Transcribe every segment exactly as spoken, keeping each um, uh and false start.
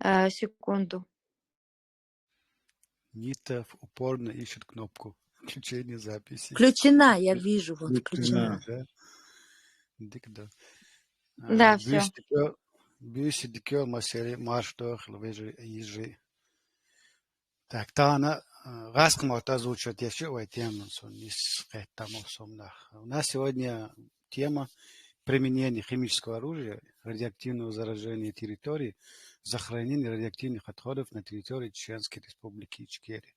А, секунду. Нита упорно ищет кнопку включения записи. Включена, я вижу, вот включена. Да? Дик да. Да, всё. Бюсидикё, бюсидикё масери марш дохлы выжи ижи. Так, тана, э, гаск морта озвучивать ещё вай тему, сон нис кэттамо сомнах. У нас сегодня тема применение химического оружия, радиоактивного заражения территории, захоронение радиоактивных отходов на территории Чеченской Республики Ичкерия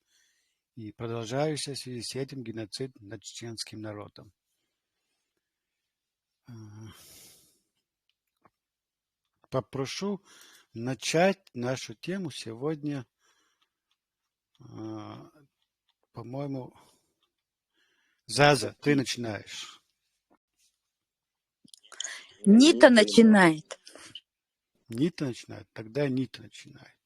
и продолжающийся в связи с этим геноцид над чеченским народом. Э, Попрошу начать нашу тему сегодня, э, по-моему, Заза, ты начинаешь. Нита начинает. Нита начинает, тогда Нита начинает.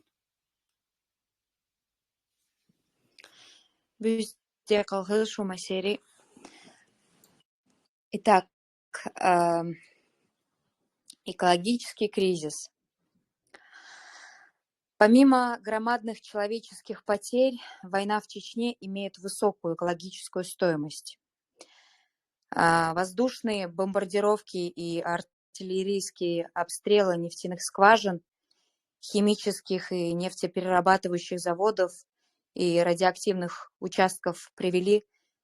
Бюсте калгыл шумасери. Итак, эм, экологический кризис. Помимо громадных человеческих потерь, война в Чечне имеет высокую экологическую стоимость. А, воздушные бомбардировки и артиллерийские обстрелы нефтяных скважин, химических и нефтеперерабатывающих заводов и радиоактивных участков привели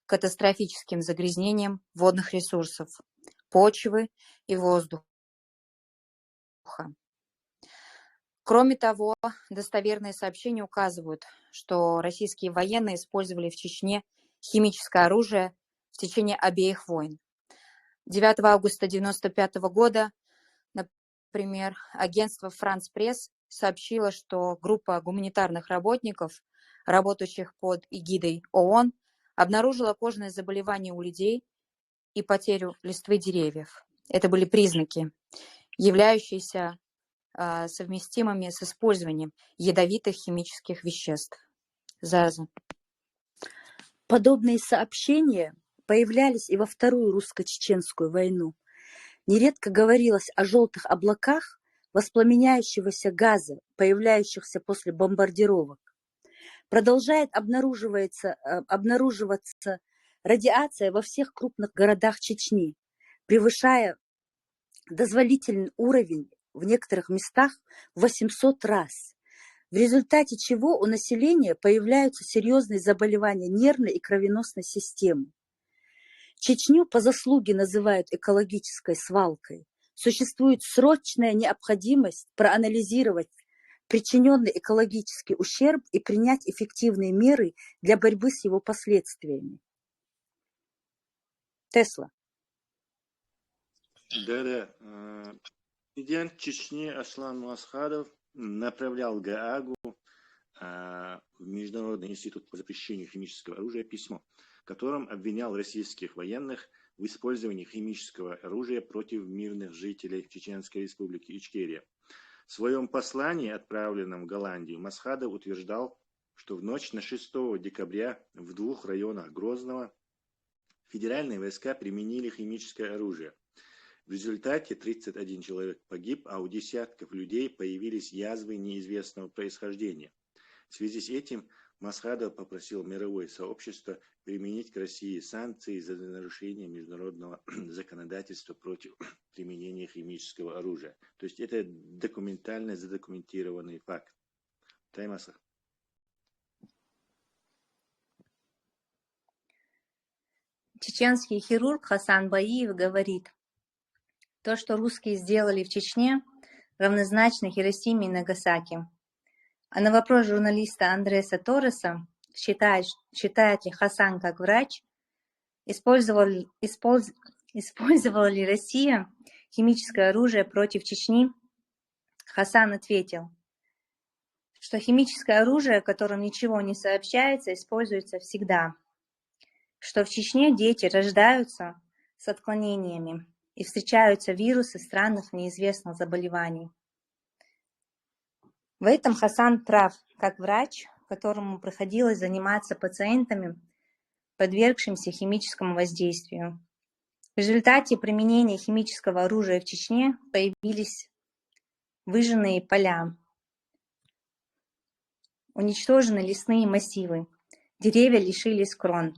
к катастрофическим загрязнениям водных ресурсов, почвы и воздуха. Кроме того, достоверные сообщения указывают, что российские военные использовали в Чечне химическое оружие в течение обеих войн. Девятого августа девяносто пятого года, например, агентство «Франс Пресс» сообщило, что группа гуманитарных работников, работающих под эгидой ООН, обнаружила кожные заболевания у людей и потерю листвы деревьев. Это были признаки, являющиеся, а, совместимыми с использованием ядовитых химических веществ. Заза. Подобные сообщения появлялись и во Вторую русско-чеченскую войну. Нередко говорилось о жёлтых облаках воспламеняющегося газа, появляющихся после бомбардировок. Продолжает обнаруживается, э, обнаруживаться радиация во всех крупных городах Чечни, превышая дозволительный уровень в некоторых местах в восемьсот раз, в результате чего у населения появляются серьёзные заболевания нервной и кровеносной системы. Чечню по заслуге называют экологической свалкой. Существует срочная необходимость проанализировать причинённый экологический ущерб и принять эффективные меры для борьбы с его последствиями. Тесла. Да-да. э, Президент Чечни Аслан Масхадов направлял в Гаагу, а, в Международный институт по запрещению химического оружия письмо, в котором обвинял российских военных в использовании химического оружия против мирных жителей в Чеченской Республике Ичкерия. В своём послании, отправленном в Голландию, Масхадов утверждал, что в ночь на шестого декабря в двух районах Грозного федеральные войска применили химическое оружие. В результате тридцать один человек погиб, а у десятков людей появились язвы неизвестного происхождения. В связи с этим Масхадов попросил мировое сообщество применить к России санкции за нарушение международного законодательства против применения химического оружия. То есть это документально задокументированный факт. Таймаса. Чеченский хирург Хасан Баиев говорит: «То, что русские сделали в Чечне, равнозначно Хиросиме и Нагасаки». А на вопрос журналиста Андреса Торреса, считает, считает ли Хасан как врач, использовал, использ-, использовала ли Россия химическое оружие против Чечни, Хасан ответил, что химическое оружие, которым ничего не сообщается, используется всегда, что в Чечне дети рождаются с отклонениями и встречаются вирусы странных неизвестных заболеваний. В этом Хасан прав, как врач, которому приходилось заниматься пациентами, подвергшимся химическому воздействию. В результате применения химического оружия в Чечне появились выжженные поля. уничтожены лесные массивы, деревья лишились крон.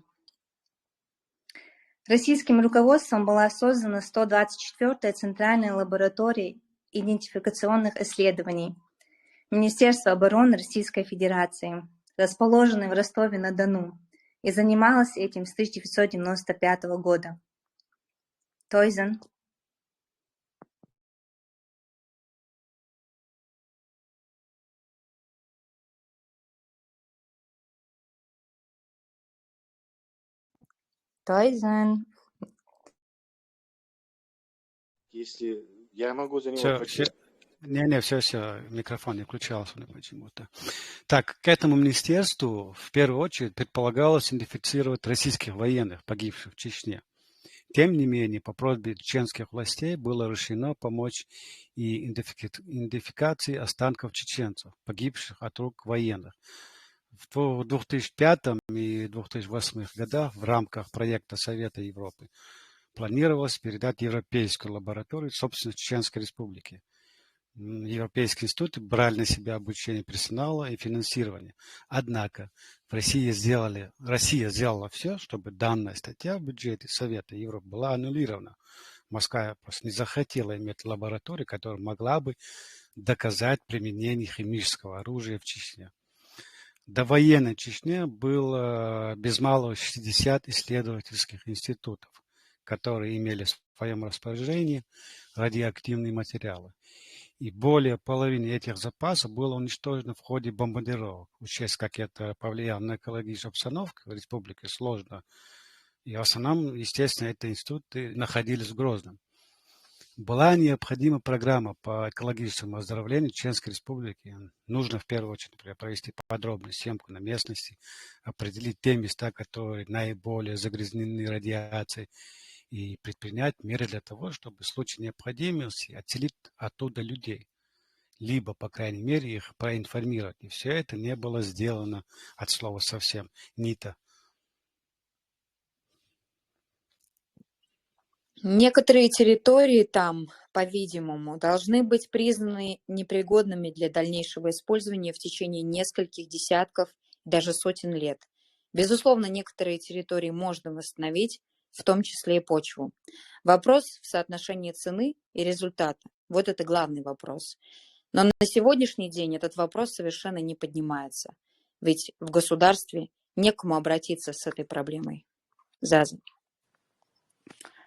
Российским руководством была создана сто двадцать четвёртая центральная лаборатория идентификационных исследований Министерства обороны Российской Федерации, расположенная в Ростове-на-Дону, и занималась этим с тысяча девятьсот девяносто пятого года. Тойзен. Тойзен. Если я могу за него Все, ответить. все. Не-не, все, все, микрофон не включался у него почему-то. Так, к этому министерству в первую очередь предполагалось идентифицировать российских военных, погибших в Чечне. Тем не менее, по просьбе чеченских властей было решено помочь и идентификации останков чеченцев, погибших от рук военных. В двух тысячи пятом и двух тысячи восьмых годах в рамках проекта Совета Европы планировалось передать европейскую лабораторию собственность Чеченской Республики. Европейские институты брали на себя обучение персонала и финансирование. Однако в России сделали, Россия сделала все, чтобы данная статья в бюджете Совета Европы была аннулирована. Москва просто не захотела иметь лабораторию, которая могла бы доказать применение химического оружия в Чечне. До военной Чечне было без малого шестьдесят исследовательских институтов, которые имели в своем распоряжении радиоактивные материалы. И более половины этих запасов было уничтожено в ходе бомбардировок. Учесть, как это повлияло на экологическую обстановку в республике, сложно. И в основном, естественно, эти институты находились в Грозном. Была необходима программа по экологическому оздоровлению Чеченской Республики. Нужно в первую очередь провести подробную съемку на местности, определить те места, которые наиболее загрязнены радиацией, и предпринять меры для того, чтобы в случае необходимости отселить оттуда людей, либо, по крайней мере, их проинформировать. И все это не было сделано от слова совсем. НИТа. Некоторые территории там, по-видимому, должны быть признаны непригодными для дальнейшего использования в течение нескольких десятков, даже сотен лет. Безусловно, некоторые территории можно восстановить, в том числе и почву. Вопрос в соотношении цены и результата. Вот это главный вопрос. Но на сегодняшний день этот вопрос совершенно не поднимается. Ведь в государстве некому обратиться с этой проблемой. Заза.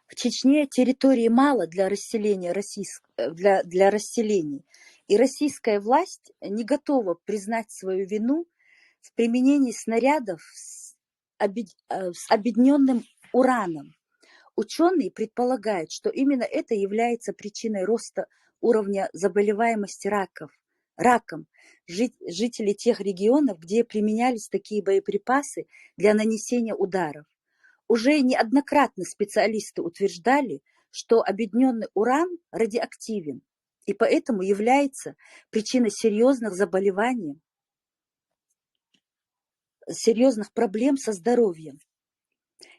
В Чечне территории мало для расселения российск... для, для расселений. И российская власть не готова признать свою вину в применении снарядов с, обед... с обедненным ураном. Ученые предполагают, что именно это является причиной роста уровня заболеваемости раков, раком жить, жителей тех регионов, где применялись такие боеприпасы для нанесения ударов. Уже неоднократно специалисты утверждали, что обедненный уран радиоактивен и поэтому является причиной серьезных заболеваний, серьезных проблем со здоровьем,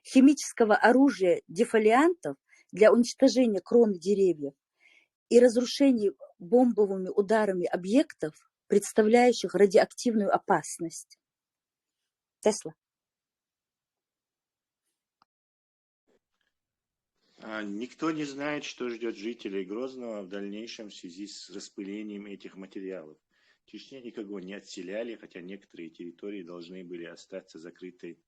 химического оружия, дефолиантов для уничтожения кроны деревьев и разрушений бомбовыми ударами объектов, представляющих радиоактивную опасность. Тесла. А, никто не знает, что ждет жителей Грозного в дальнейшем в связи с распылением этих материалов. В Чечне никого не отселяли, хотя некоторые территории должны были остаться закрытой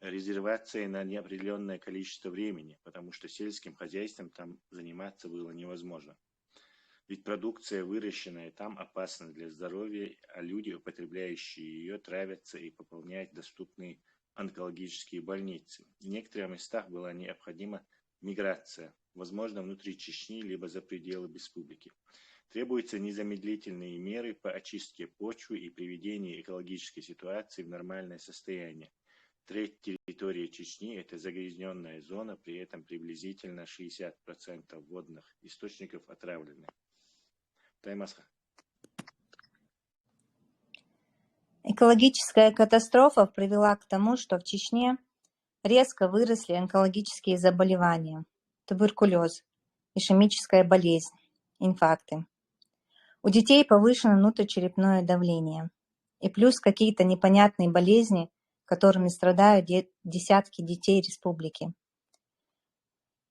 резервацией на неопределенное количество времени, потому что сельским хозяйством там заниматься было невозможно. Ведь продукция, выращенная там, опасна для здоровья, а люди, употребляющие ее, травятся и пополняют доступные онкологические больницы. В некоторых местах была необходима миграция, возможно, внутри Чечни, либо за пределы республики. Требуются незамедлительные меры по очистке почвы и приведению экологической ситуации в нормальное состояние. Треть территории Чечни — это загрязненная зона, при этом приблизительно шестьдесят процентов водных источников отравлены. Таймасха. Экологическая катастрофа привела к тому, что в Чечне резко выросли онкологические заболевания, туберкулез, ишемическая болезнь, инфаркты. У детей повышено внутричерепное давление. и плюс какие-то непонятные болезни, которыми страдают де- десятки детей республики.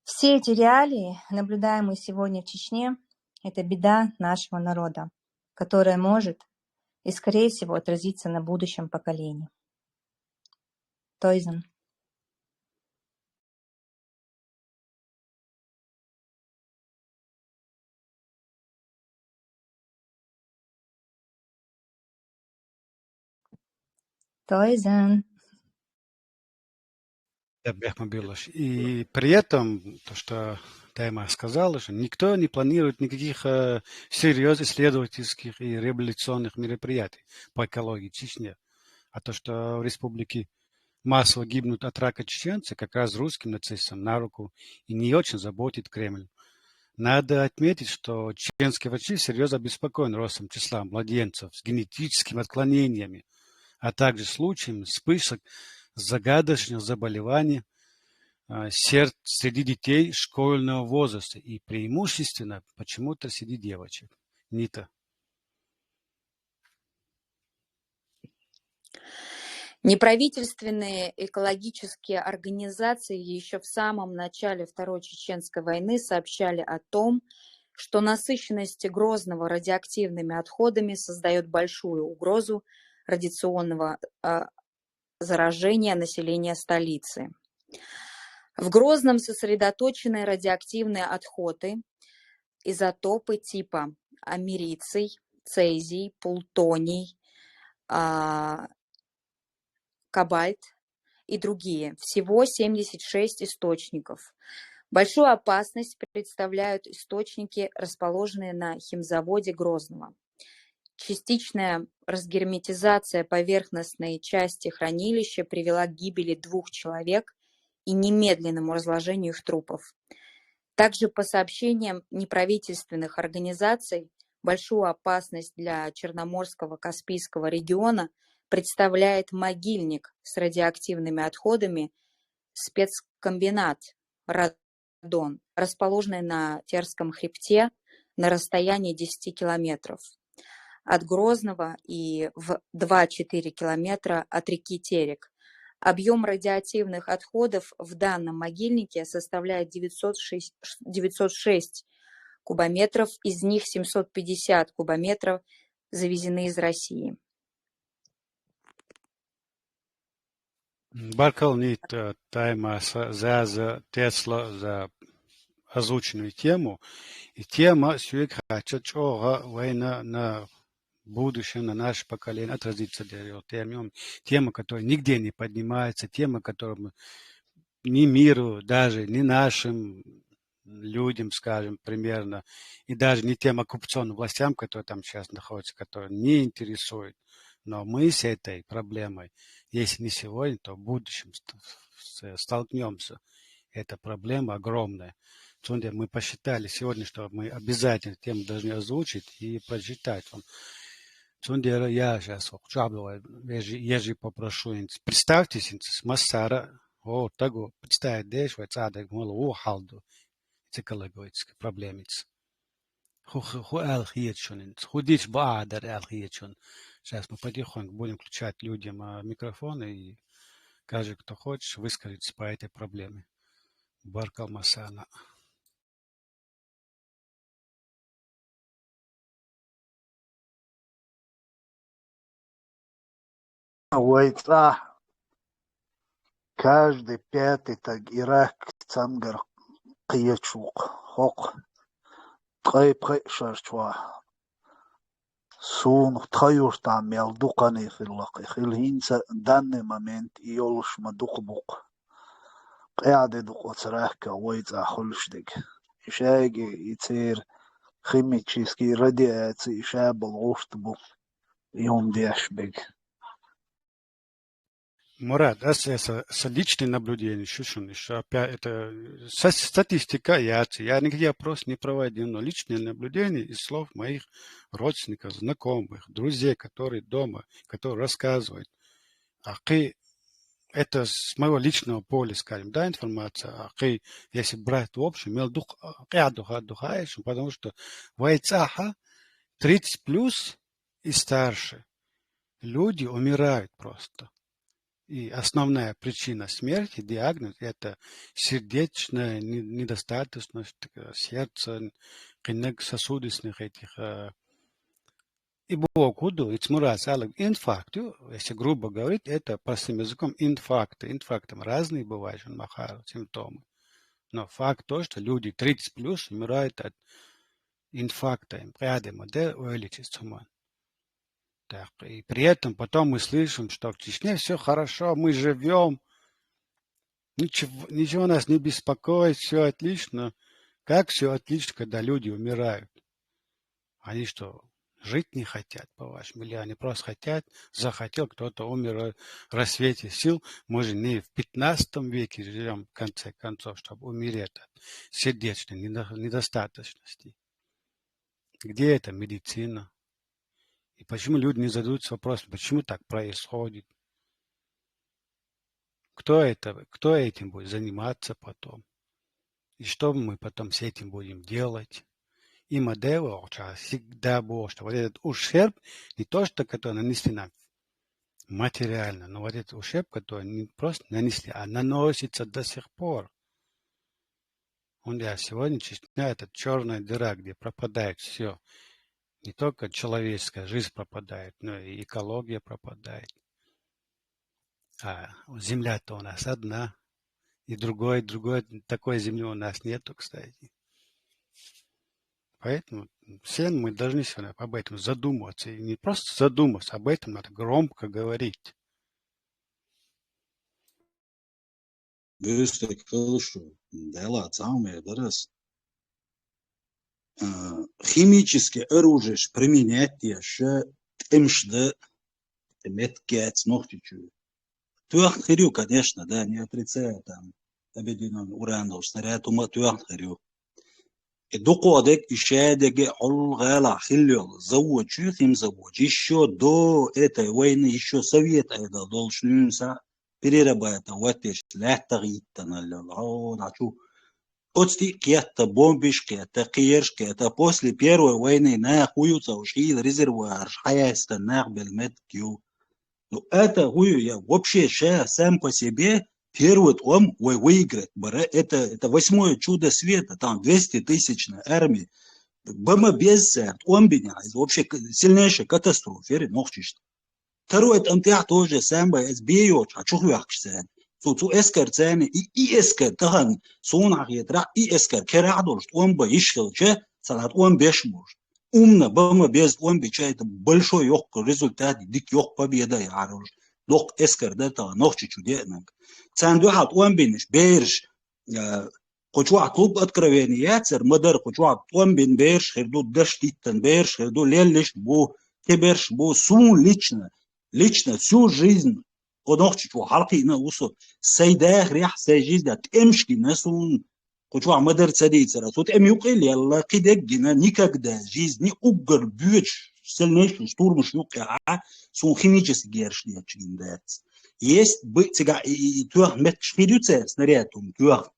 Все эти реалии, наблюдаемые сегодня в Чечне, это беда нашего народа, которая может и, скорее всего, отразиться на будущем поколении. Toizan. Toizan. Да, Бехмабилович. И при этом, то, что Тайма сказала, что никто не планирует никаких э, серьезных исследовательских и реабилитационных мероприятий по экологии в Чечне. А то, что в республике массово гибнут от рака чеченцы, как раз русским нацистам на руку и не очень заботит Кремль. Надо отметить, что чеченские врачи серьезно обеспокоены ростом числа младенцев с генетическими отклонениями, а также случаями вспышек загадочных заболеваний а, сер- среди детей школьного возраста и преимущественно почему-то среди девочек. Нита. Неправительственные экологические организации еще в самом начале Второй Чеченской войны сообщали о том, что насыщенность Грозного радиоактивными отходами создает большую угрозу радиационного э, заражения населения столицы. В Грозном сосредоточены радиоактивные отходы, изотопы типа америций, цезий, плутоний, а, кобальт и другие. Всего семьдесят шесть источников. Большую опасность представляют источники, расположенные на химзаводе Грозного. Частичная разгерметизация поверхностной части хранилища привела к гибели двух человек и немедленному разложению их трупов. Также, по сообщениям неправительственных организаций, большую опасность для Черноморского Каспийского региона представляет могильник с радиоактивными отходами, спецкомбинат «Радон», расположенный на Терском хребте на расстоянии десяти километров от Грозного и в два-четыре километра от реки Терек. Объем радиоактивных отходов в данном могильнике составляет девятьсот шесть, девятьсот шесть кубометров, из них семьсот пятьдесят кубометров завезены из России. Баркалла, Нита, Таймаса, Заза, Тесла за озвученную тему. И тема соьга хьаьчад чӀоагӀа вайна на будущем, на наше поколение отразится, дерьё, тема, тема, которая нигде не поднимается, тема, которую мы ни миру, даже ни нашим людям, скажем, примерно, и даже не тем оккупационным властям, которые там сейчас находятся, которые не интересуют. Но мы с этой проблемой, если не сегодня, то в будущем ст- с- столкнемся. Это проблема огромная. Цундер мы посчитали сегодня, что мы обязательно тему должны озвучить и прочитать вам. Цундер я сейчас ежи попрошу, представьте, массара, о, таго представить деш, вай цадег мало, о, халду. Цикологическая проблемица. Ху, ху, ху эл хиет шунин. Ху дич баадар эл хиет шун. Сейчас мы потихоньку будем включать людям а, микрофоны, и каждый, кто хочет, выскажется по этой проблеме. Баркал масана. Вай цӀа каждый пятый таг ирак цамгар кхечук хок ткъай пхай шарчва. Сун тха юртан мел дукхани хиллак. Хил хинца данный момент йолуш ма дукха букх. Къаьде дукха оцу ракка вай цӀа хуьлуш дерг. Шайги и церан химический радиаций шабал гӀушт бу. Юм деш биг. Мурад, ас, ас, ас личное наблюдение, шу шун, шу опять, это со- статистика, я, я никакие опросы не проводил, но личное наблюдение из слов моих родственников, знакомых, друзей, которые дома, которые рассказывают. А кхы, это с моего личного поля, скажем, да, информация. А кхы, если брать в общем, мел дух, къя духа, духа, потому что вай цӀа хьа тридцать плюс и старше. Люди умирают просто. И основная причина смерти, диагноз, это сердечная не- недостаточность, э, сердца, кхиннаг сосудистых этих, э, и бокуду, и цмурас алаг инфаркт, если грубо говорить, это простым языком инфаркты. Инфарктом разные бывают, он махар, симптомы. Но факт то, что люди тридцать плюс умирают от инфаркта, им пряде модель увеличится. Так, и при этом потом мы слышим, что в Чечне все хорошо, мы живем, ничего, ничего нас не беспокоит, все отлично. Как все отлично, когда люди умирают? Они что, жить не хотят, по-вашему? Или они просто хотят, захотел, кто-то умер в рассвете сил? Мы же не в пятнадцатом веке живем, в конце концов, чтобы умереть от сердечной недо- недостаточности. Где эта медицина? И почему люди не задаются вопросом, почему так происходит? Кто это, кто этим будет заниматься потом? И что мы потом с этим будем делать? И модель всегда было, что вот этот ущерб, не то, что который нанесли нам материально, но вот этот ущерб, который не просто нанесли, а наносится до сих пор. Он, я сегодня Чечня, это черная дыра, где пропадает все. Не только человеческая жизнь пропадает, но и экология пропадает. А земля-то у нас одна. И другой, другой, такой земли у нас нету, кстати. Поэтому все мы должны сегодня об этом задумываться. И не просто задумываться, об этом надо громко говорить. Бюстек хилшу, дела цамер дарас. Химически оружиеш применять деш тӀемаш да, меттагац Нохчийчоь. Тоьхна хир ю, конечно, да, не отрицаю, там, объединённый уран долаш снаряд, ума тоьхна хир ю. И дукха дег, и шадег, хьул гӀала хилла йола завод чу, химзавод чу, ещё до этой войны, ещё совет айдал долаш нуьйса перерабатывать деш, лаьттах йиттана йола, хьо, начу, оцти кхетта, бомбиш кхетта, кхерш кхетта, после первой войны нах уюца уж хила резервуараш хьаястан нах бел меттаг ю. Ну, это хӀу ю, я вообще ша сам по себе первый тӀом вай выиграть бара. Это, это восьмое чудо света, там двести тысячная армия. БМ без цар тӀом бине, это вообще к- сильнейшая катастрофа, ери нохчишта. Второй тӀом тӀехь тоже самое, эс бе йоцуш, хьа чухвехкаш царна. Цу, цу эскар царна, и, и эскар тахана, суна хьахетарахь, и эскар керахь долуш, тӀом бан йиш хилча, царна тӀом беш болуш. Умна, бама беза тӀом бича, это большой йоккха результат, дика йоккха победа яхьар уж. Доккха эскар дара тахана Нохчийчу деанарг. Царна дуьхьал тӀом бинаш, бераш, а, кху чохь клуб откровений яцара, ма дара кху чохь тӀом бина бераш хир ду, даш диттан бераш хир ду, леллиш бу, кеберш бу, суна лично, лично всю жизнь, кху Нохчийчу хьалкхиъна а ву со, сай дахарехь, сай жизнь тӀемаш гина суна, кху чохь ма-дарра ца дийцара, цу тӀема юкъе лелла, кхидерг гина, никогда жизни уггар боьдуш, сильнейший штурмаш юкъехь, суна химически герш детташ гина дац. Есть бы цигахь и, и, и тоьхна метташ хир ю цара, снаряд хӀума тоьхна.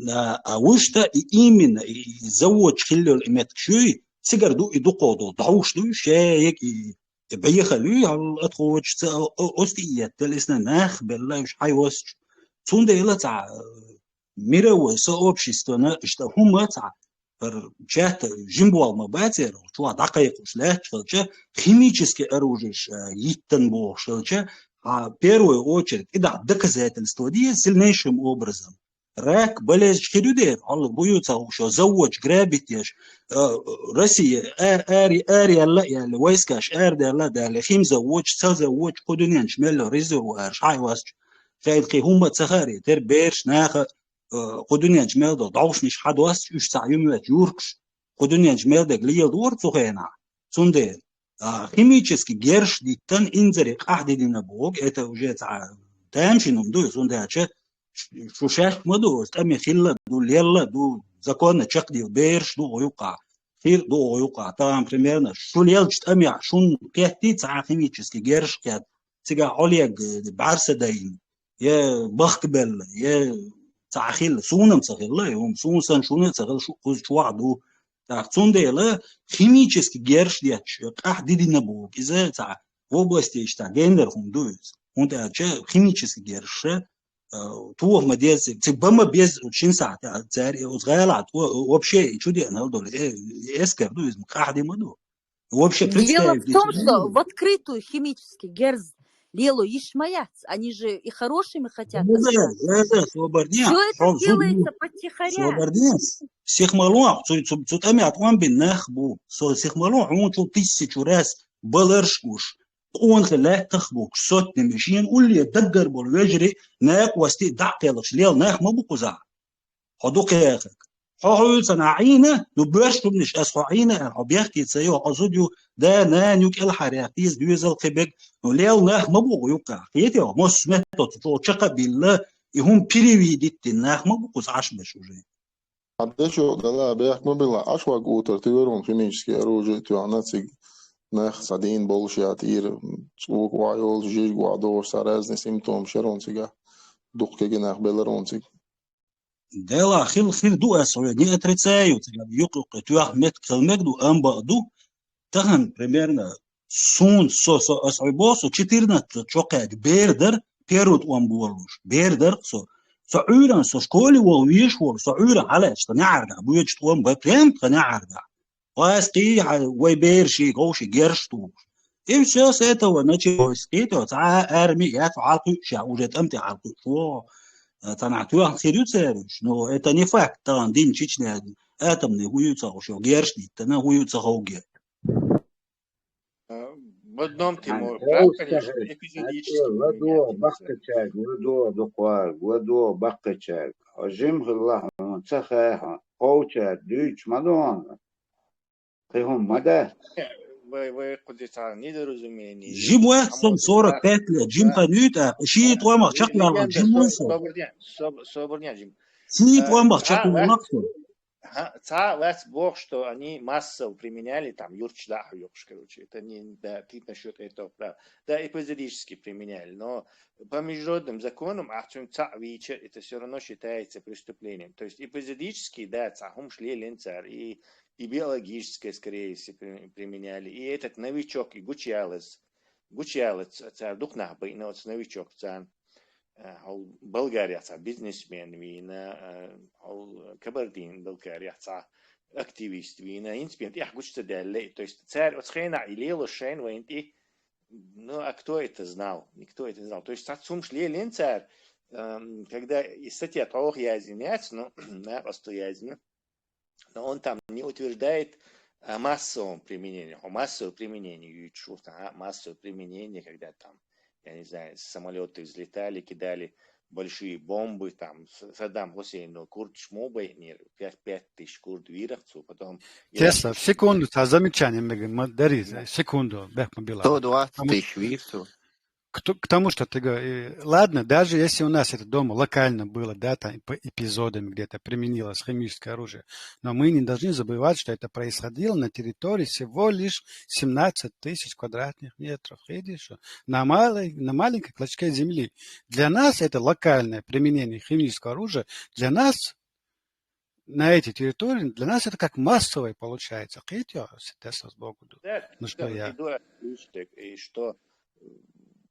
А, а вуьшта и именно, и, и заводчик хилла йолу и меттигаш юй, цигара ду и дукхо долу, дӀовш ду, шега и, и бехал юй, хьал атхочуш ца, о, о, оцу тӀе еттал, и сан нах белла, уьш хьайоссачу. Цундела цхьа, э, мировой сообществона иштта хӀума цхьа, хӀара чатта жимбол ма бацара, чохь дӀакхайкхуш лаьтташ хилча, химически оружиеш, а, йиттан бохуш хилча, а, первую очередь, и да, доказательство де сильнейшим образом. Рак, болезнь хир ю дера, хьалла бу ю ца хууш, заводчик грабить деш, а, Россия, а, ари, ари яьлла а яьлла, войскаш ари даьлла а даьлла, хим заводчик, ца заводчик, кху дуьненчу мелла резервуараш хьайоссачу. Шайна кхин хӀумма ца хаьара, тера бераш наха, а, кху дуьненчу мел долу дӀовшнаш хьадоссачу, уьш цхьа юьмечу юркаш, кху дуьненчу мел дерг леладора цу хенахь. Цундела, а, химически герш диттан инзаре къахьдидина боху, это уже цхьа тамашийна хӀума ду, цундела шу шаьш ма ду, оцу тӀаме хилла а ду, лелла а ду, законна чекхдийла бераш ду хӀу юкъахь, хир ду хӀу юкъахь. Тахана, примерно, шу лелчу тӀамехь шуна кхеттий цхьа химически герш кхетта, цигахь хьолега бӀаьрса дайна, я бахкабелла, я цхьа хилла, суна-м ца хилла, и хӀума суна санна шуна а ца хилла, шу кхуза чохь а ду. ТӀаккха цундела химически герш детташ, къахьдидина боху, иза цхьа в области иштта гендер хӀума ду иза. ХӀунда аьлча химически герзаш, а, тоха ма деза, цига ба ма беза шин сахьте, цаьрга оцу гӀалахь тӀо-, вообще и чу деана хӀал долу, э, эскар ду иза, къахьди ма ду. Вообще представить. Дело в том, что в открытую химический герз лело йиш ма яц, они же и хорошими хотят. Да, да, да, собар ден. Всё это делается потихоря. Собар ден. Сиха ма ло, цу, цу, цу тӀамехь тӀом бина нах бу. Со сиха ма ло, хьуна чу тысячу раз баларш гуш, къонахий лаьттах бу, сотнями, шена улле даггара болу вежарий, накъостий дӀа а кхелхаш лела нах ма бу кхузахь. Хьо дукха яхарг. Хьо хьуьйцана Ӏийна, ну, боьрша хӀуманаш ас хьо Ӏийна аьлла, хьо бехке ца йо, хьо зуда ю, да, нана ю, кӀелхьарах деза доьзал кхин берг, ну, лела нах ма бу хьо юккъахь. Хетий хьо, массо метод чу чакха а билла, и хӀума переведить дина нах ма бу кхуза Ӏаш беш уже. Хьан дешо дала бехк ма билла, Ӏаш ваг утар туьйрун химический оружие тоьхна цига нах схьадийна болуш я тӀера, цӀока охьа йолуш, жижиг охьа догӀуш, цхьа разный симптомаш ярун цигахь, дукха кегий нах беларун цига. Делахь хила хир ду ас хьоьга, не отрицаю, цигахь юкъ-юккъе тоьхна меттиг хила мега ду, амма бакъ ду. Тахана, примерно, суна, со, со, ас хьоьга боху, со четырнадцать чокхаьрга бер дара, первый тӀом болалуш, бер дара со. Со Ӏуьйранна, со школе ваха везаш волу, со Ӏуьйранна хьалаьцна тхан неӀаргахь, боьдучу тӀом бан, прям тхан неӀаргахь. Ас кхий, хьан вай бераш, вовшийн герзаш тухуш. И всё, с этого началось. Кхетий хьо, цхьа а арми яц хьалакхуьуш, ша уже тӀам тӀе хьалакхуьуш ву. Цхьанхьа тоьхна хир ю церан уьш, но это не факт, тахана дина Чечняхь атомный хӀун ю ца хууш, герзаш диттина, хӀун ю ца ховге. А, в одном ты Ан можешь, да, конечно, эпизодически ладо, применять, баккхачаьрга, ладо, дукхвар, ладо, баккхачаьрга. Хьо жима хилла хьуна, ца хаьа хьуна, кховчаьрга дуьйцуш ма ду хьуна. Кхин хӀума ма дац. Вай, вай кхуза цхьа недоразумение. Жима вац со, сорок пять лет, жима хан ю тӀаккха, ший тӀомах чекхваьлла, жима ву со. Собар ден, соб-, собар ден, жима. Ший тӀомах чекхваьлла со. Ха, цхьа а вац боху, что они массово применяли, там, юрташ дӀа а хьоькхуш, короче, это не, да, ты насчёт этого прав. Да, эпизодически применяли, но по международным законам, ахь цуьнан цхьаъ вийча, это всё равно считается преступлением. То есть эпизодически, да, цхьа хӀумаш лелийна цара, и, и биологическое, скорее всего, при-, применяли, и этот новичок, и гучаялаз, гучаялаз цара дукха нах байина оцу новичок царна. Э, хьал Болгарехь цхьа бизнесмен вийна, э, хьал Кабардин-Балкарехь цхьа активист вийна, хӀинца бен тӀехь гуча ца даьлла. То есть цара оцу хенахь и лело шайна вайна тӀе, ну, а кто это знал? Никто это не знал. То есть цхьацца хӀумаш лелийна цара, эм, когда и статья тӀехь яздина яц, но накъосто яздина. Но он там не утверждает о массовом применении. О массовом применении юьйцуш ву, ага, массовое применение, когда там, я не знаю, самолёты взлетали, кидали большие бомбы, там, С-, Саддам Хусейну курдаш мо байинера, пять, пять тысяч курд вийрах цо, потом Тесса, Ирак в секунду, цхьа замечание мега ма дари, да, секунду, бехк ма билла. Сто двадцать тысяч вийр цо. К т-, к тому, что ты говоришь, э, ладно, даже если у нас это дома локально было, да, там по эпизодами где-то применилось химическое оружие, но мы не должны забывать, что это происходило на территории всего лишь семнадцать тысяч квадратных метров. Видишь, что на малой, на маленькой клочке земли. Для нас это локальное применение химического оружия, для нас на эти территории, для нас это как массовое получается. Кхетий хьо, сетесас богу ду. Да, ну что да, я. И дура, и что,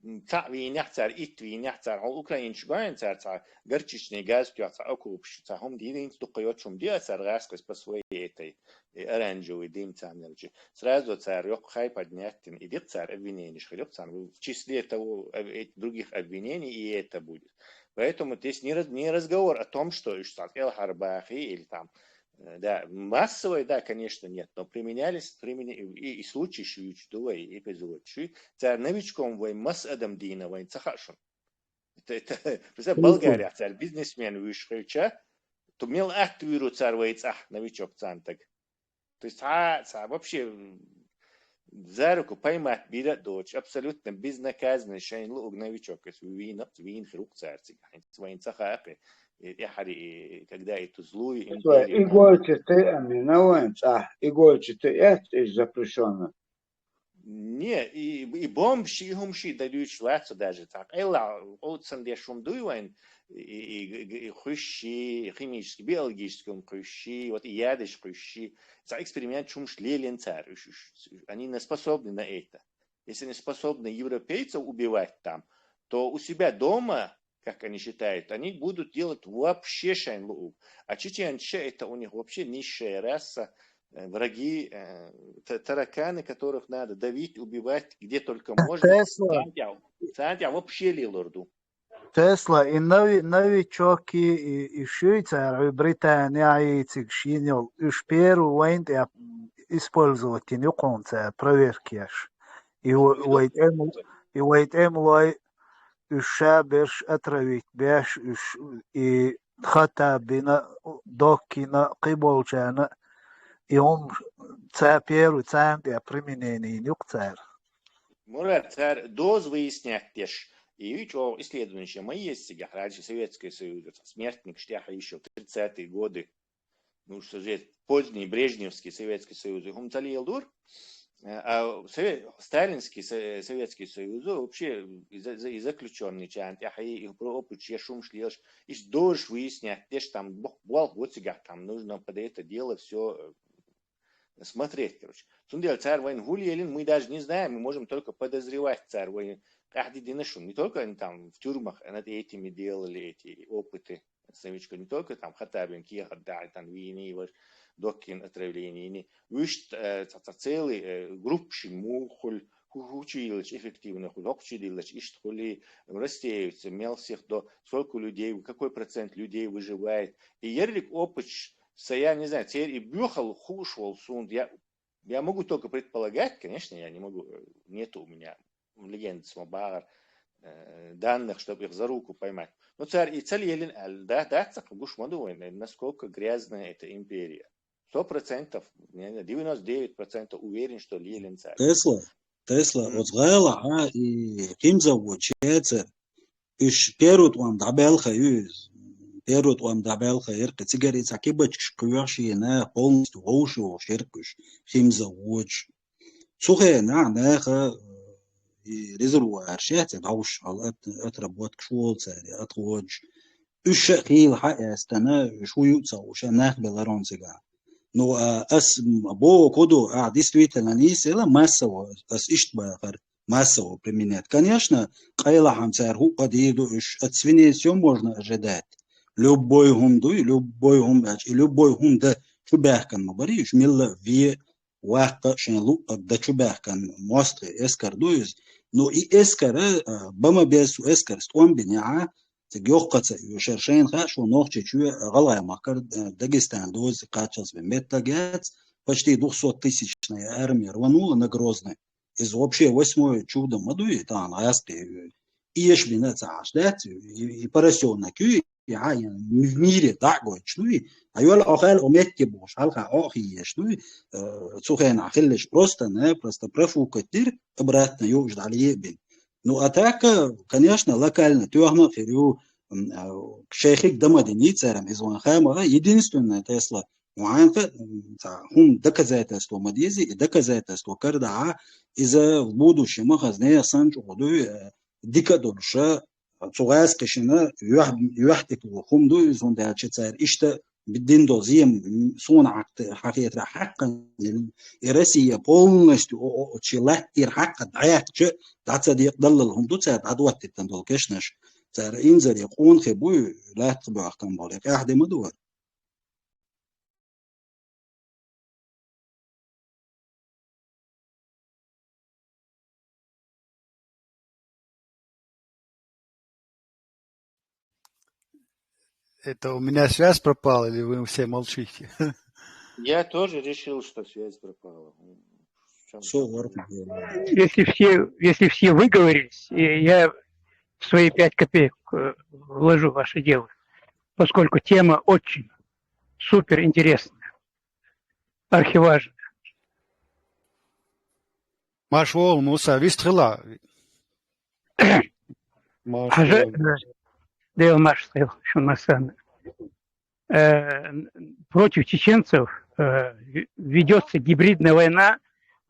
м, цхьаъ вийнехь цара, итт вийнехь цара, хьо украинчу гоьн цара цхьа горчичный газ тоьхна, цхьа окопаш, цхьа хӀума дийна, хӀинца дукха йоцу хӀума диа цара гӀаскхаза по своей этой, э, оранжевый дым царна йолчу. Сразу цара йоккха хайпа динеттина, и дикъ цара обвиненеш хир йоккха царна. В числе того, э, этих других обвинений и это будет. Поэтому здесь не раз-, не разговор о том, что уж цхьа кӀелхьарбахи или там, э, да, массовой, да, конечно, нет, но применялись, примени-, и, и случаи шуьйчу ду вай, и эпизод шуьй. Цара новичком вай масса адам дийна вайн ца хаьа шуна. Это, это, представь, Болгарехь цара бизнесмен вуьйш хилча, то мел атта вуьйру цара вай цӀахь новичок царна таг. То есть цхьа, цхьа вообще, м, за руку поймать бийра а доцуш, абсолютно безнаказанно шайна луъуг новичок, ас вийна, вийна хир ву-кх цара цига. Хьайна вайна ца хаьа-кх, и тӀаьхьари, и когда эту злую империю Игольча тӀе а мина вайн цӀахь, игольча тӀе эц иза запрещённо. Не, и, и бомбаши, и хӀумаши дан дуьйцуш вац со даже. Цхьа къайла, къовсам деш хӀума дуй вайн, и, и, и, и хуьшши, и химически, биологически хӀума хуьшши, вот и ядаш хуьшши. Цхьа эксперимент хӀумаш лелийна цара, уж, уж, они на способны на это. если они способны европейцев убивать там, то у себя дома, как они считают, они будут делать вообще шайн лув. А чеченцы — это у них вообще низшая раса, э, враги, э, та- тараканы, которых надо давить, убивать, где только можно. Тесла. Цаанти а- цаанти а вообще лелар ду. Тесла, и нови-, новичоки, и, и Швейцария, и Британия, и цик шин йол, уж первый войн я использовать ин юкъон цар проверкияш. И во- войт эм, и войт эм лой, уж шаберш отравить беш, уж и Хаттабина, Доккина, Киболчана, и он ца первый цаанти а применение ин юкъ цар. Мурат, цар доз выяснять деш. И чӀоагӀа исследованеш ма еза цигахь, раньше Советский Союз, смертник, штяха ещё тридцатые годы. Ну, что же, поздний Брежневский Советский Союз, и хӀума ца леладора. А сове- сталинский со- Советский Союз вообще и за- и заключённый чаанти а, и про опыт шеш хӀумаш лелаш, и дозаш выяснять деш, там бо- болх бу цигахь, там нужно под это дело всё, э, смотреть, короче. Цундела цар вайна хӀу лелийна, мы даже не знаем, мы можем только подозревать цар вайна. Къаьхьа дина шуна, не только они там в тюрьмах над этими делали эти опыты, Савичка, не только там Хаттабин кехат дахьийтан вийний, ваш Доккин отравление, вуьшта, э, ца- ца- целый, э, группа шин муха хуьлу, хӀу- хӀу чу йиллача эффективно хуьлу, хӀокху чу диллача иштта хуьлий, расеивается мел всех до, сколько людей, какой процент людей выживает. И ерриг опыт ш- са я не знаю, церан и боьхал хууш волу суна, я, я могу только предполагать, конечно, я не могу, э, нету у меня легенда самобагар, э, данных, чтобы их за руку поймать. Ну, цар и ца лелийна аьлла, да, дац цхьа гуш ма ду вайна, насколько грязная эта империя. Сто процентов, не знаю, девяносто девять процентов уверен, что лелийна цар. Тесла, Тесла, Мгм. оцу гӀалахьа и химзавод шеца, уьш первый тӀом дӀабаьлла хан ю иза. Первый тӀом дӀабаьлла хан яра кхин, цигара и цхьа кибачкаш кхоьхьуш йина, полностью вовшахтоьхуш яра уьш, химзаводаш. Цу хенахь наха, э, и резервуараш яц, и дӀовш хьал от- отработкаш волу цара, отходаш. Уьш а хийла хьаэцна, уьш хӀу ю а ца хууш, нах белара хӀун цигахь. Ну, а, ас, м, боху ду, а, действительно, нийса ила массово, ас иштта бахара, массово применять. Конечно, къайлахьама цара хӀуъа дийр ду уьш, от свиней всё можно ожидать. Любой хӀума дуй, любой хӀума аьлча, и любой хӀума дан чубаьхкина ма барий уьш, милла ве ваккха а шайн луъург дан чубаьхкина мостагӀий эскар ду иза. Ну, и эскара, а, бан ма безза цу эскарца тӀом бинехь, цига йоккха ца оьшу, шайна хаьа, шу Нохчийчоь, а, ГӀалгӀай махкара, а, Дагестан доза кхаччалц бен меттаг яц, почти двухсоттысячная армия рванула на Грозный. Иза вообще восьмое чудо ма дуй, тахана гӀаьскхи. Эша бина а ца Ӏаш дац, и, и поросёнок ю, и хьан, и в мире дӀа а гойтуш ду, и хьан йоьлла Ӏохаьлла о метте бохуш, хьалха Ӏохиеш ду, и, э, цу хенахь хиллаш просто-напросто профукать дира, обратно юуш дӀале а бина. Ну, а так, э, конечно, локально тоьхна а хир ю, м, а, шайхиг дан ма дина цара, иза вайн хама, единственное, Тесла, вайнха, м, ца, хӀума доказательство ма дезий, и доказательство карадахьа, иза в будущем ма хазне а санна чӀогӀа ду, э, дика а долуш, а, цу гӀаьскхи шина юьхь-, юьхь тӀе туху хӀума ду иза, хӀунда аьлча цара иштта дина долу зен, м, суна хьакхе-, хьахетарехь хьаькхна, и Россия полностью о-, о-, шен латтийра хьакха дӀаяьхча, дӀа ца декъадаллал хӀума ду цара дӀадоттийтина долу кешнаш. Цара инзаре къонахий буй, лаьттах боьхкан болу, и къаьхьа де ма ду вара. Это у меня связь пропала, или вы все молчите? Я тоже решил, что связь пропала. В чём Всё, проблема? Ворк. Если все, если все выговорились, и я свои пять копеек, э, вложу в ваше дело, поскольку тема очень супер интересная, архиважная. Марш вогӀу, Муса, вистхила. Марш Хьажа, вогӀу. э, Дела марш, Дела, шун масан. Э, против чеченцев, э, ведётся гибридная война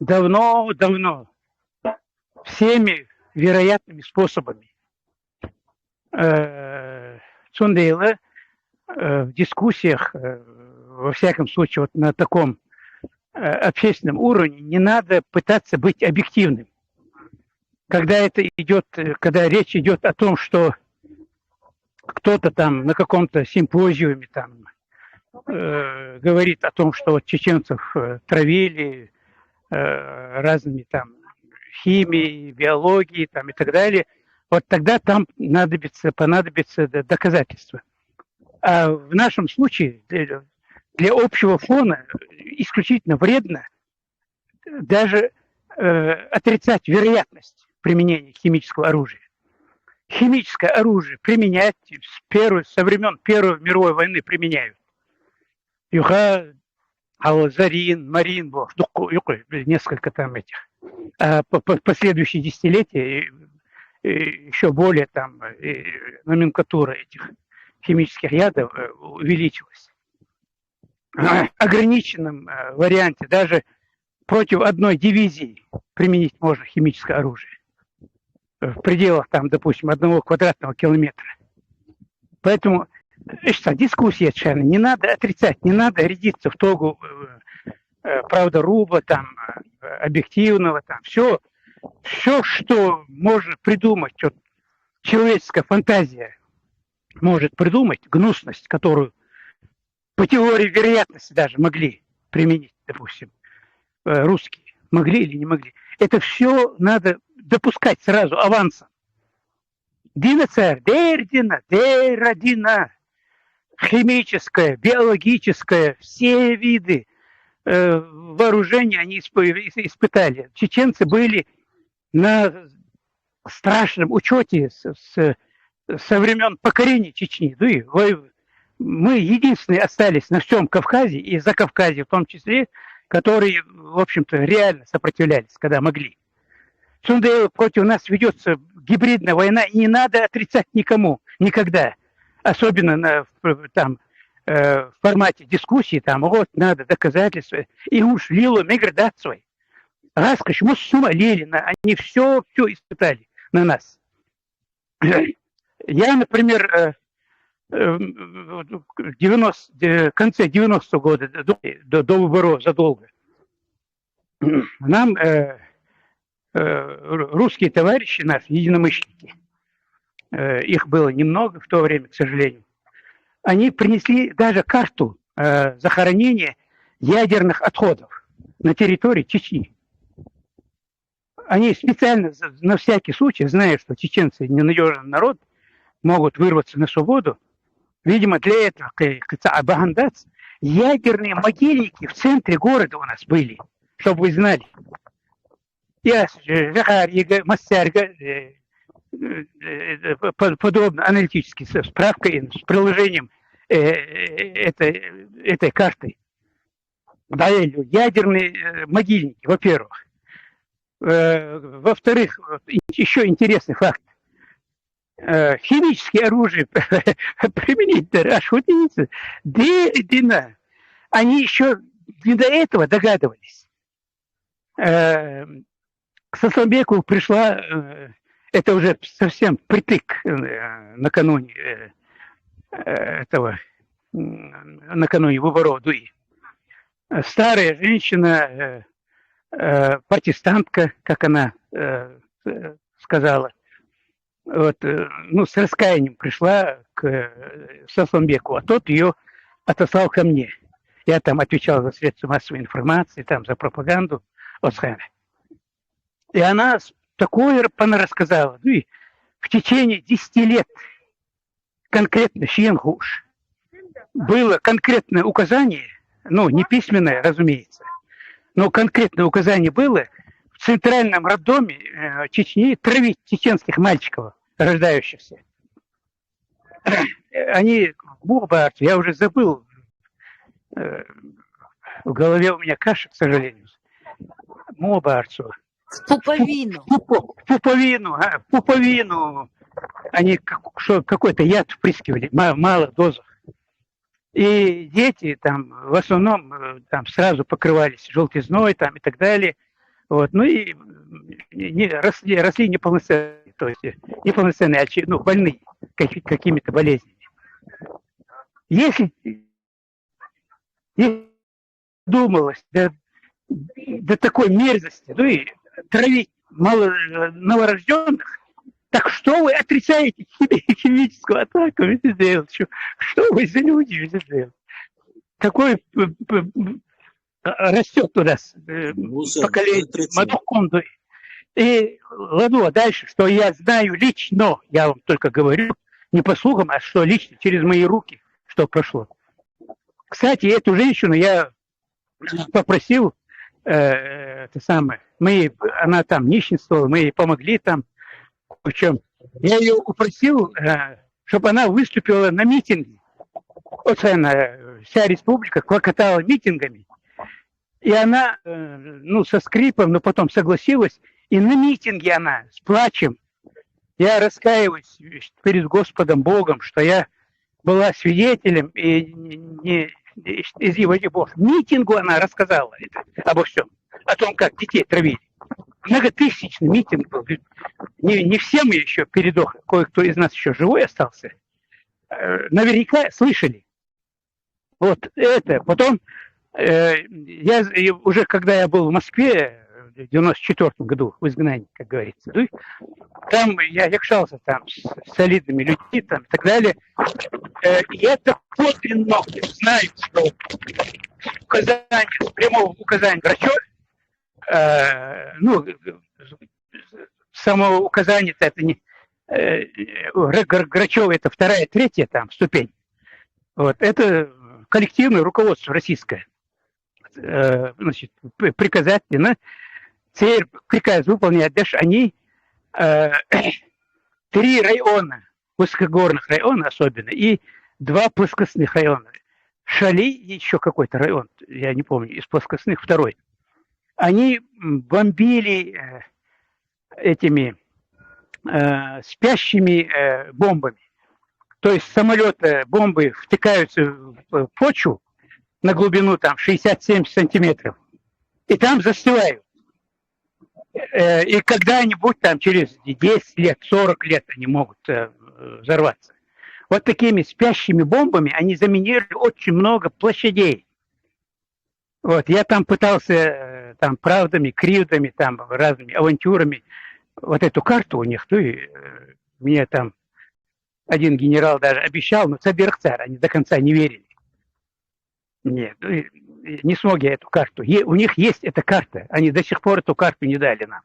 давно-давно, всеми вероятными способами. Э, цундела, э, в дискуссиях, э, во всяком случае, вот на таком, э, общественном уровне не надо пытаться быть объективным. когда это идет, э, когда речь идет о том, что кто-то там на каком-то симпозиуме там э, говорит о том, что вот чеченцев э, травили э, разными там химией, биологией там и так далее, вот тогда там надобится, понадобится д- доказательства. А в нашем случае для, для общего фона исключительно вредно даже э, отрицать вероятность применения химического оружия. Химическое оружие применять с, первой, со времен Первой мировой войны применяют. Юха, Алзарин, Марин, несколько там этих. А последующие десятилетия еще более там номенклатура этих химических ядов э, увеличилась. Ограниченном э, варианте даже против одной дивизии применить можно химическое оружие в пределах, там, допустим, одного квадратного километра. Поэтому что дискуссия совершенно. Не надо отрицать, не надо рядиться в тогу э, э, правдоруба, там, э, объективного, там, все, все, что можно придумать, вот, человеческая фантазия может придумать, гнусность, которую по теории вероятности даже могли применить, допустим, э, русские, могли или не могли. Это все надо допускать сразу, авансом. Дина цар, дер дина, дер дина, химическое, биологическое, все виды э, вооружения они испытали. Чеченцы были на страшном учете с, с, со времен покорения Чечни. Ну и мы единственные остались на всем Кавказе и за Кавказе в том числе, которые, в общем-то, реально сопротивлялись, когда могли. Сунда против нас ведется гибридная война, и не надо отрицать никому, никогда. Особенно на, там, э, в формате дискуссии, там, вот, надо доказательства. И уж лило мигр дать свой. Раз кашмус сума лили, они все, все испытали на нас. Я, например, э, э, в девяносто, в конце девяностого года, до, до, до выборов задолго, нам э, э, русские товарищи наши, единомышленники, э, их было немного в то время, к сожалению, они принесли даже карту э, захоронения ядерных отходов на территории Чечни. Они специально, на всякий случай, зная, что чеченцы ненадежный народ, могут вырваться на свободу, видимо, для этого кыца абахандац, ядерные могильники в центре города у нас были, чтобы вы знали. Я Жахарьега, Массарьга, э, э, э, подобно аналитической справкой с приложением э, э, этой, этой карты. Да, ядерные э, могильники, во-первых. Э, во-вторых, еще интересный факт. Э, химическое оружие применить, да, аж вот видите, дина. Они еще не до этого догадывались. Э, к Сасламбеку пришла, э, это уже совсем притык э, накануне э, этого, накануне выборов Дуи. Старая женщина, э, э, протестантка, как она э, сказала, вот, э, ну, с раскаянием пришла к э, Сасламбеку, а тот ее отослал ко мне. Я там отвечал за средства массовой информации, там за пропаганду Осхана. И она такое пона рассказала. Ну и в течение десяти лет конкретно Шиенгуш было конкретное указание, ну, не письменное, разумеется, но конкретное указание было в центральном роддоме э, Чечни травить чеченских мальчиков, рождающихся. Они в Мухбарте, я уже забыл, э, в голове у меня каша, к сожалению. Мухбарцу. В пуповину. В, пупо, в пуповину, а, в пуповину. Они как, что, какой-то яд впрыскивали в малых дозах. И дети там в основном э, там сразу покрывались желтизной там и так далее. Вот. Ну и не, росли, росли неполноценные, то есть неполноценные, ну, больные какими-то болезнями. Если, если думалось до, до такой мерзости, ну и травить мало, новорожденных. Так что вы отрицаете хими- химическую атаку, Венесуэлы? Что, что вы за люди, Венесуэла? Такой э, э, растет у нас э, Ну, всё, поколение отрицаю. Мадокондо. И ладно, дальше, что я знаю лично, я вам только говорю, не по слухам, а что лично через мои руки, что прошло. Кстати, эту женщину я попросил, э, это самое, мы, она там нищенствовала, мы ей помогли там, в чем. Я ее упросил, э, чтобы она выступила на митинге. Вот она, э, вся республика клокотала митингами. И она, э, ну, со скрипом, но потом согласилась. И на митинге она с плачем. Я раскаиваюсь перед Господом Богом, что я была свидетелем и не, не- из его этих бог. Митингу она рассказала это, обо всем. О том, как детей травили. Многотысячный митинг был. Не, не все мы еще передохли. Кое-кто из нас еще живой остался. Э, Наверняка слышали. Вот это. Потом э, я з- и уже когда я был в Москве в девяносто четвёртом году в изгнании, как говорится, ну, там я якшался там с солидными людьми там и так далее. Э, я доподлинно знаю, что указание, с прямого указания врача, э, ну, самоуказание это не э, Гр- Гр- Грачева это вторая, третья там ступень. Вот это коллективное руководство российское. Э, значит, п- приказать на цель приказ выполнять, даже они э, три района, высокогорных района особенно, и два плоскостных района. Шали и еще какой-то район, я не помню, из плоскостных второй. Они м, бомбили э, этими э, спящими э, бомбами. То есть самолеты, бомбы втыкаются в почву на глубину там шестьдесят-семьдесят сантиметров. И там застывают. Э, И когда-нибудь там через десять лет, сорок лет они могут э, взорваться. Вот такими спящими бомбами они заминировали очень много площадей. Вот, я там пытался э, там правдами, кривдами, там разными авантюрами вот эту карту у них, ну и э, мне там один генерал даже обещал, но цабирхцар, они до конца не верили. Нет, ну, и- и не смог я эту карту. Е- у них есть эта карта, они до сих пор эту карту не дали нам.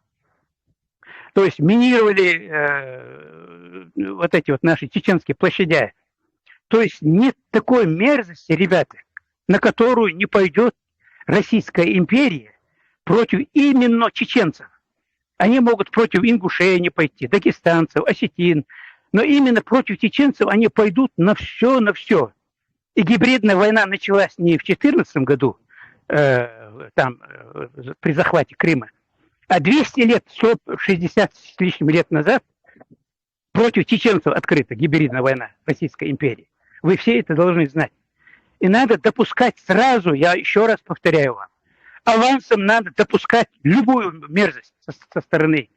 То есть минировали э, вот эти вот наши чеченские площади. То есть нет такой мерзости, ребята, на которую не пойдет Российская империя против именно чеченцев. Они могут против ингушей не пойти, дагестанцев, осетин, но именно против чеченцев они пойдут на все, на все. И гибридная война началась не в четырнадцатом году, э, там, э, при захвате Крыма, а двести лет, сто шестьдесят с лишним лет назад против чеченцев открыта гибридная война Российской империи. Вы все это должны знать. И надо допускать сразу, я еще раз повторяю вам, авансом надо допускать любую мерзость со, со стороны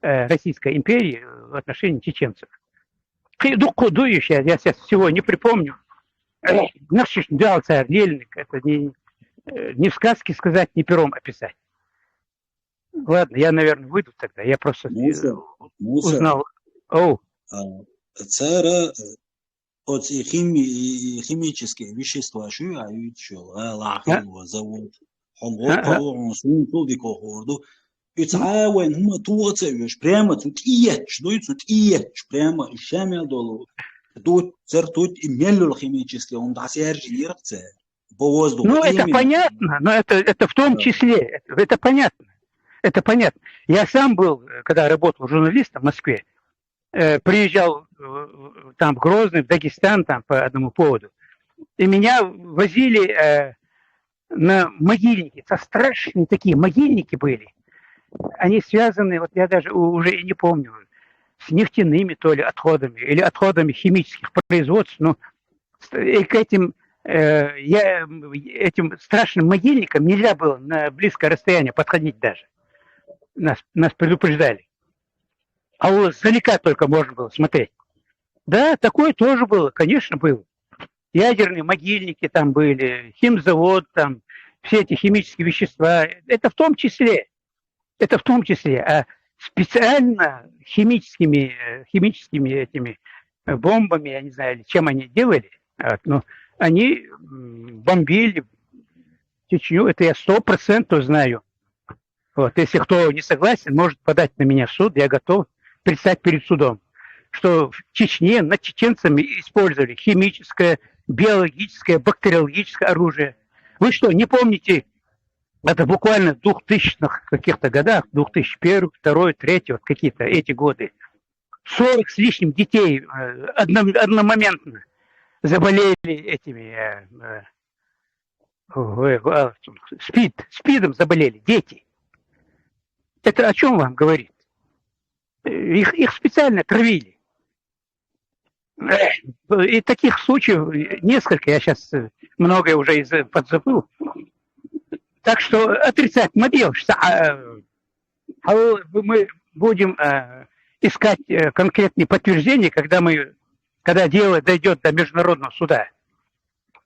э, Российской империи в отношении чеченцев. Хи- ну, куду ещё? Я, я сейчас всего не припомню. Э, Наши дал царь Лельник, это не, э, не в сказке сказать, не пером описать. Ладно, я, наверное, выйду тогда. Я просто э, Муса, Муса, узнал. О, а, цара, э, оци хими, и- и химические вещества шу, а ю чё, а, лахил, завод, хом, А, а. Хом, сун, тул, ди, кохорду. И цара вайн, хма, туа, ца, юш, прямо, цу, тиеч, ну, и цу, тиеч, прямо, и шамя долу. Тут, цер, тут, и меллюл химические, он да сержи, ерце. По воздуху. Ну, это Именно. Понятно, но это, это в том Да. числе, это, это понятно. Это понятно. Я сам был, э, когда работал журналистом в Москве, э, приезжал э, там в Грозный, в Дагестан, там по одному поводу. И меня возили э, на могильники. Это страшные такие могильники были. Они связаны, вот я даже у- уже и не помню, с нефтяными то ли отходами или отходами химических производств. Но с- и к этим, э, я, м, этим страшным могильникам нельзя было на близкое расстояние подходить даже. Нас, нас предупреждали. А у издалека только можно было смотреть. Да, такое тоже было, конечно, было. Ядерные могильники там были, химзавод там, все эти химические вещества. Это в том числе. Это в том числе. А специально химическими, э, химическими этими э, бомбами, я не знаю, или чем они делали, вот, но они м, бомбили Чечню, это я сто процентов знаю. Вот, если кто не согласен, может подать на меня в суд, я готов предстать перед судом, что в Чечне над чеченцами использовали химическое, биологическое, бактериологическое оружие. Вы что, не помните, это буквально в двухтысячных каких-то годах, две тысячи первый, второй, третий, вот какие-то эти годы, сорок с лишним детей э, одно- одномоментно заболели этими, э, э, ой, а, СПИД, СПИДом заболели дети. Это о чем вам говорит? Э, Их, их специально травили. Э, И таких случаев несколько, я сейчас многое уже из подзабыл. Так что отрицать мы делаем, что а, а мы будем э, искать э, конкретные подтверждения, когда мы, когда дело дойдет до международного суда.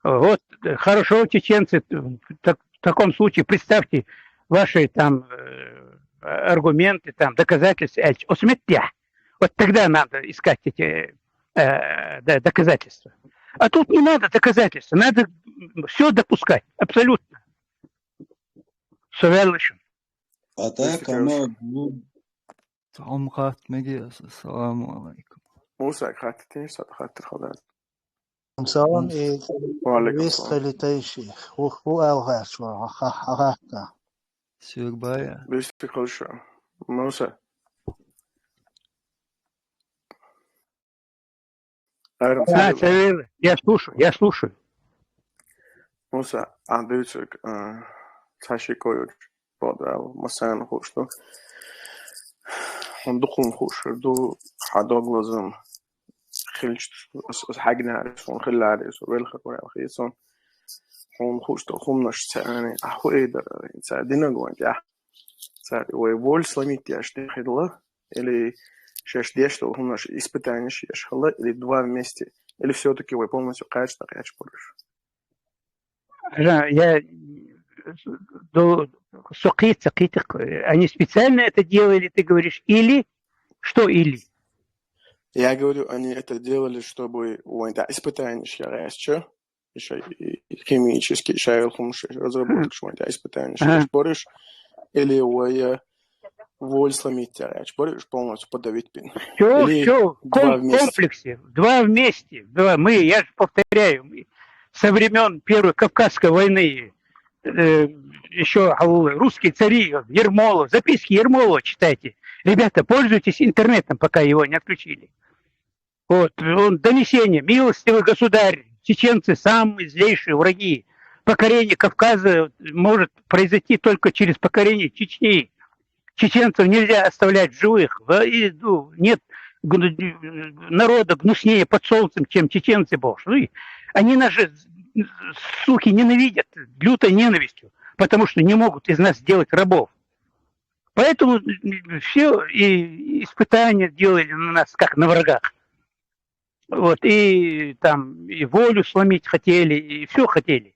Вот э, хорошо, чеченцы, в так- в таком случае представьте ваши там э, аргументы, там доказательства, Эльч, осметья. Вот тогда надо искать эти э, да, доказательства. А тут не надо доказательства, надо все допускать, абсолютно. Совершенно. А так, а мы... Цхьа хӀама хатта мегий ас? Ассаламу алейкум. Муса, хатта теш, сад хатта хадад. Салам и Ва алейкум вест салам. Хали Тайши. Ху ху алгаш ва ха ха ха. Сюрбая. Вести хорошо. Муса. Арам А, Савелий, я слушаю, я слушаю. Муса, а дивицик, цхьа ши койуч бодал, масана хуш ду. Хун духун хуш ду, хадоглазым. Хилч хагнарис, хун хиларис, велха курал хисон. Хун хуш ду, хумнаш цани, а хуэйдар, ца динагон, я. Ца, ой, воль сломить я, что хидла, или шеш деш, что хумнаш испытание шеш хала, или два вместе, или все-таки ой полностью кач, так я чпоришь. Жа- Я до сокъица, они специально это делали, ты говоришь, или что или? Я говорю, они это делали, чтобы ой, да, испытание шарасча, еще и химический шайл хумш разработок, что да, испытание Ага. шарасча, или ой, воль сломить я чпоришь, полностью подавить пин. Все, Или все, два вместе. Комплексе, два вместе, два, мы, я же повторяю, мы со времен Первой Кавказской войны, э, еще русские цари, Ермолов, записки Ермолова читайте. Ребята, пользуйтесь интернетом, пока его не отключили. Вот, он донесение, милостивый государь, чеченцы самые злейшие враги. Покорение Кавказа может произойти только через покорение Чечни. Чеченцев нельзя оставлять в живых. В- и, ну, Нет гну- народа гнуснее под солнцем, чем чеченцы, бог. Ну, и они нас же, суки, ненавидят лютой ненавистью, потому что не могут из нас сделать рабов. Поэтому все и испытания делали на нас, как на врагах. Вот, и там и волю сломить хотели, и все хотели.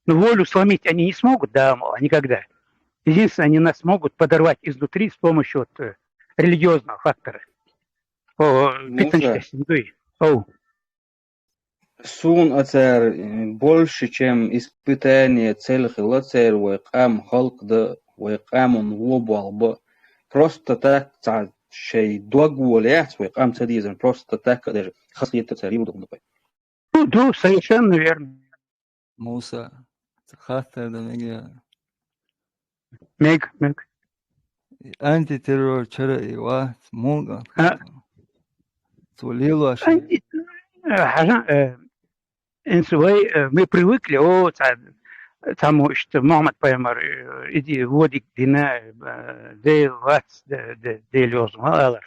Но волю сломить они не смогут, да, никогда. Единственное, они нас могут подорвать изнутри с помощью вот, э, религиозного фактора. О, Муса. О. Сун ацар больше, чем испытание цель хила цер вай къам халкъ да, вай къаман вобал ба. Просто так ца шей дог воляц вай къам ца дизан, просто так даже хасхита цар юдук да. Ну, да, совершенно верно. Муса, хаттар да мега. Мег, мег. Антитеррор чара и вац, мулга. А? Цо лилош. Анти- э, хажа- э, Инсвай, э, мы привыкли, о, ца- тому, что Мухаммад Пайгамбар, э, иди, води дина, э, дел вац, де- де- дел ёз, ма алар.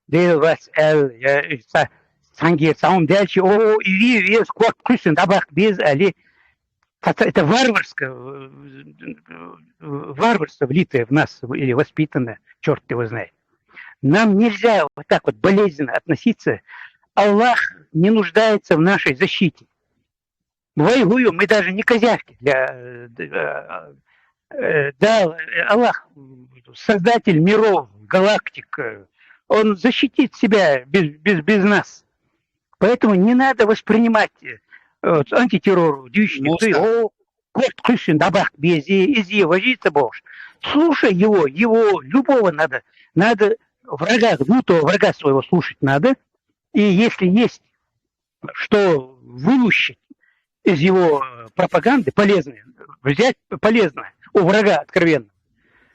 Дел вац, эл, я, э, ца- цангир, самом дальше, о, и ви, вес, кот, кусин, табак, без, али. Та- та- Это варварское, э, варварство влитое в нас, или воспитанное, черт его знает. Нам нельзя вот так вот болезненно относиться. Аллах не нуждается в нашей защите. Вайгую, мы даже не козявки для... э, э, Да, э, Аллах, создатель миров, галактик, э, он защитит себя без, без, без нас. Поэтому не надо воспринимать, э, вот, антитеррор, дичь, никто, Муса. О, корт куйсин дабах бези, изи, возиться бохш. Слушай его, его, любого надо. Надо врага, внутреннего врага своего слушать надо. И если есть что вылущить из его, э, пропаганды, полезное, взять полезное у врага откровенно.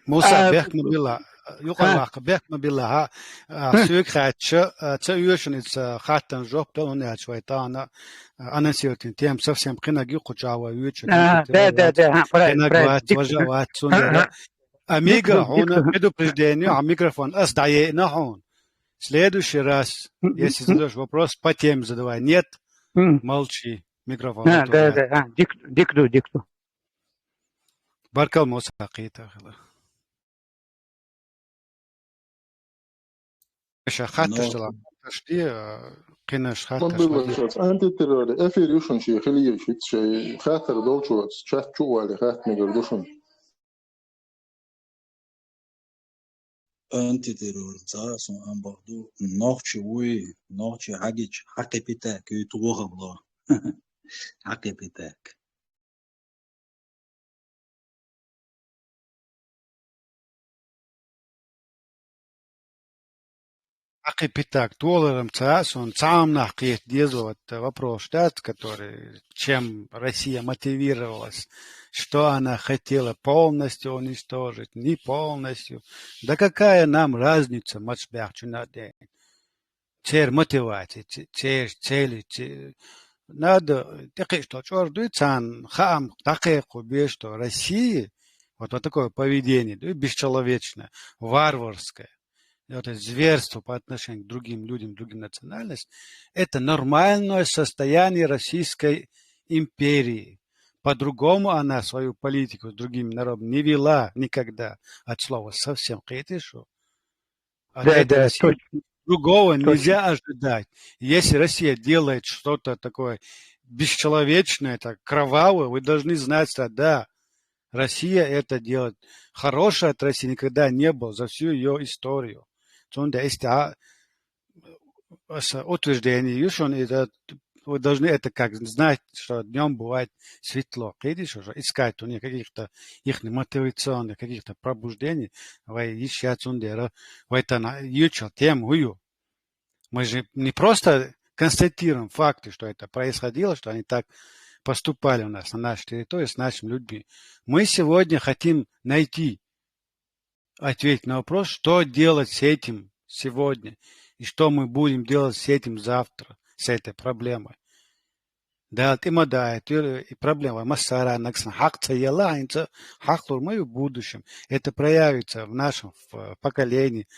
Муса, а, бехк ма билла, юкъа а, ваккха, бехк ма билла, хӀа, а, хм. Соьга хаьттича, а, ца оьшу шуна иза хаттарна жоп дала, хӀунда аьлча вай тахана, а, анонсировать йина тема совсем кхинаг ю, кху чу вай вуьйцу, а, да, да, да, а, правильно, кхинаг правильно, вац, дик-, важа вац, а, цундела. А, Амига, дик-, хьона дик-, предупреждение, а микрофон ас дӀаяйна хьона. Следующий раз, мгм, если задаешь вопрос, по теме задавай. Нет, мгм, молчи. Микрофон. А, да, да, а, дик-, дик ду, дик ду. Баркал, Муса, кхеташ хила. Ша хатташ, ну, дала хатташ де, а, кхинаш хатташ. Ма билла, антитеррор, эфир ю шун ши хили ю ши, ши хаттар долчу, чат чу вали хатт мегар ду шун. Антитеррор, цӀа сун амбахду, нохчи вуй, нохчи хьагич, хьакхепитак, ю тухабла. Хьакхепитак. Хьакхепитак, толарам ца сун, цхьа а нах кхета деза, вот, вопрос, да, который, чем Россия мотивировалась, что она хотела полностью уничтожить, не полностью. Да какая нам разница, мач бяхчу на день. Цер мотивация, ц-, цер цели, ц-, надо, тӀекхиъча чӀор дуй, царна хаам дӀакхайкхо беза, что Россия, вот, вот такое поведение, дуй, бесчеловечное, варварское. И вот это зверство по отношению к другим людям, другим национальностям, это нормальное состояние Российской империи. По-другому она свою политику с другими народами не вела никогда. От слова совсем кхеташ шу. От этой России точно. Другого нельзя ожидать. Если Россия делает что-то такое бесчеловечное, так кровавое, вы должны знать, что да, Россия это делает. Хорошее от России никогда не было за всю её историю. Цунда есть, а, с-, утверждение, ю шун, и да, вы должны это как знать, что днём бывает светло. Кхеташ шу, искать у них каких-то ихних мотивационных, каких-то пробуждений, вай йиш яц цундела, вай тахана йоьчу тема хӀу ю. Мы же не просто констатируем факты, что это происходило, что они так поступали у нас на нашей территории с нашими людьми. Мы сегодня хотим найти, ответить на вопрос, что делать с этим сегодня и что мы будем делать с этим завтра, с этой проблемой. Дала тӀе ма даьд, и проблема массара а нагахь санна хьакъ ца елла, хӀинца хьакъ лур ма ю в будущем. Это проявится в нашем, в поколении,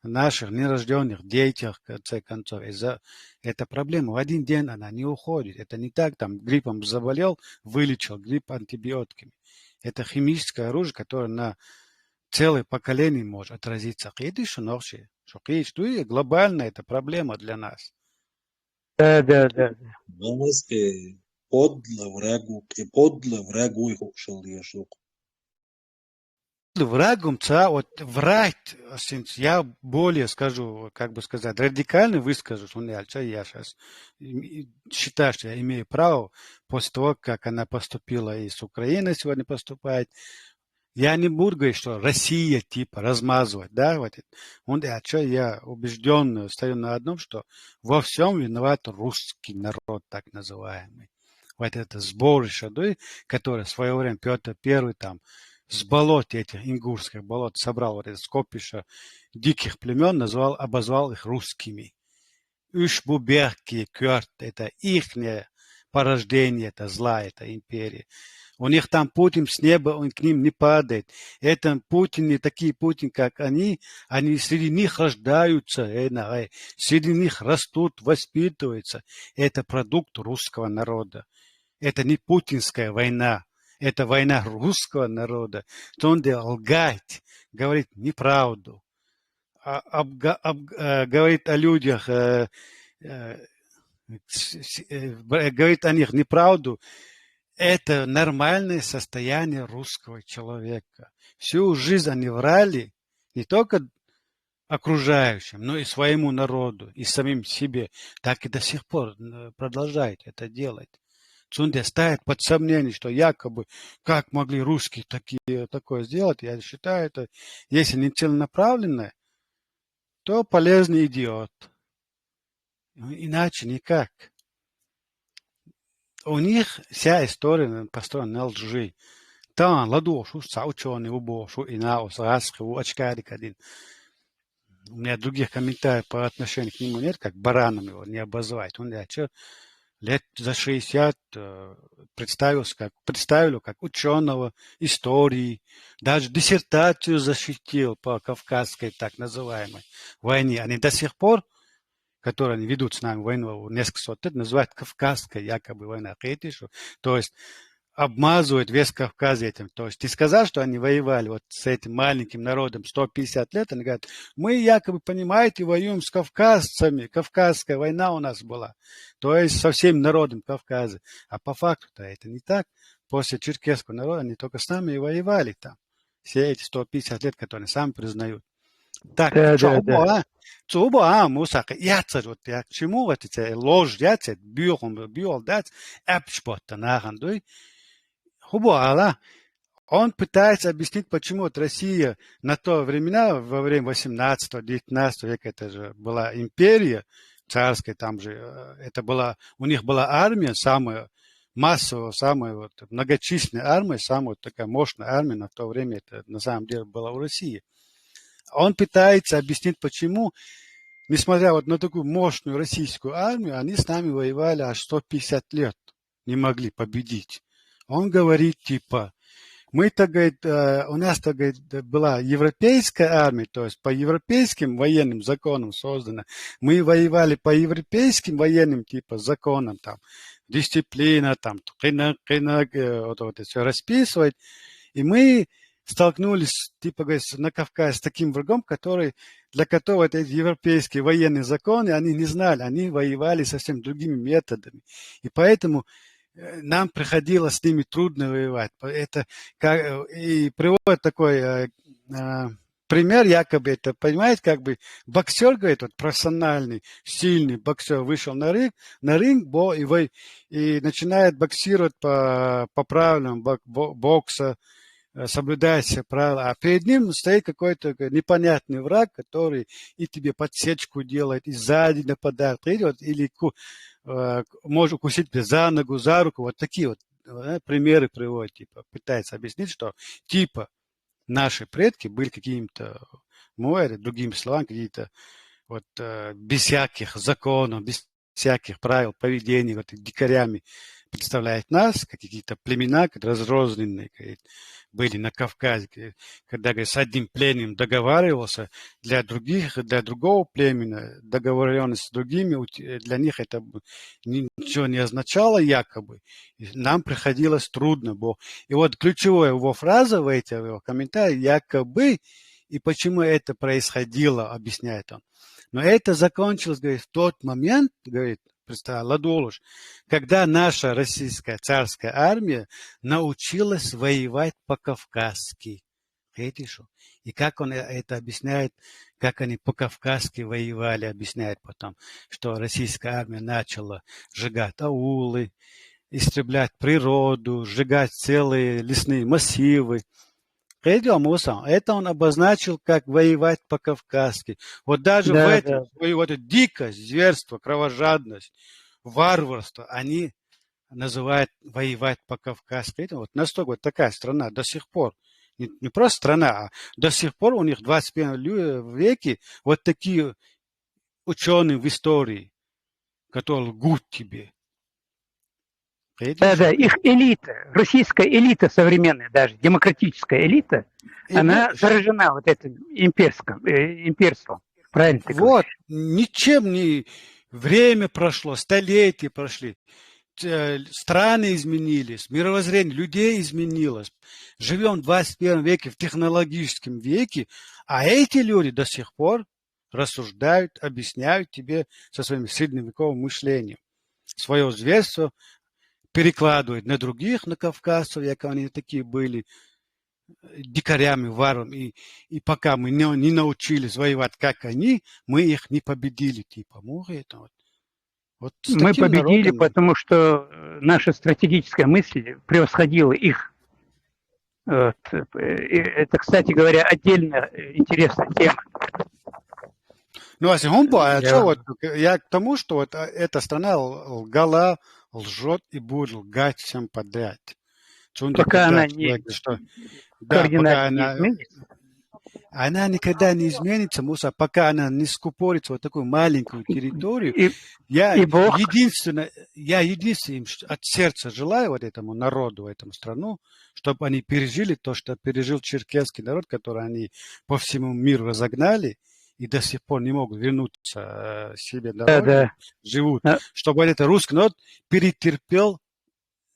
в наших нерождённых детях, в конце концов. Из-за эта проблема в один день, она не уходит. Это не так, там, гриппом заболел, вылечил грипп антибиотиками. Это химическое оружие, которое на целое поколение может отразиться. Кхеташ шу, нохчий? Шу кхеташ дуй, глобальная эта проблема для нас. Да, да, да, да. Ванас кхе подлый враг ву, кхе подлый враг ву и хӀу шал еш лукъ. Врагом ца, вот врать, синц-, я более скажу, как бы сказать, радикально выскажусь, хӀунда аьлча я щас, м, и считаю, что я имею право после того, как она поступила и с Украиной сегодня поступает, я не буду говорить, что Россия, типа, размазывать, да, вот это. ХӀунда аьлча я убеждённо стою на одном, что во всём виноват русский народ, так называемый. Вот это сборище, да, которое в своё время Пётр Первый там с болот этих, ингушских болот, собрал вот это скопище диких племён, назвал, обозвал их русскими. Уж бу бехке коьрта, это ихнее порождение, это зла, это империя. У них там Путин с неба, он к ним не падает. Это Путин, не такие Путин, как они, они среди них рождаются, э, на, э, среди них растут, воспитываются. Это продукт русского народа. Это не путинская война, это война русского народа. Цундела лгать, говорить неправду, а, обга-, об-, э, говорит о людях, э, э, с-, с-, э, б-, говорит о них неправду. Это нормальное состояние русского человека. Всю жизнь они врали, не только окружающим, но и своему народу, и самим себе, так и до сих пор э, продолжают это делать. Цунде ставят под сомнение, что якобы как могли русские такие, такое сделать, я считаю, это, если не целенаправленное, то полезный идиот. Ну, иначе никак. У них вся история построена на лжи. Там ладошу, саученый убошу, и на ус, гасхи, у очкарика один. У меня других комментариев по отношению к нему нет, как бараном его не обозвать. Он, я чё, лет за шестьдесят э, представился как, представили как ученого истории, даже диссертацию защитил по кавказской так называемой войне. Они до сих пор, которые они ведут с нами войну несколько сот лет, называют кавказской якобы война. Хейтишу. То есть обмазывают весь Кавказ этим. То есть ты сказал, что они воевали вот с этим маленьким народом сто пятьдесят лет, они говорят, мы якобы, понимаете, воюем с кавказцами, кавказская война у нас была, то есть со всем народом Кавказа. А по факту-то это не так. После черкесского народа они только с нами и воевали там. Все эти сто пятьдесят лет, которые они сами признают. Так, да, да, да. Цу убо, а, мусакы, яцар, вот я к чему вот эти ложь, яцар, бюхом, бюхом, да, эпчботта, нахан, дуй. Хубо, ала, он пытается объяснить, почему вот Россия на то времена, во время восемнадцатого, девятнадцатого века, это же была империя царская, там же э, это была, у них была армия самая массовая, самая вот многочисленная армия, самая вот такая мощная армия на то время, это на самом деле была у России. Он пытается объяснить, почему, несмотря вот на такую мощную российскую армию, они с нами воевали аж сто пятьдесят лет, не могли победить. Он говорит, типа, мы-то, говорит, э, у нас-то, говорит, была европейская армия, то есть по европейским военным законам создана. Мы воевали по европейским военным, типа, законам, там, дисциплина, там, кына, кына, э, вот, вот это все расписывать. И мы столкнулись, типа, говорит, на Кавказе с таким врагом, который, для которого это европейские военные законы, они не знали, они воевали совсем другими методами. И поэтому э, нам приходилось с ними трудно воевать. По- Это как, э, и приводит такой э, э, пример, якобы это, понимаете, как бы боксер, говорит, вот профессиональный, сильный боксер вышел на ринг, на ринг, бо, и, вы, и начинает боксировать по, по правилам бок- бо- бокса, э, соблюдает все правила, а перед ним стоит какой-то непонятный враг, который и тебе подсечку делает, и сзади нападает, видите, вот, или ку- э, может укусить тебя за ногу, за руку, вот такие вот э, примеры приводит, типа, пытается объяснить, что типа наши предки были какими-то муэры, другими словами, какие-то вот э, без всяких законов, без всяких правил поведения, вот дикарями представляет нас, как какие-то племена, как разрозненные, говорит, были на Кавказе, говорит, когда, говорит, с одним племенем договаривался, для других, для другого племени договоренность с другими, у те- для них это б- ни- ничего не означало якобы. И нам приходилось трудно, бо и вот ключевая его фраза в этих его комментариях, якобы, и почему это происходило, объясняет он. Но это закончилось, говорит, в тот момент, говорит, представь, Ладулуш, когда наша российская царская армия научилась воевать по-кавказски. Хейтишу. И как он э- это объясняет, как они по-кавказски воевали, объясняет потом, что российская армия начала сжигать аулы, истреблять природу, сжигать целые лесные массивы. Хейтишу, Муса, это он обозначил как воевать по-кавказски. Вот даже в Да, этом, да. свою вот эту дикость, зверство, кровожадность, варварство, они называют воевать по-кавказски. Это вот настолько вот такая страна до сих пор. Не, не просто страна, а до сих пор у них в двадцать первом лю- веке вот такие ученые в истории, которые лгут тебе. Да, да, их элита, российская элита современная, даже демократическая элита, И она вот- заражена вот этим имперским, э, имперством. Правильно ты Вот, говоришь. Ничем не... Время прошло, столетия прошли. Т- э, Страны изменились, мировоззрение людей изменилось. Живем в двадцать первом веке, в технологическом веке, а эти люди до сих пор рассуждают, объясняют тебе со своим средневековым мышлением. Свое зверство перекладывают на других, на кавказцев, як они такие были. дикарями, варварами, и, и пока мы не, не научились воевать, как они, мы их не победили, типа, муха это вот. Вот с Мы таким победили, народом. Потому что э, наша стратегическая мысль превосходила их. Вот. Э, и Это, кстати говоря, отдельная э, интересная тема. Ну, а сегодня, а Я- что вот, я к тому, что вот а, эта страна л- лгала, лжет и будет лгать всем подряд. Что он Пока никогда она не не говорит, что... Да, кардинально пока не она, изменится. она никогда не изменится, Муса, пока она не скупорится вот такую маленькую территорию. И, Я и Бог- единственное, я единственное им ш- от сердца желаю вот этому народу, этому страну, чтобы они пережили то, что пережил черкесский народ, который они по всему миру разогнали и до сих пор не могут вернуться э, себе да, домой, да. живут, А- чтобы этот русский народ перетерпел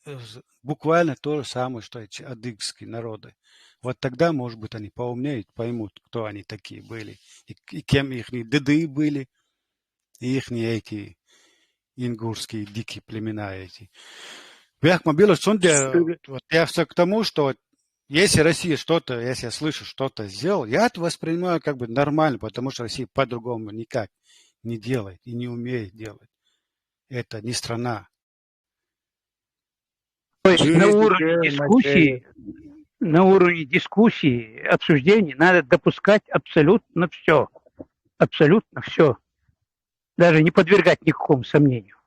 э, з- буквально то же самое, что и ч- адыгские народы. Вот тогда, может быть, они поумнеют, поймут, кто они такие были, и, и кем их деды были, и их эти ингушские дикие племена эти. Бяхма Билыч, сонде, вот я все к тому, что вот если Россия что-то, если я слышу, что-то сделал, я это воспринимаю как бы нормально, потому что Россия по-другому никак не делает и не умеет делать. Это не страна. То есть на Юрий уровне Петрович дискуссии, на уровне дискуссии, обсуждений надо допускать абсолютно все. Абсолютно все. Даже не подвергать никакому сомнению.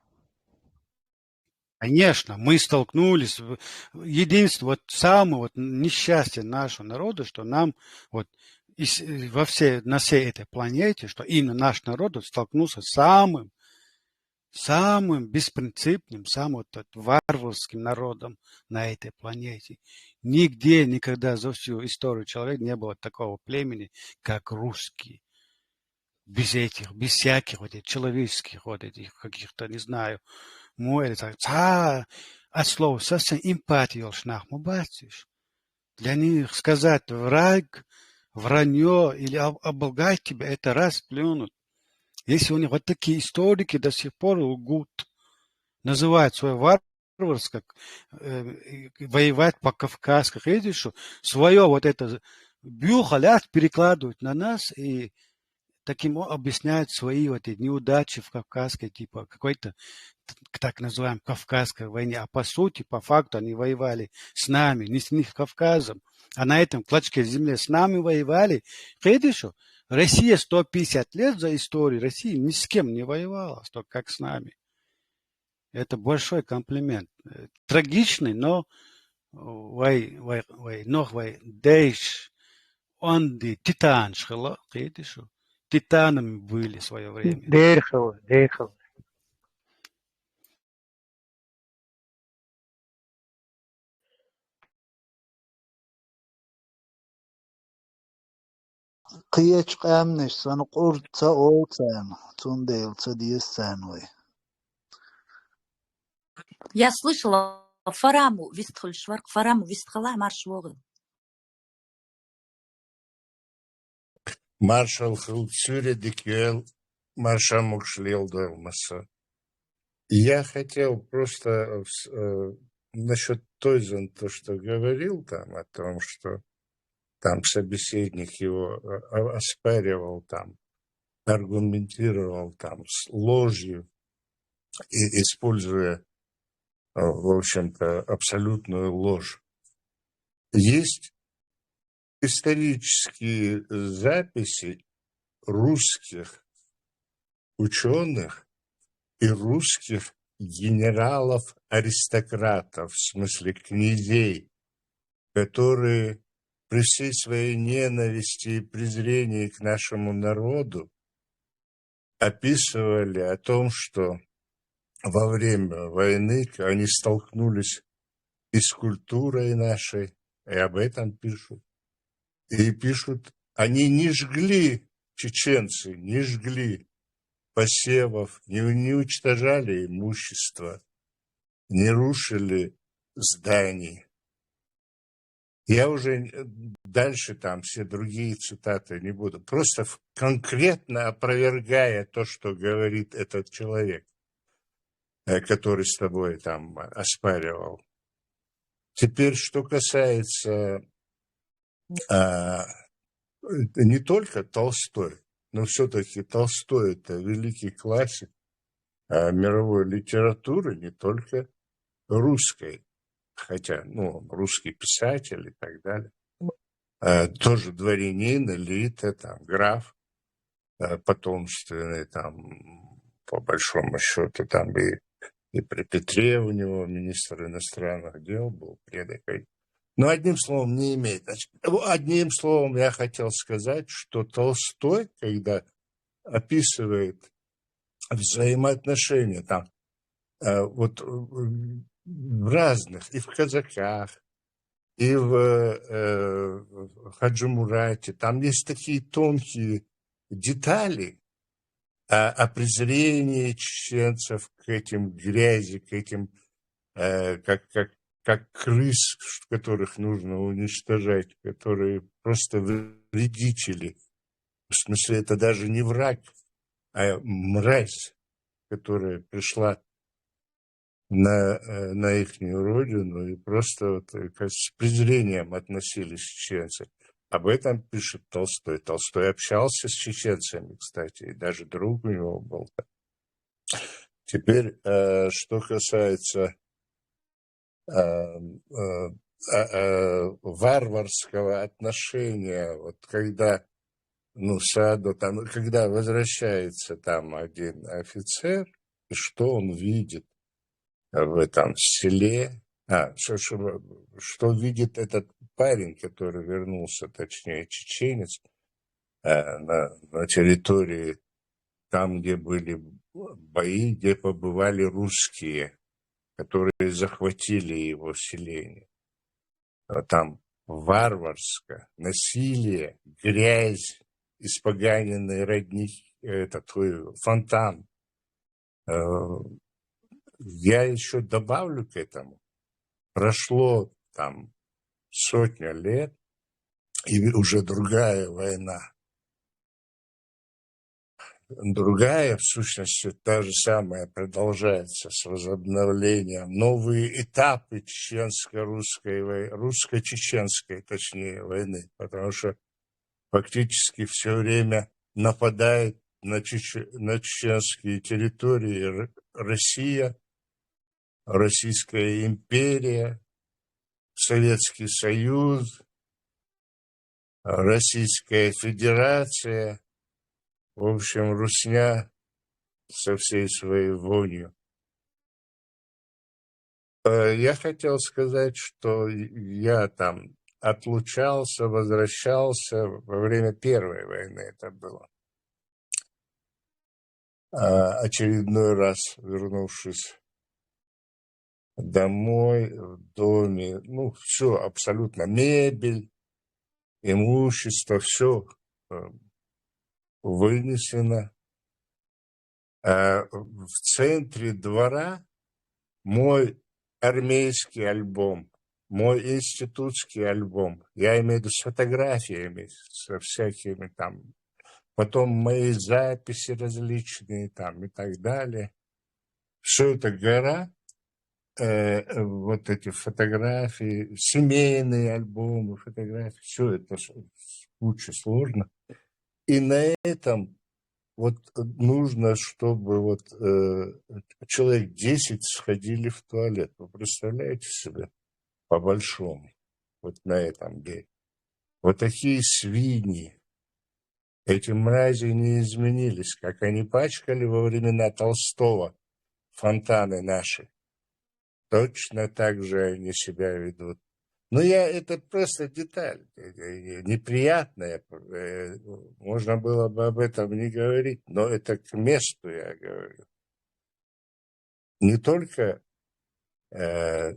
Конечно, мы столкнулись. в- Единственное, вот самое вот несчастье нашего народа, что нам вот и с- и во всей, на всей этой планете, что именно наш народ вот столкнулся с самым, самым беспринципным, самым вот, вот варварским народом на этой планете. Нигде никогда за всю историю человека не было такого племени, как русские. Без этих, без всяких вот этих человеческих вот этих каких-то, не знаю, мой это, а, от слова совсем эмпатия нахмубатишь. Для них сказать враг, вранье или об- оболгать тебя, это расплюнуть. Если у них вот такие историки до сих пор лгут, называют свое варварство, как, э, и воевать по-кавказски, видишь, свое вот это бюхалят перекладывают на нас и таким о- объясняют свои вот эти неудачи в кавказской, типа какой-то т- так называемой кавказской войне. А по сути, по факту они воевали с нами, не с них Кавказом, а на этом клочке земли с нами воевали. Видишь, Россия сто пятьдесят лет за историю России ни с кем не воевала, столько как с нами. Это большой комплимент. Э, Трагичный, но вай, вай, вай, но вай, дейш, он ди титан шхала, кидишу. Титанами были в свое время. Дерхал, дерхал. Кхъечӏ къамнеш, сан кьурд ца олцан, цундел ца десцан вай. Я слышала, Фараму вистхил шварк, Фараму вистхала марш вогъил. Маршал хил цуьре дикел, марша мукшлел доймаса. Я хотел просто э, насчет той зон, то, что говорил там о том, что там собеседник его э, оспаривал, там аргументировал там с ложью, и используя, э, в общем-то, абсолютную ложь. Есть исторические записи русских ученых и русских генералов-аристократов, в смысле князей, которые при всей своей ненависти и презрении к нашему народу описывали о том, что во время войны они столкнулись и с культурой нашей, и об этом пишут. И пишут, они не жгли, чеченцы не жгли посевов, не, не уничтожали имущество, не рушили зданий. Я уже дальше там все другие цитаты не буду. Просто конкретно опровергая то, что говорит этот человек, э, который с тобой там оспаривал. Теперь, что касается А, это не только Толстой, но все-таки Толстой — это великий классик, а, мировой литературы, не только русской, хотя, ну, он русский писатель и так далее. А, тоже дворянин, элита, там, граф, а, потомственный, там, по большому счету, там и, и при Петре у него министр иностранных дел был, предок. Но одним словом, не имеет. Значит, одним словом, я хотел сказать, что Толстой, когда описывает взаимоотношения там, э, вот, э, в разных, и в «Казаках», и в, э, в «Хаджи Мурате», там есть такие тонкие детали, а, о презрении чеченцев к этим грязи, к этим, э, как, как, как крыс, которых нужно уничтожать, которые просто вредители. В смысле, это даже не враг, а мразь, которая пришла на, э, на ихнюю родину и просто вот, э, как с презрением относились чеченцы. Об этом пишет Толстой. Толстой общался с чеченцами, кстати, и даже друг у него был. Теперь, э, что касается, э, э, э, э, варварского отношения, вот когда, ну, Саадо, там, когда возвращается там один офицер, и что он видит в этом селе, а, что, что, что видит этот парень, который вернулся, точнее, чеченец, э, на, на территории, там, где были бои, где побывали русские, которые захватили его селение. А там варварско, насилие, грязь, испоганенный родник, этот, ой, фонтан. Э, я еще добавлю к этому. Прошло там сотня лет, и уже другая война. Другая, в сущности, та же самая продолжается с возобновлением. Новые этапы чеченско-русской вой-, русско-чеченской, точнее, войны, потому что фактически все время нападает на, чеч-, на чеченские территории Р-, Россия, Российская империя, Советский Союз, Российская Федерация, в общем, русня со всей своей вонью. Э, я хотел сказать, что я там отлучался, возвращался во время Первой войны, это было. А, очередной раз вернувшись домой, в доме, ну, все абсолютно, мебель, имущество, все, э, вынесено. А в центре двора мой армейский альбом, мой институтский альбом, я имею в виду с фотографиями, со всякими там, потом мои записи различные там и так далее. Все это гора, э, вот эти фотографии, семейные альбомы, фотографии, все это с-, с-, куча сложно. И на этом вот нужно, чтобы вот, э, человек десять сходили в туалет. Вы представляете себе? По-большому. Вот на этом деле. Вот такие свиньи. Эти мрази не изменились. Как они пачкали во времена Толстого фонтаны наши, точно так же они себя ведут. Но я, это просто деталь, э, э, неприятная. Э, можно было бы об этом не говорить, но это к месту я говорю. Не только, э,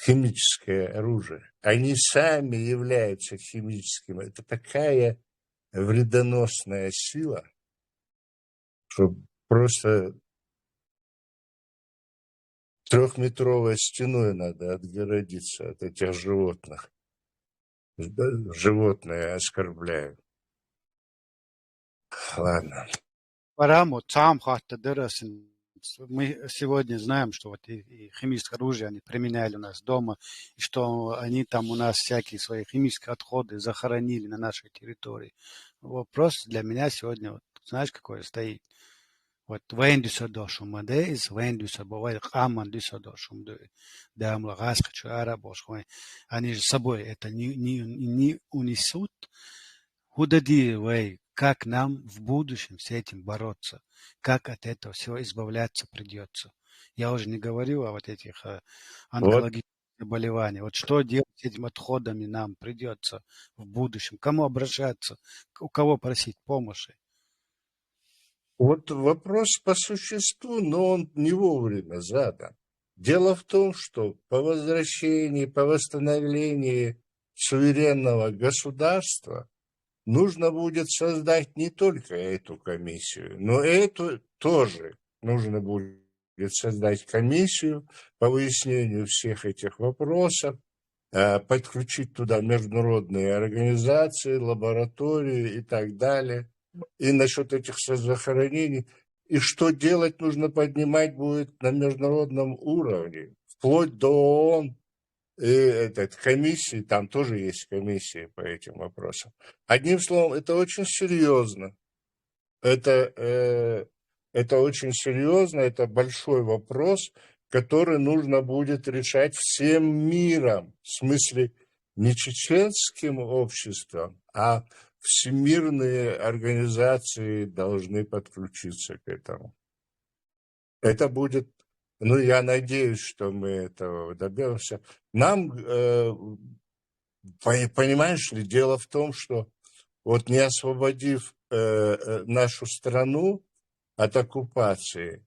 химическое оружие, они сами являются химическим. Это такая вредоносная сила, что просто трёхметровой стеной надо отгородиться от этих животных. Да, животные оскорбляют. Ладно. Бараму цаам хатта дырысын мы сегодня знаем, что вот и, и химическое оружие они применяли у нас дома, и что они там у нас всякие свои химические отходы захоронили на нашей территории. Вопрос для меня сегодня, вот, знаешь, какой стоит? Вот вайн дуьсадо шумаде из вайн дуьсадо, вайн къаман дуьсадо шумаде. Дамла гъаскъ чу ара бош вайн. Они же с собой это не, не, не унесут. Худади вай, как нам в будущем с этим бороться? Как от этого всего избавляться придется? Я уже не говорю о вот этих э, онкологических заболеваниях. Вот что делать с этими отходами нам придется в будущем? Кому обращаться? У кого просить помощи? Вот вопрос по существу, но он не вовремя задан. Дело в том, что по возвращении, по восстановлении суверенного государства нужно будет создать не только эту комиссию, но эту тоже нужно будет создать комиссию по выяснению всех этих вопросов, э, подключить туда международные организации, лаборатории и так далее. И насчет этих со- захоронений. И что делать нужно, поднимать будет на международном уровне, вплоть до ООН и этот, комиссии, там тоже есть комиссии по этим вопросам. Одним словом, это очень серьезно. Это, э, это очень серьезно, это большой вопрос, который нужно будет решать всем миром, в смысле не чеченским обществом, а всемирные организации должны подключиться к этому. Это будет, ну, я надеюсь, что мы этого добьемся. Нам, э, по- понимаешь ли, дело в том, что вот не освободив э, э, нашу страну от оккупации,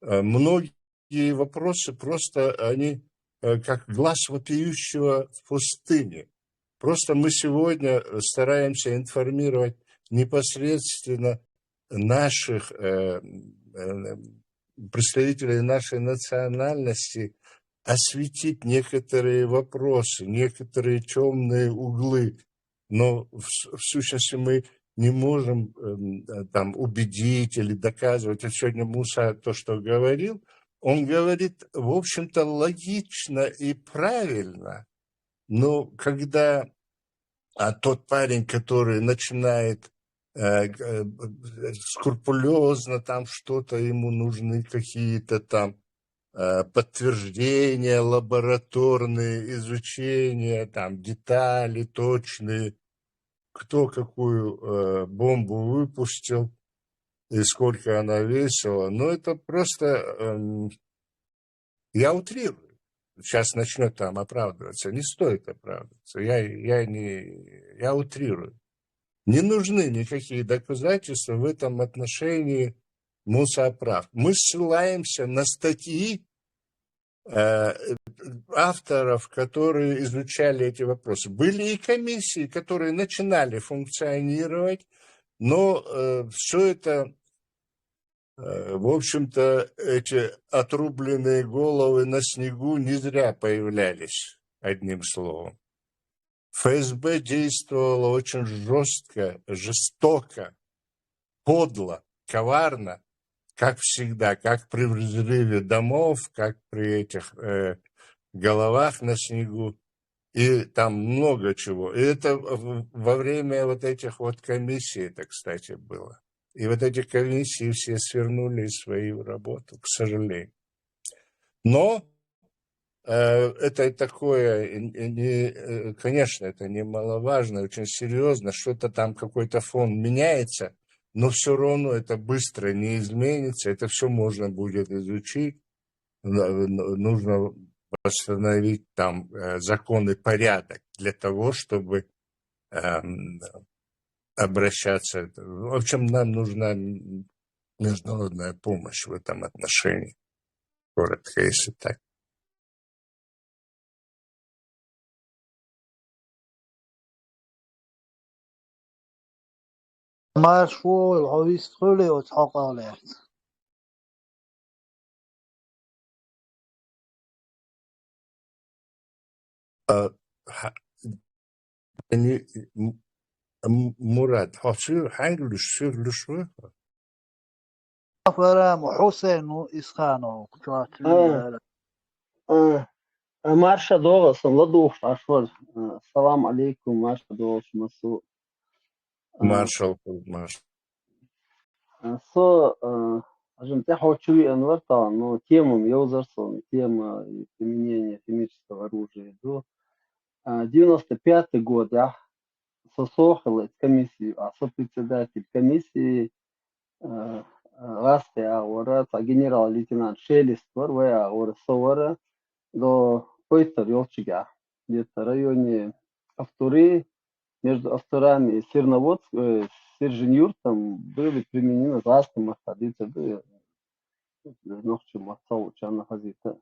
э, многие вопросы просто они э, как глаз вопиющего в пустыне. Просто мы сегодня э, стараемся информировать непосредственно наших э, э, представителей нашей национальности, осветить некоторые вопросы, некоторые темные углы. Но в, с- в сущности мы не можем эм, э, там убедить или доказывать. Вот сегодня Муса то, что говорил, он говорит, в общем-то, логично и правильно. Но когда а, тот парень, который начинает э, э, скрупулезно там что-то, ему нужны какие-то там э, подтверждения, лабораторные изучения, там детали точные, кто какую э, бомбу выпустил и сколько она весила. Но это просто, эм, я утрирую. Сейчас начнет там оправдываться. Не стоит оправдываться. Я, я, не, я утрирую. Не нужны никакие доказательства в этом отношении. Муса прав. Мы ссылаемся на статьи э, авторов, которые изучали эти вопросы. Были и комиссии, которые начинали функционировать, но э, все это, э, в общем-то, эти отрубленные головы на снегу не зря появлялись, одним словом. ФСБ действовало очень жестко, жестоко, подло, коварно, как всегда, как при взрыве домов, как при этих э, головах на снегу. И там много чего. И это в- во время вот этих вот комиссий это, кстати, было. И вот эти комиссии все свернули свою работу, к сожалению. Но э, это такое, э, не, э, конечно, это немаловажно, очень серьезно, что-то там, какой-то фон меняется, но все равно это быстро не изменится, это все можно будет изучить. Н- н- Нужно восстановить там э, закон и порядок для того, чтобы эм, обращаться. В общем, нам нужна м- международная помощь в этом отношении. Коротко, если так. Марш вол, хьо вистхуьле оцу хьокъалехь. А, ха- ани- м- м- Мурад, хьо суьйр хьаьнга луьш, суьйр луьш ву? Афарам Хусейну Исханов. А, а, Марша дола сан ладух ашвар. Салам алейкум, Марша дола шмасу. Маршал, маршал. Со ажим те хочу и анвар та, но тема, я узар сон, тема применения химического оружия. До девяносто пятый год, а, со сохал комиссии, а со председатель комиссии, Ласте агъора, ца генерал-лейтенант Шелест вар, вай агъора со вара, до Ойтар ёлчига, где-то в районе Автуры, между Автурами и Серноводск, э, Сержинюртом были применены застым отходиться, да, нохчим отцал учана хазита.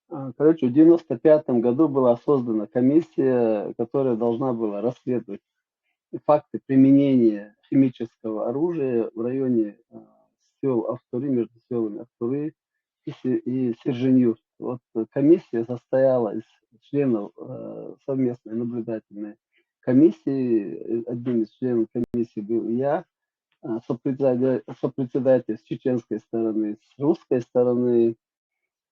Короче, в девяносто пятом году была создана комиссия, которая должна была расследовать факты применения химического оружия в районе сел Автуры, между селами Автуры и Сержинюрт. Вот комиссия состояла из членов совместной наблюдательной комиссии. Одним из членов комиссии был я, сопредседатель с чеченской стороны, с русской стороны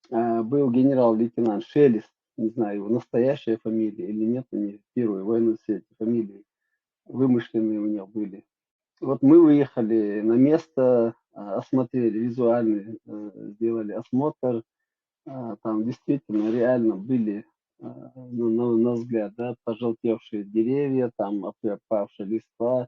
был генерал-лейтенант Шелест, не знаю, его настоящая фамилия или нет, они в Первую войну все эти фамилии вымышленные у них были. Вот мы выехали на место, осмотрели визуально, сделали осмотр. Там действительно реально были, ну, на, на взгляд, да, пожелтевшие деревья, там опавшая листва,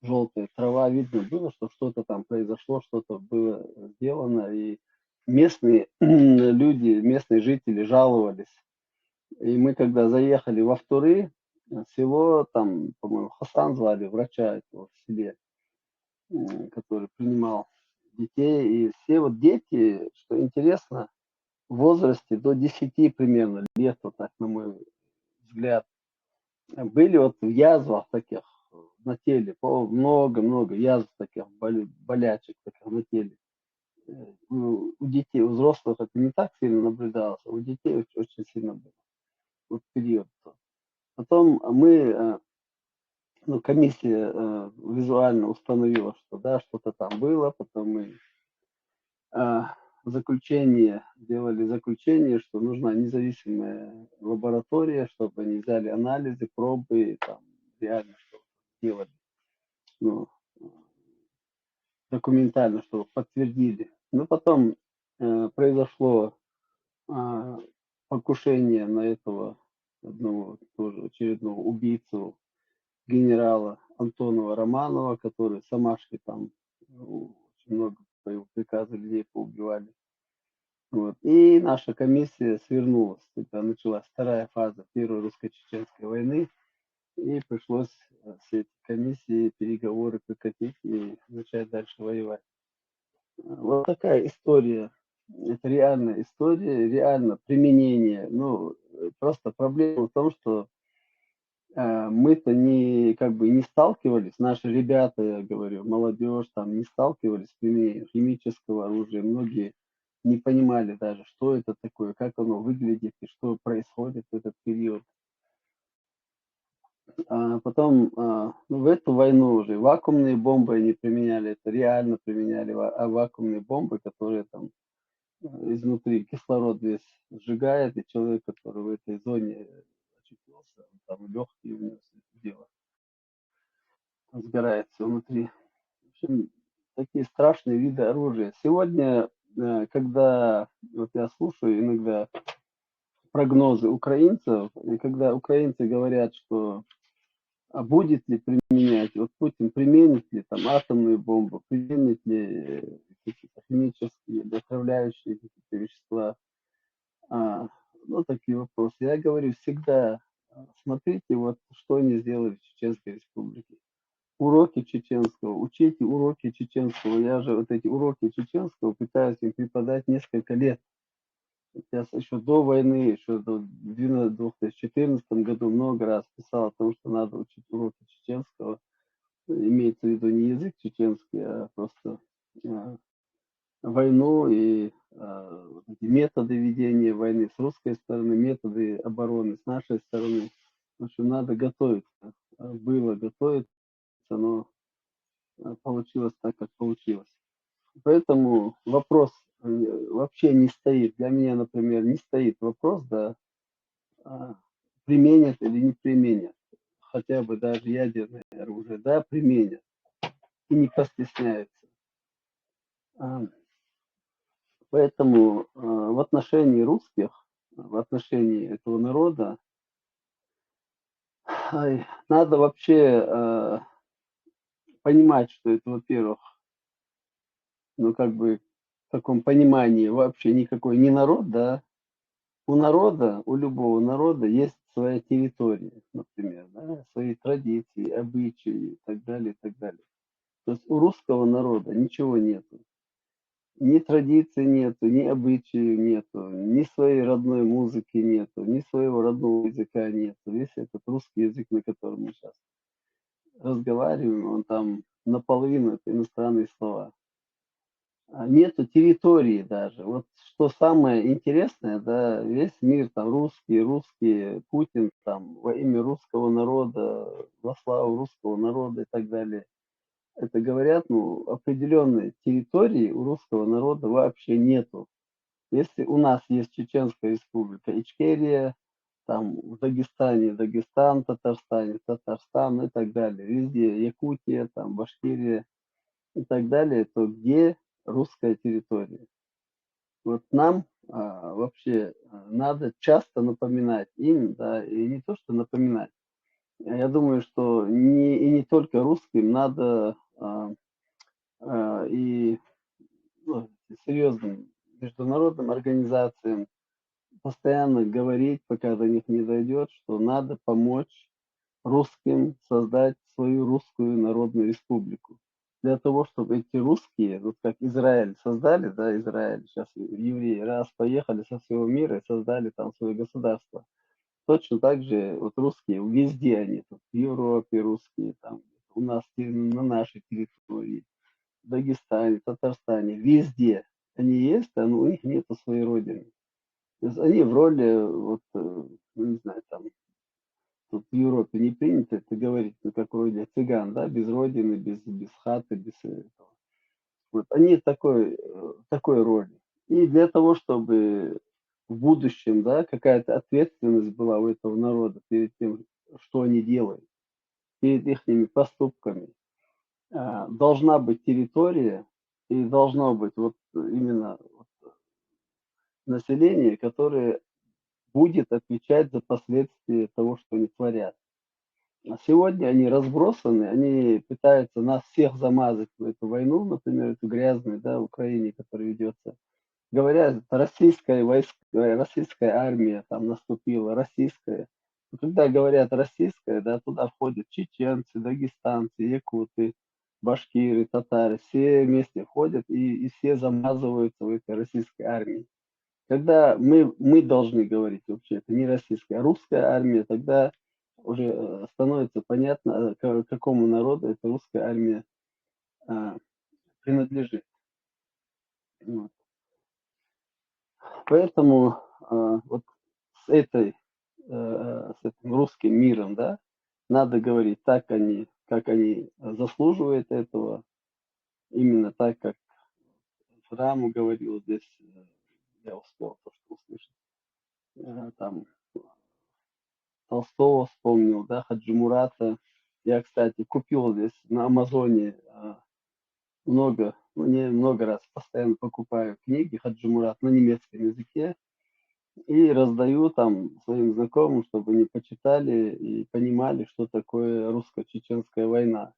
желтая трава. Видно было, что что-то там произошло, что-то было сделано. И местные люди, местные жители жаловались. И мы, когда заехали в Автуры, село, там, по-моему, Хасан звали врача этого в селе, который принимал детей. И все вот дети, что интересно, в возрасте до десяти примерно лет, вот так, на мой взгляд, были вот в язвах таких на теле, много-много язв таких, болячек таких на теле. У детей, у взрослых это не так сильно наблюдалось, а у детей очень сильно было. Вот период. Потом мы, ну, комиссия визуально установила, что да, что-то там было, потом мы заключение, сделали заключение, что нужна независимая лаборатория, чтобы они взяли анализы, пробы, там, реально что сделали. Ну, документально, чтобы подтвердили. Но потом произошло покушение на этого одного тоже очередного убийцу, генерала Антонова Романова, который в Самарске там очень много по его приказу людей поубивали. Вот. И наша комиссия свернулась. Тогда началась вторая фаза Первой русско-чеченской войны. И пришлось все эти комиссии, переговоры прекратить и начать дальше воевать. Вот такая история. Это реальная история, реально применение. Ну, просто проблема в том, что мы-то не, как бы, не сталкивались, наши ребята, я говорю, молодежь там не сталкивались с применением химического оружия. Многие не понимали даже, что это такое, как оно выглядит и что происходит в этот период. А потом, ну, в эту войну уже вакуумные бомбы они применяли, это реально применяли вакуумные бомбы, которые там изнутри кислород весь сжигает, и человек, который в этой зоне очутился, там легкие у него все это дело сгорает все внутри. В общем, такие страшные виды оружия. Сегодня, когда вот я слушаю иногда прогнозы украинцев, и когда украинцы говорят, что а будет ли применять, вот Путин применит ли там атомную бомбу, применит ли какие-то химические или отравляющие какие-то вещества, а, ну, такие вопросы. Я говорю всегда, смотрите, вот что они сделали в Чеченской Республике. Уроки чеченского, учите уроки чеченского. Я же вот эти уроки чеченского пытаюсь им преподать несколько лет. Я еще до войны, еще до две тысячи четырнадцатом году много раз писал о том, что надо учить уроки чеченского. Имеется в виду не язык чеченский, а просто войну и э, методы ведения войны с русской стороны, методы обороны с нашей стороны. В общем, надо готовиться. Было готовиться, но получилось так, как получилось. Поэтому вопрос э, вообще не стоит. Для меня, например, не стоит вопрос, да, а, применят или не применят. Хотя бы даже ядерное оружие, да, применят. И не постесняются. А, Поэтому э, в отношении русских, в отношении этого народа, ай, надо вообще э, понимать, что это, во-первых, ну, как бы в таком понимании вообще никакой не народ, да. У народа, у любого народа есть своя территория, например, да, свои традиции, обычаи и так далее, и так далее. То есть у русского народа ничего нету. Ни традиции нету, ни обычаев нету, ни своей родной музыки нету, ни своего родного языка нету. Весь этот русский язык, на котором мы сейчас разговариваем, он там наполовину это иностранные слова. А нету территории даже. Вот что самое интересное, да, весь мир там русские, русские, Путин там во имя русского народа, во славу русского народа и так далее. Это говорят, ну, определенной территории у русского народа вообще нету. Если у нас есть Чеченская Республика Ичкерия, там в Дагестане Дагестан, Татарстане Татарстан и так далее, везде Якутия, там Башкирия и так далее, то где русская территория? Вот нам а, вообще а, надо часто напоминать им, да, и не то, что напоминать. Я думаю, что не, и не только русским, надо а, а, и ну, серьезным международным организациям постоянно говорить, пока до них не дойдет, что надо помочь русским создать свою русскую народную республику. Для того, чтобы эти русские, вот как Израиль создали, да, Израиль, сейчас евреи раз поехали со всего мира и создали там свое государство. Точно так же вот русские, везде они, тут, в Европе русские, там, у нас на нашей территории, в Дагестане, Татарстане, везде они есть, но у них нет своей родины. То есть они в роли, вот, э, ну, не знаю, там, тут в Европе не принято это говорить, ну, как вроде цыган, да, без родины, без, без хаты, без этого. Вот, они такой, э, такой роли. И для того, чтобы в будущем, да, какая-то ответственность была у этого народа перед тем, что они делают, перед их поступками, а, должна быть территория, и должно быть вот именно вот население, которое будет отвечать за последствия того, что они творят. А сегодня они разбросаны, они пытаются нас всех замазать в эту войну, например, эту грязную, да, в Украине, которая ведется. Говорят, российская войска, российская армия там наступила, российская. Но когда говорят российская, да, туда входят чеченцы, дагестанцы, якуты, башкиры, татары, все вместе входят и, и все замазываются в этой российской армии. Когда мы, мы должны говорить вообще, это не российская, а русская армия, тогда уже э, становится понятно, э, к какому народу эта русская армия а, принадлежит. Вот. Поэтому а, вот с этой, э, с этим русским миром, да, надо говорить так, они, как они заслуживают этого, именно так, как Раму говорил здесь, э, я успел то, что услышать. Э, Там Толстого вспомнил, да, Хаджи Мурата. Я, кстати, купил здесь на Амазоне э, много, ну, не много раз, постоянно покупаю книги Хаджи Мурат на немецком языке и раздаю там своим знакомым, чтобы они почитали и понимали, что такое русско-чеченская война.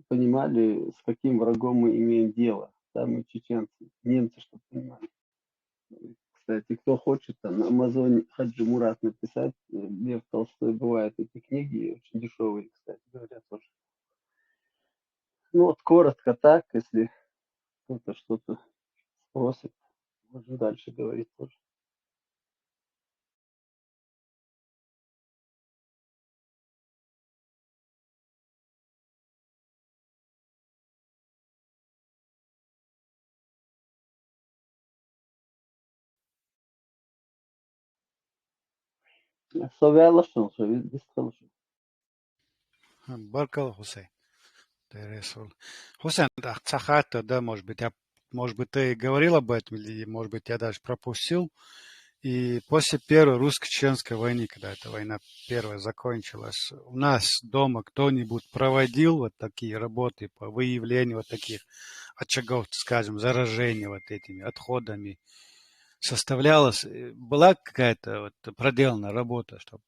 Понимали, с каким врагом мы имеем дело. Да, мы чеченцы, немцы, чтобы понимали. Кстати, кто хочет там на Амазоне Хаджи Мурат написать, э, Лев Толстой, бывают эти книги, очень дешевые, кстати говоря, тоже. Ну вот коротко так, если кто-то что-то спросит, можно дальше говорить тоже. Со ваьлла шун, со вист хилла шун. Баркалла, Хусейн. Деррис хилла. Хусейн, тӀаккха цхьа хаттар да, может быть, я Может быть, ты говорил об этом, или, может быть, я даже пропустил. И после первой русско-чеченской войны, когда эта война первая закончилась, у нас дома кто-нибудь проводил вот такие работы по выявлению вот таких очагов, скажем, заражения вот этими отходами? Составлялась, э, была какая-то вот проделана работа, чтобы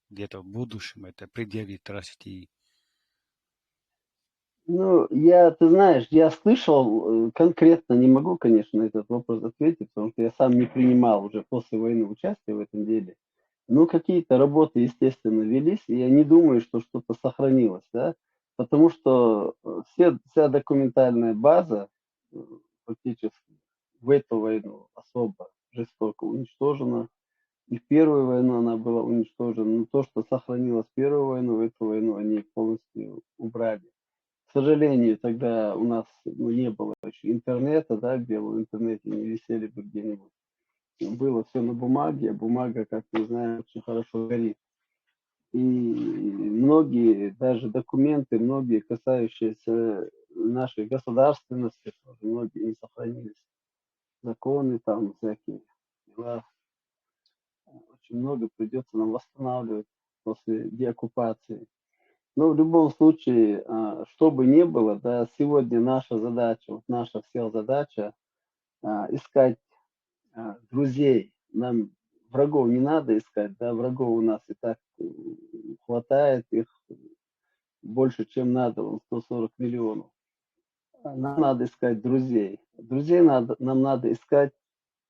где-то в будущем это предъявить России? Ну, я, ты знаешь, я слышал, э, конкретно не могу, конечно, на этот вопрос ответить, потому что я сам не принимал уже после войны участие в этом деле. Но какие-то работы, естественно, велись, и я не думаю, что что-то сохранилось, да, потому что э, все, вся документальная база э, фактически в эту войну особо жестоко уничтожена. И в первую войну она была уничтожена. Но то, что сохранилось в первую войну, в эту войну они полностью убрали. К сожалению, тогда у нас ну, не было еще интернета, да, где в интернете не висели бы где-нибудь. Было все на бумаге, а бумага, как мы знаем, очень хорошо горит. И многие даже документы, многие касающиеся нашей государственности, тоже многие не сохранились. Законы там всякие, дела. Очень много придется нам восстанавливать после деоккупации. Но в любом случае, а, что бы ни было, да, сегодня наша задача, вот наша вся задача а, искать а, друзей. Нам врагов не надо искать, да, врагов у нас и так э, хватает, их больше, чем надо, вон сто сорок миллионов. А нам надо искать друзей. Друзей надо, нам надо искать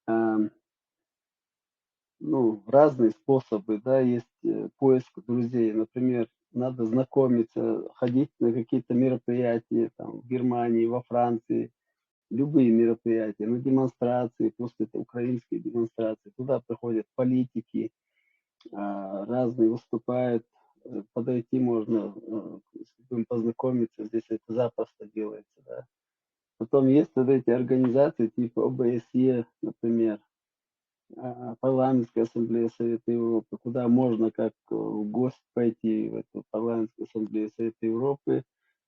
а, ну, в разные способы, да, есть э, поиск друзей. Например, надо знакомиться, ходить на какие-то мероприятия там, в Германии, во Франции, любые мероприятия, на демонстрации, пусть это украинские демонстрации, туда приходят политики, а, разные выступают, э, подойти можно, э, с любым познакомиться, здесь это запросто делается, да. Потом есть вот эти организации типа ОБСЕ, например, а, Парламентская ассамблея Совета Европы, куда можно как э, гость пойти в эту Парламентскую ассамблею Совета Европы,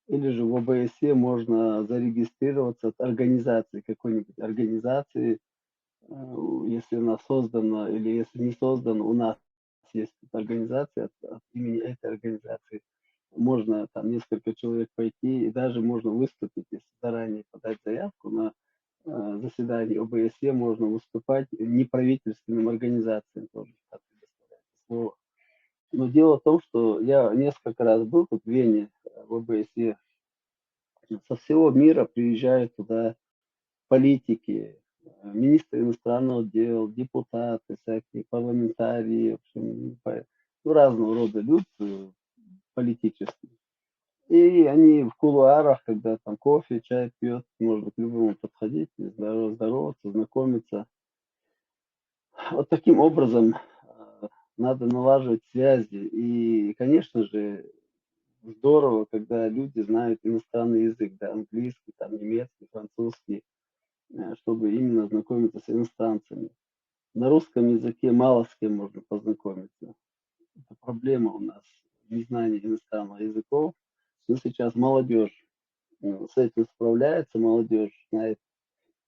или же в ОБСЕ можно зарегистрироваться от организации, какой-нибудь организации, э, если она создана или если не создана, у нас есть эта организация, от, от имени этой организации можно там несколько человек пойти, и даже можно выступить, если заранее подать заявку на э, заседании ОБСЕ, можно выступать неправительственным организациям тоже, так предоставляется слово. Но дело в том, что я несколько раз был тут в Вене, э, в ОБСЕ. Со всего мира приезжают туда политики, э, министры иностранных дел, депутаты, всякие парламентарии, в общем, ну, разного рода люди э, политические. И они в кулуарах, когда там кофе, чай пьет, можно к любому подходить, здороваться, знакомиться. Вот таким образом э, надо налаживать связи. И, конечно же, здорово, когда люди знают иностранный язык, да, английский, там, немецкий, французский, э, чтобы именно знакомиться с иностранцами. На русском языке мало с кем можно познакомиться. Это проблема у нас, незнание иностранных языков. Но сейчас молодежь э, с этим справляется, молодежь знает,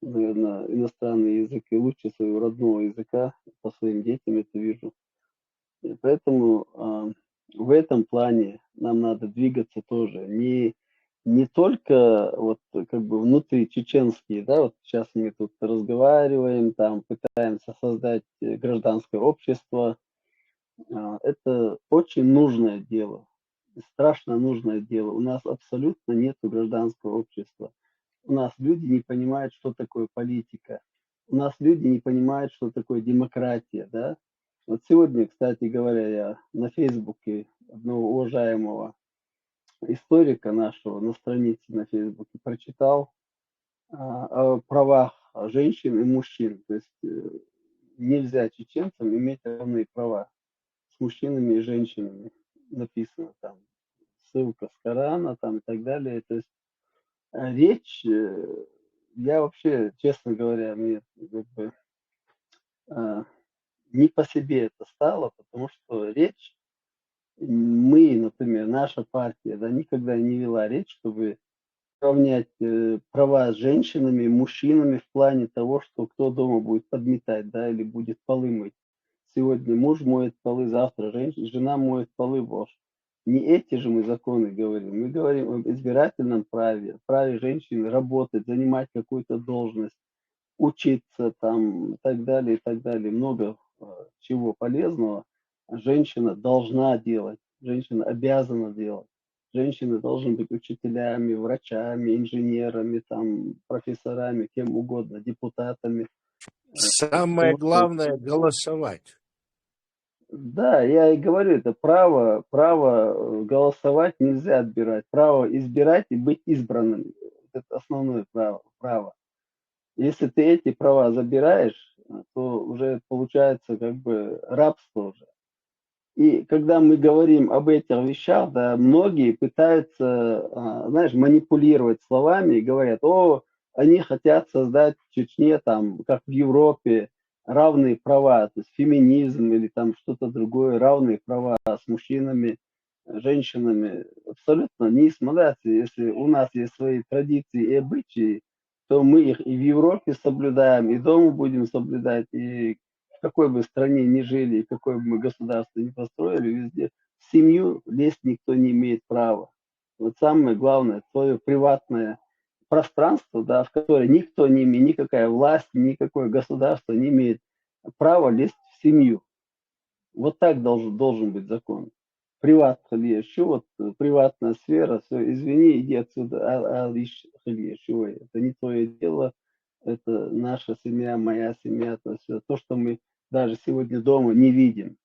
наверное, иностранные языки лучше своего родного языка, по своим детям это вижу. И поэтому а, в этом плане нам надо двигаться тоже. Не, не только вот как бы внутри чеченские, да, вот сейчас мы тут разговариваем, там пытаемся создать э, гражданское общество. А, Это очень нужное дело, страшно нужное дело. У нас абсолютно нет гражданского общества. У нас люди не понимают, что такое политика. У нас люди не понимают, что такое демократия, да. Вот сегодня, кстати говоря, я на Фейсбуке одного уважаемого историка нашего на странице на Фейсбуке прочитал а, о правах женщин и мужчин. То есть э, нельзя чеченцам иметь равные права с мужчинами и женщинами. Написано там, ссылка с Корана там и так далее. То есть э, речь, э, я вообще, честно говоря, мне как бы э, не по себе это стало, потому что речь, мы, например, наша партия, да, никогда не вела речь, чтобы сравнять э, права с женщинами, мужчинами в плане того, что кто дома будет подметать, да, или будет полы мыть. Сегодня муж моет полы, завтра женщина, жена моет полы, боже. Не эти же мы законы говорим. Мы говорим об избирательном праве, праве женщины работать, занимать какую-то должность, учиться там и так далее, и так далее. Много э, чего полезного женщина должна делать, женщина обязана делать. Женщины должны быть учителями, врачами, инженерами, там, профессорами, кем угодно, депутатами. Самое главное — голосовать. Да, я и говорю, это право, право э, голосовать нельзя отбирать, право избирать и быть избранным. Это основное право, право. Если ты эти права забираешь, то уже получается как бы рабство уже. И когда мы говорим об этих вещах, да, многие пытаются, а, знаешь, манипулировать словами и говорят, о, они хотят создать в Чечне, там, как в Европе, равные права, то есть феминизм или там что-то другое, равные права с мужчинами, женщинами. Абсолютно не смотрите, если у нас есть свои традиции и обычаи, то мы их и в Европе соблюдаем, и дома будем соблюдать, и в какой бы стране ни жили, и какое бы мы государство ни построили, везде в семью лезть никто не имеет права. Вот самое главное, твое приватное пространство, да, в которое никто не имеет, никакая власть, никакое государство не имеет права лезть в семью. Вот так должен, должен быть закон. Приват хиле, что вот э, приватная сфера, все, извини, иди отсюда, а, а, ищ хиле, что это не твое дело, это наша семья, моя семья, то все, то, что мы даже сегодня дома не видим.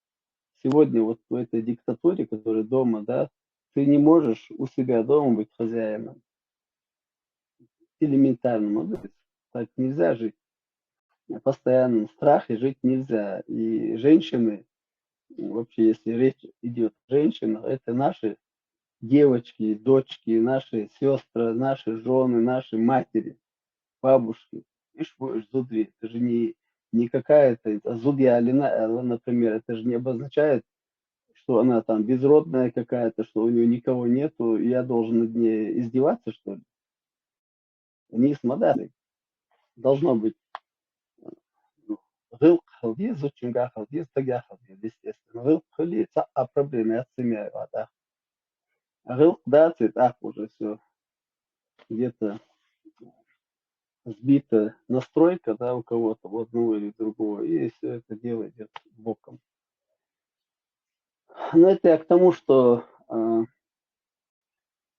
Сегодня вот в этой диктатуре, которая дома, да, ты не можешь у себя дома быть хозяином. Элементарно, ну, так нельзя жить. В постоянном страхе жить нельзя. И женщины, вообще, если речь идет о женщинах, это наши девочки, дочки, наши сестры, наши жены, наши матери, бабушки. Видишь, будешь зудри, это же не, не какая-то, это зудья Алина, э, например, это же не обозначает, что она там безродная какая-то, что у нее никого нету, и я должен над ней издеваться, что ли? Не смотри. Должно быть. Ну, гъилкъ хиле, зудчуьнга хиле, тагъа хиле, естественно. Гъилкъ хиле, цаӏ а проблема яц семья, да. Гъилкъ дац, и так уже все. Где-то сбита настройка, да, у кого-то, у одного или другого, и все это дело идет боком. Но это я к тому, что э,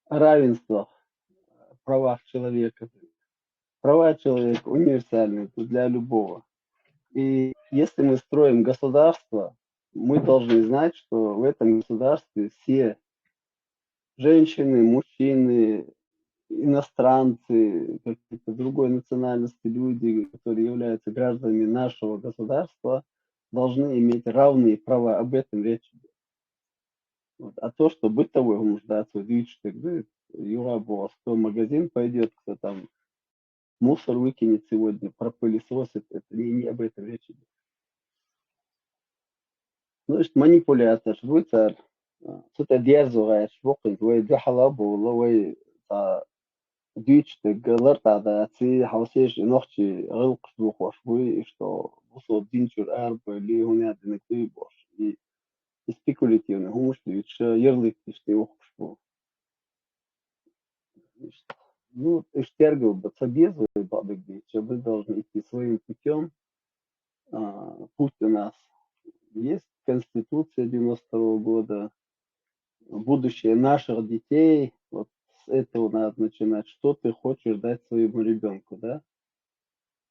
равенство в правах человека. Права человека универсальные, это для любого. И если мы строим государство, мы должны знать, что в этом государстве все женщины, мужчины, иностранцы, какие-то другой национальности люди, которые являются гражданами нашего государства, должны иметь равные права. Об этом речь идет. Вот. А то, что бытовой нуждаться в вичтек, да, юра босс, кто в магазин пойдет, кто там мусор выкинет сегодня, пропылесосит, это не, не об этом речь идет. Ну, значит, манипулятор, вы царь. Цу тӏа дерзу гӏайш букъинг, вай духьала була, вай цӏа дуьйцуштаг лартӏа даци, хьалсеш и нохчи гӏилкъаш духуш буй, и что бусо динчур арбали, хӏуна динак дуй бош. И, и спекулятивный хӏумаш дуьйцуш, ярлык тишти ухуш бу. Ну, иш тергал ба ца безу, бадык дича, мы должны идти своим путём. А, путь у нас есть, Конституция девяносто второго года, будущее наших детей, вот с этого надо начинать. Что ты хочешь дать своему ребенку, да?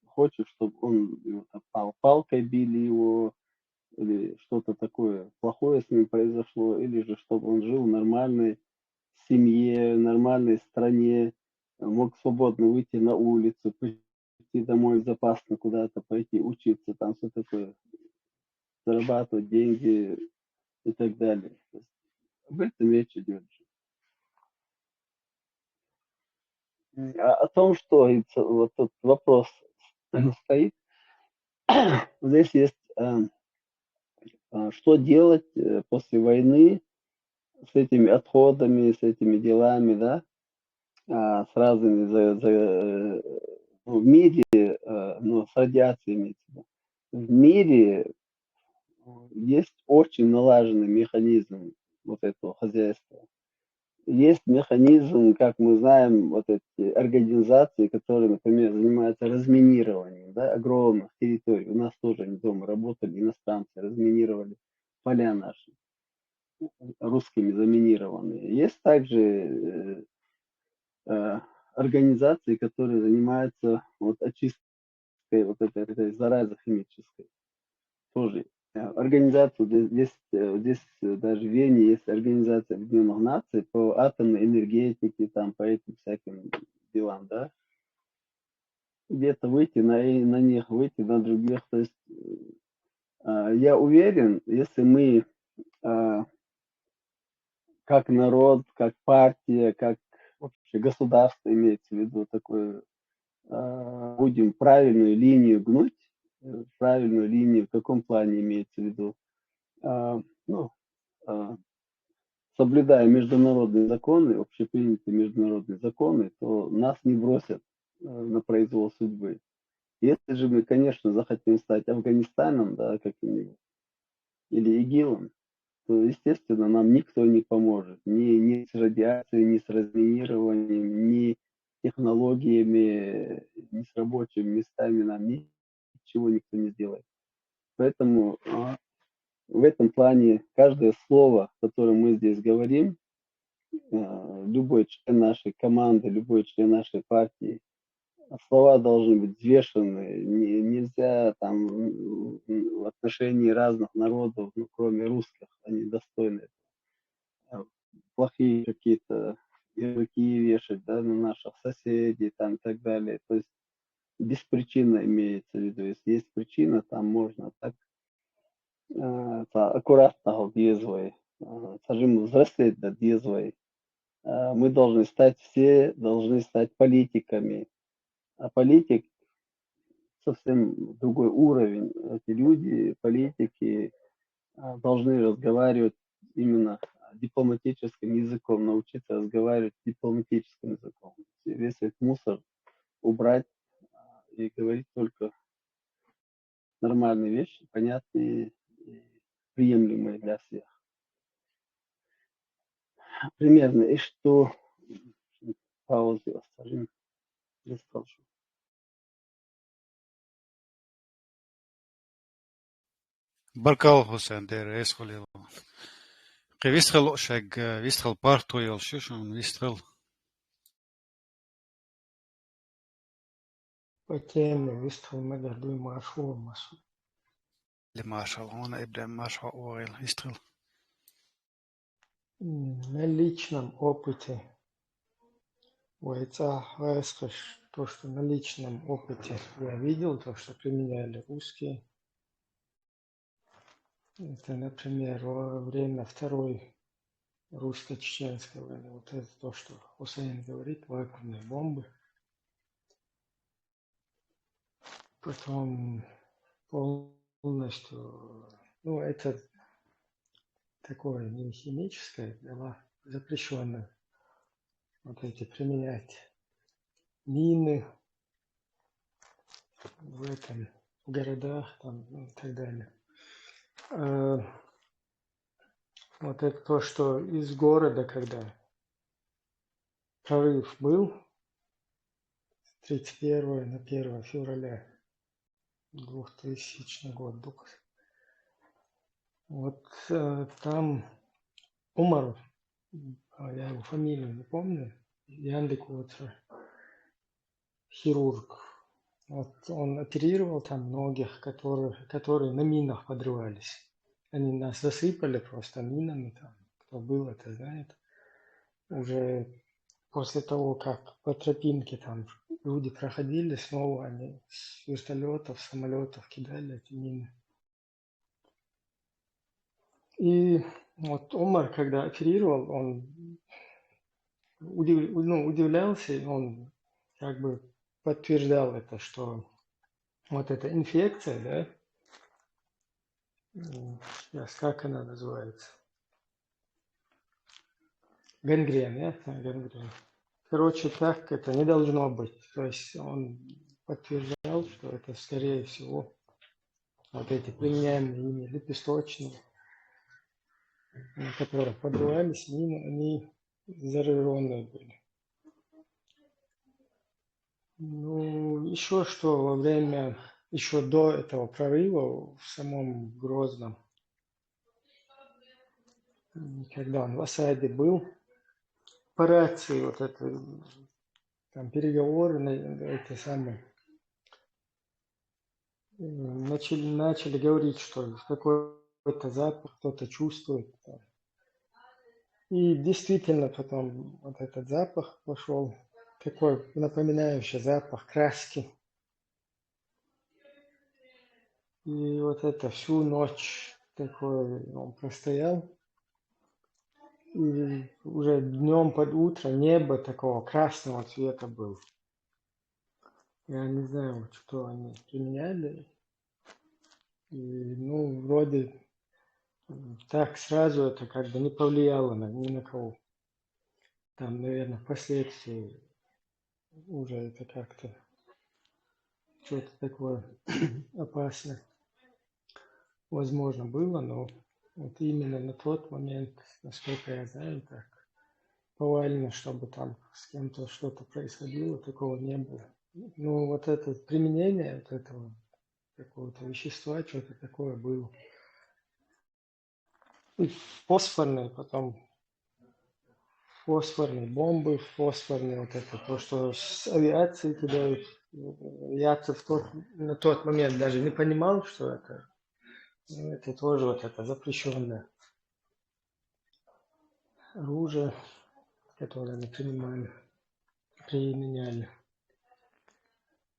Хочешь, чтобы он его там, пал-, палкой били его, или что-то такое плохое с ним произошло, или же чтобы он жил в нормальной семье, в нормальной стране, мог свободно выйти на улицу, прийти домой безопасно, куда-то пойти учиться, там все такое, зарабатывать деньги и так далее. То есть об этом речь идет. О том, что вот тот вопрос стоит, здесь есть, э, э, что делать э, после войны с этими отходами, с этими делами, да? а, с разными за- за- э, в мире, э, ну, с радиацией имеется в виду. В мире есть очень налаженный механизм вот этого хозяйства. Есть механизм, как мы знаем, вот эти организации, которые, например, занимаются разминированием, да, огромных территорий. У нас тоже они дома работали, иностранцы разминировали поля наши, русскими заминированные. Есть также э, э, организации, которые занимаются вот очисткой вот этой, этой заразы химической. Тоже э, организации здесь, здесь, э, здесь э, даже в Вене есть организация Объединенных Наций по атомной энергетике, там по этим всяким делам, да. Где-то выйти на, и на них, выйти на других. То есть э, а, я уверен, если мы а, как народ, как партия, как вообще государство имеется в виду, такое, а, будем правильную линию гнуть, э, правильную линию в каком плане имеется в виду, а, ну, а, соблюдая международные законы, общепринятые международные законы, то нас не бросят э, на произвол судьбы. Если же мы, конечно, захотим стать Афганистаном, да, каким-нибудь, или ИГИЛом, то, естественно, нам никто не поможет. Ни, ни с радиацией, ни с разминированием, ни технологиями, ни с рабочими местами нам ничего никто не сделает. Поэтому а, в этом плане каждое слово, которое мы здесь говорим, э, любой член нашей команды, любой член нашей партии, слова должны быть взвешены. Не- нельзя там м, в отношении разных народов, ну, кроме русских, они достойны э, плохие какие-то ярлыки вешать, да, на наших соседей там и так далее. То есть беспричинно имеется в виду. Если есть причина, там можно так э, та аккуратно діяти. Э, скажем, взрослеть да діяти. Э, мы должны стать, все должны стать политиками. А политик совсем другой уровень. Эти люди, политики, а, должны разговаривать именно дипломатическим языком, научиться разговаривать дипломатическим языком. Весь этот мусор убрать а, и говорить только нормальные вещи, понятные и приемлемые для всех. Примерно, и что паузу оставим. Не скажу. Баркал, Хусен, дера эс хулила. Кхы вистхила шаг, вистхила парт хуйла шу шун вистхила. По теме вистхила мегар дуй маршал масу. Ли маршал, она ибден маршал угил вистхила. На личном опыте. Ой, это, то, что на личном опыте я видел, то, что применяли русские. Это, например, во время Второй русско-чеченской войны. Вот это то, что Хусейн говорит, вакуумные бомбы. Потом полностью, ну, это такое не химическое, была запрещена вот эти применять мины в этом, в городах там, ну, и так далее. А, вот это то, что из города, когда прорыв был с тридцать первого на первое февраля двухтысячный год. Вот э, там Умар, а, я его фамилию не помню, Яндык Утра, хирург. Вот он оперировал там многих, которые, которые на минах подрывались. Они нас засыпали просто минами там. Кто был, это знает. Уже после того, как по тропинке там люди проходили, снова они с вертолетов, самолетов кидали эти мины. И вот Умар, когда оперировал, он удив- ну, удивлялся, и он как бы подтверждал это, что вот эта инфекция, да, м, сейчас, как она называется? Гангрена, да? А, гангрена. короче, так это не должно быть. То есть он подтверждал, что это, скорее всего, вот эти применяемые ими лепесточные, на которых поддувались мины, они зараженные были. Ну, еще что во время, еще до этого прорыва в самом Грозном, м, когда он в осаде был, по рации вот это, м, там переговоры, на- это самое, м, начали, начали говорить, что какой-то запах кто-то чувствует. Там. И действительно потом вот этот запах пошел, такой напоминающий запах краски. И вот это всю ночь такой он простоял. И уже днем под утро небо такого красного цвета было. Я не знаю, вот что они применяли. И, ну, вроде, м, так сразу это как бы не повлияло на, ни на кого. Там, наверное, впоследствии уже это как-то что-то такое опасное, возможно, было, но вот именно на тот момент, насколько я знаю, так повально, чтобы там с кем-то что-то происходило, такого не было. Ну, вот это применение вот этого какого-то вещества, что-то такое было. И фосфорные потом, фосфорные бомбы, фосфорные вот это, то, что с авиации кидают, авиация в тот, на тот момент даже не понимал, что это, ну, это тоже вот это запрещенное оружие, которое они принимали, применяли.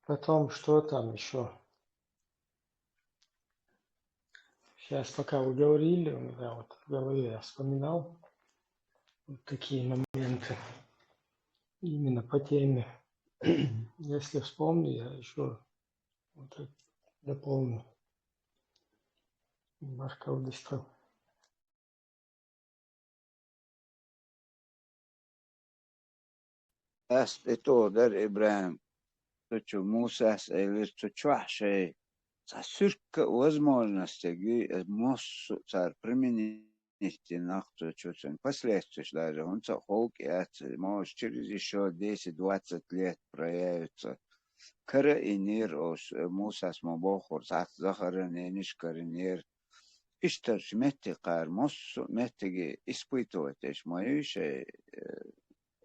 Потом, что там еще? Сейчас, пока вы говорили, у меня вот в голове я вспоминал вот такие моменты именно по теме. Если вспомню, я еще вот это дополню. Баркалдыстал. Ас тӀетоха дара, ИбрахӀим, цу чу Мусас элира, цу чохь шайн цхьа суьрка а возможностег юй, массо а цара применить дина нах цу чу, цуьнан последствиеш даже хӀунда ца ховк яц, может, через ещё десять-двадцать лет проявится. Кара а йинера ош, Мусас ма бохура, цхьацца Захаран ениш карийнера. Иштта меттиг кхара, массо а меттиге испытывать деш ма юй шайн, э,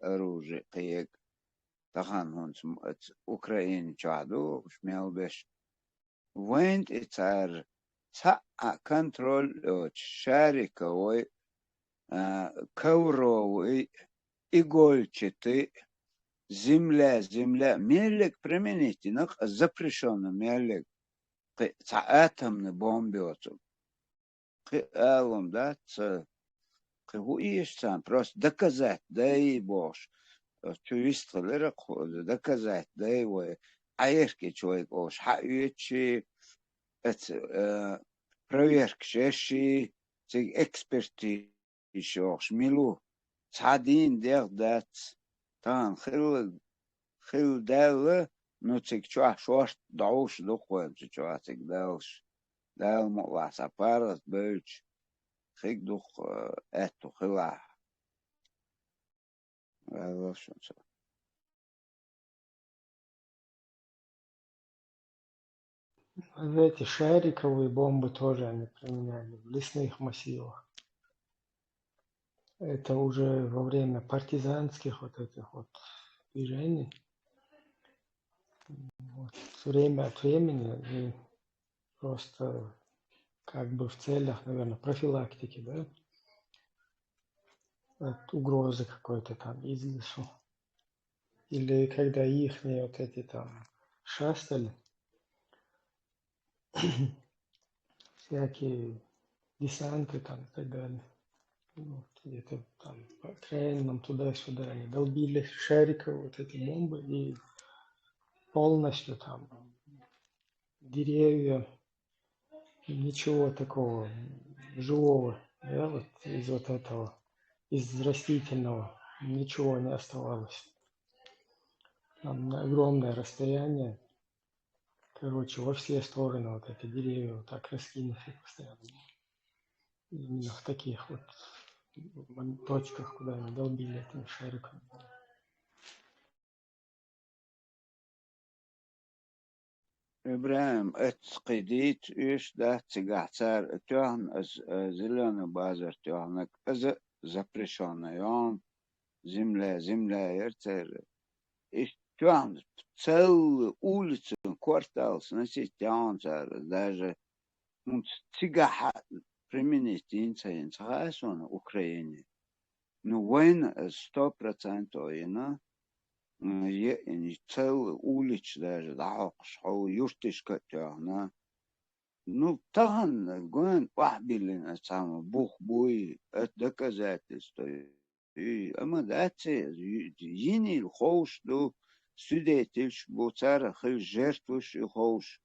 оружие кхега. Тахана хӀунца м-, оцу Украина чохь ду уьш мел беш. Вайн тӀе цара цхьа а контроль йоцуш, шариковый, а, ковровый, игольчатый, земля, земля, меллиг применить дина, запрещённый меллиг, кхин цхьа атомный бомба йоцург. Кхин алун дац, ца, кхин хӀун эша царна, просто доказать дай бохуш, цу вистхилира кху-, доказать дай вай, Ӏаеркича вайга олуш хьаоьцуш, эца, э, проверкаш еш, цига экспертиза йиш йохуш мила ву, цхьа дийна дегӀ дац, тахана хилла, хилла даьлла, ну, цига чохь шорта дӀовш ду-кх вайн цу чохь цига даллаш. Дала мукъалахь цхьа паргӀат бевлча, хиг ду-кх, э, аьтту хилахь. Валлахь шуна цо. Знаете, шариковые бомбы тоже они применяли в лесных массивах. Это уже во время партизанских вот этих вот движений. Вот. Время от времени и просто как бы в целях, наверное, профилактики, да, от угрозы какой-то там из лесу. Или когда ихние вот эти там шастали, всякие десанты там и так далее. Вот, где-то там по окраинам туда-сюда они долбили шариковые вот эти бомбы и полностью там деревья, ничего такого живого, да, вот из вот этого, из растительного ничего не оставалось. Там огромное расстояние. Короче, во все стороны вот эти деревья вот так раскинулись постоянно. Именно в таких вот мон-, точках, куда они долбили этими шариками. ИбрахӀим, эцца кхы дийца оьшуш дац, цигахь цара тоьхна аса, э, зелёный базар тоьхнарг, иза запрещённая йолу земля, земля яра церан. Иштта тоьхна целый улицу, квартал сносить яьхна цара, даже хӀинца цигахь а применить йина ца йина ца хаьа суна Украине. Ну, вайна иза сто процентов йина, м, е-, и целый улича даже дӀахьокхуш, хьо юрташка а тоьхна. Ну, тахана гойна охьабиллина цхьамма бух буй, это доказательство. И, амма дац иза, ю-, йинийла ховш ду, свидетельш бу, царах хилла жертваш ю ховш,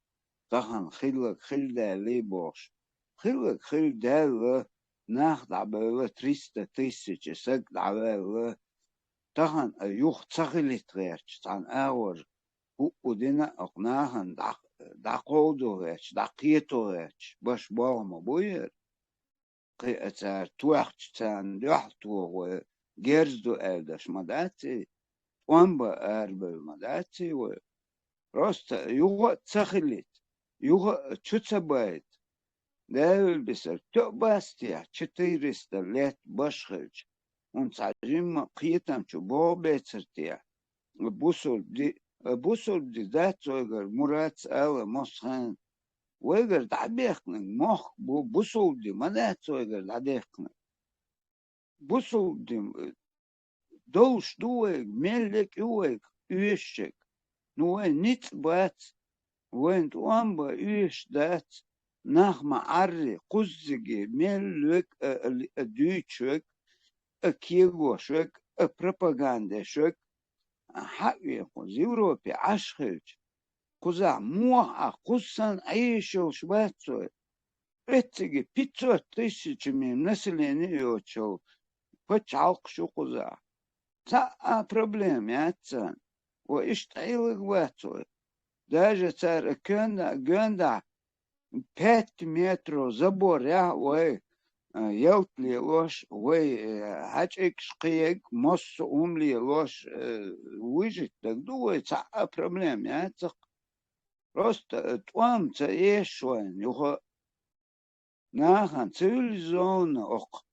тахана хилларг хилла даьллий бохуш. Хилларг хилла даьлла, нах дӀабевлла, триста тысяча саг дӀаваьлла, тахана а юха ца хилийта гӀерташ, цхьана агӀор хӀуъу дина а, оха нахана дӀа-, дӀакховдо гӀерташ, дӀакхето гӀерташ, баш болх ма бу яра. Кхин а цара тоьхча царна дуьхьал тохо герз ду аьлла даш ма дац и, тӀом бан арабевлла ма дац и вай. Просто юха а ца хилийта, юха а чу ца байта. Дала бисар тоьа бац те, четыреста лет баш хилча, хӀунда цхьа жимма кхетам чу богӀу бецар те? Бусулба ди, бусулба ди дац вайгара, Мураца ала массо хенахь. Вайгара дӀабехнарг мохк бу, бусулба ди ма дац вайгара дӀадехнарг. Бусулба ди, э, долуш ду вайга, мел лекха ю вайга оьшург. Ну, вайн ницкъ бац, вайн тӀом бан оьшуш дац, нах ма Ӏарри, кхуззиге мел вег а, а, а, дуьйцуш вег, а, кегош вег, а, пропаганда еш вег, а, хьаъ вен кхуза Европе Ӏаш хилча, кхузахь муха а кхуза санна Ӏийша йолуш бац вай. Эцциге пятьсот тысячами население йоцуш йолу пачхьалкхаш ю кхузахь. Цхьа а проблема яц царна. Ва иштта Ӏийлаг вац вай. Даже цара кенда-, гоьнда пять метров забор яхь вай, а, ялта лелош, вай, а, хьачӀигаш кхиерг, массо а хӀума лелош, а, вижить дагадо вай, цхьа а проблема яц цхьа. Просто, э, тӀом ца эшаш вайна юха. Нахана цивилизованно оккха,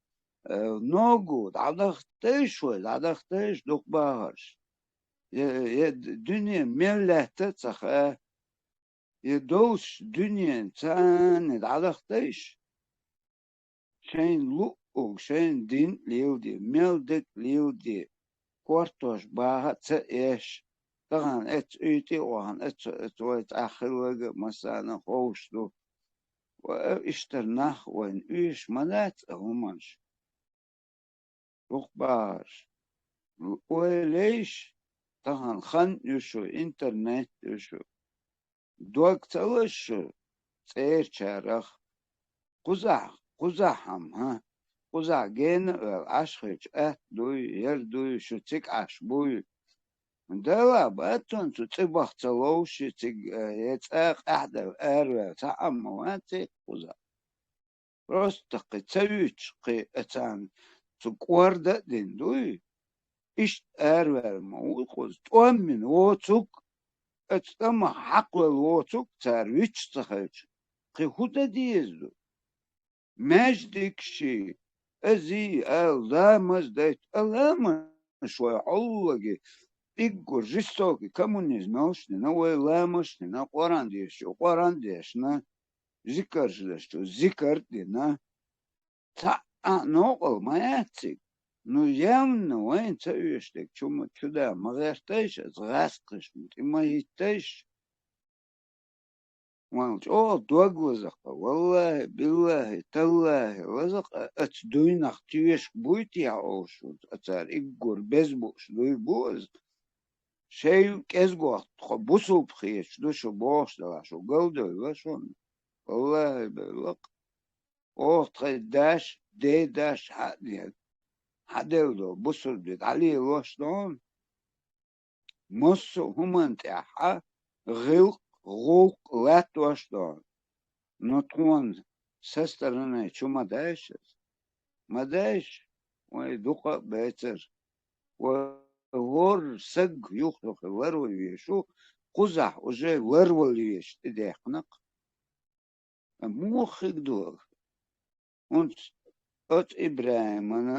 э, ногу дӀадахтайша вай, дӀадахтайша дукха бахарш. Е, е дуьне мел лаьтта а ца хаьа, е долуш дуьненан царна дӀадахтайша. Шайна луъург, шайна дин а леладе, мел дерг а леладе, кортош баха а ца эш, тахана эцу уьйтӀе а вахана, эцу, эцу вай цӀахь хилларг а массарна а ховш ду. Ва иштта нах вайна оьшуш ма дац а хӀуманаш. Дукха бахарш. Ойла ейша, тахана хан ю шу, интернет ю шу. Дог ца лаза шу цӀерачарах. Кхузахь, кхузахь-м, хӀа, кхузахь гена а ваьлла Ӏаш хилча, атта дуй, яра дуй, шу цига Ӏаш буй. Дала бац цунна цу цӀе баха ца ловш, цига, э, я цӀа къаьхьа дала араваьлла, цхьа а ма вац и кхузахь. Просто кхин ца вуьтуш, кхин а царна цу кӀорда а дина дуй, иштта араваьлла ма ву кхуза. ТӀом бина воцург, оцу тӀамах хьакхавелла воцург цара вуьтуш ца хилча, кхин хӀун дан деза ду? Маьждигаш, азий ала, ламаз дайта, а ламазаш вай хьоллаги, уггар жестокий коммунизм йолуш дина, вай ламазаш дина, Къуръан дешаш ю, Къуръан дешна, зикарш деш ю, зикар а дина. Цхьа а новкъал ма яц цига. Ну, явно вайна ца оьшург чу ма, чу да ма гӀертайша, аса гӀаскхаш ма тӀе ма хӀиттайша. Вайн чӀогӀа дог лаза-кха, валлахӀи, биллахӀи, таллахӀи, лаза-кха, оцу дуйнах тешаш буй те хьо олуш, оцара уггар беза бууш дуй бу иза. Шайла кӀезиг вахта тхо бусулба хеташ ду шу бохуш делахь, шу галдевлла шуна. ВаллахӀи, белла-кх. Оха тхайн даш, ден даш хьа а ден, хьаделла долу бусулба ди дӀалелош ду хьуна. массо а хӀуманна тӀехьа гӀилкх, гӀулкх латтош долу. Но тхуна со стороны чу ма дайша иза. Ма дайша, вай дукха а бацара. Вай хӀора саг юххе ларвала везаш ву, кхузахь уже ларвала везаш тӀедехкина-кх. Муха хиг ду? ХӀинца оцу ИбрахӀимана,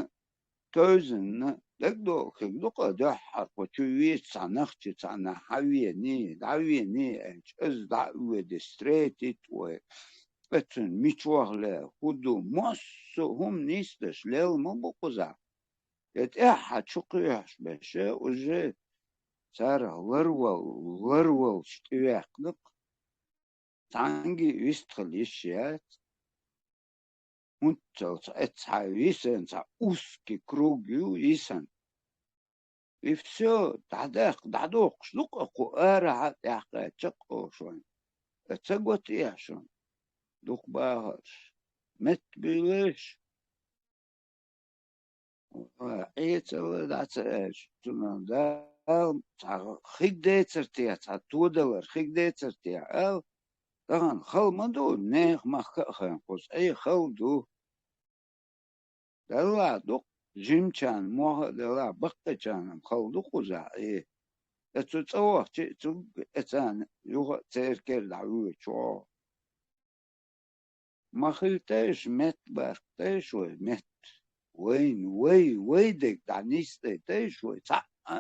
Тойзанна дагадогӀу хиг ду-кх, дуьххьара кху чу веза цхьа нах, чу цхьа нах хьавений, дӀавений аьлча, иза дӀа а воьдий, встретить вай. Оцунна мича вахале, хӀун ду, массо а хӀума нисдеш лелла ма бу кхузахь. Я тӀаьхьа чу кхоьхьуш берш уже царах ларвал-, ларваллаш тӀеваьккхина-кх. Цхьаьнгге вистхила йиш яц. ХӀунцалц эцхьа йисина цхьа узкий круг ю йисина. И всё, дӀадаккха, дӀадоккхуш ду-кх кху арахьа, тӀаьхьа кхаьчча-кх оха шуна. Ца го техьа шуна дукха бахарш? Метта буьйлайша. Ӏе ца ло, дӀа ца аьлча, цунах Дала цхьа хиг дацара те, цхьа тодалар хиг дацара те аьлла, тахана хала ма ду, нехан махка а хьаьнга кхуза Ӏе хала ду. Делахь ду-кх жимачарна, мохк а делахь, баккхийчарна хала ду кхузахь Ӏе. Ткъа цу цӀа вахча а, цуьнга а, царна юха а церан кара дӀавоьдуш ву. Ма хила тайша метта баркатайша вай, метта. Вайна, вай, вай дерг дӀанисдайтайша вай, цхьа а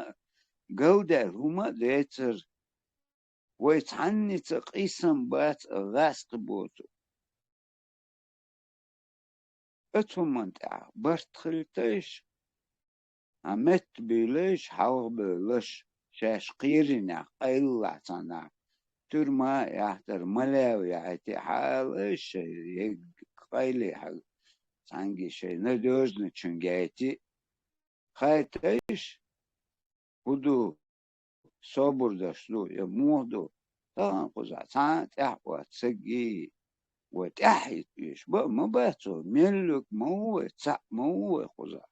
галдаьлла хӀума а дацара. Вай цхьанница къийсам бац а, гӀаскхи боцу. Оцу хӀуманна тӀехь барт хила тайша, хьан метта буьйлайша, хьалха бевллаш, шаьш кхеринехь къайлалахь цхьаннахь, туьрма а яхьийтар, малав яхьийтий, хьалайша шайн, я къайле хьан цхьаьнгге шайн надёжный чуьнга яйтий. Хайтайша, хӀун ду, собар деш ду, я муха ду, тахана кхузахь цхьа а тӀаьхьа оцу сагий вай тӀаьхьахӀитта оьшу. Баа ма бац вай, меллиг ма ву вай, цхьаъ ма ву вай кхузахь.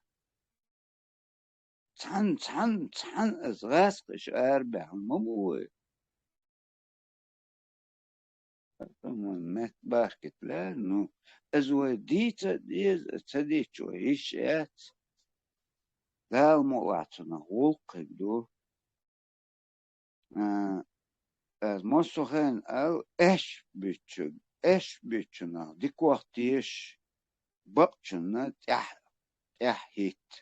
Цхьана, цхьана, цхьана аса гӀаскхиша арабаьхна ма бу вай. Метта баркат лаьара, ну, иза вай дийца а деза, ца дийцча вай йиш яц. Дала мукъалахь цунах гӀуллакх хир ду. А, аса массо а хенахь аьлла, аьшпаш буьтучу, аьшпаш буьтучунах дика вахийташ, бакъчунна тӀаьхьа, тӀаьхьа хӀитта.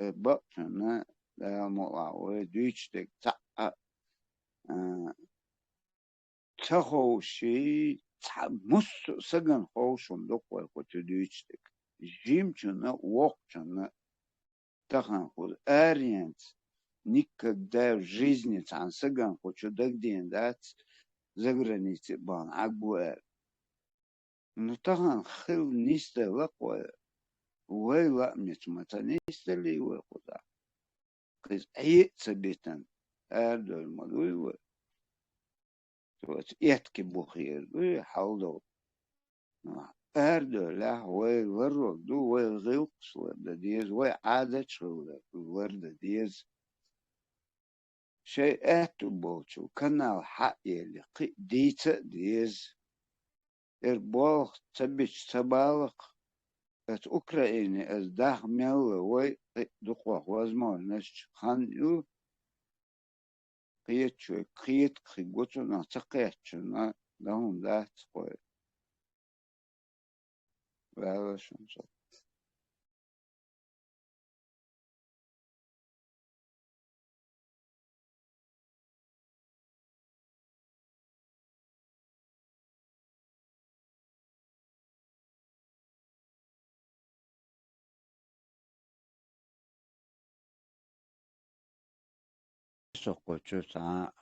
Э, бакъчунна, Дала мукъалахь вай дуьйцуш дерг цхьаъ а, а, ца ховший, цхьа массо а сагана ховш хӀума ду-кх вай кху чу дуьйцуш дерг. Жимачунна а, воккхачунна а. Тахана кхуза аренца никогда в жизни цхьана сагана кху чу дагадеана дац, загранице бахна Ӏа гу аьлла. Ну, тахана хила нисделла-кх вай, вай лаамца ма ца нисделлий вай кхузахь. Кхуза Ӏе а ца битина, арадевлла ма дуй вай. Цо оцу этке бухийра дуй хьалдолу. Арадевллехь вай ларвала ду, вай гӀиллакхаш лардан деза, вай Ӏадаташ лардан деза. Шайн аьтту болчу канал хьаъ елли, кхин а дийца а деза. Эра болх ца бича ца балакх, оцу Украине аса даха мелла вай кхин а дукхох возможностьчу хан ю, кхеташ вай, кхета а хир бу цунах, ца кхетачунна дан хӀума дац кхой. Ваьлла шуна со. Со кху чу цхьа а,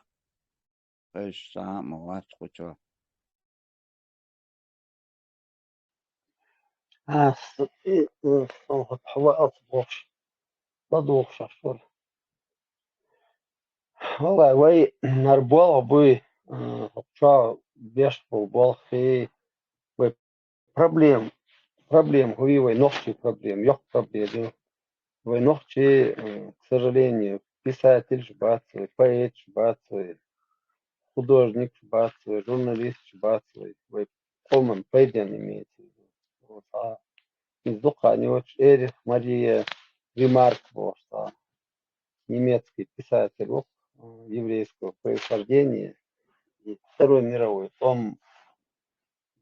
кхайша цхьа а ма вац кху чу. А, с-, и, э, сон хӀара хьо ваалц бохуш, ладугӀуш ахь вара. Валлай, вай хӀара болх буй, э, хӀокху чохь беш болу болх хи, вай проблема, проблема хӀун ю, вай нохчийн проблема, йоккха проблема ю. Вай нохчий, э, к сожалению, писательш бац вай, поэтш бац вай, художникш бац вай, журналистш бац вай, вай къоман пайден имеется в виду. Вот, а из дукха йоцуш Эрих Мария Ремарк бохуш цхьа немецкий писатель ву, э, еврейского происхождения. И Второй мировой тӀом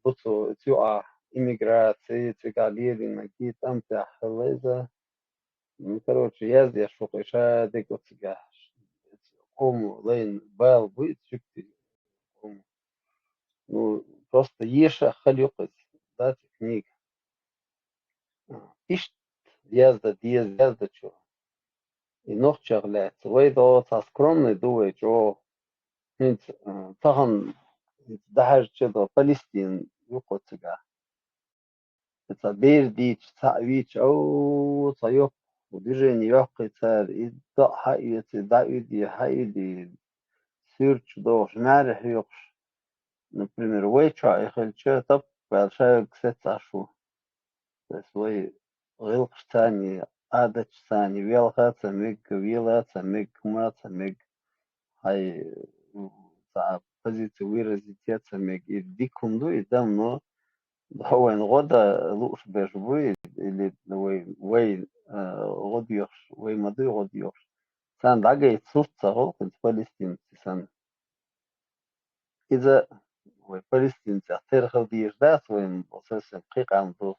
бу цо цу юкъахь, иммиграци, цигахь лелийнарг, и тӀам тӀехь хилла иза. Ну, короче, яздеш ву-кх и ша дерг оцигахь. Къомо лайна бала буй иза жуьгтий къомо. Ну, просто еша хала ю-кх иза, дац и книга. А, иштта яздан деза, яздачо. И нохчех лаьцна. Вай догӀу цхьа скромный ду вай чӀогӀа. ХӀинца, а, тахана хӀинца дӀахьаьжча до Палестина ю-кх оцигахь. И цхьа бер дийча, цхьаъ вийча, ау, цхьа йоккха движение йоккхий цара, и даъ хьаэца, и дӀауьду, хьауьду, суьрташ дохуш, маьре хьоькхуш. Например, вай чохь и хилча, тап аьлла, ша верг сецахь шу. То есть вай гӀиллакхашцаний, Ӏадаташцаний велха ца мега, вела ца мега, хӀума ца мега, хьайн, м, цхьа позицию выразить е ца мега. И дика хӀума ду, и дам, но хьо вайна гӀо дан лууш берш буй, или вай, вай, а, гӀо доьхуш, вай ма дуй гӀо доьхуш. Царна дӀагайта сурт ца хуьлу, хӀинца палестинций санна. Иза вай палестинцех тера хила дезаш дац, вайна совсем кхин къам ду.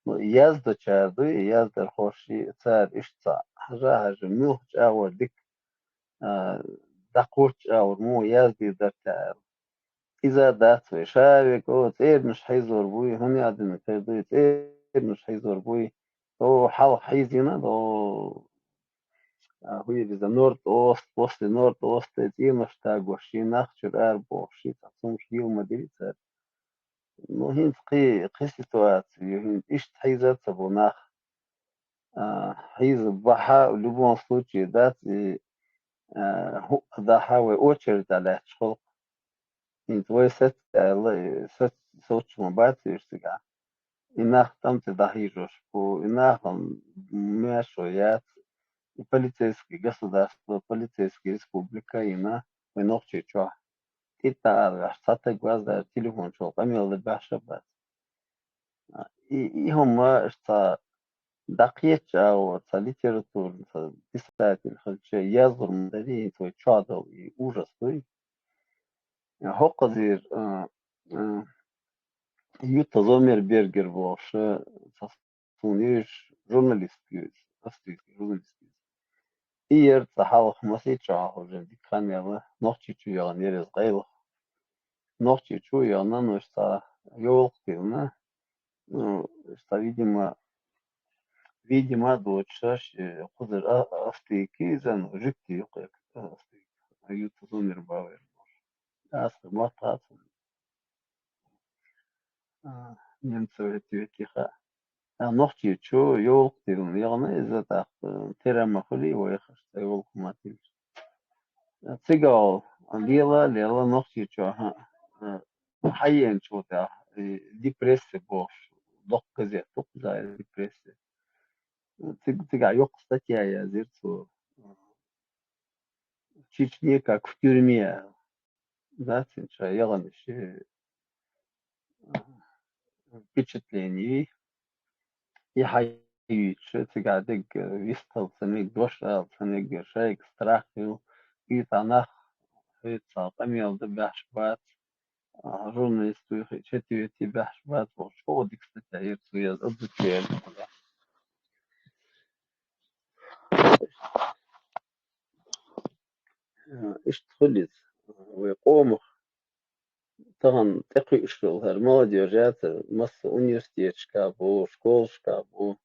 Ну, и яздочара дуй, и яздархоший, цара иштта цхьа хьажа, хьажа, муьлхачу агӀор дика, а, дӀакхоччуш агӀор муха яздийр дара те аьлла. Иза дац вай. Ша верг, о, цӀернаш хьийзор буй, хӀунда аьлла дина кхер дуй, цӀернаш хьийзор буй. О, хьалха хьийзийна, о, а, хӀун ю иза, Норд-Ост, после Норд-Оста цӀенош тагош, шен нах чуьра арабохуш, шен цхьа цунаш йила ма дилли цара. Ну, хӀинца кхин, кхин ситуаци ю, хӀинца иштта хьийза ца бу нах. А, хьийза бахьа, в любом случае, дац, и, а, хӀуъа дахьа вай очередь лаьтташ хуьлу-кх. ХӀинца вай саца аьлла, и сац-, соцуш ма бац уьш цигахь. И нах тӀам тӀе дӀахьийжош бу, и нахана маьршо яц, и полицейский государство, полицейский республика йина вай Нохчийчохь. ТӀитта араваьхьаш, цхьа таг ваздара телефон чухула къамел дан баьхьаш а бац. И, и хӀума иштта цхьа дӀакхетча агӀор, цхьа литературный, цхьа писатель хилча, язлур ма дарий, хӀинца вай чохь долу и ужас дуй. ХӀокхузийра, а, а, Юта Зомербергер бохуш, а, цхьа суна везаш журналистка ю иза, австрийский журналистка ю иза. И яра цхьа хьалха масийттаза чохь уже дика хан яьлла, Нохчийчу яхана яра иза къайлаха. Нохчийчу яхана, ну, иштта йовлакх тиллина. Ну, иштта, видимо, видимо, доцуш, э, кхузара а-, австрийка иза, ну, жуьгти ю-кх, э, австрийка. Юта Зомербауэр бохуш. Аса мотт хац. А, немцов эти, эти ха. А, Нохчийчу йовлакх тиллина яхана иза, тӀаккха, э, тера ма хуьлий вайх, иштта йовлакх ма тиллаш. Цигахь лела, лела Нохчийчохь, а, хьаеанчул тӀаьхьа, и депрессия бохуш, доккха газета ду кхузара депрессия. Циг-, цигахь йоккха статья язйира цо. «В Чечне как в тюрьме», аьлла. Дац, ша яхана ши впечатление. И хьайуьйтуш, цигахь дерг вистхила ца мега, дош ала ца мега, шайга страх ю, и цхьа нах, хӀинца къамел дан баьхьаш бац, а, журналист вуй, хи-, чети-вети баьхьаш бац, бохуш, чӀогӀа дика статья яра цо яза, обзучуяьлла. Иштта хуьлу иза. Вай къомах тахана тӀекхуьуш йолу хӀара молодёжь яцара, массо а университеташкахь бу, школашкахь бу,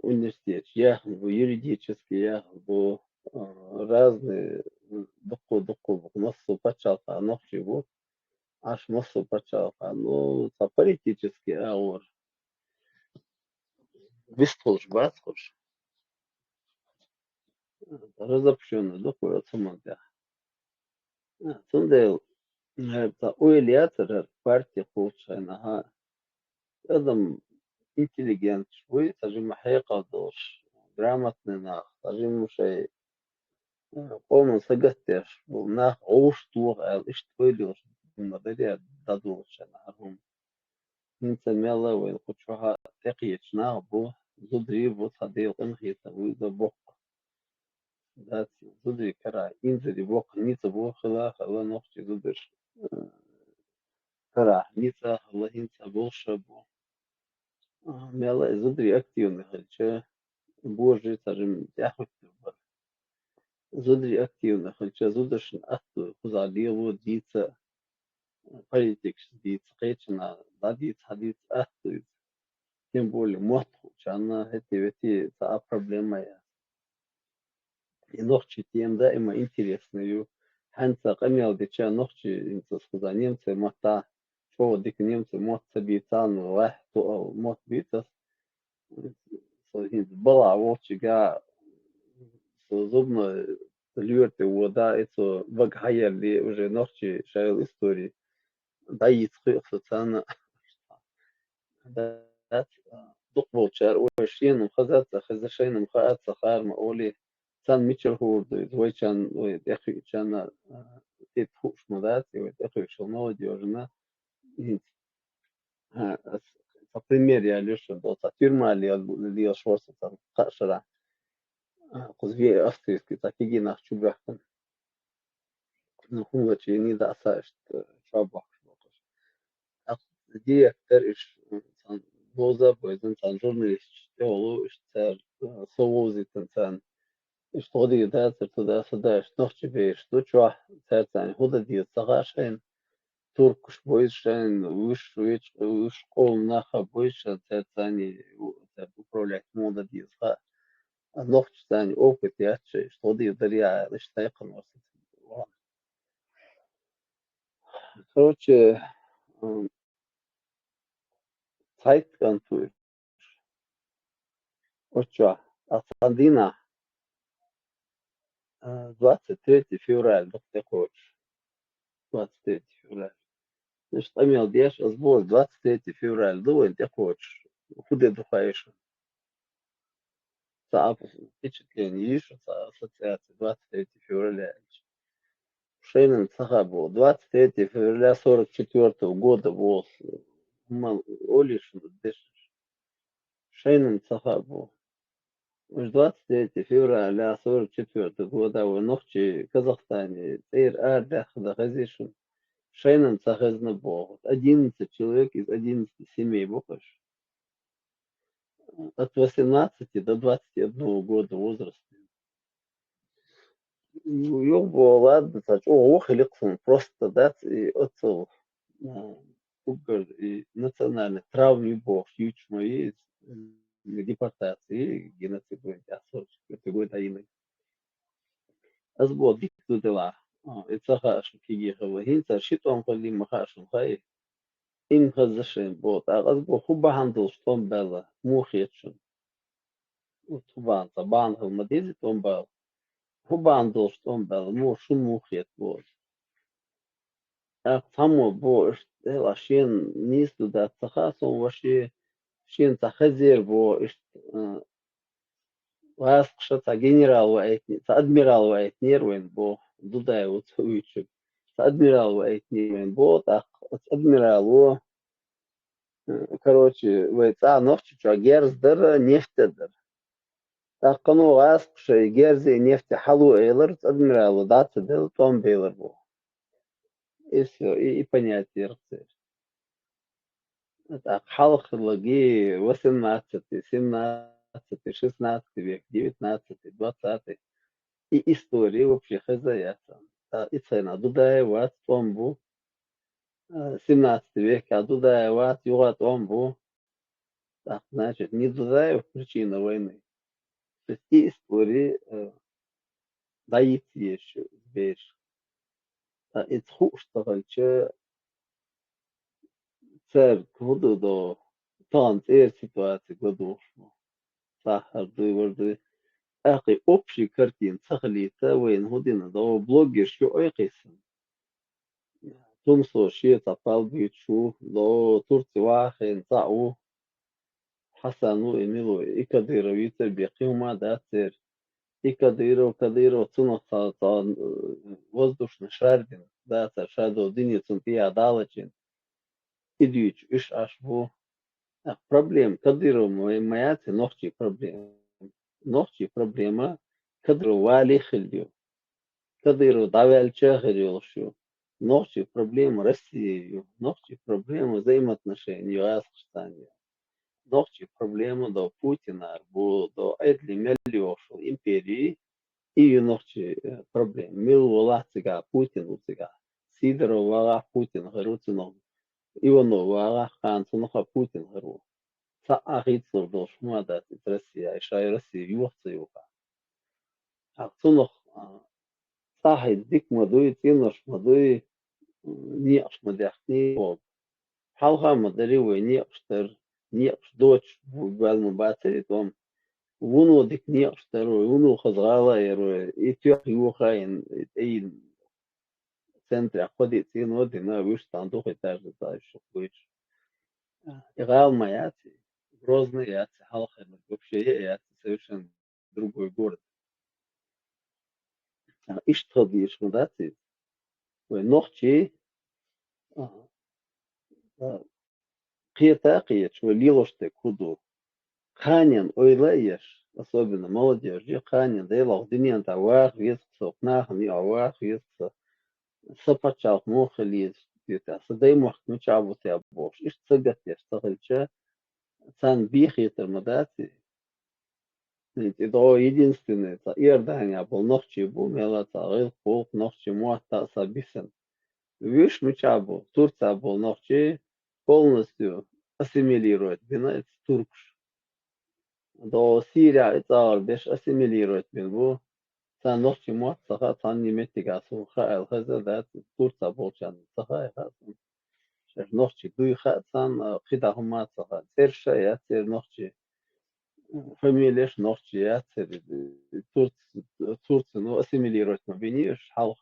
университеташ яьхна бу, юридический яьхна бу, а, разные, дуккха-дуккха бу, массо а пачхьалкхехь нохчий бу, Ӏаш массо а пачхьалкхехь, ну, цхьа политический агӀор вистхуьлуш бац хӀорш. Разобщённый ду кху оцу хӀуманна тӀехь. Цундела, э, цхьа ойла яцара хӀара парти кхуллучу хенахь. Адам интеллигенташ буй, цхьа жимма хьекъал долуш, грамотный нах, цхьа жимма шайн къоман сагатдеш болу нах гӀовшах тоха аьлла, иштта ойла йолуш хӀума ма дарий, дӀадолучарна хӀара хӀума. ХӀинца мелла а вайна кху чохь тӀекхечу нах бу, зударий бу, цхьа Делан къинхетам вуьйза боккха. Дац, зударий карахь инзаре боккха ницкъ бу, хила, хила нохчий зударш, э, карахь ницкъ а хила, хӀинца болуш а бу. А, мелла а зударий активный хилча, божий цара тӀаьхьахӀуьттур бара. Зударий активный хилча, зударшна атта ду кхузахь лело дийца, политикашца дийца, кхечанхьа дӀадийца, хьадийца атта ду иза. Тем более мотт хуучарна хӀетте-вете цхьа а проблема яц. И нохчий тема даима интересна ю. ХӀинца къамел дича нохчий, хӀинца кхузахь немцийн маттахь чӀогӀа дика немцийн мотт ца бийцарна, ваьхьа тоъал мотт бийцас. Со хӀинца балахь волчигахь, со зубной лоьра тӀе вода, и цо бага хьаеллий, уже нохчий шайла истори дӀайийца кхуьу со царна. Дац, дукхахболчара, ой, шена-м хаза а ца хеза, шайна-м хаа а ца хаьара ма олий, царна мичара хуур ду иза, вайчарна, вай тӀекхуьучарна, а, тӀе хууш ма дац, и вай тӀекхуьуш йолу молодёжна, хӀинца. А, ас цхьа пример ялийша, цхьа тюрьма лел-, лелаш вара со цхьа кхаа шарахь. А, кхуза ве австрийский цхьа кегий нах чу боьхкина. Ну, хӀума чӀогӀа дӀаса иштта чохь бохкуш бохуш. ТӀаккха директор иштта, м, цхьана боза а бойзина, цхьана журналисташ тӀехула, иштта цара, а, со вовзийтина царна. Иштта гӀо дийр дацара, туда-сюда, иштта нохчий бераш ду чохь, цаьрца хӀун дан деза ца хаьа шайна. Туркаш бойза шайна, вуьш, вуьш къоман нах а бойза шайна, цаьрца царна управлять муха дан деза хаьа. А нохчашца опыт яц шайн, иштта гӀо дийр дарий аьлла, иштта тайпана вара со. Короче, м, цхьайтта кӀант ву. Оцу чохь, а цхьана дийнахь, а, двадцать третье февраль ду тӀекхочуш. Двадцать третье февраль. Иштта къамел деш, ас боху, двадцать третье февраль ду вайна тӀекхочуш. ХӀун де ду хаьий шуна? Цхьа а впечатление йий шуна, цхьа ассоциация двадцать третье февраля аьлча? Шайна-м ца хаьа боху. Двадцать третье февраля сорок четвёртого года боху. ХӀумма олий шуна дешнаш? Шайна-м ца хаьа боху. Уьш двадцать третье февраля сорок четвёртого года вай нохчий Казахстане цӀера арадаьхна хезий шуна? Шайна-м ца хезна боху. Одиннадцать человек из одиннадцати семей бу-кх уьш. От восемнадцати до двадцати одного года возраста. Ну, юха боху, ладно, цхьа чӀогӀа ву хили-кх суна, просто дац, и оццул, а, уггар и национальный травма ю бохуш юьйцуш ма ю иза, м, депортация, геноцид вайн тӀехь сорок четвёртый год дӀайинарг. Ас боху, дика ду делахь, а, и ца хаьа шуна кегий хилла. ХӀинца ши тӀом хилла ма хаьа шуна, хаьий? Ин хаза шайн боху. ТӀаккха ас боху, хӀун бахьана долуш тӀом баьлла, муха хета шуна? ХӀун бахьана, цхьа бахьана хила ма деза тӀом бала. ХӀун бахьана долуш тӀом баьлла, муха, шуна муха хета боху. ТӀаккха цхьаммо боху, иштта, хӀела, шена нийса ду дац ца хаьа суна, ваша, шена цхьа хезера боху, иштта, а, гӀаскхаша цхьа генерал ваийтинера, цхьа адмирал ваийтинера вайна боху, Дудаев цо вуьйцург. Цхьа адмирал ваийтинера вайна боху, тӀаккха оцу адмирало, э, короче, вай цӀа Нохчийчохь герз дара, нефть а дара. ТӀаккха ну гӀаскхаша и герзи, и нефть хьало элира, оцу адмирало дӀа ца делла, тӀом белира боху. И всё, и, и понятие яра церан. ТӀаккха хьалха хиллаги восемнадцатый, семнадцатый, шестнадцатый век, девятнадцатый, двадцатый. И история вообще хеза яц. ТӀаккха и цхьана Дудаев вац, тӀом бу. А, семнадцатый векехь Дудаев вац, юха тӀом бу. ТӀаккха, значит, не Дудаев причина войны. То есть и история, э, дӀайицца езаш бераш. Ткъа иза хууш ца хилча, цаьрга хӀун ду до, тахана цӀера ситуаци гладугӀуш бу. Сахар дуй, вар дуй. ТӀаккха и общий картина ца хилийта, вайна хӀун дина до, блогерш ю айкхийсан. Тумсо шен цхьа пал буьйцуш ву, до Турци вахийна цхьаъ ву. Хьасан ву и мила ву, и Кадыров йицар бен кхин хӀума а дац церан. и Кадыров, Кадыров, цунах цхьа, цхьа, э, воздушный шар дина, да, цхьа шадо дина, цунна тӀехьа далачийн. И дуьйцуш, уьш Ӏаш бу. Ах, проблема Кадыров ма, ма яц, нохчий проблема. Нохчий проблема Кадыров вале хилла ю. Кадыров дӀаваьлча хир йолуш ю. Нохчий проблема Россия ю. Нохчий проблема взаимоотношения ю ГӀазкхаштана ю. Нохчий проблема до Путина бу, до Ӏедали мел йохуш йолу империи, и ю нохчий, э, проблема. Мила валахь цигахь, Путин ву цигахь. Сидоров вагӀахь, Путин хир ву цунах. Иванов вагӀахь, кхана цунах а Путин хир ву. Цхьа а хийцалур долуш хӀума дац иза Россия, и шайн Россия юха ца юха. Ткъа цунах, а, цӀахь дика ма дуй, цӀенош ма дуй, м, некъаш ма даьхний, хьалха ма дарий вай некъаш дар, некъаш доцуш бу-, баьлла ма бацарий тӀом. Вуно дика некъаш дар вай, вуно хаза гӀала а яр вай, и тоьхна юха а йина, и тӀе йина центрехь кхо-диъ цӀено а дина, вуьш цхьаьна дукха этажный ца иш шух гуьйцуш. И гӀала ма яц, Грозный яц, хьалхарниг вообще а яц, совершенно другой город. А, иштта хила дезаш ма дац иза. Вай нохчий, а, а, кхета а кхеташ, вай лелош дерг хӀун ду? Кханенна ойла а еш, особенно молодёжь, кханенна Делахь дуьнен тӀехь ваха веза-кх со, нахана юкъахь ваха веза-кх со, сан пачхьалкх муха хила еза, сан даймохк мичахь бу те бохуш, иштта сагатдеш ца хилча, царна бен хетар ма дац и. И дӀо единственный, цхьа Иорданехь болу нохчий бу, мелла цхьа гӀиллакх-гӀуллакх, нохчий мотт а сан бисина. Вуьш мичахь бу? Турцехь болу нохчий полностью ассимилировать бина эцу туркуш. ДӀо Сирехь и цӀагӀара берш ассимилировать бина бу. Царна нохчий мотт ца хаьа, цхьанна меттигехь суна хаьа аьлла хезна дац, Турцехь болчарна ца хаьа хаьа суна. Шаьш нохчий дуй хаьа царна, кхидӀа хӀума ца хаьа. ЦӀераш а яц церан нохчий. Фамилеш нохчий яц церан. Турц-, Турцино ассимилировать ма бинийша хьалха.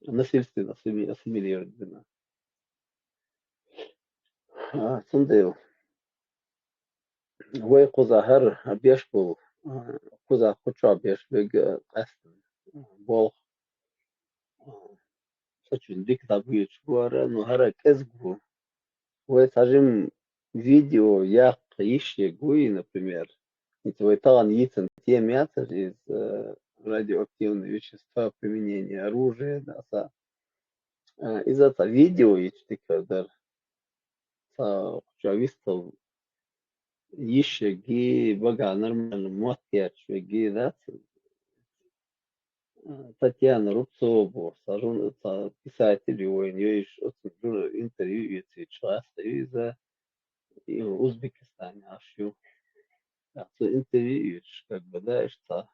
Насильственно ассими-, ассимилировать бина. А, цундела вай кхузахь хӀара беш болу, а, кхузахь кху чохь беш верг, а, къаьсттина болх, а, цӀа чуьнан дика дӀабоьдуш бу хӀара, ну, хӀара кӀезиг бу. Вай цхьа жимма видео яккха йиш ерг вуй, например, хӀинца вай тахана йийцина тема яцара иза, э, радиоактивные вещества, применение оружия, да, аса. Э, иза цхьа видео йича дика хир дара. Цхьа кху чохь вистхила йиш ерг, багахь нормально мотт кечвеш верг, да, ца Татьяна Рубцова боху, цхьа жур-, цхьа писатель ю вайна, йо, иша оцу жур-, интервью оьцуьйтуш гӀазкхи ю иза, и Узбекистане Ӏаш ю. Цо интервью оьцуш, как бы, да, иштта цхьа,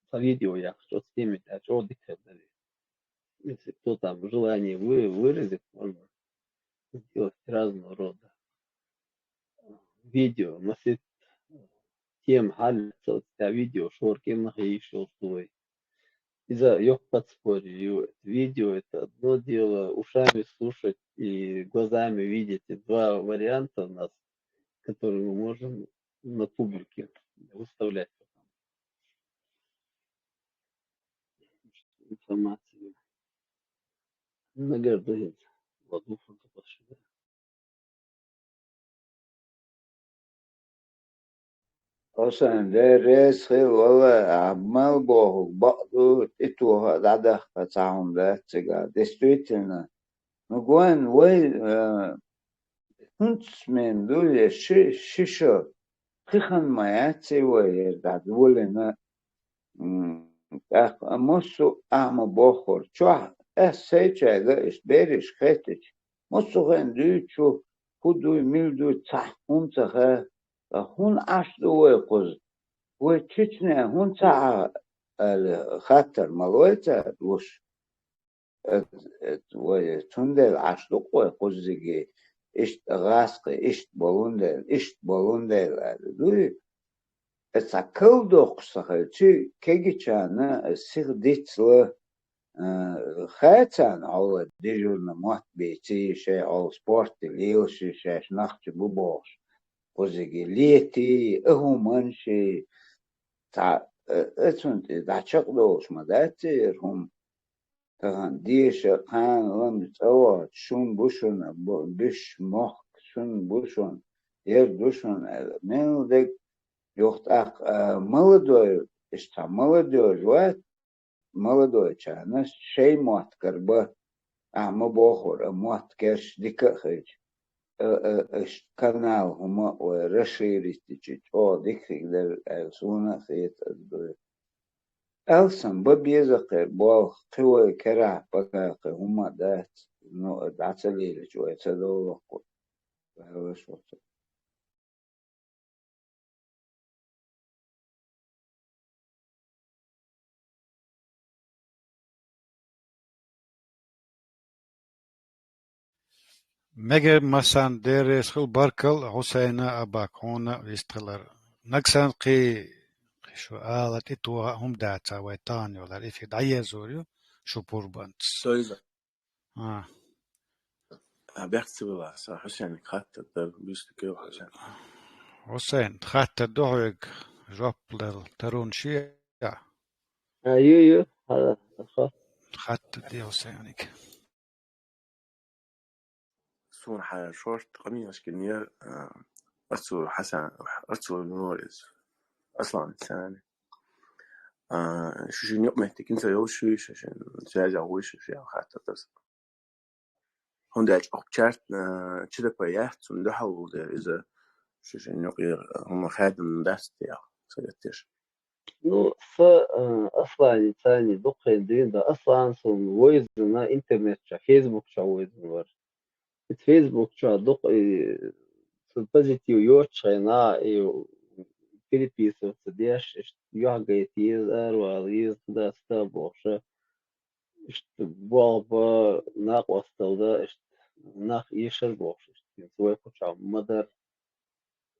цхьа видео яхча, оцу темин тӀехь чӀогӀа дика хир дара. Если кто там желание вы-, выразит, можно сделать разного рода видео, масийтта тема хьалаца оцу тӀехь видео шоркӀенна хила йиш йолуш ду вай. Иза йоккха подспорье ю. Видео — это одно дело, ушами слушать и глазами видеть — это два варианта у нас, которые мы можем на публике выставлять. Информацию. Нагардует. Вот, ну, фото пошли. Хьо сан Дела реза хила, валлай, ахьа мел бохург бакъ ду, тӀетоха а дӀадахка цхьа хӀума дац цигахь. Действительно, ну, гойн вай, э, хӀунца смена ду, я ши, ши шо, пхи хан ма яц и вай, яра дӀа долийна. М, тӀаккха массо а ахьа ма боххура. Чохь ас сайчаьрга иштта берриш хеттича, массо а хенахь дуьйцу, хӀун дуй, мила дуй, цхьа хӀума ца хаьа. Ткъа хӀунда Ӏаш ду вай кхуза? Вай Чечне хӀунда ца Ӏа аьлла хаттар ма лой цара луш? Эт-, эт-, вай, цундела Ӏаш ду-кх вай кхуззиге, иштта гӀазкхи, иштта болун дела, иштта болун дела аьлла дуй. Эца кал доккхуш ца хилчи, кегичарна сиха дицла, а, хацарна хьола дежурна мотт бийци, шай хьола спорте лелаши, шаьш нах чу бу бохуш, кхузиге лети, а хӀуманши, цхьа Э, э, цунна тӀе дӀачакхдолуш ма дац церан хӀума. Тахана деша, кхана лама цӀа вахча, шун бу шуна, бу-, биш мохк шун бу шуна, ер ду шуна аьлла. Мел дерг юха тӀаккха, а, молодой, иштта молодёжь вац, молодойчарна шайн моттигара бан, ахьа ма бохура, а, мотт керш дика а хилча, а, а, иштта канал хӀума а вай расширить дича, чӀогӀа дика хир дара аьлла, суна а хета аса дуй. Алсам бан беза кхеран болх, кхин вай керахь багахь кхин хӀума а дац, ну, дӀа ца лелача вай ца довлакху. Валлаш вац. Мегар массарна деррес хила баркалла, Хьусайна, Абак, хьуна вистхилар. Нагахь санна кхин, кхин шу ала тӀетоха а хӀума дацахь, вай тахана йолу эфир дӀаерзор ю, шу пурбанца. Союза. А. А, бехк ца вала, сан Хьусайниг хаттар дара, бистуьйла Хьусайн. Хьусайн, хаттар ду хьоьга, жоп дала, таруна ши а? А, ю, ю, хьала, хо. Хаттар де Хьусайниг. Суна хьан шорта къамелаш гинера, а, Ацур Хьасан, Ацур Нурис, Аслан Сани. А, шу шин юкъаметтиг хӀинца йолуш ю, шу шин связь вуй, шу шин хаттар даза. ХӀунда аьлча оха чарт, а, чидапа яц, цунна дуьхьал ву дера иза, шу шин юкъера хӀума хаьдина дац те яхь, са гатдеш. Ну, са, а, Аслани цани дуккхен дийна дан, Аслан суна вайзина интернет чохь, Facebook чохь вайзина вара. Иза Facebook чохь дукха, и, цу позитив йоцучу хенахь, и, переписываться деш, иштта юьхь гайта еза, аравала еза, туда-сюда бохуш, иштта болх бан, накъосталла дан, иштта нах эшар бохуш, иштта, хӀинца вай кху чохь ма дара.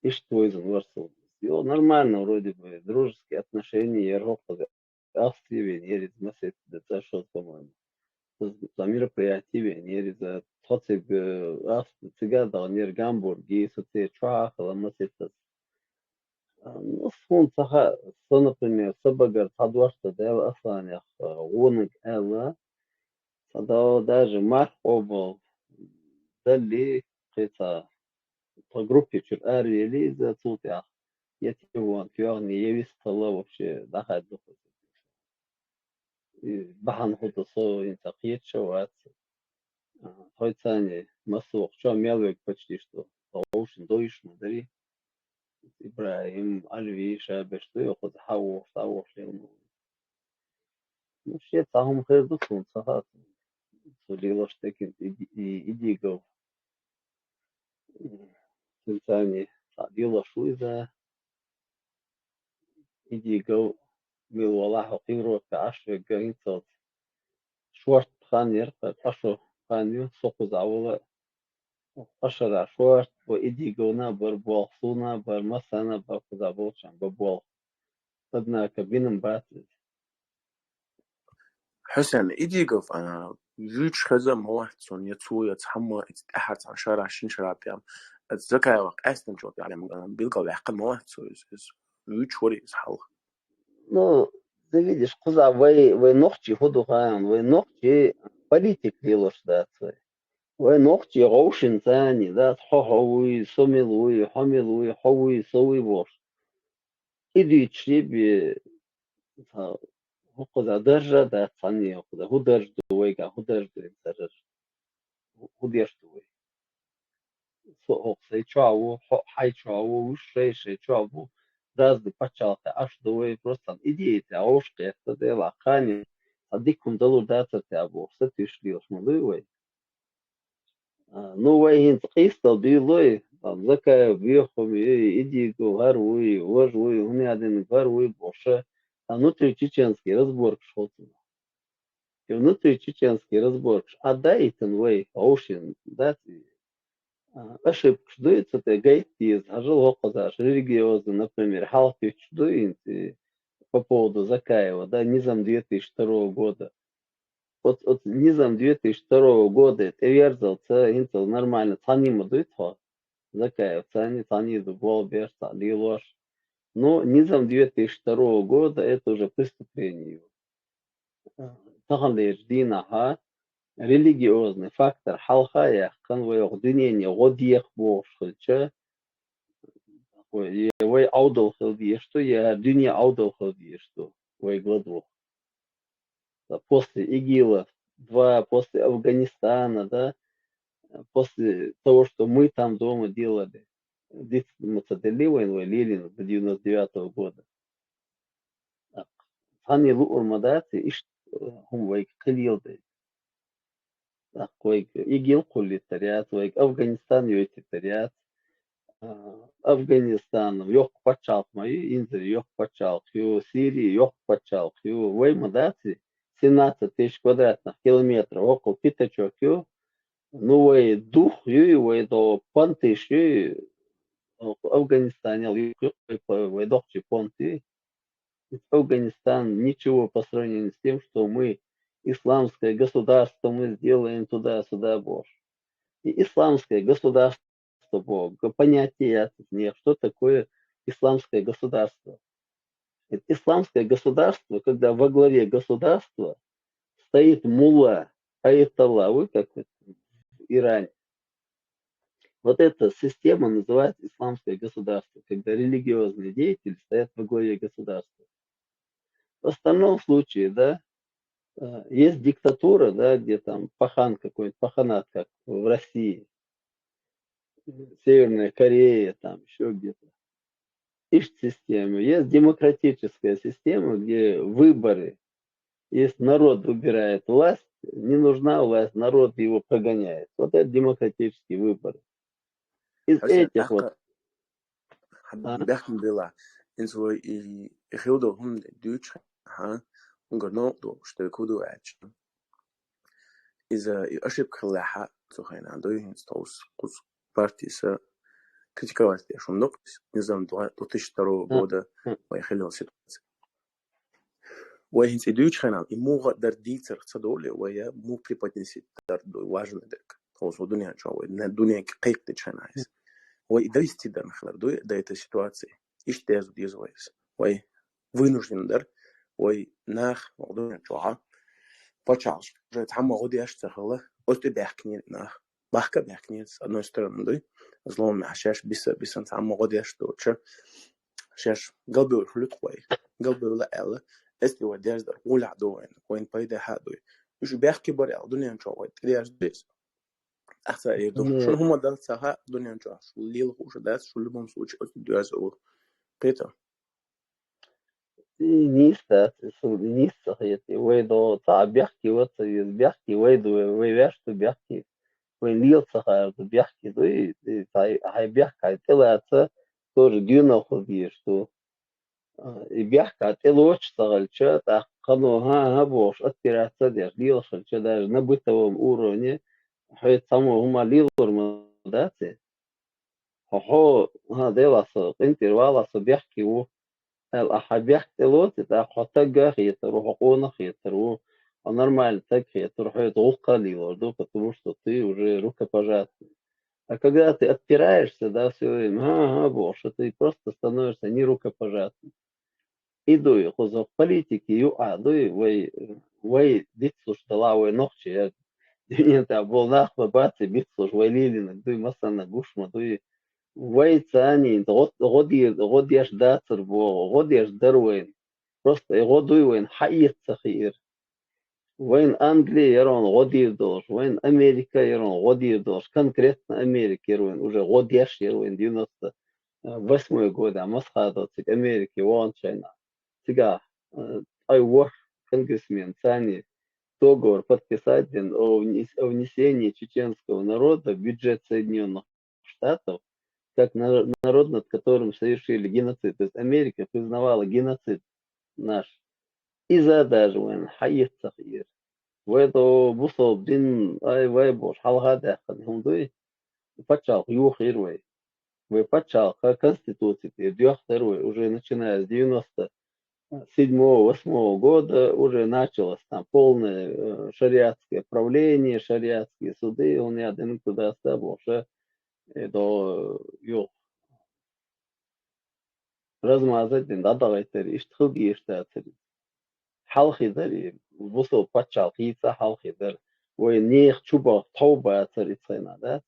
Иштта вайзина вара суна. Йо, нормально, вроде бы, дружеские отношения яра хӀокхуза. Австрия вен ерриг масех дан цӀа шозза, по-моему. Цхьа мероприятие вен ерриг, тхо цига, э, Австри-, цига а даханера Гамбурге, со церан чохь а хилла масех. А, ну, суна ца хаьа, со, например, са багара цхьа дош ца даьлла Асланех, а, гӀонах аьлла, цхьа до-, даже марха къобал даллий, кхин цхьа тхо группе чуьра аравелий иза, цул тӀаьхьа я телефон тоьхний, я вистхилла вообще дӀахаьдда кхуза. И бахьана хӀун ду со хӀинца кхеташ а вац. А, тхойцани массо а чохь мел верг почти что вовшийн довзуш ма дарий. ИбрахӀим, Ӏалви, Шабеш ду, йо, кхуза хьан вохуш, дӀа вохуш лелла ма ву. Ну, шен цхьа хӀума хир ду суна, ца хаьа суна. Цо лелош дерг и, и, и дийгал. Цуьнан царний цхьа лелош ву иза. И дийгал мила валахь хӀокху Европе Ӏаш верг хӀинцалц шорта хан яра, ткъа шо хан ю, со кхузахь вала. Ткъа шарахь шорта бу, и дийгална а бара болх, суна а бара, массарна а бара кхузахь болчарна бан болх. Однако бина бац иза. Хьусен, и дийгал, а, вуьйцуш хеза а ма вац суна, я цо, я цхьамма, иза тӀаьхьа цхьана шарахь, шина шарахь тӀехь. Аса Закаевах къаьстина чӀогӀа тӀехь, а, билгалваьккхина ма вац цо иза, иза вуьйцуш вара иза хьалха. Ну, ты видишь, кхузахь вай, вай нохчий хӀун ду хаьий, вай нохчий политика лелош дац вай. Вай нохчий гӀовшина царний дац, хьо хьо вуй, со мила вуй, хьо мила вуй, хьо вуй, со вуй бохуш. И дуьйцуш бен, цхьа, хӀокхуза даржа а дац цхьанне, хӀокхуза хӀун даржа ду вайгахь, хӀун даржа ду хӀинца даржа? ХӀун деш ду вай? Со хӀокху сайн чохь ву, хьо хьайн чохь ву, уьш шай-шай чохь бу, разный пачхьалкхе Ӏаш ду вай, просто цхьана идея тӀехь вовшах кхетта, делахь кхане цхьа дика хӀума далур дацара тӀехь бохуш, сатуьйсуш лелаш ма дуй вай. А, ну, вай хӀинца къийсадала дуьйлой, там, Закаев бехам, и, и дийгал хӀара вуй, важа вуй, хӀун яздинарг хӀара вуй бохуш, а внутричеченский разборкаш хуьлу цунах. И внутричеченский разборкаш Ӏаддаийтина вай, гӀовшина, дац и, а, ошибкаш дуй, цу тӀе гайта деза, хьажал хӀокхуза аша религиозный, например, хьалхатуьттуш дуй хӀинца и по поводу Закаева, да, низам две тысячи второго года. Оцу, оцу низам две тысячи второго года тӀеверзалца хӀинца нормально цхьаний ма дуй тхо. Закаев цхьаний, цхьаний ду болх беш, цхьаъ лелош. Но низам две тысячи второго года — это уже преступление. Э, таханлерча дийнахьа религиозный фактор хьалха а яьккхина, вай оха дуьнене гӀо деха бохуш хилча, вай, е вай Ӏовдал хила дезаш ду, е дуьне Ӏовдал хила дезаш ду, вай гладвух. Да, после ИГИЛа два, после Афганистана, да, после того, что мы там дома делали, дицма ца делли вайна вай лелийнарг до девяносто девятого года. ТӀаккха цхьанне луур ма дац, иштта, э, хӀума вайга кхин леладайта. ТӀаккха вайга ИГИЛ кхуллийтар яц, вайга Афганистан йойтийтар яц. А, Афганистан йоккха пачхьалкх ма ю, инзаре йоккха пачхьалкх ю, Сири йоккха пачхьалкх ю. Вай ма дац, семнадцать тысяч квадратных километров около пятачок ю. Ну, вай дух юй, вай до понтыш юй, Афганистанел юй, вай доккхача понт юй. Ведь Афганистан ничего по сравнению с тем, что мы исламское государство, мы сделаем туда-сюда, бохуш. И исламское государство, бо-, г-, понятие яц, не, что такое исламское государство. Ведь исламское государство, когда во главе государства стоит мулла, аятолла, вы как вот в Иране. Вот эта система называется исламское государство, когда религиозные деятели стоят во главе государства. В остальном случае, да, э, есть диктатура, да, где там пахан какой-нибудь, паханат, как в России, Северная Корея, там еще где-то. Иштта система. Есть демократическая система, где выборы. Если народ выбирает власть, не нужна власть, народ его прогоняет. Вот это демократические выборы. Из Хьажа, этих вот. тӀаккха хьан А? баьхкина дела. Инца вай и, и хилла долу хӀума дуьйцуш хьан, хӀунгара новкъа долуш дерг хӀун ду аьлча. Иза и ошибка хилла хьа, цу хенахь дуй, хӀинца тховса кхуза партиса критиковать деш хӀума ду-кх иза, низам два, две тысячи второго А. года Хм. вай хилла йолу ситуация. Вай хӀинца и дуьйцучу хенахь, и муха а дар дийцарх ца долу, вай я муха преподнести дар ду, важный дерг. Тховса вай дуьнен чохь вай, на-, дуьненга кхайкхадечу хенахь иза. Вай и дайсти дарна хилар дуй, да эта ситуация. Иштта деза деза вай иза. Вай вынужден дар, вай нах, вай дуьнен чохь, пачхьалкхаш, уже цхьамма гӀо деш ца хилла, оцу тӀе баьхкинера нах. Бахка а баьхкинера, с одной стороны, дуй, злом мехь шаьш биса, бисан цхьамма гӀо деш доцуша, шаьш галбевлла хуьлу тхо вай. Галбевлла аьлла, эцли вай деш дар гӀулехь ду вайна, вайна пайда хьа а дуй. Уьш баьхки бара аьлла, дуьнен чохь вай тӀедеш деза. Ахьа ца эр ду. Шуна хӀума дац ца хаьа, дуьнен чохь шу лела хууш дац, шу любом случае оцу доьза ву. Кхета? И нийса дац, и со нийса ца хета. Вай до цхьа бехке вац, и бехке вай ду, вай ваьш ду бехке. Вайн лела ца хаар ду бехке ду, и, и цхьа хьайн бехк хьайн тӀелаца, тоже генал хила дезаш ду. А, и бехк хьан тӀелоцуш ца хилча, тӀаккха кхано хӀан-хӀа бохуш, операция а деш, лелаш хилча, даже на бытовом уровне, хьоьца цхьаммо хӀума лелор ма дац и. Хьо, хьо, хӀан, делахь со, къинтӀера валахь со, бехке ву, аьлла, ахьа бехк тӀелоций, тӀаккха хьо стаг а хетар ву, хьо къонах а хетар ву, хьо нормальный стаг а хетар ву, хьоьца гӀуллакх а лелор ду, потому что ты уже рукопожатный. А когда ты отпираешься, да, всё время, ага, ага, бохуш, ты просто становишься нерукопожатным. И дуй, кхуза политики юкъахь дуй, вай, вай дицлуш делахь, вай нохчий, дуьнен тӀехь болу нах ма бац и бицлуш, вай лелийнарг дуй, массарна гуш ма дуй. Вай царний гӀо-, гӀо дийр-, гӀо деш дацар боху, гӀо деш дара вайна. Просто и гӀо дуй вайна хьаэца ца хиира. Вайн Англи яра вайна гӀо дийр долуш, вайн Америка яра вайна гӀо дийр долуш, конкретно Америка яра вайна, уже гӀо деш яра вайна девяносто восьмой годехь, масхадо цига Америке ваханчу хенахь. Цигахь, э, ткъе ворхӀ конгрессмен царний договор подписать дина о внес-, о внесении чеченского народа в бюджет Соединённых Штатов, как на-, народ, над которым совершили геноцид. То есть Америка признавала геноцид наш. Иза даже вайна хьаэца ца хиира. Вай до бусалба дин, ай, вай бохуш, хьалха а даьккхина хӀума дуй, пачхьалкх йохийра вай. Вай пачхьалкха конституци тӀера доьхна дара вай, уже начиная с девяносто седьмого, восьмого года уже началось там полное, э, шариатское правление, шариатские суды, он я дин туда-сюда бохуш, э, до, юха. размазать дин, дӀадагӀийтар, иштта хила дезаш дацар. Хьалхе дар и, бусалба паччахьалкхе хьалхе дар. Вай нехан чубагӀа тхов бацар и цхьана, да?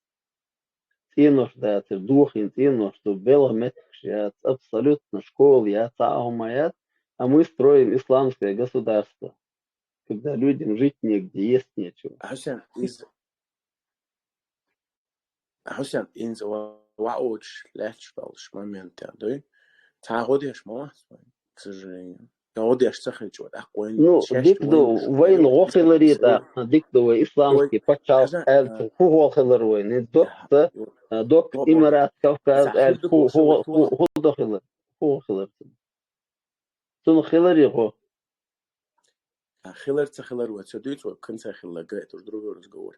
ЦӀенош дацар, дохийна цӀенош ду, белгӀа меттигаш яц, абсолютно школа яц, цхьа а хӀума яц, а мы строим исламское государство, когда людям жить негде, есть нечего. Хьусен, из Хьусен, инза ва-, ваучаш лаьтташ долаш моментех дуй. Цхьа гӀо деш ма вац вайн, к сожалению. ГӀо деш ца хилча, вот, тӀаккха вайн Ну, шаьш дика ду, вайн вайна гӀо хиларе тӀаккха, дика ду вай исламский паччахьалкхе аьлча, хӀу гӀо хилар вайна? Доккха, а, доккха Имарат Кавказ аьлча, хӀу, хӀу, хӀу, хӀу до хилар? ХӀу гӀо хилар цунна? Цунна хиларе гӀо. А хилар ца хилар вай ца дуьйцу, вай кхин ца хилла, это уже другой разговор.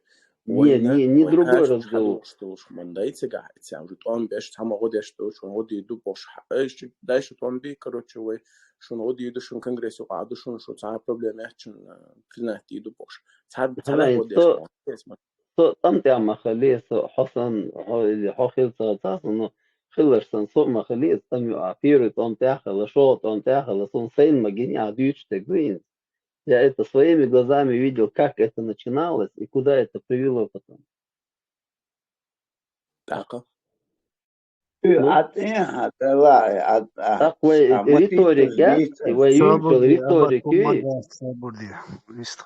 Не, Вайна, не, не вай другой качество разговор. ХьадугӀуш долуш хӀуман дай цигахь, ца уже тӀом беш, цхьа ма гӀо деш долуш, гӀо дийр ду бохуш, хьа-, ай, ши-, дай шу тӀом бий, короче, вай шуна гӀо дийр ду, шуна конгресс юкъа ду, шуна шу цхьа проблема яц, шуна, э, принять дийр ду бохуш. Цхьа, цхьа Хьай, гӀо деш со, бохуш, ма. Со тӀом тӀехь ма хили, со хьо сан, хьо или хьо хила ца ца сан, но хилар сан со ма хили, тӀом юкъа, первый тӀом тӀехь хила, шолгӀа тӀом тӀехь хила, сон сайна ма гине, а дуьйцуш дерг ду инза. Я это своими глазами видел, как это начиналось и куда это привело потом. ТӀаккха? Ну. Так вай риторика, вай юйчул риторика.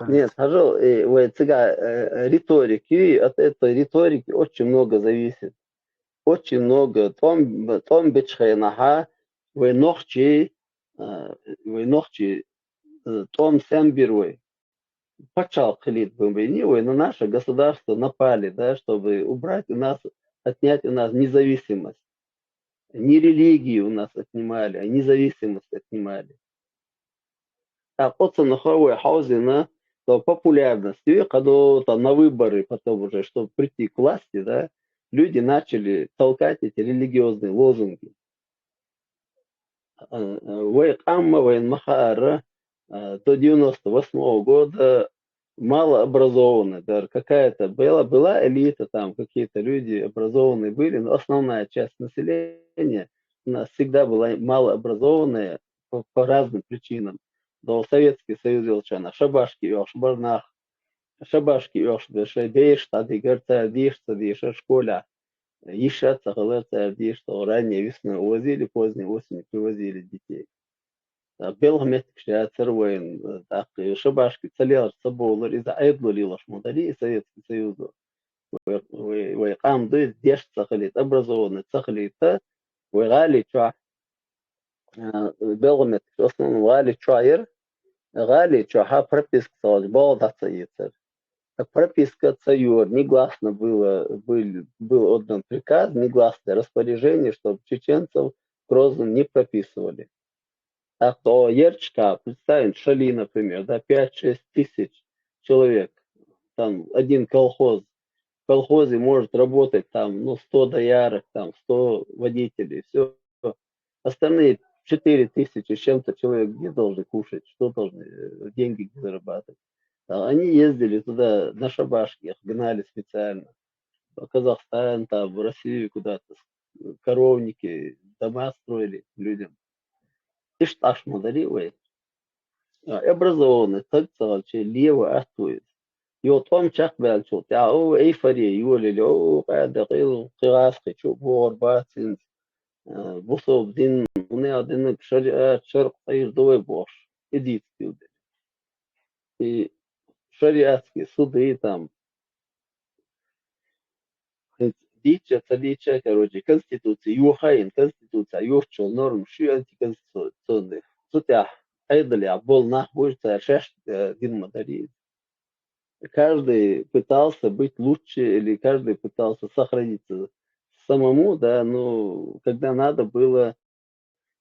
Нет, хьажал, э, вай цигахь, э, риторика, от этой риторики очень много зависит. Очень много. ТӀом, тӀом бечу хенахьа, вай нохчий, э, вай нохчий, э, тӀом сенбир вай. Паччахьалкх хилийта бен бен, не вай, на наше государство напали, да, чтобы убрать у нас, отнять у нас независимость. Не религию у нас отнимали, а независимость отнимали. А оцунах вай хьовзийна, то популярность, и когда там на выборы потом уже, чтобы прийти к власти, да, люди начали толкать эти религиозные лозунги. Э, э, вай къам а вайна ма хаара, э, до девяносто восьмого года малообразованная, даже какая-то была, была элита, там какие-то люди образованные были, но основная часть населения у нас всегда была малообразованная по, по разным причинам. До Советский Союз йолчу хенахь шабашки оьхуш бара нах, шабашки оьхуш бара, шайн бераш дӀадигара, цара деша ца дешара школехь. Йиш а ца хилар цара деша, то ранней весной увозили, поздней осенью привозили детей. А, белгӀа меттигаш яцара вайна, тӀаккха шабашки ца лелаш ца бовлар, иза Ӏедало лелаш ма дарий и Советский Союзо. Вай, вай, вай къам ду иза, деш ца хилийта, образованный ца хилийта, вай гӀали чохь, а, белгӀа меттигаш, в основном гӀали чохь яра, гӀали чохьа прописка ца хилча, болх дӀа ца эцара. А прописка ца йора, негласно было, был, был отдан приказ, негласное распоряжение, чтобы чеченцев в Грозном не прописывали. А то ярчка, представим, Шали, например, да, пять-шесть тысяч человек, там один колхоз, в колхозе может работать там, ну, сто доярок, там, сто водителей, все. Остальные четыре тысячи с чем-то человек где должны кушать, что должны, э, деньги где зарабатывать? А они ездили туда на шабашках, гнали специально. В Казахстан, там, в Россию куда-то, с-, коровники, дома строили людям. Иштта Ӏаш ма дарий вай. А, образованный стаг ца хилча, лево аттует. Йо, тӀом чекхбаьллачул тӀаьхьа, о, эйфория йолаелла, о, къаьда, къил, кхин гӀазкхи чу богӀур бац хӀинца. А, бусалба дин, хӀунда аьлла динаг шариат, шарӀ цӀийр ду вай бохуш, и дийца хилла. И шариатский суды там, хӀинца дийцча, ца дийцча, короче, конституция йохийна, конституция йохучул норма ши антиконституционный. Цу тӀехь Ӏедалехь болу нах буй, цара шаьш, э, дин ма дарий. Каждый пытался быть лучше или каждый пытался сохраниться самому, да, ну, когда надо было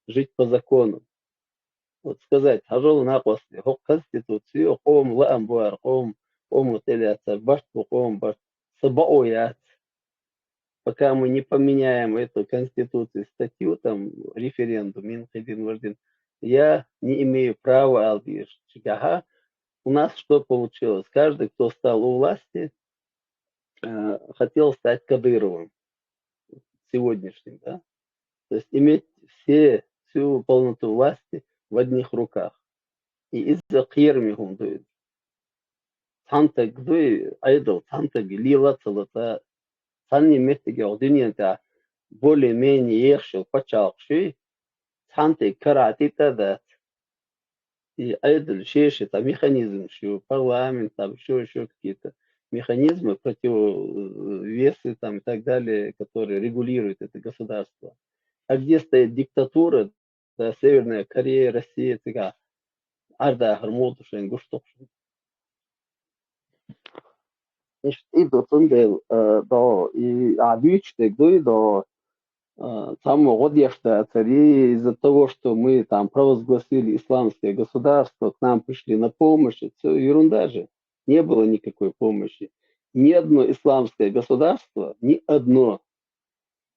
жить по закону. Вот сказать, хьажал накъостий, хӀокху конституцио къоман лаам бу ара, къоман, къомо тӀелаьцар, барт бу, къоман барт, сан бакъо яц. Пока мы не поменяем эту конституцию, статью, там, референдум, мин кхидин вардин, я не имею права, ала дезаш. Чигахьа у нас что получилось? Каждый, кто стал у власти, э, хотел стать Кадыровым сегодняшним, да? То есть иметь все всю полноту власти в одних руках. И из-за кхераме хӀума ду из. Цхьан стага дуй, Ӏедал цхьан стага лела ца лаца, цхьанне меттиге оха дуьнен тӀа более-менее ехаш йола паччахьалкхаш юй, цхьан стага кара тӀа а дац. И Ӏедал шеша цхьа механизмаш ю, парламент, там ещё, ещё какие-то механизмы, противовесы там и так далее, которые регулируют это государство. А где стоит диктатура, да, Северная Корея, Россия, цигахь Ӏардахар муха ду шайн гуш тухуш. Иштта и ду цундела, э, до, и, а, дуьйцуш дерг дуй, до, э, цхьаммо гӀо деш дацар, и из-за того, что мы там провозгласили исламское государство, к нам пришли на помощь. Это всё ерунда же. Не было никакой помощи. Ни одно исламское государство, ни одно,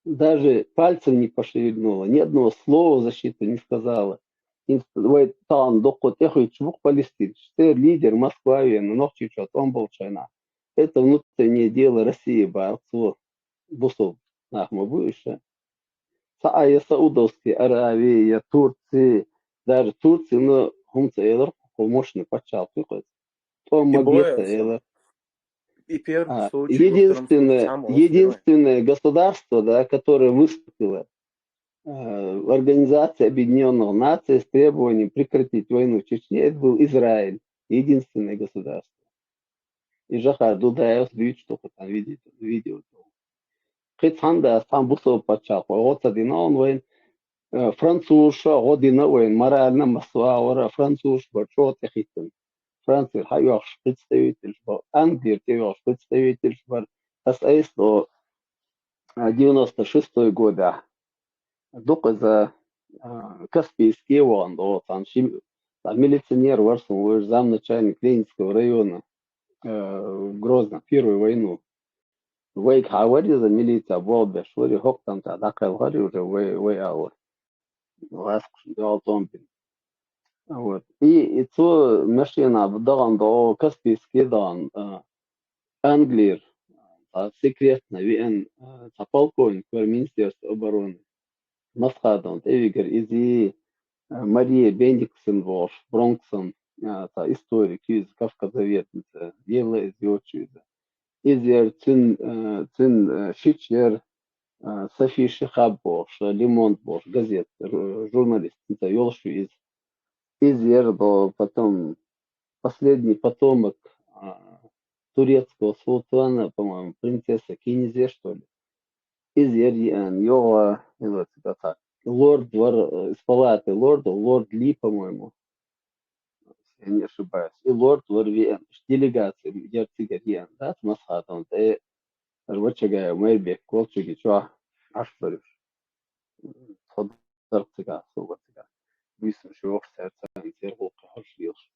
даже пальцем не пошевельнуло, ни одного слова в защиту не сказала. Им с-, вай тахана дуккха тӀехуьйтуш бу-кх палестинцаш. Церан лидер Москва вена, Нохчийчохь тӀом болчу хенахь. Это внутреннее дело России, баьхна цо. Бусалба нах ма бу уьш. Цхьа а я Саудовская Аравия, я Турция, даже Турция, ну, хӀума ца элира, кху мощный паччахьалкх ю кхуза. ТӀом ма бе ца элира. А, единственное, единственное государство, да, которое выступило, э, в Организации Объединённых Наций с требованием прекратить войну в Чечне, это был Израиль. Единственное государство. И Жохар Дудаевс дуьйцуш ду кху тӀехь видео, видео. Кхин цхьаьна дац, цхьана бусалба паччахьалкхо гӀо ца дина вайна, э, французаша гӀо дина вайна, морально массо а вара, французаш бара чӀогӀа тӀехӀиттина. Францера хьаоьхуш представительш бара, Англера тӀеоьхуш представительш бара. Ас айса, а, девяносто шестой годехь. Дукха иза, а, Каспийске вахана догӀу, цхьана ши-, цхьа милиционер вара суна вуьйш, замначальник Ленинского района, э, в Грозном, Первую войну. Вайга хьан вара иза милица болх беш вара, хӀокху тӀам тӀехь дӀакхелхира уже вай, вай агӀор. Ласкуш доьгӀал тӀом бина. Вот. И, и цо машина дахана догӀу, Каспийске дахана, а, Англера, цхьа секретно веана, а, цхьа полковник вара Министерство обороны. Масхадовна тӀевигира иза, а, Мария Бениксон бохуш, Бронксон, а, цхьа историк ю иза, кавказоведница, елла иза йоцуш иза. Иза яра цуьнан, а, цуьнан, а, шича яра, а, Софи Шихаб бохуш, Le Monde бохуш газета, ру-, журналист, цуьнца йолуш ю иза. Иза яра до, потом последний потомок, а, турецкого султана, по-моему, принцесса Кинизе, что ли. Иза яра еана, йогӀу, иза цигахь цхьа лорд вара, э, из палаты лорд, лорд Ли, по-моему, если я не ошибаюсь. И лорд вара веана, делегация яра цигара еана, дац Масхадовна тӀе, Вачагаев Майрбек волчуьнга чохь Ӏаш бара уьш. Тхо дара цигахь, со вара цигахь. Буьйсанаш йохуш цаьрца, церан гӀуллакхе хьожуш лелаш.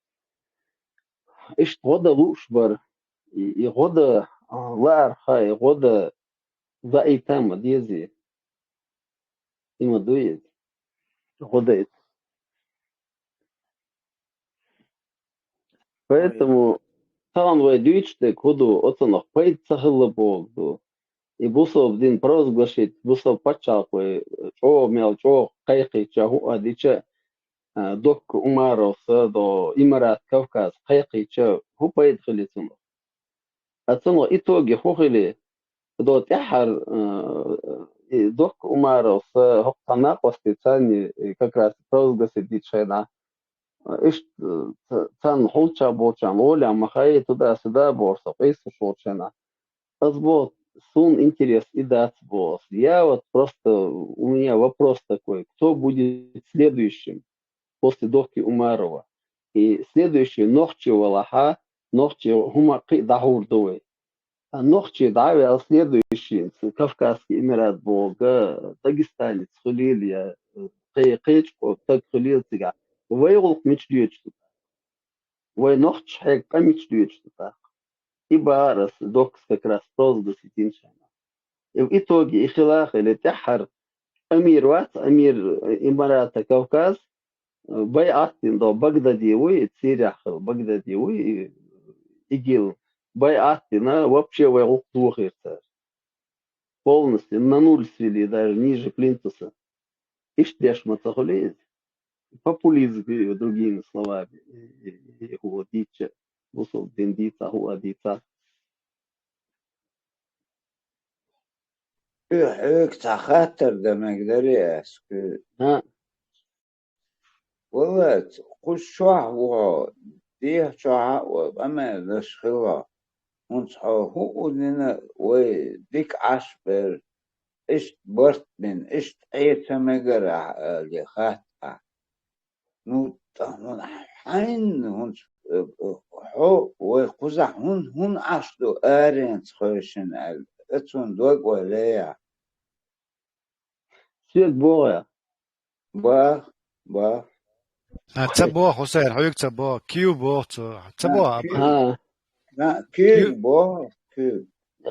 Иштта гӀо дан лууш бара. И, и гӀо дан, а, лаарх, и гӀо дан лаийта ма дезий. И ма дуй иза. ГӀо дан иза. Поэтому тахана вай дуьйцуш дерг хӀун ду, оцунах пайда ца хилла бохург ду. И бусалба дин провозглашить, бусалба паччахьалкх вай чӀогӀа мел чӀогӀа кхайкхийча, хӀуъа дича, а, Докка Умаровс до Имарат Кавказ кхайкхийча, хӀун пайда хили цунах? А цунах итоге хӀун хили? До тӀаьххьара, а, и Докка Умаровс, хӀокху цхьа накъостий царна, и как раз провозгласить дича хенахь, а, иштта, а, ца-, царна хьулча болчарна гӀолехь ма хаий, туда-сюда бохуш, со къийсуш волчу хенахь. Ас боху, суна интерес и дац боху ас. Я вот просто, у меня вопрос такой, кто будет следующим после Докки Умарова? И следующий нохчи валахьа, нохчи хӀума кхин а дӀахьур ду вай. А нохчи дӀа а ваьлла, следующий, Кавказский Эмират боху, га, дагестанец хуьлийла я, кхе-, кхечу къо-, стаг хуьлийла цигахь. Вай гӀуллакх мича доьдуш ду? Вай нохчашна хьегна къа мича доьдуш ду тӀаккха? И бахара ас, Доккас как раз провозгласить дина шайна. И в итоге и хила а хили, тӀаьххьара амир вац, амир, э, Имарата Кавказ, э, байӀат дина до Багдади вуй, и Сирехь хилла Багдади вуй, и ИГИЛ. БайӀат дина, вообще вай гӀуллакх дохийра цара. Полностью на нуль свели, даже ниже плинтуса. Иштта деш ма ца хуьлий иза. Популизм, другими словами, и, и, и хӀуъа дийцча, бусалба дин дийца, хӀуъа дийца. Хьоьга цхьа хаттар дан мегаргдарий ас, кхы? ХӀаъ. Валлахь, кху чохь ву хьо, дехьа чохь а ву, къамел деш хилла. ХӀинца хьо хӀуъа дина вай дика Ӏаш бер, иштта барт бина, иштта Ӏе ца мегар ахь, аьлла, хатта ахь. Ну, тӀаккха хьайна хӀинца, э, э, хьо вай кхузахь хӀун, хӀун Ӏаш ду аренца хойшина аьлла, цунна дог вай лея. Соьга боху я? Бах, бах. А, ца боху, Хусейн, хьоьга ца боху. Куьйга боху цо. Ца боху, а, Куьйга. А. На, Куьйга боху, Куьйга.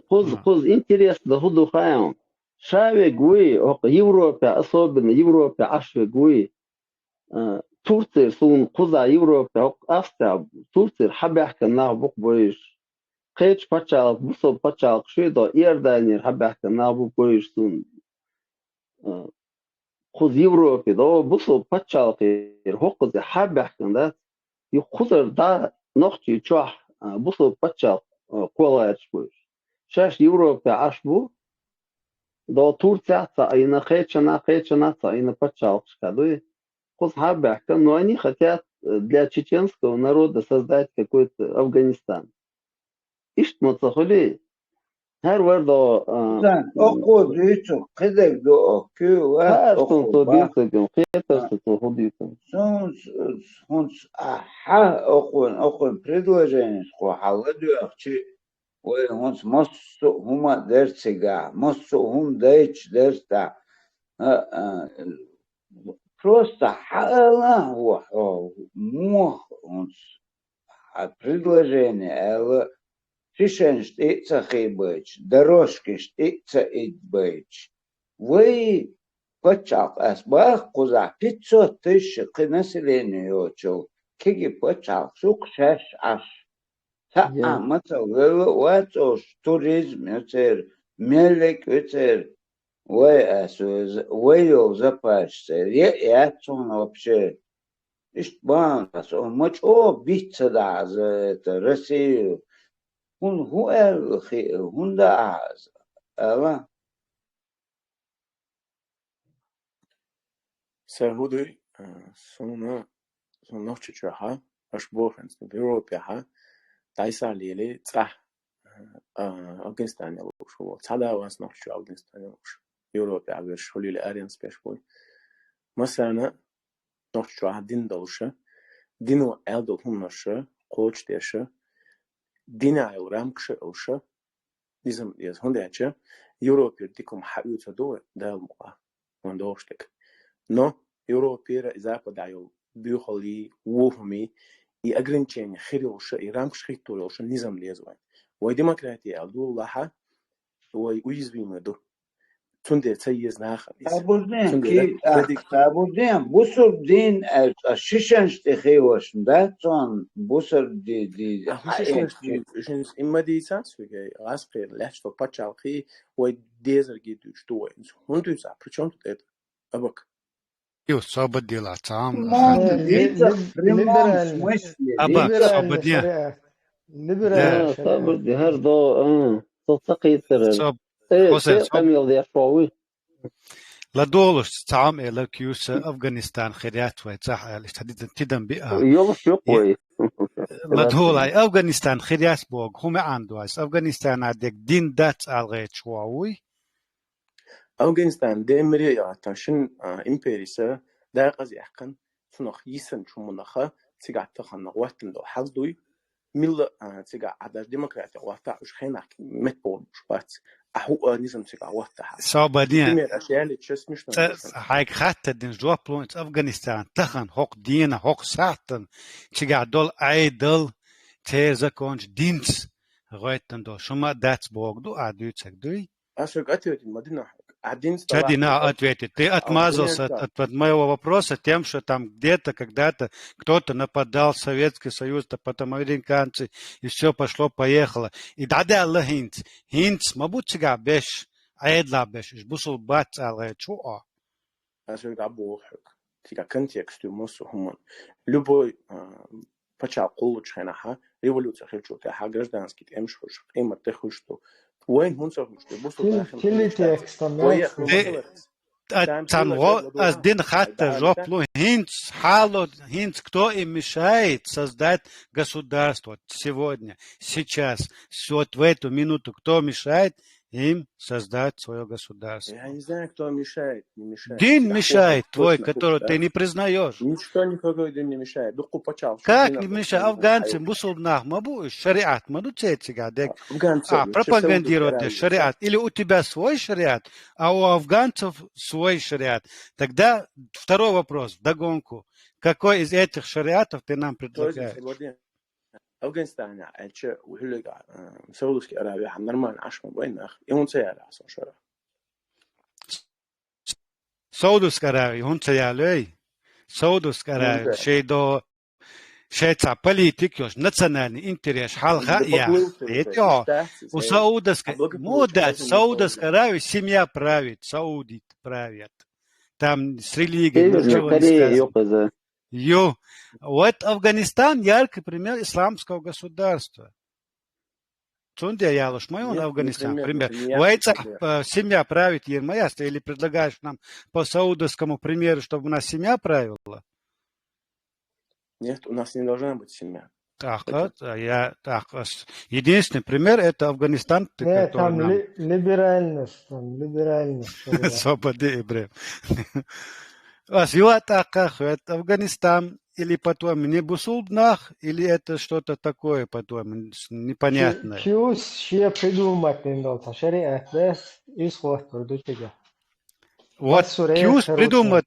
Кхуза, кхуза интересно хӀун ду хаьий? Ша верг вуй, хӀокху Европе, особенно Европе Ӏаш верг вуй. А, Турцера суна кхузахь Европе, хӀокху Австрехь, Турцера хьабаьхкина нах бу-кх бойуш. Кхечу пачхьалкх, бусалба пачхьалкх шуьйдо Иорданера хьабаьхкина нах бу бойуш суна. А, кхуза Европе, до бусалба пачхьалкхера хӀокхузе хьабаьхкина дац, и кхузара дӀа нохчий чохь, а, бусалба пачхьалкх, а, кхоллараш бойуш. Шаьш Европе Ӏаш бу, до Турцехь а ца Ӏийна, кхечанхьа, кхечанхьа а ца Ӏийна пачхьалкхашка дуй. Кхуза хьабаьхкина, но они хотят, э, для чеченского народа создать какой-то Афганистан. Иштта ма ца хуьлий? ХӀара вар до, а, Сан, окхо дуьйцу, кхидерг ду, окху, ва, хӀара окхо, суна цо ба. Дуьйцург, кхетар А. Суна цо хӀун дуьйцург. Сун, сунца, а, хьа, окхун, окхун предложенеш кхо хьалла доьхчи, вай хӀунца массо а хӀума а дара цигахь, массо а хӀума дайча дара тӀаккха. А, а, просто хьаала а ву хьо, муха хӀунца хьан предложение аьлла, шишанаш тӀе а ца хиъбайча, дорожкаш тӀе а ца идбайча. Вай пачхьалкх, ас боху кхузахь, пятьсот тысяч кхин население йоцучул кегий пачхьалкх, сух шаьш Ӏаш. Цхьа а мацалла велла а вац оцу, туризм ю церан, меллиг а ю церан, вай ас веза, вай йолу запасаш церан, е а яц цунна вообще. Иштта бахьана ас, о, ма чӀогӀа биц ца дахьаза это Россию. ХӀунда хӀун аьлла хиъа, хӀунда ахьа аса ала? Сан хӀун дуй, а, суна, суна Нохчийчохьа, аша бохург санна, Европехьа, дӀасалелий цӀахь, а, Афганистане лууш ву. Цхьа а вац Нохчийчохь Афганистане лууш. Европехьа верш, хӀулле аренца беш буй. Массарна Нохчийчохь дин долуша, дино аьлла долу хӀуманаша кхочушдеша, динехь йолу рамкаша а йолуша, низам деза. ХӀунда аьлча Европера дика хӀума хьаоьцур ду вай, Дала мукъа, вайн догӀуш дерг. Но Европера и Западехь йолу боьхаллий, вон хӀумий, и ограничение хир йолуша, и рамкаш хӀиттор йолуша низам деза вайн. Вай демократия аьлла долахьа, вай уязвимый ду. Цундела ца еза нахана иза. Сабурдин, Цундела кхин, а, дадик. Сабурдин, бусурба дин аьлча, шишанаш тӀе хийлашна дац цунна бусурба ди-, ди-, А хӀун шишанаш хьаэцчи? Ди-, шин-, и ма дийцан соьга, гӀазкхера лаьтташ ду пачхьалкхе, вай дезарг дуьйцуш ду вай. ХӀунда дуьйцу ахь? При чём тут это? Абак. Юс, собар делахь, цхьа хӀума. Прямом Э, смысле, ли-, либеральный. Аба, Либеральный собар де. Шариат. Либеральный Да. Э, шариат. Собар де, хӀара до, э, со ца кхийтара. Соб-, Э, Хусейн, э, соб-, къамел деш ву. ЛадогӀалаш, цхьа хӀума элира Куьйгас, Афганистан хир яц вай цӀахь аьлла, иштта хьадидан тидам биъа. Йолуш юкъ И-, вай. ЛадогӀалахь, Афганистан хир яц боху, хӀун маьӀна ду аса? Афганистанехь дерг дин дац ала гӀерташ ву вуй? Афганистан де мире а яхьа, шин, а, империса дакъаза яьккхина, цунах йисинчу хӀуманаха цигахь тахана гӀоьттина долу хьал дуй, милла, а, цигахь а даже демократия гӀоттахь уьш хенахь метта бохуш бац. А хӀуъа низам цигахь гӀоттахьа. Собар де. Пример, аша яллича смешно Ца-, ца-, хьайга хаттар дина жоп ло, Афганистан тахана хӀокху дена, хӀокху сахьтана цигахь долу Ӏедал, церан закончу динца гӀоьттина долу. Шу ма дац боху ду, а дуьйцург дуй? Аса ответить ма дина хьайга. А динца Ца дина ответить. Ты отмазался от, от моего вопроса тем, что там где-то, когда-то кто-то нападал, Советский Союз, то потом американцы, и всё пошло-поехало. И дӀадаьлла хӀинца. ХӀинца ма бу цигахь беш, Ӏедалахь беш, уьш бусулба бац ала гӀерташ ву хьо. Аз хьоьга дӀаболх хьоьга. Цига контекст ю массо а хӀуман. Любой, а, паччахь кхуллучу хенахьа, революция хилчул тӀаьхьа гражданский тӀемаш хуьлуш, къемат тӀе хуьлуш ду. Вайн хӀунда ца хуьлуш ду? Бусулба Хили, нахана хили хуьлуш дац. Текстом Вай яц яхна. Хьо Э, хӀаллакьца. а, Цан цан хӀума во хӀалла ду аз дина хӀалла. хатта Ай, жоп да? лу, хӀинца хьало, хӀинца кто им мешает создать государство вот сегодня, сейчас, с- вот в эту минуту, кто мешает им создать свое государство? Я не знаю, кто мешает, не мешает. Дин Ина мешает хӀума твой, точно который ты хӀума не признаешь. Ничто никакой дин не мешает. Дукку пачал Как не мешает? Афганцы, бусулба нах ма бу, шариат ма ду цецигадек. Афганцы, А, ну, чё пропагандировать Саудовская Аравия, шариат. Или у тебя свой шариат, а у афганцев свой шариат. Тогда второй вопрос, вдогонку. Какой из этих шариатов ты нам предлагаешь? Афганистан, а, чё, у Хюлига, э, Саудовская Аравия, а, нормально, а что, война, и он цея раз, он шара. Саудовская Аравия, хӀунда ца ялой? Саудовская Аравия, шайдо, шайца политик йош, национальный интерес, хьалха я. Эти, о, у Саудовской, мода, Саудовская Аравия, семья правит, саудит правят. Там с религией ничего не связано. Ю. Вот Афганистан яркий пример исламского государства. Цунде ялуш ма ю Афганистан, пример. Вай цӀа, э, семья правит йир ма яц, или предлагаешь нам по саудовскому примеру, чтобы у нас семья правила? Нет, у нас не должна быть семья. Так, вот, а я, так, а с- единственный пример это Афганистан, ты, Нет, который там нам ли- либеральность, там либеральность. Свободы, Ибрем. А с юа так, а, это Афганистан или потом не бусулбнах, или это что-то такое потом с- непонятное? Кюс все придумать не дал, шариат, да, исход продукта. Вот Кюс придумать,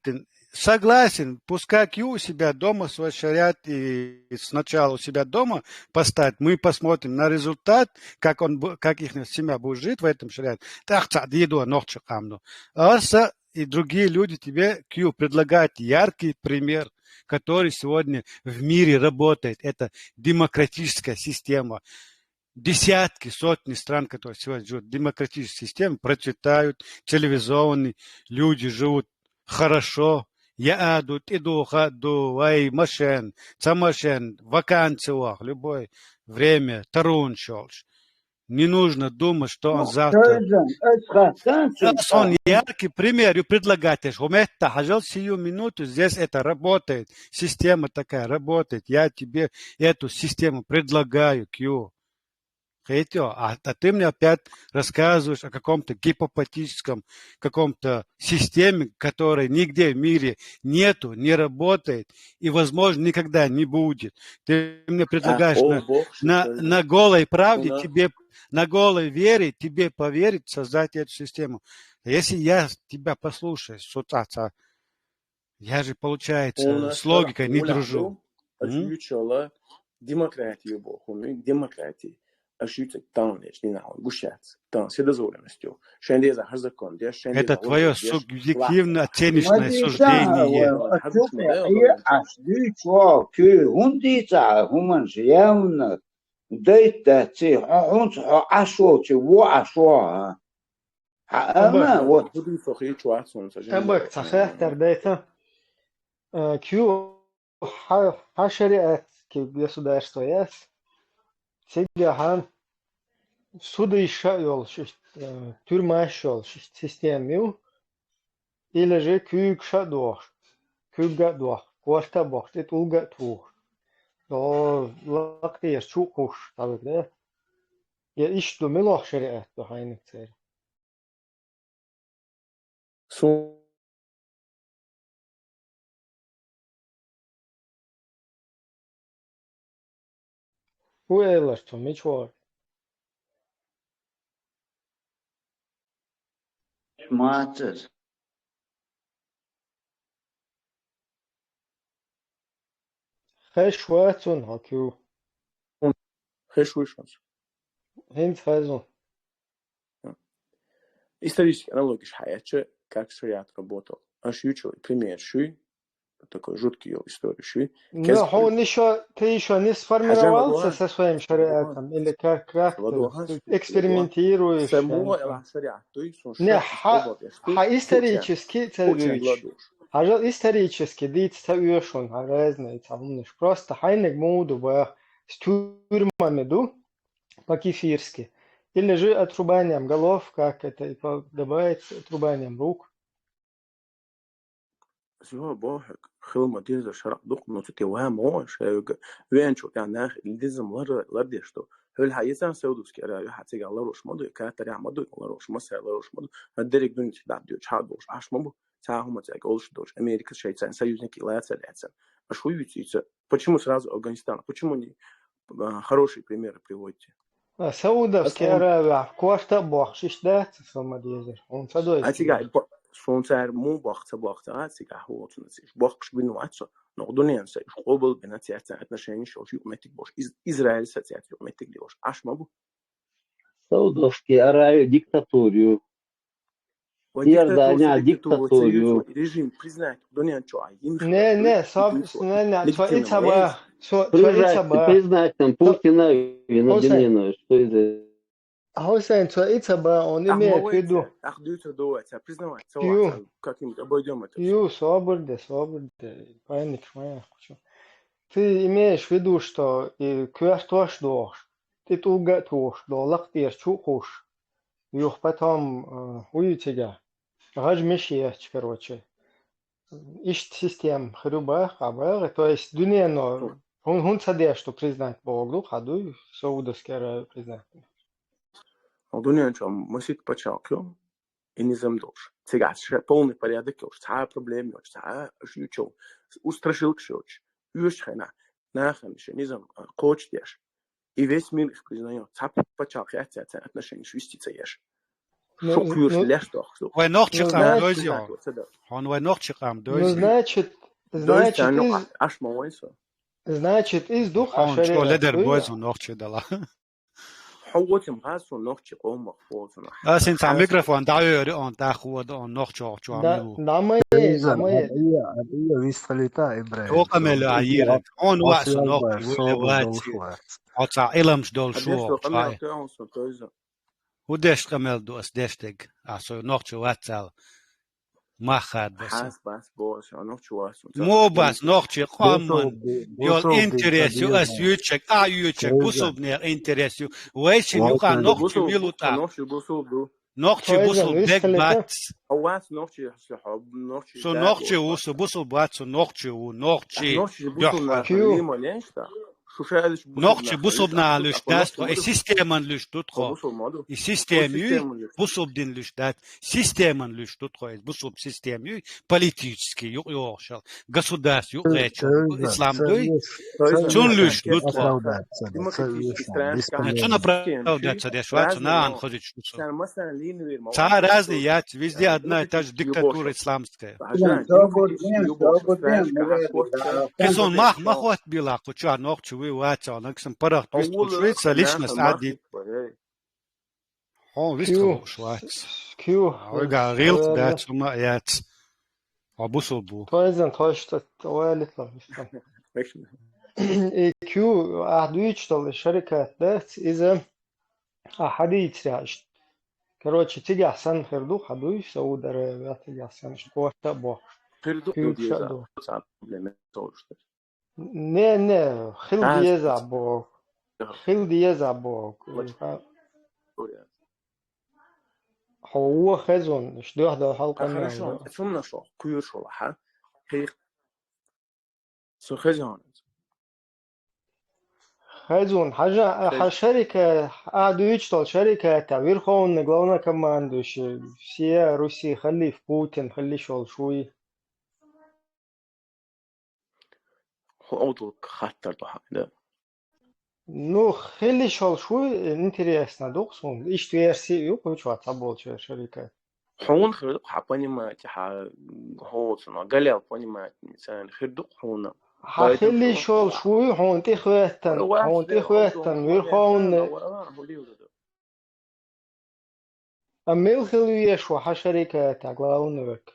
согласен, пускай Кью у себя дома свой шариат и сначала у себя дома поставит, мы посмотрим на результат, как он, бу- как их семья будет жить в этом шариате. Так, цадиду, нохчи камну. Арса и другие люди тебе, Кью, предлагают яркий пример, который сегодня в мире работает. Это демократическая система. Десятки, сотни стран, которые сегодня живут в демократической системе, процветают, цивилизованные, люди живут хорошо. Я аду, тӀедуха ду, вай машен, ца машен, вакансия вах, любой время, тарун шолш. Не нужно думать, что он завтра. Ас он яркий пример и предлагать, что хӀумма хьажал сию минуту, здесь это работает, система такая работает, я тебе эту систему предлагаю, Кью. Хетё, а, а ты мне опять рассказываешь о каком-то гипотетическом, каком-то системе, которой нигде в мире нету, не работает и, возможно, никогда не будет. Ты мне предлагаешь на, на, на голой правде тебе, на голой вере тебе поверить, создать эту систему. Если я тебя послушаю, сутаца, я же, получается, с логикой не дружу. М? Демократия боху, демократия. Аш ю цӀа тан леш, дина хьал гуш яц. Тан, се дозоренность ю. Шайн деза хьарзакон деш, шайн деза Это твоё субъективно оценочное суждение. Аш дуьйцу, кхы хӀунда дийца хӀуманаш явна? Дайта дац, хьо хӀунца хьо Ӏаш волчу, во Ӏаш ву, а? Хьан ана, вот. Худуй со хи чу вац хьуна, сан жин. Амма ца хаттар дайта. Э, кю хьа, хьа шариат ки государство яц. Цигахьан судыйша йолуш, э, тюрьмаш йолуш система ю. Или же куьйгаш а дохуш, куьйга а дохуш, корта а бохуш, тӀе тӀулга а тухуш. О, лакхера чу а кхуш, тӀавига, да? Я иштта ду мила шариат ду хьайниг церан? Су- ХӀун элира цо, мича вахара? Мацара. Хезаш вац хьуна хьо куьйга? Хезаш вуй шуна? ХӀинца хезна. Исторический аналогиш хьаэцча, как шариат работал. Аш ючу пример шуй. такой жуткий йола история шуй. Ну, хьуна ещё, ты ещё не сформировался со своим шариатом? Или как, как ты экспериментируешь? Само шариат, то есть он... Не, ха, ха исторически ца вуьйцу. Хьажал, исторически дийца ца оьшу, хьа разница хьуна. Просто хьайниг муду бах, с тюрьмами ду, по-кефирски. Или же отрубанием голов, как это и подобает, отрубанием рук. Всё, бохьаг, хила ма деза шарӀ дукха, ну, цу тӀе ван ма ван шайга. Венчу тӀа нах, илдизам лар-, лардеш ду. Хьол хьа езан Саудовский Аравия, хьа цига ларош ма дуй, Катар хьа ма дуй, ларош, Масар ларош ма дуй. А дерек дуьнья цу дӀа дойч, хьа долуш, Ӏаш ма бу. Цхьа хӀума цаьрга олуш долуш, Америка шайца союзник лацар яцар. А шу юьйцу ица? Почему сразу Афганистан? Почему не, а, хорошие примеры приводите? А, Саудовский Аравия, корта а бохуш, иштта дац, со ма дезар. Хьуна ца дойчу. А цига, суна цара муха боху ца боху ца, а цига хьуна ца цига. Бохкуш бина вац со, но дуьненан са, уьш къобал бина цаьрца отношения шош юкъ меттиг бош. Из-, Израиль са цаьрца юкъ меттиг лелош. Аш ма бу. Саудовский Аравия диктатура ю. Иордания диктатура ю. Режим признать дуьнен чу а йина. Не, не, со, не, не, со ица ба, со, со ица ба. Признать там Путина и Надеждина, что это? Хьусайн, со ица ба, он имеет в виду. Ах, дуьйцур ду вай, ца признавать, ца вац, как-нибудь обойдём это. Ю, собар де, собар де, паникаш ма яхкучу. Ты имеешь в виду, что и коьртош дохуш, тӀе тӀулга а тухуш, до лакха тӀера чу а кхуш, юха потом, э, хӀу ю цига? ГӀаж миш етташ, короче. Иштта система хир ю бах, а бах, то есть дуьнено хӀун, хӀун ца деш ду признать боху ду, хьан дуй Саудовский Аравия признать? Хьо дуьнен чу масийтта пачхьалкх ю, и низам долуш. Цигахь ша полный порядок йолуш, цхьа а проблема йоцуш, цхьа а аш ючу, у страшилкаш йоцуш, оьшучу хенахь нахана шен низам, а, кхочушдеш. И весь мир их признаёт. Цхьа пачхьалкх яц цаьрца отношенеш вести ца еш. Ну, шух кхоьруш леш дохуш ду. Вай нохчи къам дойзи хьо. Хьуна вай нохчи къам дойзи. Ну, значит, значит, из, аш ма вай со. Значит, из ду хьуна шариат ледар бойзун нохчи дала. Хьо вотим гӀаз сон нохчи къомах фоцунах. Ас хӀинца микрофон дӀавери, он тӀаккха вода, он нохчо чу амилу. Да, ма е, да, ма е. Вистхалита, Ибрагим. Хьо къамел а йира. Он вац нохчи, вуй вац. Оца Ӏиламш долу шо. ХӀу деш къамел ду ас деш дег? А со нохчи вацал. Мах хадбаса. Хьас бас бохуш, а нохчи вац. Мо бас нохчи къоман йол интерес ю ас юьйцург, а юьйцург бусулбанех интерес ю. Вайшин юкъа нохчи милу тӀа. Нохчи бусулб ду. Нохчи бусулб дег бац. Хьо вац нохчи, хьо нохчи. Со нохчи ву, со бусулб вац, со нохчи ву, нохчи. Нохчи бусулб нах лима ленш та. Нохчи бусулб нах луьш дац тхо, и системан луьш ду тхо. И система юй, бусулб дин луьш дац. Системан луьш ду тхо, иза бусулб система юй, политический юкъ йогӀушал, государство юкъ гӀечал, ислам дуй, цун луьш ду тхо. Цун оправдать ца деш вац, цу нагӀан хозуьйтуш ду цо. Цхьа разный яц, везде одна и та же диктатура исламская. Кхин сон мах ма хӀоттабийла кху чохь нохчи вуй вац, нагахь сан паргӀат вистхуьлуш вуй, сан личность Ӏадда. Хьо вистхуьлуш вац. Кю. Вайга гӀилт дац, хӀума а яц. Хьо бусулб ву. Тойзан тхойшта валитлар. И кю, ахь дуьйцуш долу шарикат дац, иза а хьадийцарехь иштта. Короче, цигахь санна хир ду, хьан дуй, Сауд Аравия, цигахь санна иштта корта а бохуш. Хир ду, куьйгаш а ду. Цхьа проблема ца олуш дара. Не, не, хила деза боху. Хила деза боху. Хьо вон хезон, иш дуьхьа дала хьалкъа. Хорошо, цунна шо, куьйгаш вала, хьа? Хих. Со хезон. Хезон, хьажа, хьан шарика, а дуьйцуш долу шарика, та верховный главнокомандующий, всея Руси халиф Путин хила йиш йолуш вуй. Хьо Ӏовдал хаттар ду хьан, да? Ну, хила йиш йолуш вуй, интересно ду-кх суна. Иштта версия ю, кху чохь цхьаболчу шарика. Хьуна хир ду-кх, хьан понимать, хьан хьоцуна, галел понимать, царна хир ду-кх хьуна. Хьан хила йиш йолуш вуй, хьуна тӀехӀоьттан, хьуна тӀехӀоьттан, верховный. А мила хила везаш ву хьан шарика, та главный век?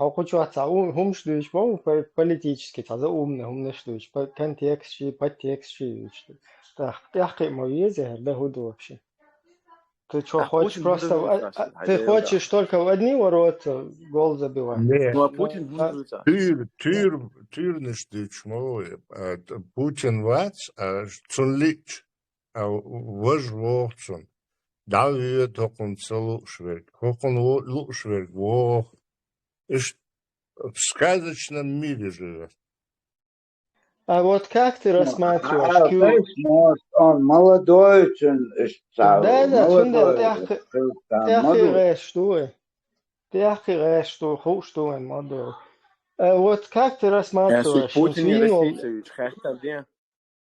хьо кху чохь цхьа у-, хӀумаш дуьйцуш бу, по-, политически цхьа заумный хӀуманаш дуьйцуш, по-, контекст ши, подтекст ши юьйцуш ду. ТӀаккха тӀехкхиа ма веза, хӀара дан хӀун ду вообще? Ты чё, хочешь просто в, а, а, ты хочешь только в одни ворота гол забивать? Нет. Ну, а Путин... А, будет, а? Туьйр-, туьйр-, туьйранаш дуьйцуш ма ву, а, т-, Путин вац, а, цунна лиъча, а, важа вогӀу цунна. ДӀавоьду хӀокхунна ца лууш верг, хӀокхунна во-, лууш верг вогӀу. Иштта в сказочном мире живёт. А вот как ты рассматриваешь, а, кю- знаешь, может, он молодой, он, э, Да, да, молодой, цундела тӀаккха, э, там, тӀаккха молодой. ГӀерташ ду вай. ТӀаккха гӀерташ ду, хууш ду вайн молодой. А вот как ты рассматриваешь, Путин вийна волу Россица, хаьттар де?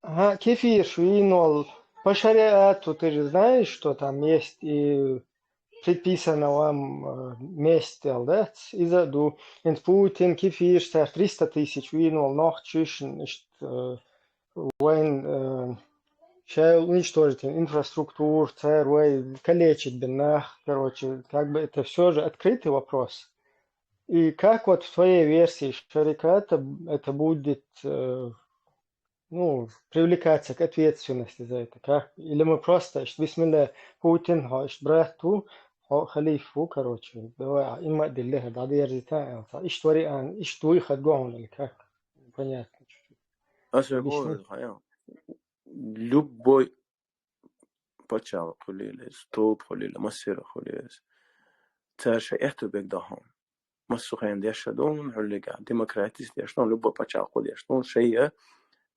Ага, кефирш вийна волу, по шариату, ты же знаешь, что там есть и предписано вам, э, месть аьлла дац, иза а ду. ХӀинца Путин, кефирш, цара триста тысяч вийна волу нохчашна, иштта, э, вайн, э, ша уничтожить инфраструктуру, цара вай калечить бина нах, короче, как бы это всё же открытый вопрос. И как вот в твоей версии шариката это будет, э, ну, привлекаться к ответственности за это, как? Или мы просто, ишт, бисмилла, Путин, хьо, ишт, брат ву, хьо, халиф ву, короче, давай, а, имма дилле, хӀара дӀадерзита, аьлла, ишт вариант, ишт вуй хадго хьуна, или как? Понятно чуть-чуть. Аса объясни. Любой пачхьалкх хуьлийла иза, тоба хуьлийла, массера хуьлийла иза. Цара шайн аьтту бегда хьуна. Массо хенахь деш а ду, хьуьллигахь демократис деш ду, любой пачхьалкхо деш ду, шайга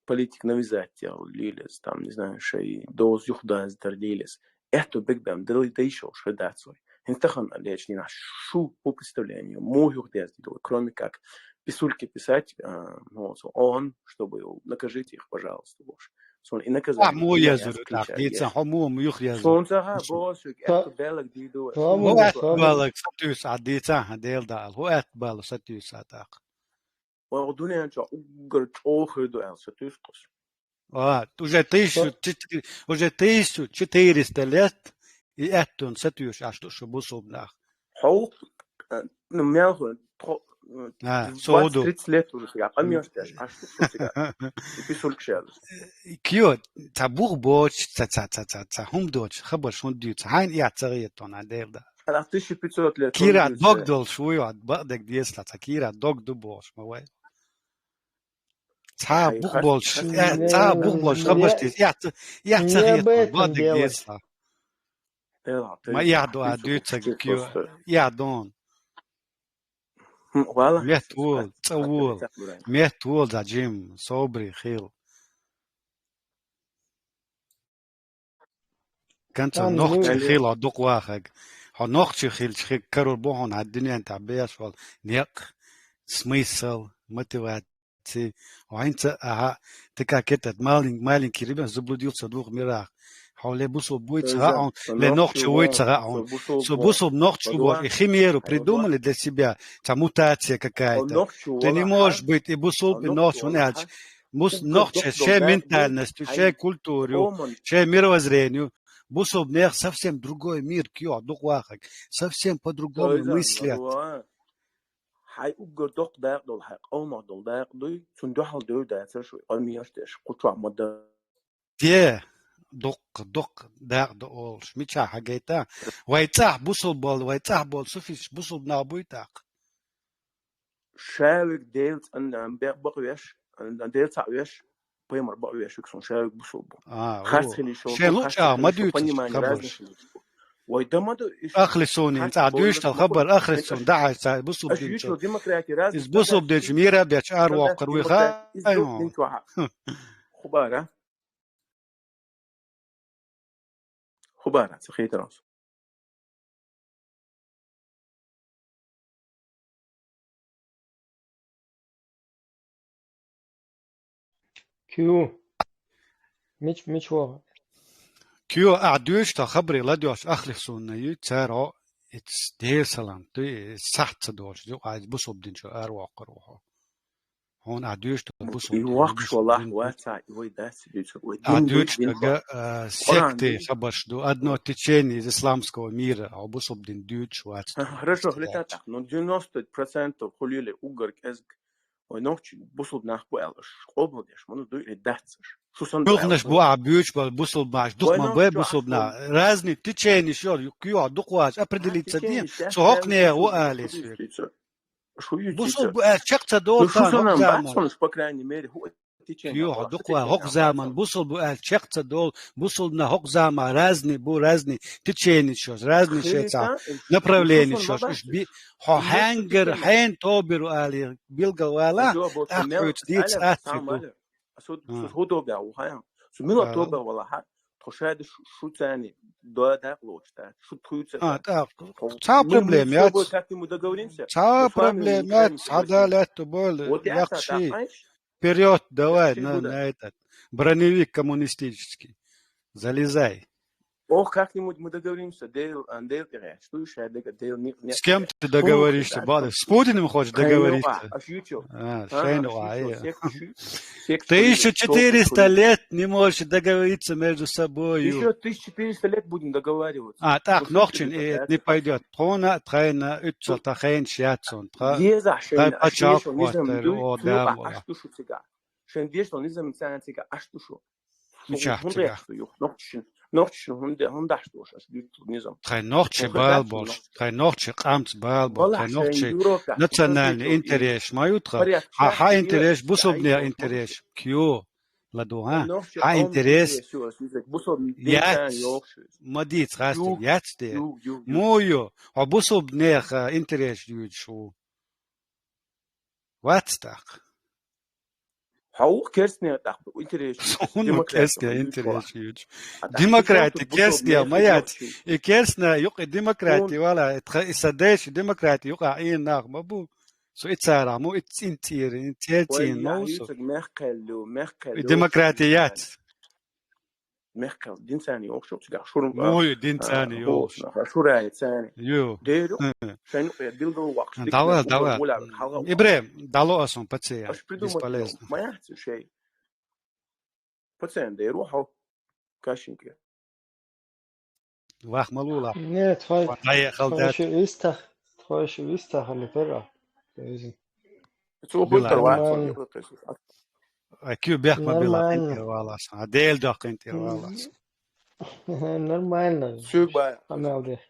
политика навязать яла лелаца, там, не знаю, шайн доза юхадаздар лелаца. Аьтту бегбаьм дали дайшалш хӀара дац вай. ХӀинца тахана лечу дийнахь шу по представлению, муха юхадеза дийла вай, кроме как писульки писать, а, ну, вот, ООН, чтобы его накажите их, пожалуйста, бохуш. Суна и наказание... Ахьа муха езур ю тӀаккха, дийцахьа, хьо муха юхаезур? Суна ца хаьа, боху шуьга, аьтту баллаг дийр ду вай. ХӀун аьтту баллаг сатуьйсу ахьа, дийцахьа, Дела дала, хӀун аьтту баллаг сатуьйсу ахьа тӀаккха? Вай, дуьнен чохь уггар чӀогӀа хир ду аьлла сатуьйсу кхуза. А, уже тысячу четы-, уже тысячу четыреста лет и аьтту сатуьйсуш Ӏаш ду шу бусулба нах. Хьо, э, ну, мел хӀун, тхо-, э, а, двадцать-тридцать лет уже цигахь къамелаш деш, Ӏаш ду шу цигахь. И писулька шаьлла. Кио, цхьа бух боцуш, цхьа, цхьа, цхьа, цхьа, цхьа хӀума доцуш, хабарш хӀунда дуьйцу? Хьайна эхь ца хетта, Дела дала. Ара, тысяча пятьсот лет... Кира дог долуш вуй, бакъдерг деза, цхьа Кира дог ду бохуш ма вай. Цхьа бух болуш, э, цхьа бух болуш хабарш деза, эхь ца, эхь ца хетта, бакъдерг деза. Ма эхь ду а дуьйцург, Кио, эхь ду. Меттавола, цӀа вола, меттавола, Джим, собаре хила. Канца нохчи хила хьо дукха вахарг. Хьо нохчи хилча, хи-, карор бу хьуна хьан дуьнен тӀехь беш волу некъ, смысл, мотиваци. Хьо хӀинца, аха, така кетат, малин-, маленький ребёнок заблудился в двух мирах. Хьо ле бусулба вуй ца хаьа хьуна, ле нохчи вуй ца хаьа хьуна. Со бусулба нохчи ву боху, и химеру придумали для себя, цхьа мутация какая-то. Ты не можешь быть и бусулба, и нохчи, хӀунда аьлча мус-, нохчи шен ментальностью, шен культурою, шен мировоззрению. Бусулба нехан совсем другой мир, Кио, дукха вахарг. Совсем по-другому мыслят. хьай уггар доккха дакъа долу, хьай къомах долу дакъа дуй, цунна дуьхьал девр дацара шу, къамелаш деш, кху чохь ма дан. Де, дуккха, дуккха дакъа ду олуш, мичахь хьагайта? Вай цӀахь бусулба болу, вай цӀахь болу суфисташ бусулба нах буй тӀаккха? Ша верг Дела цӀанна бе-, бакъвеш, Дела цхьаъ веш, пайхамар бакъвеш верг суна ша верг бусулба. А, Харц о. хилийша, Шен харц лучӀа ма хилийша, дуьйцу понимание хабар. Разный хилийша. Вай дан ма ду, иш Ахли сунна, харц цӀа болу дуьйцу тал ма хабар, боху. ахли сунна, дахьа цӀа бусулба Аш динчу. юьйцу демократия, разный Из бусулба динчу мира бечу ара воккхур вуй хаа. Хубара. Хубара, ца хетаралц. Кю. Мич, мич вогӀу. Кю, ахь дуьйцу тал хабаре ладоьгӀчу ахли сунна ю, цара хьо, иц Дела салам, дуй, сахьт ца долуш, ю, а, бусулба динчу ара воккхур ву хьо. Хьуна ахь дуьйцу тал бусулба И дин, воккхаш бусулба валахь, дин. Ва ца, и вай дац дуьйцу, вай А, дин дуьйцу дин тал, а, секты хабарш ду, одно течение из исламского мира, а бусулба дин дуьйцуш вац. Хорошо, хлетатах, но девяносто процентов хулили уггар кӀезиг, ой, нохчи бусулба нах бу аьлла, аш къобалдеш, мана дуй или дац аш? Шу сан Духнаш бу а буьйцуш бал бусулба нах, духман бай бусулба нах. Разный течение шо, кю, дукхвач, определиться дин, цу хӀокхне ву алис вер. Бусулба бу аьлла чекх ца долу, шу сан бац, по крайней мере, хӀу течение. Кю, дукхва хӀокху заман, бусулба бу аьлла чекх ца долу, бусулба нах хӀокху заман разный бу, разный течение шош, разный шайца направление шош, уж би, хьо хьаьнгара, хьайн тобир ву али билгал вала, тӀаккха хьоьца дийца атта ду. Су, су хӀу тобир ву хьайн? Су мила тобир вала хьа? Тхо шайда шу, шу цани до дакъ лоч та. Шу тхуьца. А, тӀаккха. Цхьа проблема яц. Цхьа проблема яц, цхьа да лаьтту бойла, яккхий. Вперёд, давай, на, на этот броневик коммунистический. Залезай. Ох, как-нибудь мы договоримся, Дейл, а, Дейл, что ещё я дога-, Дейл, не, не, С кем ты договоришься, Бада? С Путиным хочешь договориться? А, шейну, а, тысяча четыреста лет не можете договориться между собой. Ещё тысяча четыреста лет будем договариваться. А, так, нохчин, э, не пойдёт. Тхуна, тхайна, уьццал, тхайна, шятцун, тха. Еза, шейна, пачал, о, дам, о. Шен деш низам цан цига аш ду шу. Мичахь цига? Нохчишин, нохчишин хӀунда, хӀунда аш ду шу, аш дуьту низам. Тхай нохчи бал болш, тхай нохчи къамц бал бол, тхай нохчи национальный интерес ма ю тха. Хьа, хьа интерес, бусулбне интерес, кю, ладу, хьа? Хьа интерес. Яц, ма диц гастиг, яц де. Му ю, хьо бусулбнех интерес юьдуш ву. Вац тӀаккха. Хьо ву керстне тӀаккха интерес. Суна керстне интерес юьдуш. Демократи керстне ма яц. И керстне юкъа демократи вала, и тха, и сан дайша демократи юкъа Ӏийна нах ма бу. Со и царах му, и цӀин цӀийра, и церцӀийна ма ву со. Мехкхеллу, мехкхеллу. И демократи яц. Мехкал дин цани йохчу цигахь шур. Мой дин цани йохчу. Шурай цани. Ю. Деру. Шайну я билгал вакш. Давай, давай. Ибрем, дало асон пациент. Бесполезно. Моя шей. Пациент деру хо. Кашинки. Вах малула. Нет, твой. Твой еще вистах, твой еще вистах или пера. Цу хуттар вац. Ай, кю бехк ма била, интервалас. А, дел дох интервалас. Нормально. Сюба. Къамел дер.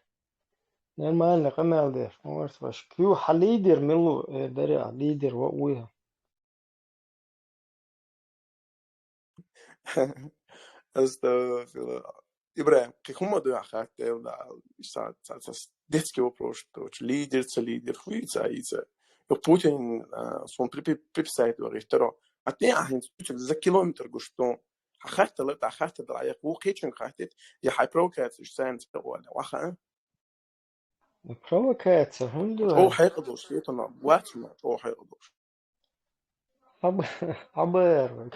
Нормально, къамел дер. Может, ваш. Кю хьа лидер милу, э, даря, лидер ва уя. Астагфирулла. Ибрахим, кхин хӀума дуй ахь хатта, ца, ца, ца, детский вопрос, что лидер, ца лидер, хуй, ца, и ца. Путин, а, сон при-, при-, приписать вара, второ. А ты, а, хӀинца за километр гуш, что? А хатта ла, а хатта да, я ху кичен хатта, я хай провокация, что ца, ца, ваха, а? Провокация, хӀунда? О, хьекъа долуш, хетана, вац ма, о, хьекъа долуш. Аб-, абар.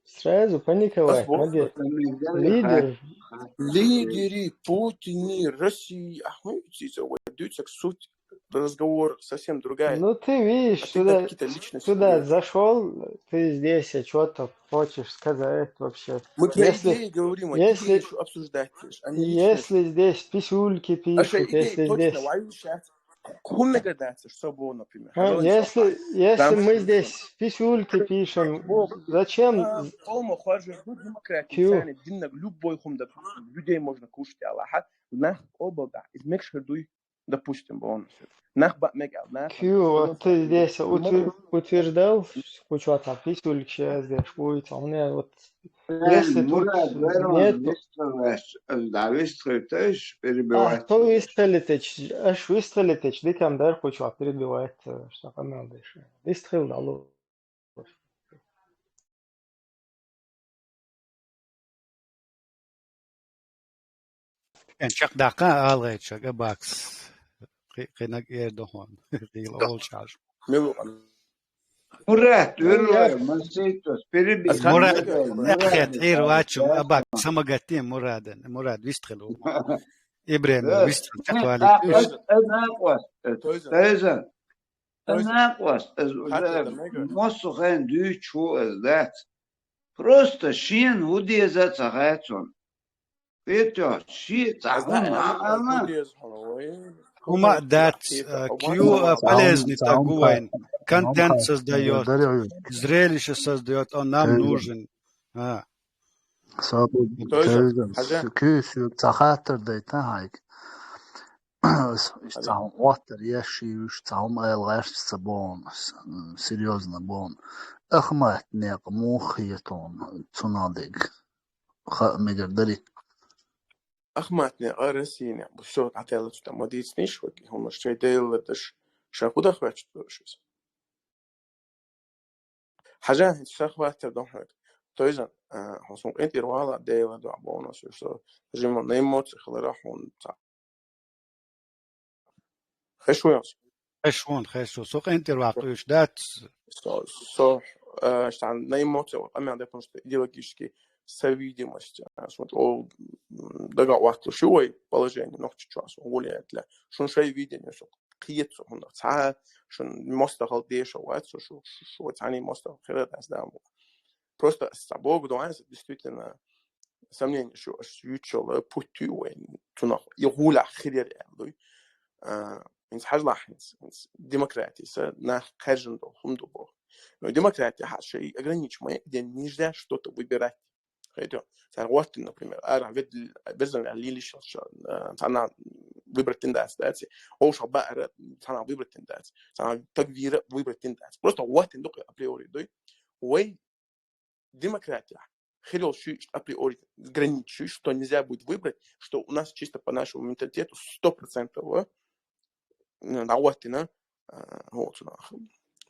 Сразу паниковать, молодец. Лидер. Лидери Путини России, а хӀун цица, вот, дуьцак суть разговор совсем другая. Ну, ты видишь, а ты сюда, какие-то личности сюда зашёл, ты здесь что-то хочешь сказать вообще. Мы про идеи говорим, а если, идеи ещё обсуждать, а не личности. Если здесь писюльки пишут, если здесь... Хуммега дацаш собо, например. А, если, если мы здесь писульки пишем, зачем? Хома хоржа ду демократия, цяни диннаг любой хум, допустим, людей можно кушать, Аллаха, нах обалда, из мекшер дуй, допустим, бон. Нах ба мег ал, нах. Кю, вот ты здесь утвер-, утверждал, кучу там писульки сейчас здесь будет, а у меня вот Если тут Мурад, верно, нет, выстрелишь, да, выстрелишь, а перебивать. Кто выстрелит, аш выстрелит, дикам дар хочу перебивать, что там надо еще. Выстрел дало. Эн чакхдаккха алгӀайча, Абакс. Кхы-, кхы наг эр дохун. Хила олчаш. Мурат, верно, маситос, перебил. Мурат, Мурат, эхет, эр вачум, Абакс, самагатин, Мурадан, Мурат, вистхилу. Ибрем, вистхил, чаквали. Тойза. Накъвас, аз уже мосу хен дючу аз дац. Просто шин вудеза цагацун. Петя, ши цагун ана. Ума дац, кю полезный тагуен. Контент создаёт, зрелище создаёт, он нам нужен. А. Сабу тойзам, кю сю цагатар дай та хайк. Ис цаун оттар, я ши уж цаун айл гӀарч ца бон, с-, серьёзно бон. Ахмат некъ мух етон, цунадыг. Ха, мегар дари. Ахмат некъ, а, Россия некъ, бу всё, отель цу там, мадицниш, вот, он шей дейлдаш, ша куда хвачт, что ж. Хьажа, хӀинца ша хваттар дохьуьйту. Тойзан, а, хьо сун къинтӀера вала, Дела дуьхьа бовнас ю со. Жима на эмоци хилара хьун ца. Хеш ву йонс? Хеш вун, хеш ву. Со къинтӀера вакъуьш дац. Со, со, а, ша на эмоци, а, мя да, потому что идеологически совидимость, а, сун о, м, дага вахту шивой положение, нохчи чуас, гулять ля. Шун шай видение, со кхетсо хӀунда ца, шун мостагӀал деша вац, шу, шу, шу, шу цани мостагӀал хират ас дам. Просто с собой гдуанс, действительно, сомнение, шу, аш ючел путю вен, цунах, и гуля хирер дуй. А, инс хажлахинс, инс демократия, са, на хажен до, хунду бо. Но демократия, ха, шей ограничимая, где нельзя что-то выбирать. Хайтё. Цар гъоттин, например, ара вед-, верзан лилиш, а, цана выбрать тин дац, дац. Оуша ба ара цана выбрать тин дац. Цана тагвира выбрать тин дац. Просто гъоттин дукъ априори дой. Вай демократия. Хирол ши априори граничи, что нельзя будет выбрать, что у нас чисто по нашему менталитету сто процентов, а, дагӀваттина, а, гьоцунах.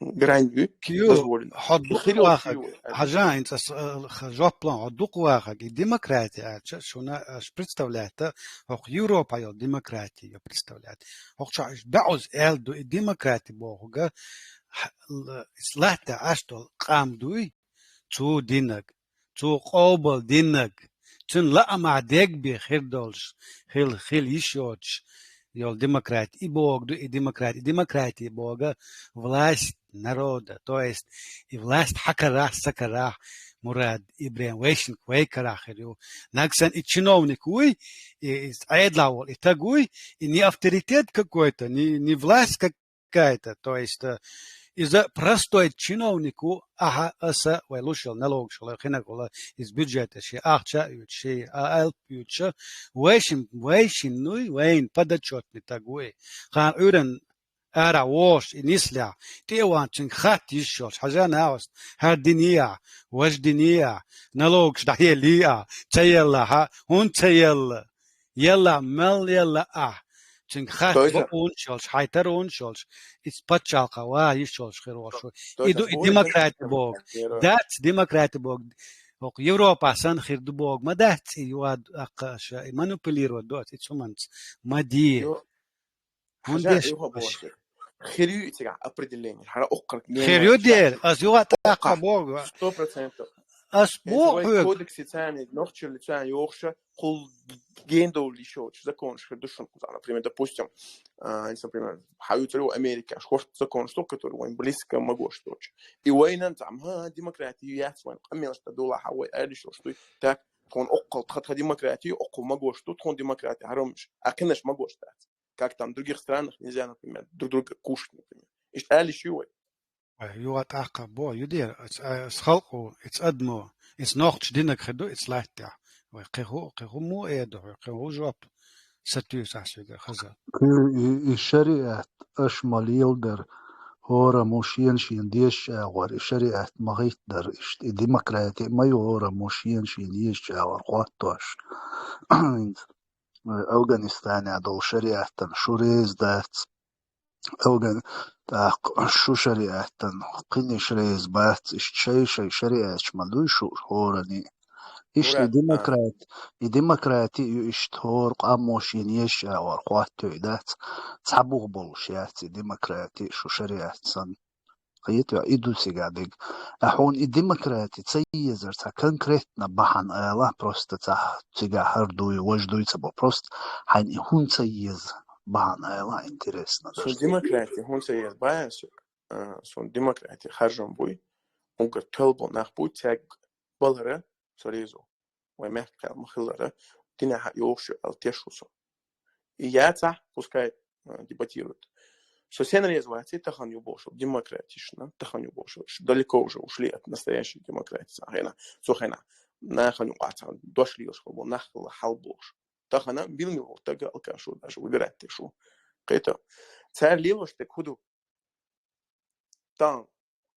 Грань ю, кю дозволено. Хьо дукъ вахаг, хьажа, инца с-, а, х-, жоплан, хьо дукъ вахаг, и демократия, а, ча-, шуна, а, ш-, представляет, а, хӀокху Европа йол демократия представляет. ХӀокху ча-, ш-, баъуз эл ду, и демократия бохуга, х-, л-, ис латта аш дол къам дуй, цу динаг, цу къобал динаг, цуьнан лаамахь дегби хир долуш, хил, хил йиш йоцуш, йолу демократи. И богу ду, и демократи. И демократи бога власть народа, то есть и власть хьакарахь, сакарахь, Мурад, Ибрем, вайшинг вай карахь хир ю. Наг сан и чиновник вуй, и, и Ӏедалахь волу и таг вуй, и не авторитет какой-то, не, не власть как какая-то, то есть, э, иза простой чиновник ву, аха, аса, вай лушал налогаш хила, хинаг хила, из бюджета ши ахча а юьту, ши а алп юьтуша, вайшин, вайшин, ну, вайн подотчетный таг вуй. Хан уьран ара вош, и нислях, тӀе а ван цуьнга хатта йиш йолуш, хьажа нагӀост, хӀара динеа, важа динеа, налогаш дӀаеллиа, ца елла, хьа, хӀун ца елла? Елла, мел елла ахь. Цуьнга хатта бо унаш йолуш, хьайтар унаш йолуш, иза паччалкха ва йиш йолуш хир волуш ву. И ду и демократи богу. Дац демократи богу. ХӀокху Европа санна хир ду богу. Ма дац и юад аккха аша, и манипулировать ду аса и цуманца. Ма де. ХӀунда деш боху? Хир ю и цигахь определение. Хьара охкхар хир ю дер, ас юха тӀаккха богу. Сто процентов. Ас боху хьоьга. Кодексе царни, нохчалли царни йохуша, кхул гендовлиш йолчу законаш хир ду шуна кхузахь. Например, допустим, а, если, например, хьан ю цару Америка, аш хӀорш законаш ду, который вайн близко могош доч. И вайнан цам, ха, демократия яц вайн, къамелаш та дула, ха, вай аьллиш йолуш дуй. Так, тхуна оккхал, тха, тха демократия, оккхал могош ду, тхуна демократия, хьарамаш, а кхинаш могош дац. как там в других странах нельзя, например, друг друга кушать, например. Иштта аьлла йиш ю вай? Вай, юха тӀаккха бо, ю дера, ас, ас халкъо, ица адамо, ица нохчо динарг хир ду, ица латтехь. Вай, кхин хӀу, кхин хӀу мо эр ду хьоьга, кхин хӀу жоп сатуьйсу ахь соьгара, хаза? Кхин и, и шариат аша ма леладара, хӀора мо шена-шена дезачу агӀор, и шариат ма хӀиттадара иштта, и демократи ма ю хӀора мо шена-шена дезачу агӀор хӀоттош. ХӀинца, э, Афганистанехь долу шариатан шу реза дац. Афган-, тӀаккха шу шариатан кхиниш реза бац, иштта шай-шай шариаташ ма дуй шу хӀоранна. Иштта и Мурат, а. Демократ-, и демократи ю иштта хӀора къамо шена езачу агӀор хӀоттош дац, цхьа бух болуш яц и демократи шу шариат санна. Хетта, и ду цигахь дерг. Ткъа хьуна и демократи ца езар цхьа конкретно бахьана ала, просто цхьа цигахь хӀара дуй, важа дуй ца бо, просто хьайна и хӀунда ца еза бахьана ала, интересно. Суна даже демократи хӀунда ца еза бахьана, а, суна демократи харжам буй, уггар тоьлла болу нах буй, цаьрга балара, со реза ву. Вайн мехкан кхел ма-хиллара, динехь йогӀуш ю аьлла теш ву со. И яцахь, пускай, а, дебатируют. Со сенна реза вац, тахана ю бохуш, демократична, тахана ю бохуш, далеко уже ушли от настоящей демократии, цхьана хенахь, цу хенахь, нахана юкъахь цхьана дош лелаш хилла болу нах хилла хьал бохуш. Тахана мила-мила волу стаг алкаш ву, даже выбирать деш ву. Кхетта. Цара лелош дерг хӀун ду? Там,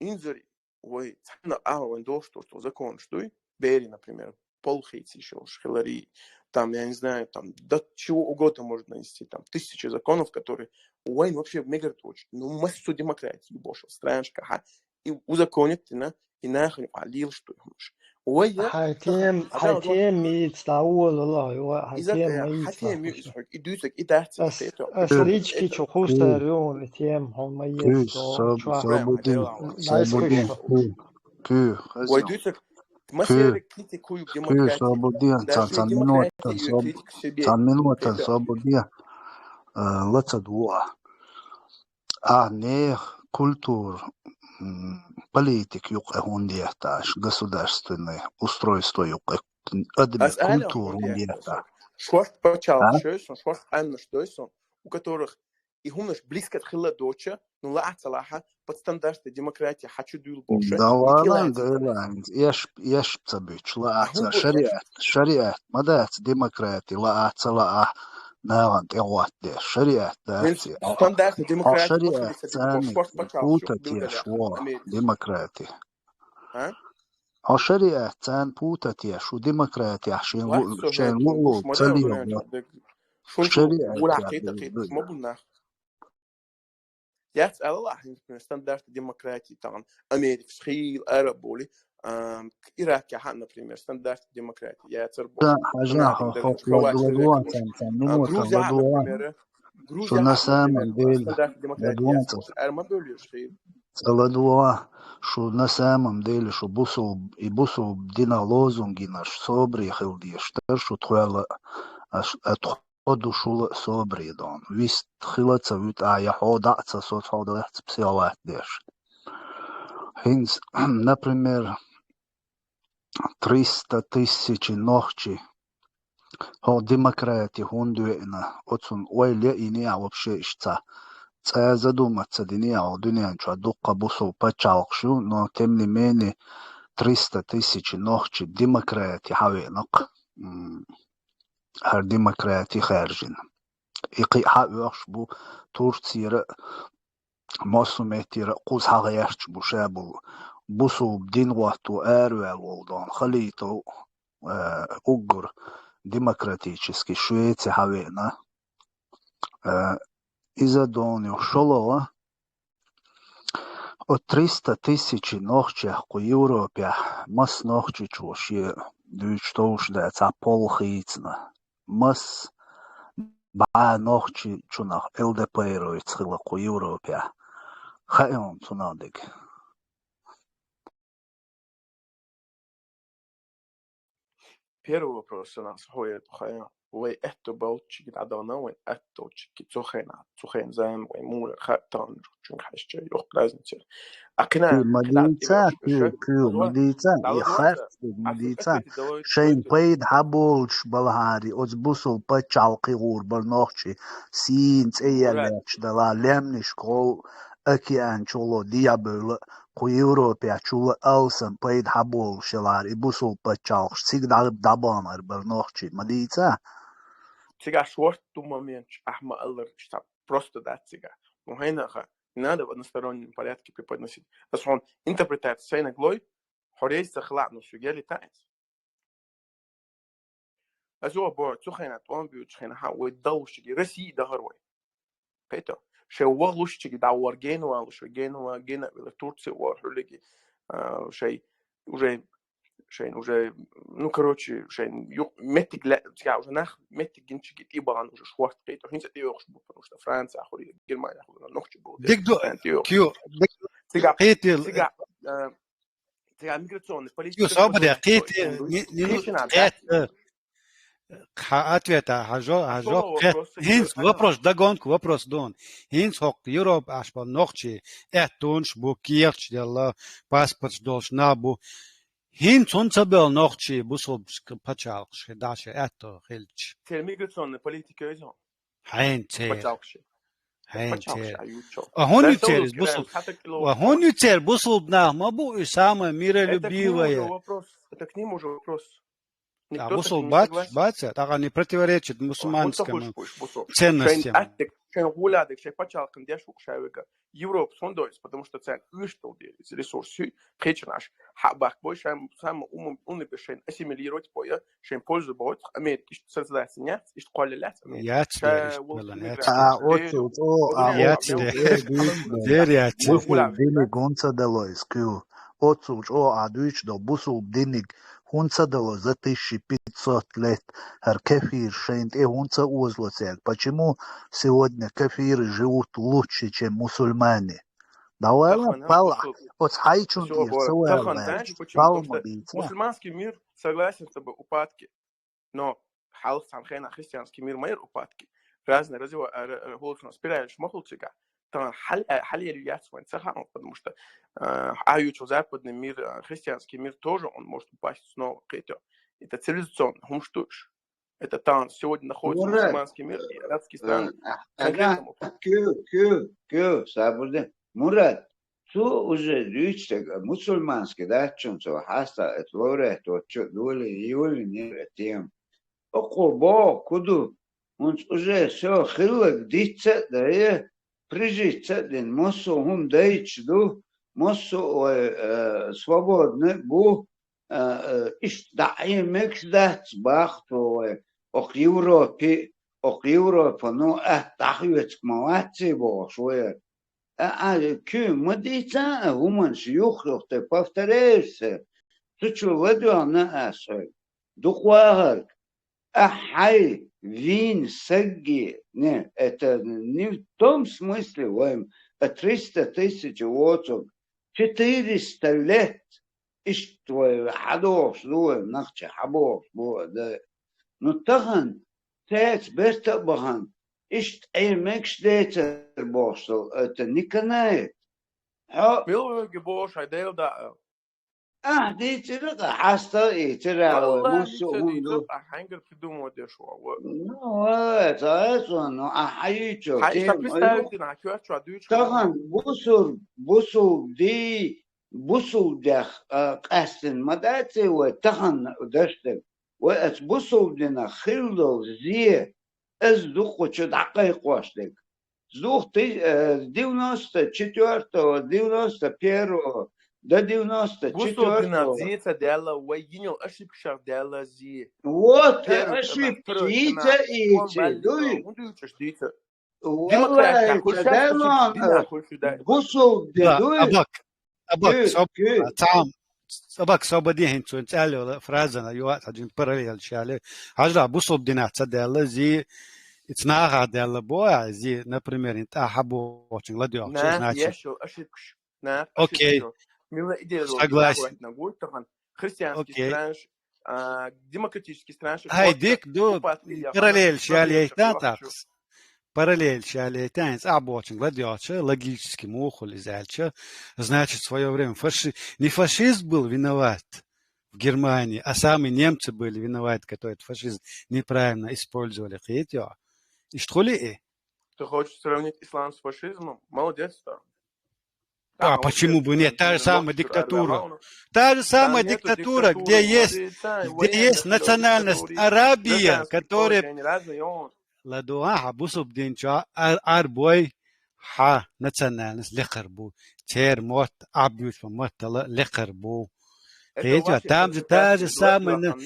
инзаре, вай, цхьана агӀор вайн дош тосу законаш дуй, берийн, например, пол хийца йиш йолуш хиларий, там, я не знаю, там, до чего угодно можно донести, там, тысячи законов, которые вайн вообще мегар доцуш, ну, массо демократи ю бохуш, странашкахь, и узаконить дина, и нахана юкъахь лелаш ду хӀуманаш. Вай я, хьайн тема, хьайн тема мийца дӀаволалахь, хьайн тема мийца дӀаволалахь. Иза хьайн тема ю иза хьоьга, и дуьйцург, и дац иза, ас, хетта. Ас лички чу кхуссар ю хьуна, и тема хьуна ма еза, чохь. Сабудин, Сабудин, кху, кху, хаза. Вай дуьйцург, массеран критику ю демократи. Сабудин, цхьана минотан, Сабудин, а, лаца дуа. Ахь нехан культура, м, политика юкъа хӀунда етташ, государственное устройство юкъа, адамийн культура хӀунда етташ. Шорта пачхьалкхаш йой сон, шорта къаьмнаш дой сон, у которых и хӀуманаш близко хилла доцуш, ну, лаахь а ца лаахь а, под стандарты демократии хьачу дуьйла бохуш. Да ладно, да ладно, эш, эш ца буьтуш, лаахь а ца, шариат, шариат ма дац демократи, лаахь а ца лаахь а, нахана тӀе гӀоттадеш, шариат дац. Стандарты демократи шариат царна пута теш ву демократи. А? Хьо шариат царна пута теш ву демократехь шен лу-, шен луъу ца леладо. Шариат ма бу нах. Яц алалахь, например, стандарты демократии, там, Америкас, хийла, Араб боли, ам, Иракехь, например, стандарты демократии, яцар бо. Да, хьажа, хо-, хо-, ладугӀа, цхьана, цхьана минута, ладугӀа. Грузия, например, Грузия, например, стандарты демократии, яцар бо. Ара ма бевлеш хийла. Ца ладугӀа, шу на самом деле, шу бусул-, и бусул дина лозунгинаш собаре хила дезаш дара, шу тхоьла, аш-, а тхо ду шула а собаре дон. Вист хила ца вуьту, а я хьо дӀа а ца со, хьо дӀа а ца психолат деш. ХӀинца, например, триста тысячи нохчи, хьо демократи хӀунда веана, оцун ойла яйина а вообще иштта ца, цӀа задуматься дина а, дуьнен чохь дуккха бусул пачхьалкхаш ю, но тем не менее триста тысячи нохчи демократи хьавеанакх. М, хӀара демократи хаьржина. И кхин хьа а оьхуш бу Турцера а, массо меттера а кхуза хьагӀерташ бу ша болу бусул дин гӀотто араваьлла волу дон халитов, э, уггар демократически Швеци хьавеана. Э, иза дон ю шолгӀа, о триста тысячи нохчех кху Европехь масса нохчичо шен дуьйцуш товш дац, цхьа пол хийцина. Масса бӀе нохчичунах ЛДПРовец хила кху Европехь. Хаьий хьуна цунах дерг? Первый вопрос у нас хӀоя тухай. Вай аьтту болчиги дӀадана, вай аьтту болчиги цу хенахь, цу хенахь зама вай мура хаттан чуьнга хьаьжча, йоккха разница. А кхина, Ма кхина дийца, активист кю, уша, кю, ма дийца, и дала харц, ма дийца. Шайн пайда хьаболуш балахьари, оцу бусул пачхьалкхе гӀур бар нохчи, сийна цӀе Мурад. Яьллачу дала, лемнаш кхол океан чуло дехьабевлла, кху Европе чула алсам пайда хьаболуш ялахьара и бусул пачхьалкхаш цига дӀа-, дӀабаханар бар нохчий, ма дийца? Цигахь шорта ду моменташ, ахьа ма аллара, иштта просто дац цигахь. Ну, хӀайнаха, не надо в одностороннем порядке преподносить. Ас хьуна интерпретация сайна глой, хьо реза ца хилахь, ну, суьгели таӀац. Ас юха боху, цу хенахь тӀом буьйцучу хенахь вай далушчиге Россия дахар вай. Кхету? Шайн вахлушчиге дӀавахар Генуа луш, Генуа, Гена вилла Турция вахар хьуьллиге, а, шайн уже, шайн уже, ну, короче, шайн ю-, меттиг ле-, цигахь уже нах меттиг гинчиге тӀе бахана уже шорта кхету. ХӀинца тӀе йохуш бу, потому что Франция хуьлу, Германия хуьлу, нохчи бу. Диг ду, Франция тӀе йохуш. Кю, диг Цигахь, кхетий, цигахь, э, цигахь миграционный политика. Ю, собаде, кхетий, не, не, кхетий, э, хьан ответа, хьан жо-, хьан жоп, кхетий. ХӀинца вопрос, догонка вопрос ду хьуна. ХӀинца хӀокху Европа Ӏаш болу нохчий, аьттонаш бу, кехаташ делла, паспорташ долуш нах бу. ХӀинца хӀунда ца белла нохчий бусулбачу пачхьалкхаш, дӀа шайн аьтто хилча? Церан миграционная политика иза. Хьайна церан. Пачхьалкхаш. Хьайна церан. А хӀунда ю церан бусул-, а хӀунда ю церан бусулба нах ма бу и самое миролюбивое? Это к ним уже вопрос. Это к ним уже вопрос. А, бусулба бац, бац, тӀаккха не противоречит мусульманским ценностям. Шайн атта дерг, шайн гӀула дерг, шайн пачхьалкхана деш ву-кх ша вега. Европа хӀунда дойзу, потому что царна уьш долу дела иза ресурс ю, кхечанаш хьа бахка бой, шайн самое умный, умный бен шайн ассимилировать бой, шайн пользу бой, Америка иштта создать яц, иштта кхолла яц Америка. Яц, ша яц, волчу яц. Мигранташ. А, оцу, о, а, яц, оцу, яц. Дер яц. Бусул диниг хӀунда ца дало иза кху? Оцу чӀогӀа дуьйцуш долу бусул диниг хӀунда ца дало за тысяча пятьсот лет, хӀара кефир шайна тӀе хӀунда ца озало цаьрга? Почему сегодня кефиры живут лучше, чем мусульмане? Давай, палла, оцу хьайчун тӀера ца вала, палла ма бийца. Мусульманский мир согласен с тобой, упадке. Но хьалха цхьана хенахь христианский мир ма яра упадке. Разные развива-, э, р-, р-, хӀуллакхаш спиралаш ма хуьлу цигахь. Тахана хьал-, э, хьалъяьлла яц вайн ца хаам, потому что, э, а ю чу западный мир, э, христианский мир тоже, он может упасть снова, кхетий. Это цивилизационный хӀумаш ду уьш. Это там сегодня находится мусульманский мир и арабские страны. Мурад, кю, кю, кю, сабур де. Мурад, цо уже дуьйцу стага, мусульманский дац чунца хьаста, это лауреат вот чу доли, юли не тем. Окхо боху ку ду, хӀунца уже всё хилларг дицца а дае, прижиться а дина, массо а хӀума дайча ду, массо а вай, э, свободный бу, а, а, иштта дӀа Ӏемегаш дац, бахто вай, окху Европе, окху Европа, ну, атта дӀахоьцуш ма вац и бохуш вай. А, а, куьйга ма дийца а, хӀуманаш юх-юх тӀе повторяешься, цу чу ладоьгӀна аса хьоьга. Дукха вахарг, ахьа хьайн вийна сагге, не, это не в том смысле, вайн, а, триста тысяч воцург, четыреста лет, иштта вай хьадохуш ду, вай нахча хьабохуш бу, да. Ну, тахана, цаьрца берта а бахана, иштта Ӏемегаш децар бохуш долу, это не канает. Хьо мила вайга бохуш, хьайн Дела даа. Ахьа дийцира, хьаста а ийцира, вай массо а хӀума ду. Ахьа хьаьнгара придумывать деш ву, ва? Ну, ва, ца эцо, ну, ахьа хьайичо, хьайн тема представить дина, хьан коьртачохь дуьйцуш хьан. Тахана бусул-, бусул ди-, бусул дехь, а, къаьстина ма дац и вай тахана даш дерг. Вай аса бусул динах хилла долу зе, аса дукхачу дӀакхайкхош дерг. С двух ты-, э, с девяносто четвёртого, девяносто первого до девяносто четвёртого. Бусул динах зе ца даьлла, вай йинал ошибкашах даьлла зе. Вот, ошибка, дийца, ийца, дуй. ХӀунда дуьйцуш дийца? Валлай, ца даьлла, бусул де дуй. Абак, абак, соб-, цхьа, абак, собаде хӀинца цӀаьлла йолу фразана, юха а цхьа жин параллель шале. Хьажа, бусул динах ца даьлла зи, ица нахах даьлла бо, а, зи, например, ин тӀаьхьа бохучун ладоьгӀча, значит. Окей. Согласен. Христианский странаш, Хьай дика ду, параллель шалайтан тӀаккха. Параллель шалайтан, цӀа бочун гладиоча, логически мухул изалча, значит, в свое время фаши-, не фашист был виноват в Германии, а сами немцы были виноваты, которые этот фашизм неправильно использовали. Хетё? Иштхули и? Ты хочешь сравнить ислам с фашизмом? Молодец, да. А почему бы нет? Та же самая диктатура. Та же самая диктатура, где есть, где есть национальность арабия, которая ладугӀа хьа бусулба дин чу ар-, арбой хьа национальность лекхар бу. Цер мотт, Ӏаббуьйцу маттала лекхар бу. Кхетя, там же та же самая на-,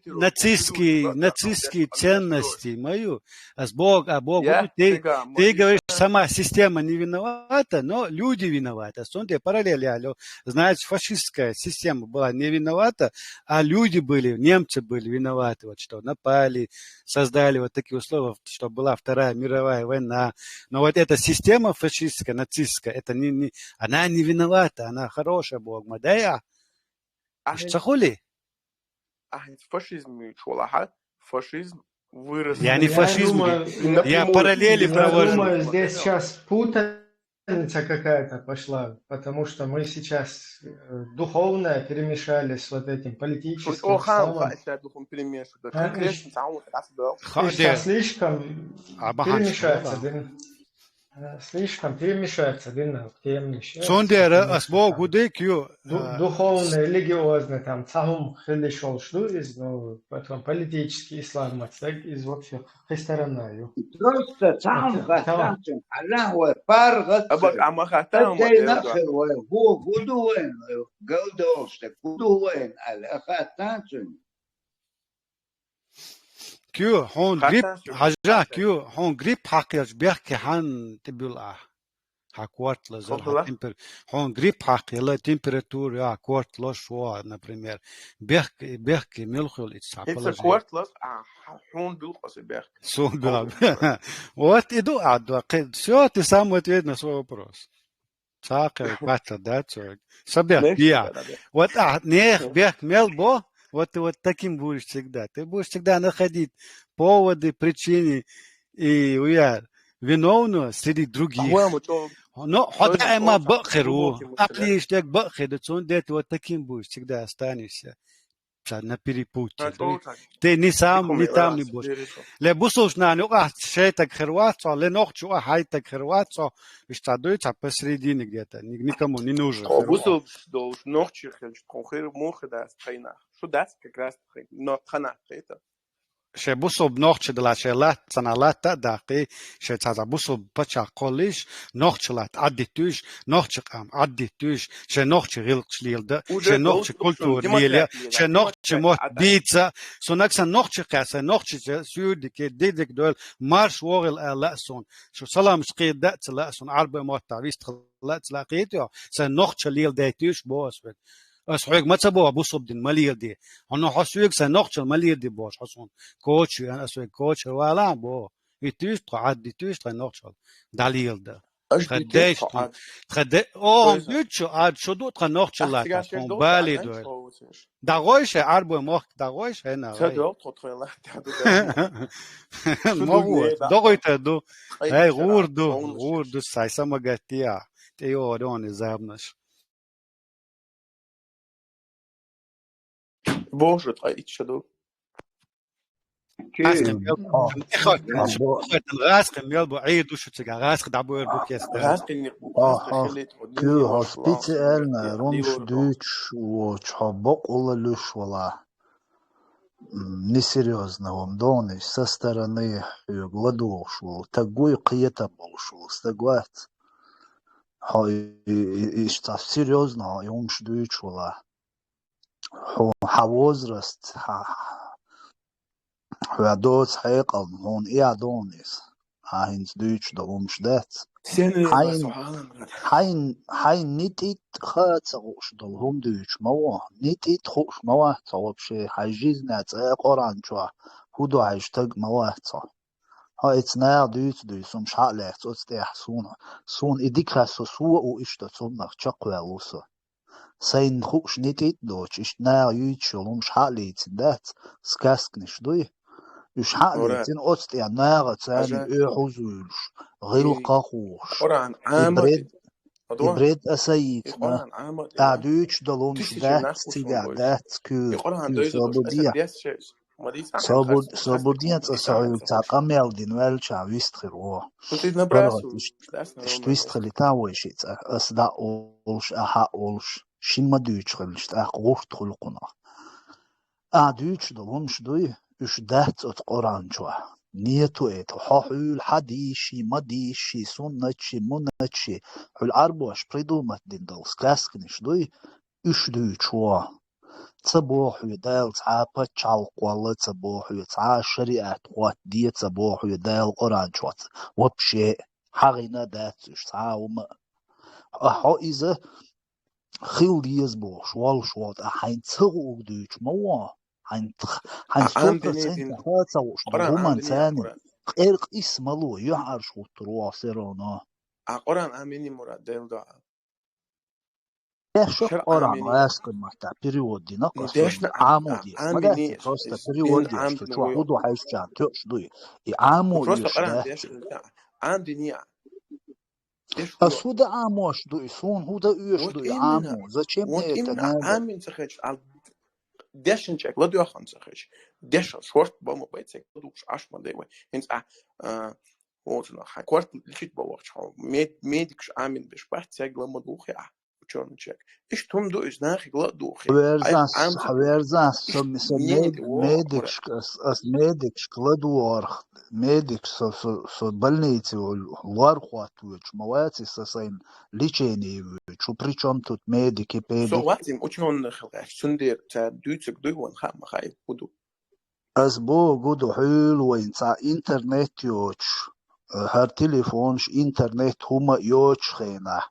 нацистские, нацистские ценности, мою. Ас Бог, а Бог, ты, ты говоришь, сама система не виновата, но люди виноваты. А сон тебе параллель я лё. Значит, фашистская система была не виновата, а люди были, немцы были виноваты, вот что напали, создали вот такие условия, что была Вторая мировая война. Но вот эта система фашистская, нацистская, это не, не, она не виновата, она хорошая, Бог, ма, да я. Ахьа ца хули? Ахьа фашизм мичу валахьа, фашизм вырос. Я не фашизм, я параллели провожу. Я думаю, здесь сейчас путаница какая-то пошла, потому что мы сейчас, э, духовное перемешали с вот этим политическим. Ха, конкретно, сейчас слишком перемешивается, да. Слишком перемешивается, да, темы. Цундера ас богу декю. Ду-, духовно-религиозно там цахум хили шолш ду из, ну, потом политический ислам мацаг из вообще хистарана ю. Просто цахум хаттан цун, Аллах вай паргъат. Абак ама хаттан ма. Ху, гуду вайн, галдолшта, гуду вайн, Аллах хаттан цун. Кю, хьун грипп, хьажа, кю, хьун грипп хьакхелча бехке хьан тӀебуьл ахь? Хьа корта лазар, хьа темпер-, хьун грипп хьакхела, температура, я, корта лош во, например. Бехке, бехке мел хуьл иццахь положение. Корта лаз, а, хьун буьл къаса бехке. Сон буьл. Вот и ду а ду, кхе-, всё, ты сам ответь на свой вопрос. Цхьа кхел паттал дац вайга. Са бехк биа. Вот а, нех бехк мел бо, вот, вот таким будешь всегда. Ты будешь всегда находить поводы, причины и уяр виновного среди других. Но хьо даима бакъхир ву. Аклиш дег бакъхир да, цун дет вот таким будешь всегда останешься. Ца на перепутье. Ты ни сам, ни там не будешь. Ле бусулш нан юкъахь шайтаг хир вац цо, ле нохчу а хьайтаг хир вац цо, уьш ца дуй, ца посередине где-то, ни-, никому не нужен. Бусулш долуш нохчи хилча, тхо хир муха дац тхайнах. Шу дац как раз тхай, но тханах тхайта. Шей бусулба нохчи дала, шей латта цана латта а даккхий, шей цхьа бусулба пачах кхоллиш, нохчи латта Ӏаддитуьш, нохчи къам Ӏаддитуьш, шей нохчи гӀилкхаш лелда, шей нохчи культура леле, шей нохчи мотт бийца. Сунаг сан нохчи кхаьса, нохчи суьрдике, дидик дойл, марш вогӀил аьлла а сун. Шу саламаш кхийда а ца лаа сун, Ӏарбой мотта вистхала а ца лаа кхийта йо, сан нохча леладайтуьш бо ас век. Ас хьоьга ма ца боху бусулба дин ма леладе. Хьуна хьо соьга сан нохчал ма леладе бохуш хьо суна. Коча веана ас век коча вала а боху. Иттуьйш тхо Ӏад, иттуьйш тхайн нохчал. ДӀалелада. Тха деш тхо Ӏад. Тха де-, о, хьуна дуьйцу шу Ӏад, шу ду тхайн нохчал латта, тхуна бали дой. ДӀагӀой шай, Ӏарбой мохк дӀагӀой шай, на. Ца догӀу тхо тхой латта, ду. Ма ву, догӀуйтар ду. Ай, гӀур ду, гӀур ду, сай самагаттия. ТӀейогӀу дона забнаш. Божа тӀе итт ша ду. ГӀаскхи мел бу, гӀаскхи мел бу, Ӏийр ду шу цига, гӀаскхи дӀабойр бу кеста. ГӀаскхи никъ бу, гӀаскхи хилийта. Кю, хьо специально румш дуьйцуш воцу, хьо бакъула луьш вала. М, несерьёзно вам догӀу, со стороны хьоьга ладугӀуш волу, таг вуй, кхетам болуш волу стаг вац. Хьо и, и, и, иштта серьёзно хьо и хӀумаш дуьйцуш вала. Хьо, хьан возраст, хьан, хьоьгахь доцу хьекъална, хьуна и а догӀу иза. Ахь хӀинца дуьйцуш долу хӀумаш дац. Хьайн, хьайн, хьайн нитӀитӀ хаа ца хууш долу хӀума дуьйцуш ма ву. НитӀитӀ хууш ма вац хьо вообще, хьайн жизнь цӀа а Къуръан чохь хӀун ду хьайн стаг ма вац хьо. Хьо эца наха дуьйцу дуьйцу, хӀумаш хьа а лаьцна оцу тӀехь суна. Суна и дика хасо, со а ву иштта цуннах чекхваьлла ву со. Сайна хууш нитӀит доцуш, иштта наха юьйцуш йолу хӀумаш хьа а лийцина дац, сказканаш дуй. Уьш хьа а лийцина, оцу тӀехь наха царна оьхьуз вуьйлуш, гӀиллакх а хууш. И бред, и бред аса йийцина. Ахь дуьйцуш долу хӀумаш дац, цигахь дац, куьйга, куьйга собар де. Собар, собар де, цкъа со хьоьга цхьа къамел дина ваьлча вист хир ву. ПаргӀат, иштта вист хилийта вай шиъ цкъа, ас дӀа а олуш, ахьа а олуш, ши ма дуьйцуш хилча, тӀаккха гӀурт хуьлу кхунах. Ахь дуьйцуш долу хӀумаш дуй, уьш дац оцу Къуръан чохь. Нету это, хьо хьуьйла хьан дийши, ма дийши, суннатчи, муннатчи, хьуьлла Ӏарбоша придумать дина долу сказканаш дуй, уьш дуьйцуш ву. Ца боху хьоьга Дала цхьа а пачхьалкх кхолла, ца боху хьоьга цхьа а шариат хӀоттаде, ца боху хьоьга Дала Къуръан чохь вообще хьахийна дац уьш цхьа а хӀума. Ахьа хьо иза хила деза бохуш волуш ву, ткъа хьайна ца хууг дуьйцуш ма ву. Хьайна, хьайна сто процентов хьо ца хууш ду хӀуманца царна къеркъа исс ма ло, юьхьӀаьржа хӀуттур ву всё равно. А Къуръан Ӏамийний, Мурад, Делан дуьхьа? Дешна Къуръан гӀаскхи маттахь перевод дина, Ӏамо деш. Ма дац, просто перевод деш, чохь хӀун ду хьаьжча, тоьуш дуй. И Ӏамо оьшуш дац. Ӏамдиний. Ас хӀун дан Ӏамош ду и, суна хӀун дан оьшуш ду и Ӏамо? Зачем мне это надо? Ӏамин ца хеташ, а дешначех ладоьгӀна ца хеташ. Дешал шорт бан ма бай, цех ладугӀуш Ӏаш ма дай вай. ХӀинца а, а, хьан корта лечить бан вахча хьо. Мед-, медикаш Ӏамин беш бац, цех ла ма духе а, учёный чек. Иштта хӀума ду иза, нахе ла а духе. Хьаверзас, хьаверзас, со, со мед-, медикашка, ас, ас медикашка ладугӀарх, медик со, со, со больнице лор хӀоттавоьдуш ма вац, и со сайна лечение воьдуш. При чём тут медики, педики? Со вацим учёный хила гӀерташ, цундела цара дуьйцург дуй вайна хаа ма хаьа, хӀун ду. Ас бохург ду, хьуьлла вайна цхьа интернет йоцуш, э, хӀара телефонаш, интернет хӀума йоцуш хенахь.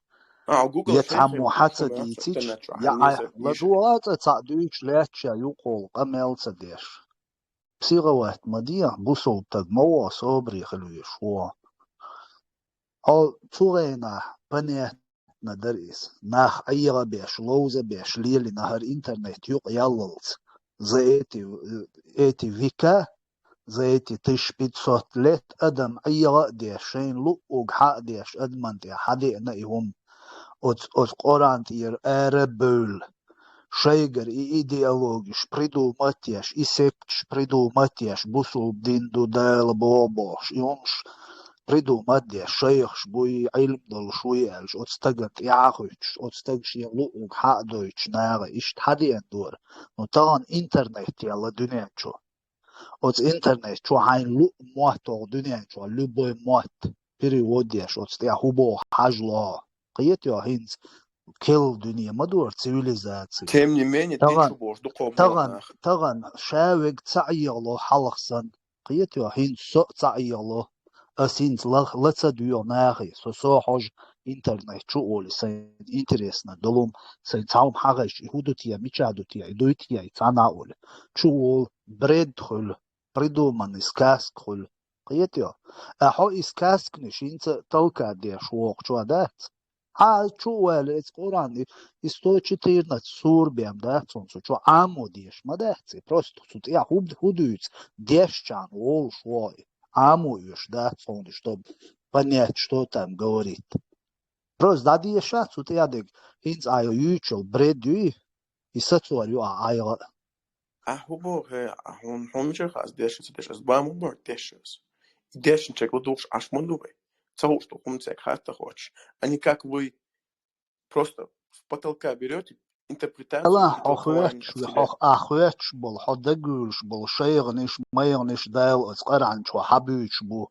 Я цхьаммо хьа ца дийцича, я Ӏайха ладогӀа цкъа цхьаъ дуьйцуш лаьтташ я юкъахула къамел ца деш. Психовать ма де, бусалба стаг ма ву, собаре хила везаш ву. Хьо цу гӀенахь понятно дара иза. Нах Ӏеха а беш, ловза а беш, лелийна хӀара интернет юкъа яллалц. За эти, эти века, за эти тысяча пятьсот лет адам Ӏеха а деш, шайна луъург хьа а деш, адаман тӀехь хьадеана и хӀума. Оцу, оцу Къуръан тӀера ара а бевлла. Шайгара и идеологиш придумать еш, и секташ придумать еш, бусулба дин ду, Дала боху бохуш, и хӀумаш придумать деш, шайхаш буй, Ӏилма долуш вуй аьлча, оцу стагана тӀаьхьа а хуьттуш, оцу стага шен луъург хьа а дойтуш наха, иштта хьадеана дора. Ну, тахана интернет яьлла дуьнен чу. Оцу интернет чу хьайна луъу мотт вогӀу дуьнен чохь, любой мотт, перевод еш, оцу тӀехь хӀун боху хьажало. Кхетайо, хӀинца келла дуьне ма дора, цивилизаци. Тем не менее, тахана, тахана, тахана ша вега ца Ӏехало хьалха санна. Кхетайо, хӀинца со а ца Ӏехало. Ас хӀинца ла, ла ца доьгӀу нахе, со, со хьожу интернет чу олий, сайна интересно долу хӀума, сайна цхьа хӀума хьахезча, и хӀун ду те, мичахь ду те, и дуй те, и цхьанхьа олий. Чу олу, бред хуьлу, придуманный сказка хуьлу. Кхетайо? Ахьа хьо и сказканаш хӀинца а талка деш вогӀучохь дац? Хьан чу а ваьлла, эца Къуръан, и, и сто четырнадцать сура бен дац хьуна цу чу, Ӏамо деш ма дац и, просто цу тӀехь хӀу-, хӀун дуьйцу, дешчарна волуш вогӀу и, Ӏамо оьшуш дац хьуна, чтобы понять, что там говорит. Просто дӀадеша цу тӀехь дерг, хӀинца ахьа юьйцуш йолу бред юй, и сацор ю ахьа ӀайгӀа а. Ахь хӀун боху, хӀей, ахь хьуна, хьуна мичара хаьа ас дешна ца деш, ас бан ма бара дешна ас. И дешначех ладугӀуш Ӏаш ма ду вай. Ца хууш ду хӀума цаьрга хатта хоьттуш. Они как вы просто с потолка берёте, интерпретацию... Ала, хьо хоьттуш, хьо, ахь хоьттуш болу, хьо дагавуьйлуш болу шайгӀанаш, майгӀанаш Дала оцу Къуръан чохь хьабуьйцуш бу.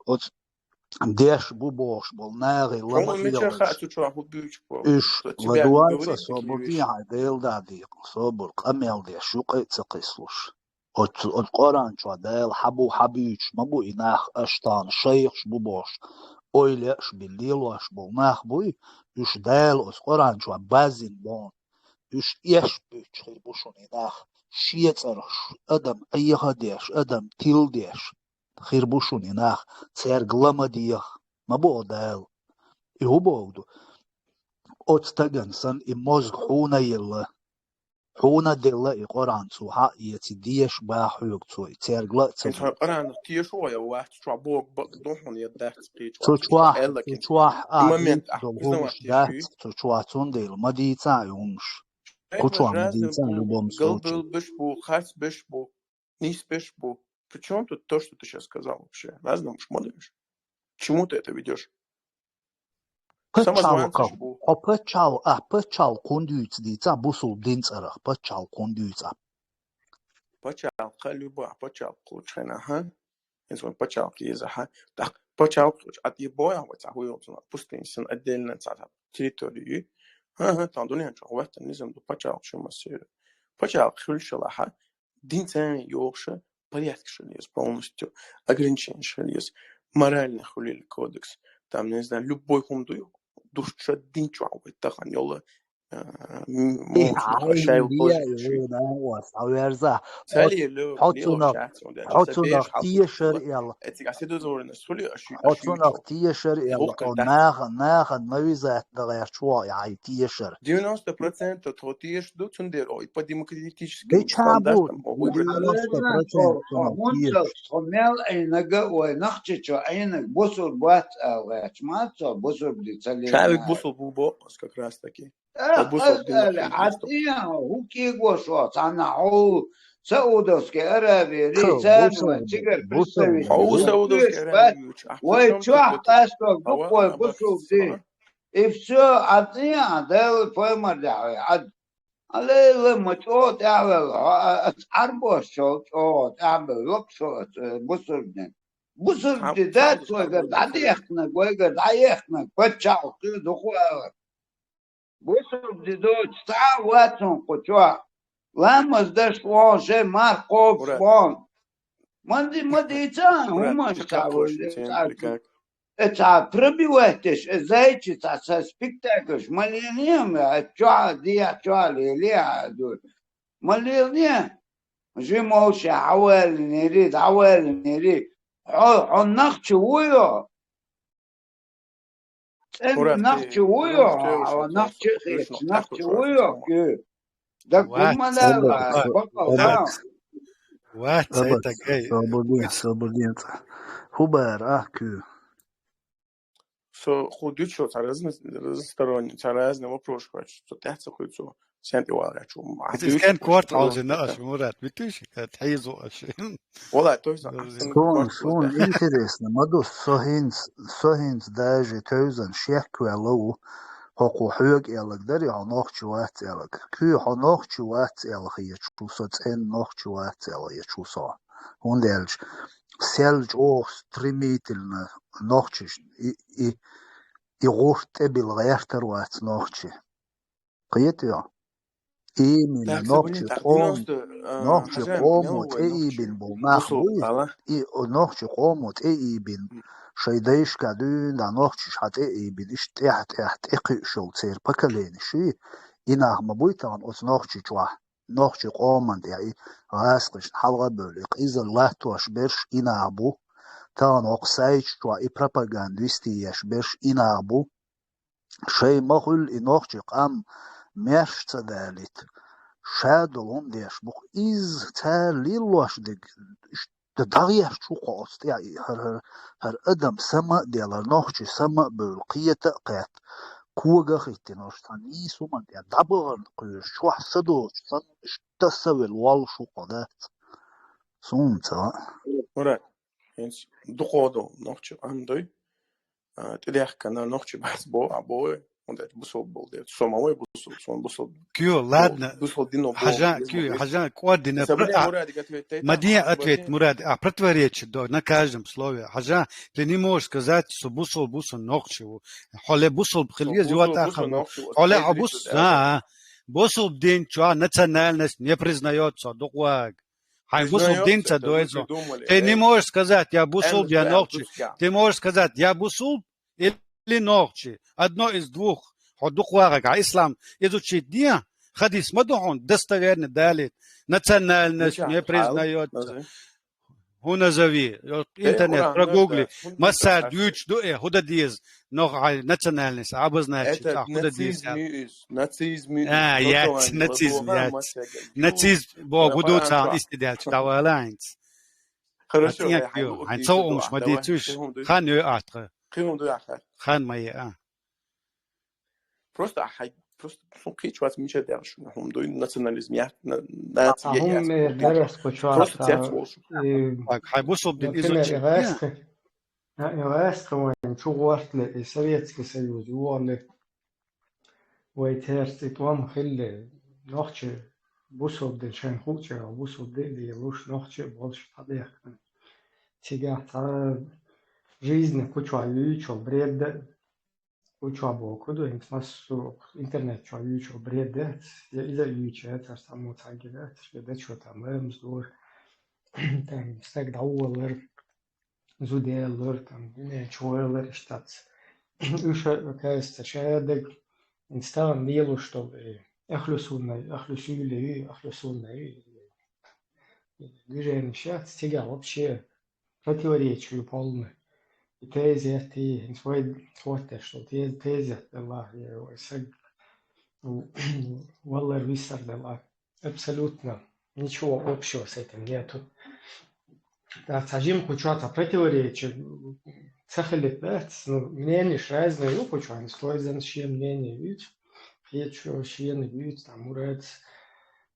Оцу деш бу бохуш болу нахе ла ма хьоьгӀалаш. Уьш ладугӀал цкъа, собар де хьайн, Дела дӀа дийкъа, собар, къамел деш юкъа а ца кхислуш. Оцу, оцу Къуръан чохь Дала хьан бу, хьан буьйцуш ма бу и нах, аша тахана шайхаш бу бохуш, ойла еш бен лелош болу нах буй, уьш Дала оцу Къуръан чохь баззина боху. Уьш эш буьйцуш хир бу шуна и нах, шен цӀарах адам Ӏеха а деш, адам тила а деш. Хир бу шуна и нах, цаьрга ла ма деха, ма боху Дала. И хӀун боху ду? Оцу стагана санна и мозга хьуна елла, хьуна делла и Къуръан цо хьа а эци, деша баха хьоьга цо, и цаьрга ла а ца хӀинца хьо Къуръанах тешо я вац, чохь боху бакъ ду хьуна я дац кхечу. Цу чохь, цу чохь а момент долу хӀумаш дац, цу чохь, цундела ма дийца и хӀумаш. Кху чохь ма дийца, любом случае. Галбалбеш бу, харцбеш бу, нийсбеш бу. При чём тут то, что ты сейчас сказал вообще? Разным уж ма даешь. К чему ты это ведёшь? Пачхьалкхал, хьо пачхьал-, а, пачхьалкх хӀунда юьйцу дийца, бусулба дин цӀарах пачхьалкх хӀунда юьйцу? Пачхьалкх, любой пачхьалкх кхочу хенахь, хӀинца вайн пачхьалкх езахь, тӀаккха пачхьалкх кхочу, а тӀе бояхь вай цхьа хӀу йолчунах, пустыня санна отдельно цхьа территория ю. ХӀан-хӀа, тхан дуьнен чохь ваьттан низам ду, пачхьалкх шу ма сера. Пачхьалкх хуьлуш елахь, дин царна йохуша, порядкаш хила еза полностью, ограничениеш хила еза, моральный хуьлийла кодекс, там, не знаю, любой хӀума ду, душ ша дин чохь вай тахана йолу, а, м-, м-, шай вай хьо цунах, хьо цунах тешар ел. Хьо цунах тешар ел, хьо наха, нахана ма визат дан гӀерташ ву хьо и хьайн тешар. Девяносто процентов тхо тешаш ду, цундела и по демократическим стандартам. Девяносто процентов цунах тешаш. Тхо мел Ӏийнарг а вай Нохчийчохь Ӏийнарг бусулба бац аьлла гӀерташ ма ду цо, бусулба дин ца лелийна. Ша вай бусулба бу боху ас как раз таки. Эх, ас аьлла, хьан тӀе хӀун кӀийго шо, цхьана хьо Саудовский Аравия ри, царна вайн цигара представитель. Хьо Саудовский Аравия вуьйцу, ахь вай чохь къастор ду вай бусулба дин. И всё, хьан тӀе а Дала пайхамар дахьа вай, хьан. Алейла, ма чӀогӀа тӀаьхьавелла хьо, а, ас Ӏарбошчул чӀогӀа тӀаьхьабевлла шо ас, э, бусулба дин. Бусулба дин дац вайгара дӀадехнарг, вайгара дӀаехнарг пачхьалкх ду хӀу аьлла. Бусулба дин доцуш цхьа а вац хӀун кху чохь. Ламаз деш вон, шайн марха кхобуш вон. Ма ди-, ма дийца хӀуманаш цхьа вай, цхьа, э, цхьа пробивать деш, э, зайчи цхьа сан спектакльш ма лелае, э, чохь а, дехьа чохь а лелае а ду. Ма лелае. Жимолша хьавалинери, дӀавалинери. Хьо, хьо нохчи вуй хьо? ЦӀена нохчи вуй хьо? Хьо нохчи хеташ, нохчи вуй хьо? Даг хӀумма дала, бакъал хан. Вац, ай, тагай. Собарден, собарден цӀа. ХӀу бара, а, куьй? Со хӀу дуьйцу, цхьа разный, разносторонний, цхьа разный вопрос хочу. Со тӀаьхьа ца хуьйцу. Сен тӀе вагӀачу. Иза кхин корта хьалжина аша, Мурат, витуьйш, тхьийзу аша. Валлай, то есть, ахьа Суна, суна интересно ма ду, со хӀинца, со хӀинца даже тевзан шек ваьлла ву, хӀокху хьоьга аьлларг дарий, хьо нохчи вац аьлларг. Куьй хьо нохчи вац аьлла хеташ ву со, цӀена нохчи вац аьлла хеташ ву со. ХӀунда аьлча, сел чӀогӀа стремительно нохчиш, и, и, и гӀурт тӀе билла гӀертар вац нохчи. Кхетий хьо? Именно нохчи къомо, нохчи къомо тӀеийбина болу нах буй, и нохчи къомо тӀеийбина, шайн дайшка дуьйна нохчиш хьан тӀеийбина, иштта тӀаьхьа-тӀаьхьа тӀекхуьуш йолу церан поколени ший, и нах ма буй тахана оцу нохчи чохь, нохчи къоман тӀехь и гӀазкхишна хьалха а бевлла, и къизалла латтош берш и нах бу, тахана хӀокху сайт чохь и пропаганда вести еш берш и нах бу. Шайн ма хуьллу и нохчи къам маьрша ца далийта, ша долу хӀума деш бу-кх. Иза цара лелош дерг, ш-, д-, дӀагӀерта шу кхо оцу тӀехь и хӀара, хӀара, хӀара адам сама а делла, нохчи сама а бевлла, кхета а кхетта, кога а хӀиттина, оцу цхьа нийса хӀуманна тӀехь дӀабахарна кхоьруш, чохь са доцуш санна, иштта са велла воллуш ву кхо дац. Суна ца хаьа. Мурат, хӀинца дукха долу нохчи къам дуй, а, тӀедехкана нохчи бац бо, а бо вай, хӀунда аьлча бусулба болу дела. Со ма вай бусулба, суна бусулба. Куьйо, ладно. Бусулба дино бо, хьажа, куьйо, хьажа, кӀордина. Ма ден ответ, Мурад, а, противоречит до, на каждом слове. Хьажа, ты не можешь сказать, что бусулба ву, со нохчи ву. Хьо ле бусулба хила еза, юха тӀаккха хьо ле хьо бус-, а, а. Бусулба дин чохь национальность не признаётся, дукха вага. Хьайн бусулба дин ца дойзу. Ты не можешь сказать, я бусулба, я нохчи. Ты можешь сказать, я бусулба или нохчи. Одно из двух. Хьо дукха вагӀаг, хьан ислам изучить де, хадис ма ду хьуна, достоверно далит. Национальность не признаётся. хӀун назови, интернет прогугли, массар дучу ду, э, хӀун дан деза, нох хьай национальность обозначить, а хӀун дан деза. Нацизм ю иза, нацизм ю иза. А, яц, нацизм, яц. Нацизм бо гуду цаун истидалча давала айнц. Хорошо, хьайн цо умш ма дийцуш, хан ю атха. Хан ма е а. Просто ахай, просто сун кхечвац мича дерш, хум дуй национализм я, нация я. Хум дарас кучвац. Просто цец волш. Так, хай бусубдин изучи. Гъаска вайн чугъуартле и Советский Союз, юалле вай терс и тӀом хилле, нохчи бусубдин шайн хуча, бусубдин луш нохчи болш хабехкан. Цигахь цхьа жизнь кучвай юйчул бредда, учёба куду, интернет чу ючу бред дац, я иза ючу, цар само цаги дац, я дачу там лемс дур, там стаг даулар, зуделар, там не чуэлар иштац. Уша кажется шадаг, инстан делу, что ахлюсунай, ахлюсуйлей, ахлюсунай движение щас, тига вообще противоречию полный. И тезет, и свой хватит, что те-, тезет дала, и саг-, валлар виссар дала. Абсолютно ничего общего с этим нету. Так, сажим кучуата противоречие. Сахалит, да, ну, мнение ж разное, ну, кучуата, свой зен, чье мнение, ведь, кхечо, чье не, ведь, там, урец.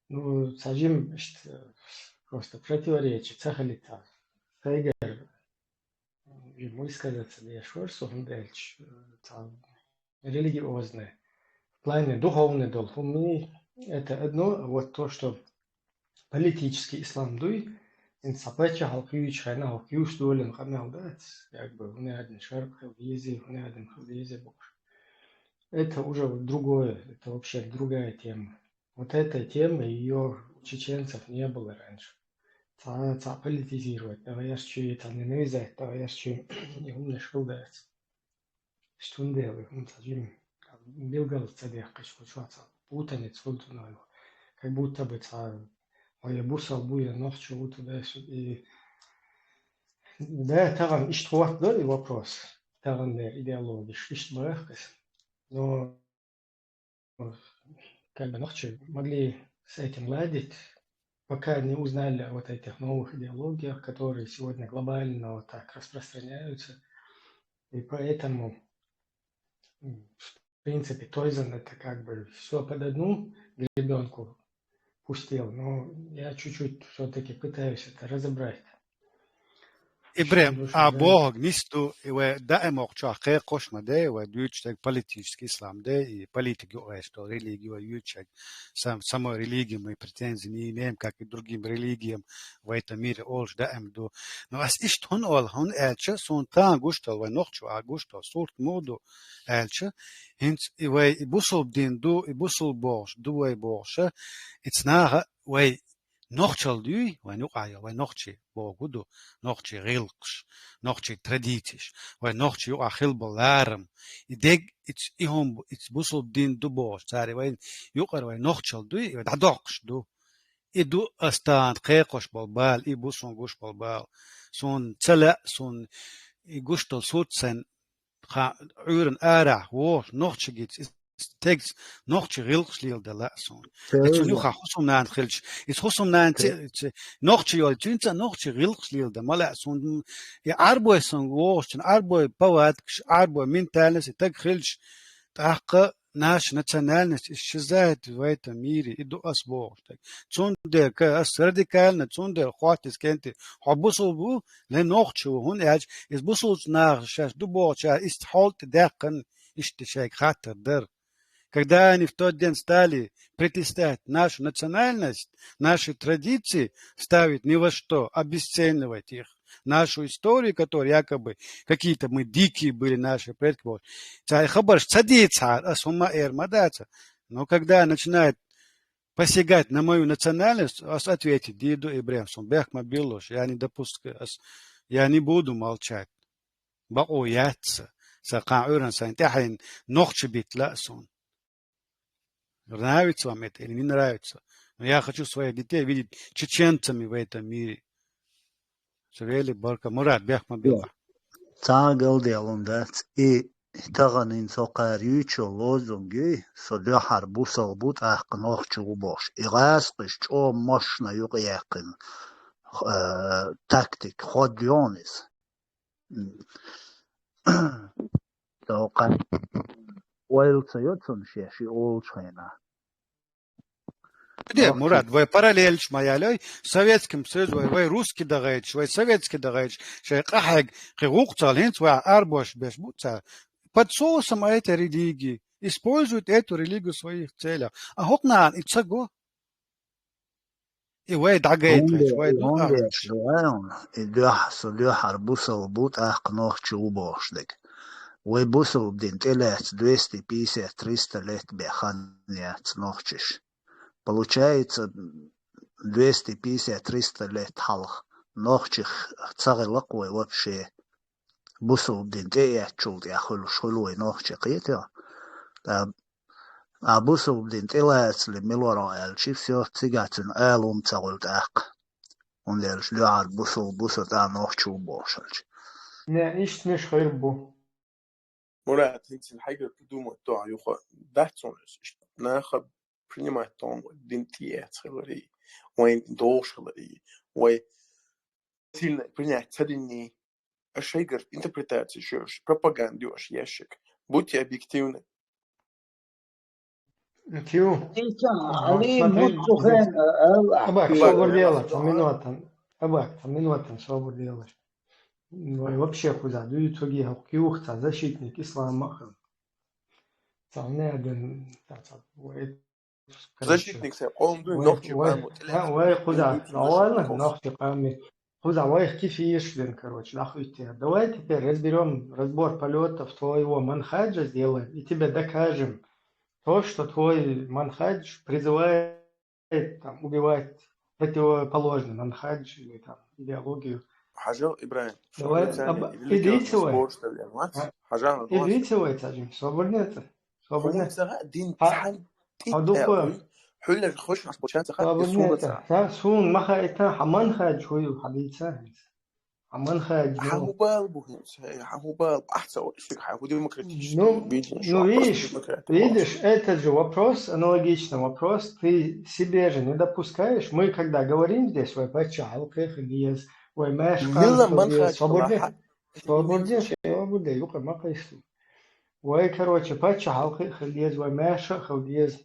Ну, сажим, значит, просто противоречие, сахалит, а. Сайгар, ему и сказать, да, я шор, сон дальше, там, религиозное. В плане духовной долхуми, это одно, а вот то, что политический ислам дуй, ин сапача халкъ юйч хайна халкъ юш долин къамел дац, как бы, хунадин шарп хил дизи, хунадин хил дизи бош. Это уже вот другое, это вообще другая тема. Вот эта тема, её у чеченцев не было раньше. Ца, ца политизировать, давай я чё, это не навязать, давай я чё, и умный шел дац. Стундели, хум сажим, билгал цадехкаш, кучуаца, путаница фултунаю. Как будто бы ца, ой, бусал буя нохчу у туда и, да, таган ишт хват, да, и вопрос. Таган да идеологиш, ишт бахкас. Но как бы нохчи могли с этим ладить, пока не узнали о вот этих новых идеологиях, которые сегодня глобально вот так распространяются. И поэтому, м, в принципе, Тойзен это как бы всё под одну гребёнку пустил, но я чуть-чуть всё-таки пытаюсь это разобрать. Ибрем, а богъ нисту, и вай даимокъ чохь кхайкхош ма де, вай дуьйцуш дерг политический ислам де, и политик юкъеш долу религия вай юьйцуш дерг, сам-, самой религиям и претензии не имеем, как и другим религиям в этом мире олуш даим ду. Но ас иштта хӀунда олу, хӀунда аьлча, суна тахана гуш долу, вай нохчо а гуш долу, сурт муха ду аьлча, хӀинца и вай и бусулба дин ду, и бусулба бохуш ду вай бохуша, и цу наха вай нохчалла дуй, вайн юкъахь йолу, вай нохчий боху ду, нохчий гӀиллакхаш, нохчий традицеш, вай нохчий юкъахь хилла болу ларам. И дерг, и ц-, и хӀума бу, и ц-, бусулба дин ду бохуш, цара вайн юкъара вай нохчалла дуй, и вай дӀадоккхуш ду. И ду ас тахана кхайкхош болу бала, и бу суна гуш болу бала. Суна ца лаьа, суна и гуш долу сурт сайн кхин Ӏуьйранна арахь вогӀуш, нохчигица, иза тегца нохчий гӀиллакхаш леладан лаьа суна. Иза цуьнан юххехь хӀусамнана хилча, иза хӀусамнана ца, ца, нохчий йолу, цуьнца нохчий гӀиллакхаш леладан ма лаьа суна. И Ӏарбой сан вогӀуш, цуьнан Ӏарбой повадкаш, Ӏарбой ментальность, и таг хилча, тӀаккха наша национальность исчезает в этом мире, и ду ас бохуш дерг. Цундела ка ас радикально, цундела хӀоттийна кӀентий, хьо бусулба ву, ле нохчо ву, хӀунда аьлча иза бусулба нахаша шаьш ду бохучара, иза хьол тӀе даьккхина, иштта шайга хаттар дара. Когда они в тот день стали притеснять нашу национальность, наши традиции, ставить ни во что, обесценивать их, нашу историю, которая якобы какие-то мы дикие были, наши предки, вот. Цара хабарш ца дийцахьара, ас хӀумма эр ма дац. Но когда начинают посягать на мою национальность, ас ответить дийр ду, Ибрем, сон бехк ма биллуш, я не допускаю, ас, я не буду молчать. Бакъо яц сан, сан кхин Ӏуьйранна сайн тӀаьхьенна нохчий битта лаьа суна. Нравится вам это или не нравится, но я хочу своих детей видеть чеченцами в этом мире. Цу велий баркал. Мурад, бехк ма бе. Цхьа а галдаьлун дац. И таханин со кхара юьйцу лозунг юй, со дуьххьара бусалба ву, тӀаккха нохчи ву бохуш. И гӀазкхаша чӀогӀа мощна юкъаяьккхина, э, тактика, ход йону иза. Ткъа ойла ца йо цунна шен, ши олучу хенахь. Де, Мурад, вай параллелаш ма ялой, Советским Союзом, вай, вай русский дагайчаш, вай советский дагайчаш, шайн къахьега кхин гӀуллакх ца хилла, хӀинца вай арабош беш бу цара. Под соусом этой религии. Используют эту религию в своих целях. А хӀокху нахана и ца го. И вай дӀагайта хӀунда, вайша, вай и ду хӀунда тӀаккха. Аьлча ду аьлла, и дуьхьа, со дуьххьара бусалба ву, тӀаккха нохчи ву бохуш дерг. Вай бусалба дин тӀелаьцна двести пятьдесят, триста лет бен хан яц нохчаша. Получается, двести пятьдесят, триста лет хьалха нохчех ца хилла-кх вай вообще. Бусалба дин тӀеэцначул тӀехь хуьлуш хуьлу вай нохчий, кхетий хьо? Ткъа а бусалба дин тӀелацале мила вара аьлча, всё, цигахь цуьнан ала хӀума ца хуьлу тӀаккха. ХӀунда аьлча дуьххьара бусалба ву со, тӀаккха нохчи ву бохуш аьлча. Не, иштта миш хир бу. Мурад, хӀинца хьайгара придумать до хьан юха. Дац хьуна иза иштта. Наха принимать до хьуна вай дин тӀеэцна хиларе, вайна догӀуш хиларе, вай сильно принять ца динний. Аш шайгара интерпретацеш йо аш, пропаганда йо аш еш шайга. Будьте объективны. Тю. Ага, Али, смотри, муццу хен, а, а, Абак, тю. Собар делаеш, минута. Абак, минута, собар делаеш. Вай вообще кхузахь дуьйцург хӀокху куьйгахь цхьа защитник ислама а хилла. Цхьа неаден, цхьа, цхьа, вай Защитник сайн къоман дуй, вай, нохчийн вай, къоман тӀе а, лаьцна. Вай кхузахь, вай нохчийн къоман. Кхузахь вайх кхин фирш дина, короче, дӀахӀуьттура. Давай теперь разберём разбор полётов твоего манхаджа сделаем, и тебе докажем то, что твой манхадж призывает, там, убивать противоположный манхадж или, там, идеологию. Хьажал, Ибрахим, давай, шуна ца аба, религиозный спор, что ли, а? Хьажал, иди ца вай ца жим, свободный это. Хьуна ца хаьа дин цхьаьна тӀе а вуй, хьуьлларг хӀуш хьан бочан ца хаьа, и суна ца хаьа. Сан суна ма хаита, хьан манхадж хӀу ю, хьан дийца хӀинца. Хьан манхадж хӀу ю. Хьан хӀун бала бу хӀинца, хьан хӀун бала бу, ахь ца вай, шуьга хьан хӀу демократический, ну, видишь, это же вопрос, аналогичный вопрос, ты себе же не допускаешь. Мы, когда говорим здесь, вай паччахь хьалкхе хила еза, вай маьрша къам хила еза, свободный, свободный, юкъа ма кхайсу. Вай, короче, паччахь хьалкхе а хила еза, вай маьрша а хила еза,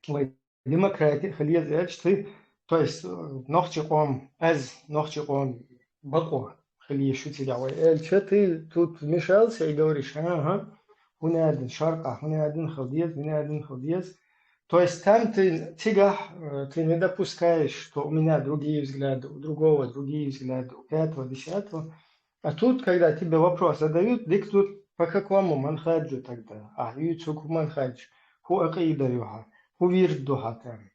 вай демократи а хила еза аьлча, ты, то есть, э, нохчийн къоман, аз нохчийн къоман бакъо хила еза шу цигахь вай аьлча, ты тут вмешался и говоришь: «Ага, хӀун аьлла, шаркъахь хӀун аьлла хила деза, хӀун аьлла хила деза». То есть там ты цигахь, э, ты не допускаешь, что у меня другие взгляды, у другого другие взгляды, у пятого, десятого. А тут, когда тебе вопрос задают, дика тут по какому манхаджу тогда? А, юй цу хӀу манхадж, хӀу акъида ю хьан, хӀу вирд ду хьан там?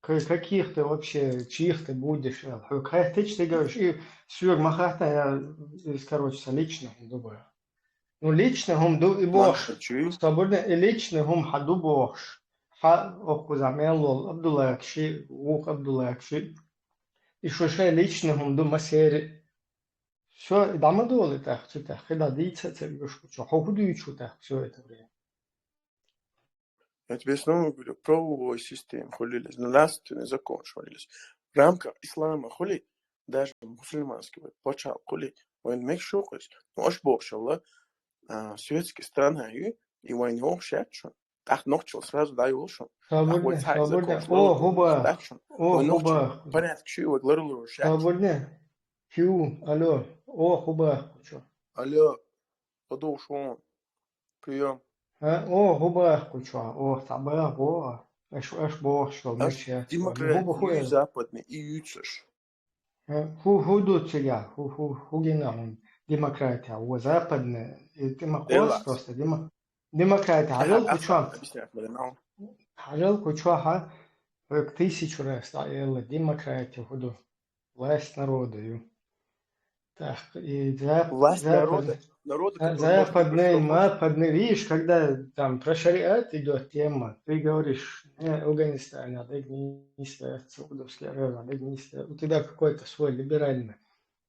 К-, каких ты вообще, чьих ты будешь, эл? Хьоьга хаьттича, ты говоришь, и соьга ма хаттахь, я, из, короче, сан личный хӀума ду боху. Ну, личный хӀума ду и бохуш. Свободный и личный хӀума хьан ду бохуш. Хьан оккхузахь мел волу Абдуллакши, вукху Абдуллакши. И шу шайн личный хӀума ду массеран. Всё, и дӀа ма долу тӀаккха цу тӀехь, хи дӀа дийца а ца оьшу чу. Хьо хӀун дуьйцу тӀаккха всё это время? Я тебе снова говорю, правовой система хуьлийла, нравственный закон хуьлийла. В рамках ислама хуьлий, даже мусульманский вай пачхьалкх хуьлий, вайн мегаш ю-кх иза. Ну, аша бохуш хилла, а, светский страна ю, и вайн йогӀуш яц шуна. ТӀаккха нохчалла сразу дӀайолу шуна. Свободный, свободный. О, хӀу бах. О, хӀу бах. Порядок шу вай ларалуш яц. Свободный. Тю, алло. О, хӀу бах кху чу. Алло. ХӀун ду шуна? Приём. А, о, хӀу бах кху чу? О, цхьа бах бо. Аш, аш бохуш долу меш яц. Демократия, западный, и юьйцуш. Э, хӀу, хӀу ду цигахь? ХӀу, хӀу, хӀу гина хьуна демократия? Вон западная, э, тӀе ма кхосса просто демо-, демократия. Хьажал кху чохь. Хьажал кху чохь, хьоьга тысячу раз дӀаэлла, демократия хӀу ду? Власть народа ю. Так, и зап-, власть народа, западный, народа, а, который может западный, выбрать, кто хочет. Западный, видишь, когда там про шариат идёт тема, ты говоришь: «Не, Афганистан, а, дегнийская, Саудовская Аравия, дегнийская». У тебя какой-то свой либеральный.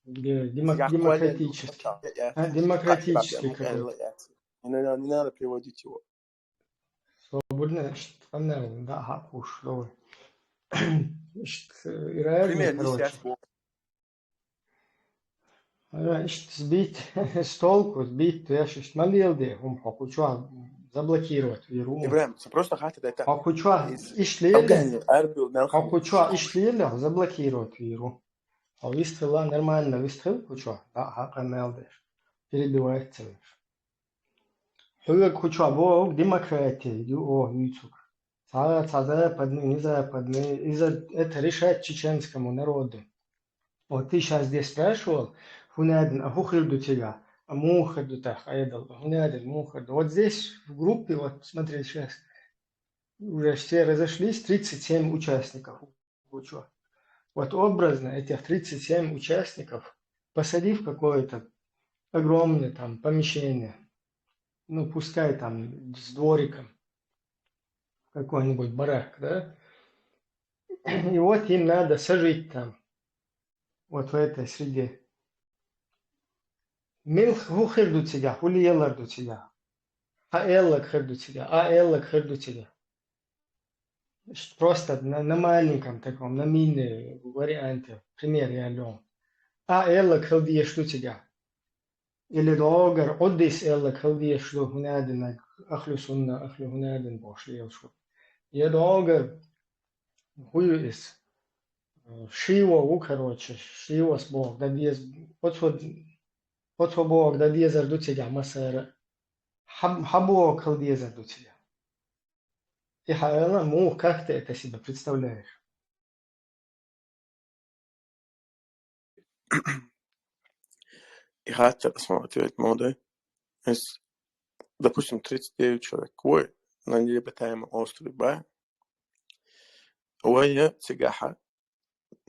где демо- демократический. А, демократический какой-то. Не надо, не надо приводить его. Свободно, что, наверное, да, хакуш, давай. Пример, не короче. Ара, иштта сбить с толку, сбить, то я шиш малил де, хум хакуча заблокировать виру. Ибрахим, просто хата да это. Хакуча ишлили. Хакуча ишлили, заблокировать виру. А вистхила нормально, вистхил куча, да, хаканал деш. Перебивается лишь. Хьуьга куча бо демократия, ю о юцук. Ца, ца западный, не западный. Из-за это решать чеченскому народу. Вот ты сейчас здесь спрашивал, хунадин, а хухир ду тебя, а мухир ду тах, а я дал, хунадин, мухир ду. Вот здесь в группе, вот смотри сейчас, уже все разошлись, тридцать семь участников. Вот образно этих тридцать семь участников посади в какое-то огромное там помещение, ну, пускай там с двориком, какой-нибудь барак, да? И вот им надо сожить там, вот в этой среде. Мин хухир ду тебя, хулиелар ду тебя, а эллак хир ду тебя, а эллак хир ду тебя. Просто на, на маленьком таком, на мини-варианте, пример я лём. А эллак хил диеш ду тебя. Или догар, оддис эллак хил диеш ду хунадин, ахлю сунна, ахлю хунадин бош лиел шу. Я догар, хую ис. Шиво у, короче, шиво с Бог, да диез, оцо, оцо Бог, да диезар ду тебя, масара. Хаб, хабо хил диезар ду тебя. И хаяла, ну, как ты это себе представляешь? И хатта посмотреть моды. Допустим, тридцать девять человек. Ой, на необитаемом острове, ба? Ой, я цигаха.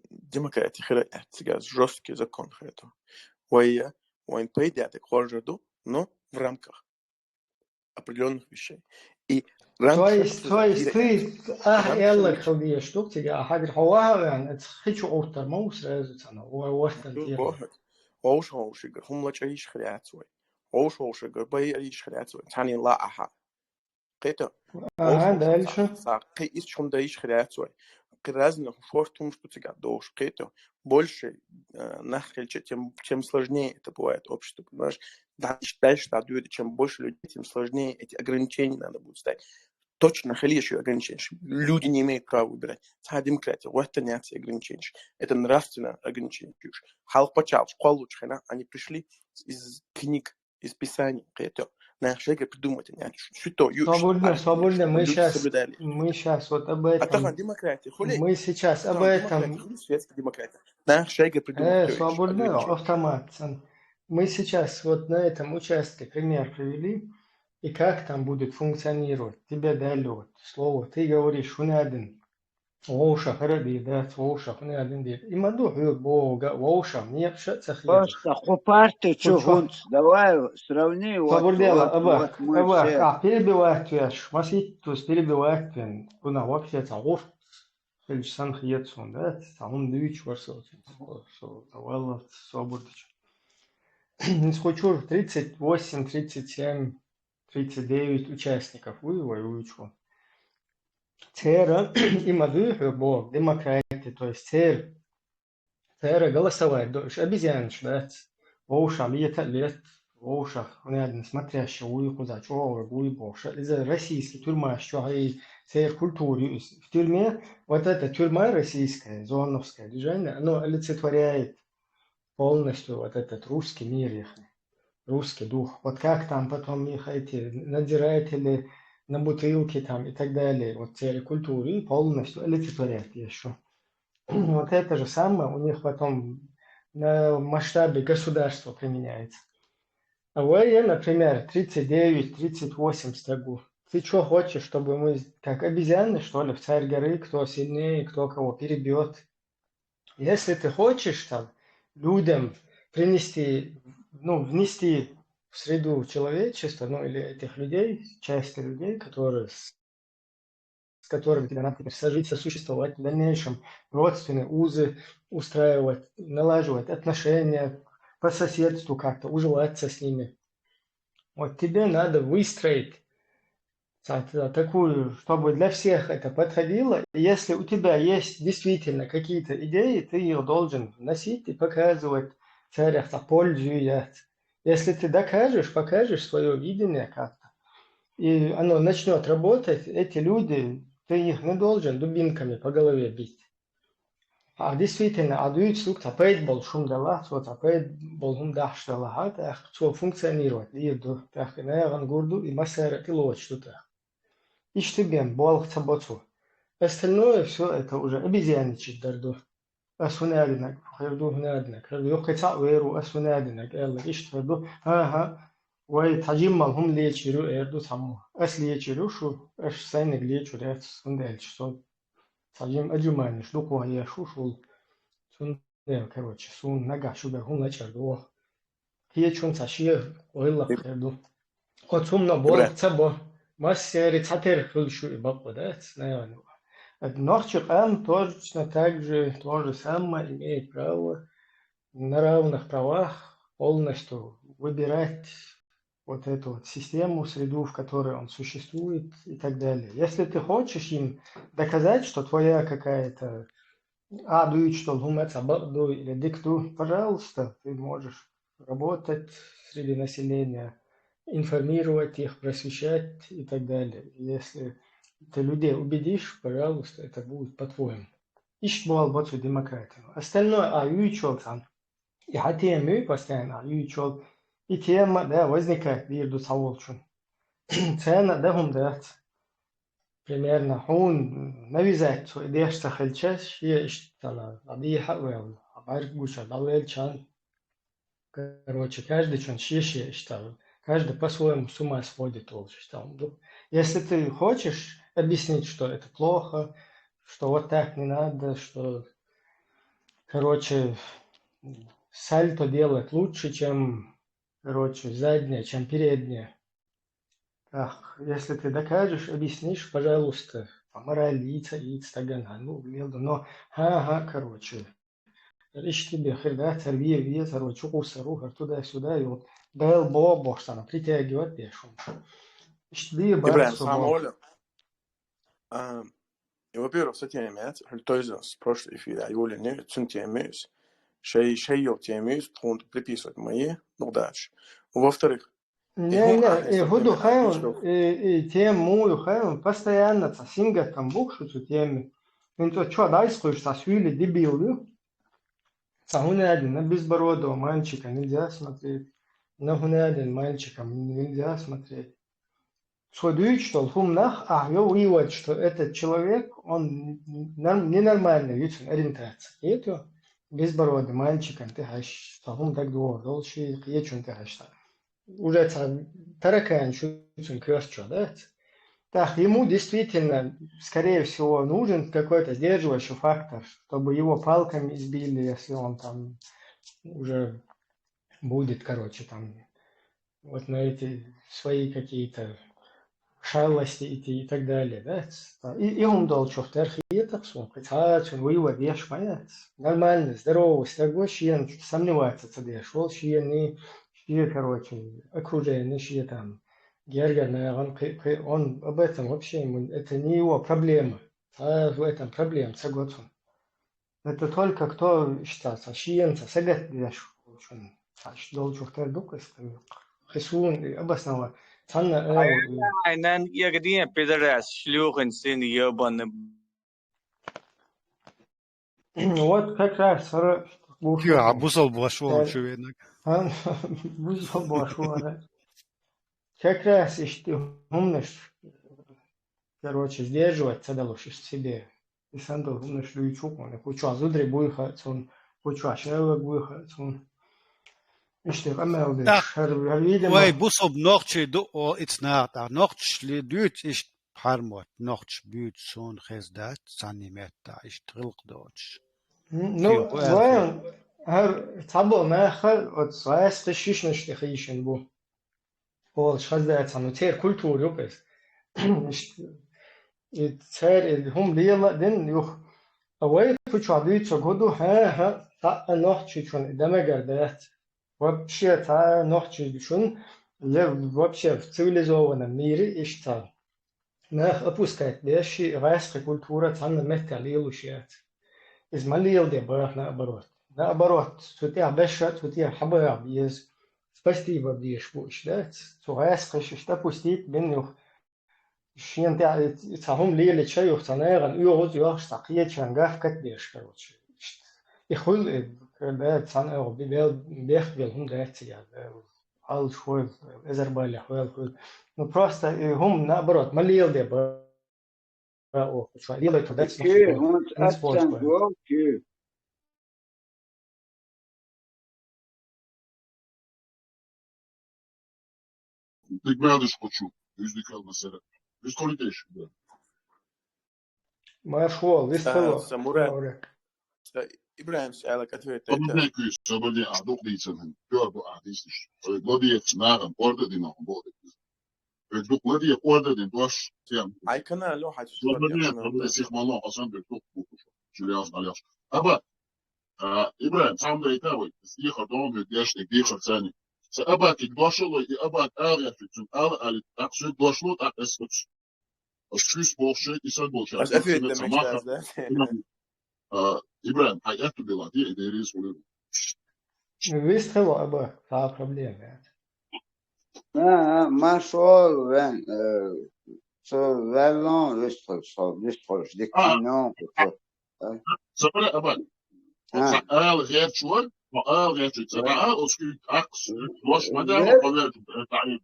Демократия хера, цига жесткий закон хера. Ой, я, ой, по идее, так хуже ду, но в рамках определённых вещей. И то есть, то есть ты, а, элла кылдия штук тебе, а хагр хаваан, это хочу автор мау сразу цана, у вас там тема. Оуш оуш игр, хумлач аиш хряцвай. Оуш оуш игр, бай аиш хряцвай. Цани ла аха. Кхета. Ага, дальше. Са, кхи ис чум да иш хряцвай. Кхи разных шортум штук тебе дош, кхета. Больше, э, нахрельче, тем, тем сложнее это бывает общество, понимаешь? Дальше, дальше, да, дальше, чем больше людей, тем сложнее эти ограничения надо будет ставить. Точно хали ещё ограничения. Люди не имеют права выбирать. Ца демократия, вот это не ограничения. Это нравственное ограничение. Халк почал, школу чхена, они пришли из книг, из писаний, кхета. Наш шега придумать, они что, свободно, свободно, мы сейчас, мы сейчас вот об этом. А так демократия, хули? Мы сейчас об этом. Светская демократия. Наш шега придумать. Э, свободно, автомат. Мы сейчас вот на этом участке пример привели, и как там будет функционировать. Тебе дали вот слово, ты говоришь, хунадин. Вовша хара дир, да, вовша хунадин дир. Има ду хьур бога, вовша, мне ша цахи. Просто хупарты чугунц. Давай сравни, вот, свободно, вот, аба, вот мы аба, все. А, перебивать вяш, масит тус перебивать вен. Куна вообще ца гурт. Хилч сан хиет сон, да? Самун дыч варсо. Со, со, давай, свободно. Ис хочу тридцать восемь, тридцать семь, тридцать девять участников. Уй, уй, уй, чё. Цера, има ду хьур бо, демократия, то есть цер, цера голосовать, до, обезьян, да? Вовша лета лет, вовша, хунадин смотрящий, уй, куда, чё, уй, бовша. Из-за российский тюрьма, что, ай, цер культура, в тюрьме, вот эта тюрьма российская, зоновское движение, оно олицетворяет полностью вот этот русский мир их, русский дух. Вот как там потом их эти надзиратели на бутылке там и так далее, вот цели культуры полностью олицетворяет ещё. Вот это же самое у них потом на масштабе государства применяется. А вы, я, например, тридцать девять, тридцать восемь стагу. Ты что хочешь, чтобы мы как обезьяны, что ли, в царь горы, кто сильнее, кто кого перебьет? Если ты хочешь там людям принести, ну, внести в среду человечества, ну, или этих людей, части людей, которые с- с которыми тебе надо теперь сожить, сосуществовать, в дальнейшем родственные узы устраивать, налаживать отношения по соседству как-то, уживаться с ними. Вот тебе надо выстроить та- та- такую, чтобы для всех это подходило. И если у тебя есть действительно какие-то идеи, ты их должен вносить и показывать в целях, там, пользуясь. Если ты докажешь, покажешь свое видение как-то, и оно начнет работать, эти люди, ты их не должен дубинками по голове бить. А действительно, а дуьйцу цхьа пайда болуш хӀума делахь, цо цхьа пайда болу хӀума дахьаш делахь, тӀаккха цо функционировать дийр ду, тӀаккха и нахана гур ду, и массара а тӀелоцуш ду тӀаккха. Иштта бен болх ца бо цо. Остальное все это уже обезьянничать дар ду. Ас хӀун аьллинарг хир ду, хӀун аьллинарг хир ду, юххе цхьаъ вер ву, ас хӀун аьллинарг аьлларг иштта хир ду. ХӀан-хӀа, вай цхьа жиммал хӀума лечийр ю, эр ду цхьаммо. Ас лечийр ю шу, аш сайниг лечур яц, хӀунда аьлча со цхьа жима аджуманиш дукха еш ву шул. Цундела, короче, суна нагахь шуьгара хӀума лачкъар ду оха. Кхечун цхьа шен гӀиллакх хир ду. Оцу хӀумано болх ца бо. Массаьрий цхьатерра хуьлуш ю и бакъо, дац, наверное. Нохчий къам точно так же, то же самое имеет право на равных правах полностью выбирать вот эту вот систему, среду, в которой он существует и так далее. Если ты хочешь им доказать, что твоя какая-то а дуьйцуш долу хӀума цхьа бакъ ду или дика ду, пожалуйста, ты можешь работать среди населения, информировать их, просвещать и так далее. Если ты людей убедишь, пожалуйста, это будет по-твоему. Иштта болх бо цу демократино. Остальное а юьйцуш йолу цхьаьна. И хьан тема юй постоянно а юьйцуш йолу. И тема, да, возникать дийр ду цхьаволчун. Царна а дан хӀума дац. Примерно хьуна навязать цо и деш ца хилча, шен иштта дӀадехьа а ваьлла, а бӀаьрг гуча дӀавелча, короче, каждый чун шен-шен иштта, каждый по-своему с ума сходит, волчу там. Если ты хочешь объяснить, что это плохо, что вот так не надо, что, короче, сальто делать лучше, чем, короче, заднее, чем переднее. Ах, если ты докажешь, объяснишь, пожалуйста, по морали, ица, ица, тагана, ну, лелда, но, ага, короче. Иштта бен хир дац, хӀара ве, ве, короче, чукъуссар ву, хӀара туда-сюда, и вот Дала боху бохуш санна притягивать деш хӀума. Иштта бен бац со боху. А, и, во-первых, с этим имеется, то есть с прошлой эфира, а его ли нет, цун тема есть. Шей, шей йол тема есть, тхуна приписывать ма е, ну, дальше. Во-вторых, Не, не, и хӀу ду хайван, и, и тема муй ю хайван, постоянно цхьа сингаттам бу шу цу теме. ХӀинца чо дайс кхуьйш цхьа суьйли дебил ю. Цхьа хӀун аьлла, на безбородого мальчика нельзя смотреть, на хӀун аьлла, мальчикам нельзя смотреть. Цо дуьйцуш долу хӀума нах, ахь йо вывод, что этот человек, он норм-, ненормальный, ю цуьнан ориентация. Кхетий? Безбородый мальчикан тӀе хьаьжча, цхьа хӀума дагадогӀур долу шен кхечун тӀе хьаьжча. Уже цхьа таракан шу цуьнан коьрта чохь дац. Так, ему действительно, скорее всего, нужен какой-то сдерживающий фактор, чтобы его палками избили, если он там уже будет, короче, там вот на эти свои какие-то шалости идти и так далее, да? И, и хӀума долчух тера хетарх суна, кхин цхьа а цуьнан вывод еш ма яц. Нормальный, здоровый стаг ву, шена сомневаться ца деш волу, шена, шен, короче, окружение, шен там гергара нахана, кхин, кхин, он об этом вообще, ему, это не его проблема. Цхьа а в этом проблема ца го цунна. Это только кто иштта цхьа шена цхьа сагатдеш волчун, цхьа иштта долчух тера ду-кх иза, кхин суна и обосновать. Цхьанна а Ай, ай, нан кӀега ден, пидорас, шлюхин сын ёбаный. Вот как раз хӀара бу Чё, а бусалба ваша волчу венаг? А? Бусалба ваша вара. Как раз иштта хӀуманаш, короче, сдерживать ца далуш из себе. И сан долу хӀуманаш дуьйцу хьуна. Кху чохь зударий буй хаьа цунна, кху чохь шелаг буй хаьа цунна. Иштта къамел деш, Так, хӀара, хӀара, видимо, вай бусалба нохчий ду, о, ица наха тӀехь. Нохчашли дуьйцу иштта хьармота, нохчаш буьйцу суна хеза дац, цхьанний метта иштта гӀиллакх доцуш. М, ну, Кхин хӀун аьлла вайн, хӀара цхьаболу наха, оцу гӀаьскхи шишнаш тӀе хийшина бу. Олуш хаза дац, ну, церан культура ю-кх иза. Иштта, И цара и хӀума лела а дина юха. А вай кху чохь дуьйцург хӀун ду, хӀан-хӀа, цхьа а нохчичунна и дан мегар дац. Вообще цхьа а нохчичунна, ле, вообще в цивилизованном мире иштта нах опускать деш, ши гӀаьсхи культура цхьанна меттехь лелуш яц. Иза ма леладе баха, наоборот. Наоборот, цу тӀехь беша, цу тӀехь хьабаха беза. Спасибо дезаш бу иштта, да? Цу гӀаьсхиш иштта опустить бина юха. Шена тӀехь и цхьа хӀума лелича, юха цхьа нахана оьгӀаз йохуш, цхьа кхечарна гавкат деш, короче. И хуьлу, и, да, цхьана оьгӀаз би-, бел-, бехк бел хӀума дац, я, да, Ӏалаш хуьлу, эзар балех хуьлу, хуьлу. Ну, просто и хӀума, наоборот, ма леладе бара оха, чу лелайта дац, ну, Кхин, что, хӀунда не спорь, аццан что. Гол, кхин. Дик мел деш кху чу, уьш дика хила ма сера. Уьш кху деш, да. Марш вол, вист Ца, хила. Ца Мурат. Мурат. Ца ИбрахӀимс аьлларг ответ дайта. Собаде куьйса, собаде а дукха дийцина хӀума. Пёр бу а дийцинаш. Ой, гладиец нахана, орда дина хӀума боху. Ой, дукха ладе, орда дина дош, тем. Ай канал ло хьачу. Собаде, собаде, сих мало, хасан бе дукха бухуш. Чуляс, баляс. Аба, А, ИбрахӀим, цхьа хӀума дайта вай, иза дехар догӀу, вуьга деш, дехар царни. Ца Абатиг дошло, и Абат ала гӀертуьйту, цунна ала али, тӀаккха соьга дошло, тӀаккха эс оцу. Ас чуьйс бохуш, и сан болча. Ас ответ ца дам маха. Мешта, да? А, ИбрахӀим, хьай аьтту бела, де, и деррис хуьлу. Вист хила, Аба, цхьа проблема яц. А, а, маршо вен, э, со валлон вист хила, со вист хила, дикка А. нон, со. Сабра, Абат. А. Ца ала гӀерташ вар, ма ала гӀерташ, ца А. ала, оцу куьйга аккхаш, дош ма даьлла, Вер-, ма вер, э, таӀин.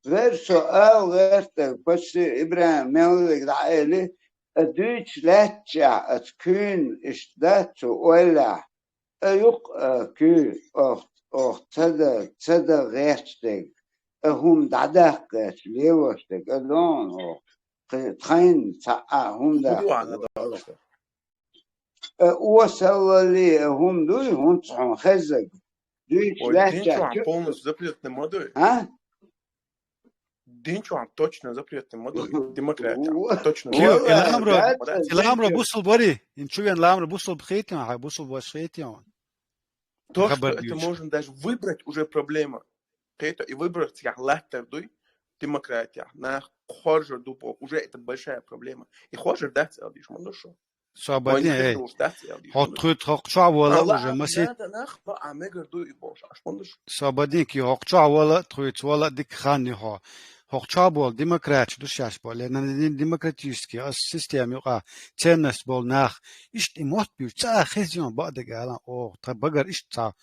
Вер со ала гӀертар, почти ИбрахӀим меллиг дӀаэли, а дуьйцу лаьттачехь, аца куьйна иштта дац цу ойлахь, а юкъ, а куьй, ох, ох, ца да, ца да гӀерташ дерг, а хӀума дӀадаккха гӀерташ лелош дерг, а дон, ох, кхи-, тхайна цхьа а хӀума Ду ана даккха. Далла. Э, осаллали, э, хӀума дуй, хӀунца хьуна хеззаг. Дуьйцу Ой, лаьттача дин чу- чохь полностью запретный ма дуй? А? Дин чохь точно запретный ма дуй? Демократия. Во. Точно. Кио, Во, и ламро, да, да, и ламро да. Бусул бари. Ин чу вен ламро бусул бхитин, хай бусул баш хитин. То, что Хабар это дьюч. Можно даже выбрать, уже проблема. Кхета и выбрать цигахь латтар дуй, демократия. Нах хоржар ду бо, уже это большая проблема. И хоржар дац, аьлла дийш ма ду шо. Собадин, Вайн эй. Хир дац, аьлла дийш ма ду. Хьо тхуьт хокхчохь вала Алла, уже масит. Да, да, нах, ба, а мегар ду и бош, аш ма ду шо. Собадин ки хокхчохь вала, тхуьц вала, дик хан ю хьо. ХӀокху чохь болу демократаш ду шаьш болу, я на-, демократический, ас система юкъа ценность болу нах, иштта и мотт буьйцу, цкъа а хеза йон бакъдерг алан, оха, тхан багара иштта цхьа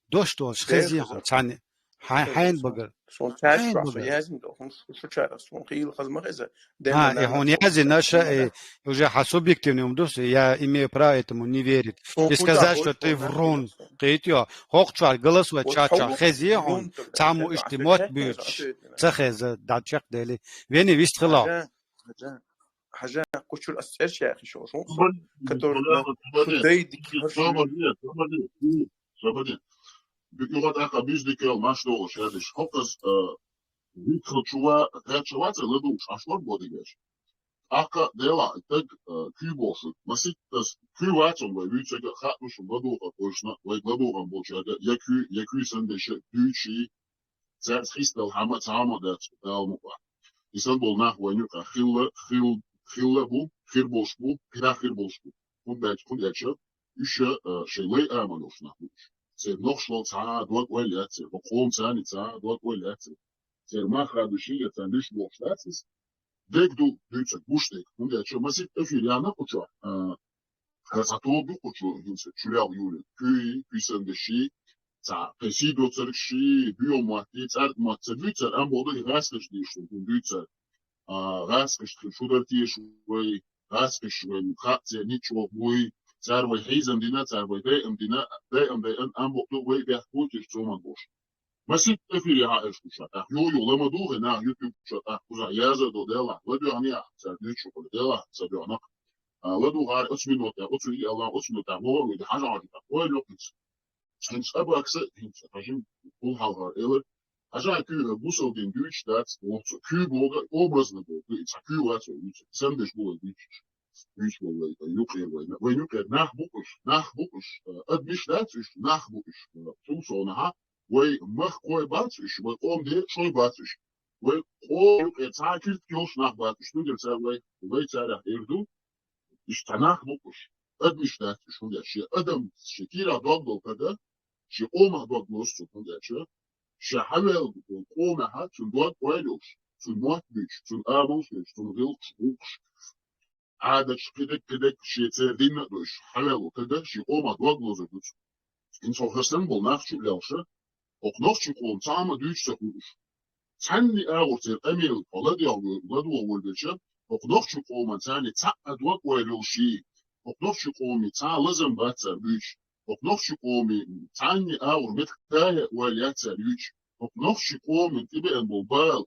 дош долуш хеза йон цхьаьна, хьайн, хьайн багара. Суна цаьрца хьайн багара. Яздина ду, хӀун шу, шу чара, суна хийла хаза ма хеза. А, и хьуна яздина аша, э, уже хьан субъективный ум ду, я имею право этому не верить. И сказать, что ты врун. Кхетий, хӀокху чохь голосовать ча-ча хезий хьуна, цхьаммо иштта мотт буьйцуш, ца хеза, дӀа чекхдели. Вени вист хила. Хьажа, хьажа, хьажа, кху чуьра ас цӀераш яхи шо, шун со, который на шун дай дики хӀара шун. Собаде, собаде, собаде. Юха тӀаккха буьза дика йол, маш догӀуш, яздеш. ХӀокхуз, э, вист хила чу ва, гӀерташ вац ладугӀуш, аш вар бодигаш. ТӀаккха делахь, и таг, а, куьй бохуш, маситтаза куьй вацун вай, вуьйцург а хаьттуш, ладугӀа кхойшна, вайга ладугӀан болчаьрга, я куьй, я куьй санна дешан дуьйцуш, цаьрца хистал хьама, цхьаммо дац, Дала мукъа. И санна болу нах вайн юкъа хилла, хил-, хилла бу, хир болуш бу, хирах хир болуш бу. ХӀунда аьлча, хӀунда аьлча, уьш, а, шайн лай амал йолуш нах бу уьш. Церан нохчалла цхьа а дог ойла яц церан, хӀокху къоман царна цхьа а дог ойла яц церан. Церан мах хадуш я царна лиш бохуш дац иза. Дерг ду, дуьйцург, гуш дерг. ХӀунда аьлча масийтта эфир яьнна кху чохь, а, хӀара цхьа тоба ду кху чу, хӀинца чулел юьйлина. Куьй, куьйсан деши, цхьа кхин сий доцург ши, буьйла мотти, цӀарг мотт ца дуьйцура, амма боху и гӀаскхаш дийш ду, хӀун дуьйцура. А, гӀаскхашна шу дар теша вай, гӀаскхаш вай, хаьа церан ничего буй, цара вай хьийзам дина, цара вай дайам дина, дайам дайан, амма боху вай бехк бу, теш цоман бош. Масийтта эфир яхьа аьлла шу ша. ТӀаккха йо-йо лама ду, хӀе нах YouTube шу тӀаккха кхузахь яза до, делахь, ладоьгӀна яхьа, цара дуьйцу шу, делахь, ца доьгӀна. А, ладугӀара оцу минотехь, оцу и Аллах, оцу минотехь, вогӀар вуьйда, хьажа хьажа, ойла йоккхуьйту. ХӀинца абакса, хӀинца хьажин, хӀул хьалхара элар, Хьажа, куьйга бусалба дин дуьйцуш дац, оцу куьйга боху образно боху, и цхьа куьйга вац вай дуьйцуш, сандеш бу вай дуьйцуш. Дуьйцуш болу вай, вай юкъера вай, вай юкъера нах бу уьш, нах бу уьш, э, адамаш дац уьш, нах бу уьш, э, цул совнаха, вай махкахой бац уьш, вай къоман декъашхой бац уьш, вай къоман юкъера цхьа киртиг йолуш нах бац уьш, цундела цара вай, вай царах эр ду, уьш цхьа нах бу уьш, адамаш дац уьш, хӀунда аьлча шен адам, шен кийрахь дог долу стага, шен къомах дог лозу цо, хӀунда аьлча ша хьаваьлла долу къомехь цуьнан дог-ойла йолуш, цуьнан мотт буьйцуш, цуьнан амалш буьйцуш, цуьнан гӀиллакхаш, гӀуллакхаш, Ӏадаташ, кхидерг, кхидерг, шен церан динна а долуш, хьаваьлла стага, шен къомах дог лозур ду цо. ХӀинца хьо хӀара санна болу нах чу а лелхаш, хӀокху нохчийн къоман цхьа а ма дуьйцуш ца хуьлуш. Цхьанний агӀор церан къамеле хьо ладегӀа, ладогӀа волавелча, хӀокху нохчийн къоман царний цхьа а дог-ойла йолуш йий, хӀокху нохчийн къоман цхьа а лазам бац цара буьйцуш, хӀокху нохчийн къоман цхьанний агӀор меттиг тая ойла яц цара юьйцуш, хӀокху нохчийн къоман тӀебеана болу бала,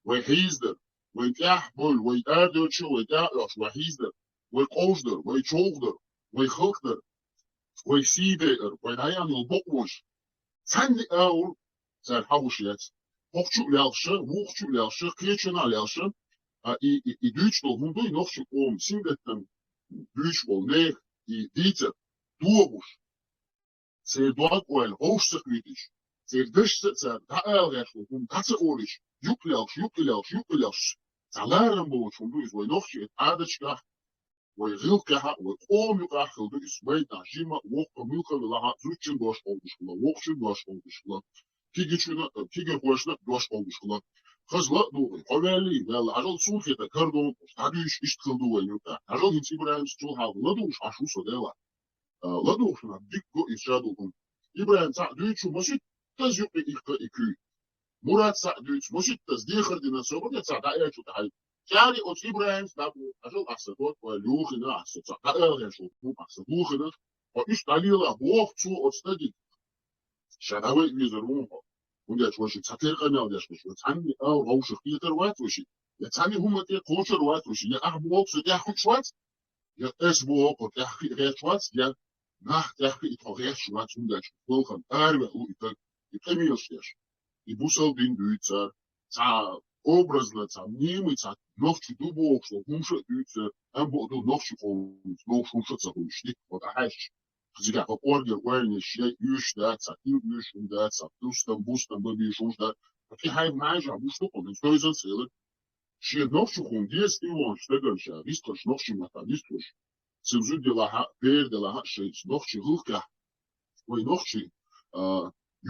вай хьийзадар, вай тӀаьхьа бевлла, вай арадевлча а вай тӀаьхьа оьхуш, вай хьийзадар, вай къовсадар, вай човхадар, вай халкъадар, вай сий дайар, вай дӀаяьхна йолу бакъонаш. Цхьанний агӀор цара хьахуш яц. ХӀокху чу а лелхаш, вукху чу а лелхаш, кхечунна а лелхаш, а, и, и, и дуьйцуш долу хӀума дуй нохчийн къоман сингаттам буьйцуш болу нехан и дийцар догӀуш. Церан дог-ойла вовшах ца кхетийша, церан дашца а цара дӀаала гӀерташ долу хӀума дӀа ца олийша, юкъа лелхаш, юкъа лелхаш, юкъа лелхаш, цхьа ларам боцуш хӀума ду иза вай нохчийн Ӏадаташкахь, вай гӀиллакхехь а, вай къоман юкъахь а хилла ду иза, вайнах жимма а, воккха муьлхха а велахь а, зудчун дош къовлуш хилла, воккхачун дош къовлуш хилла, кегийчунна а, кегийрхошна а дош къовлуш хилла. Хаза ла а догӀий, хьо ваьллий, ваьлла, хьажал суна хетарг хӀара догӀу, дӀадуьйцуш иштта хилла ду вайн юкъахь. Хьажал хӀинца ИбрахӀимца цул хьалха ладугӀуш Ӏаш ву со, Дела. А, ладугӀуш нах дика го иза ша долу хӀума. ИбрахӀим цхьаъ дуьйцу, маситтаза юкъа иккха и куьй. Мурад цхьаъ дуьйцу, маситтаза дехар дина, собар цхьаъ дӀаэцу тӀехьа. Чари оцу ИбрахӀимца дӀабоху, хьажал ахьа сан дог-ойла юхина, ахьа сан цхьа дӀаалгӀеш волу хӀума ахьа сан духина, хьо иштта дӀалела боху цо оцу стаге. Ша дӀавай везар ву хьо. ХӀунда аьлча вайшиъ цхьа тера къамел деш вайшиъ, цхьанний агӀор вовшах кхетар вац вайшиъ, я цхьанний хӀума тӀе кхочур вац вайшиъ, я ахь боху со тӀехь хуьлуш вац, я ас боху хьо тӀехь хи а гӀерташ вац, я нах тӀехь хи а тхо гӀерташ вац, хӀунда аьлча балхана араваьлла ву и стаг, и къамелаш деш, и бусалба дин дуьйцу цара, цхьа образно, цхьа мними, цхьа нохчи ду бохуш долу хӀумаш а дуьйцу цара, амма бакъду нохчийн къомаца бохуш хӀумаш а ца хуьлуш ди, хьо тӀехьаьжча. Цигахь хьо кӀоргера ойланаш яй уьйш дац, цхьа тил уьйш хӀума дац, цхьа дустам, бустам бан бийш хӀумаш дац. Хьо тӀехьайга маьжахь гуш ду хьо, хӀинца тойзанца хилар. Шен нохчи хӀума деза тӀелончу стагана ша, вистхуьлуш нохчийн маттахь вистхуьлуш. Цуьнан зуда делахь а, бер делахь а шайца нохчийн гӀиллакхехь. Вай нохчийн, а,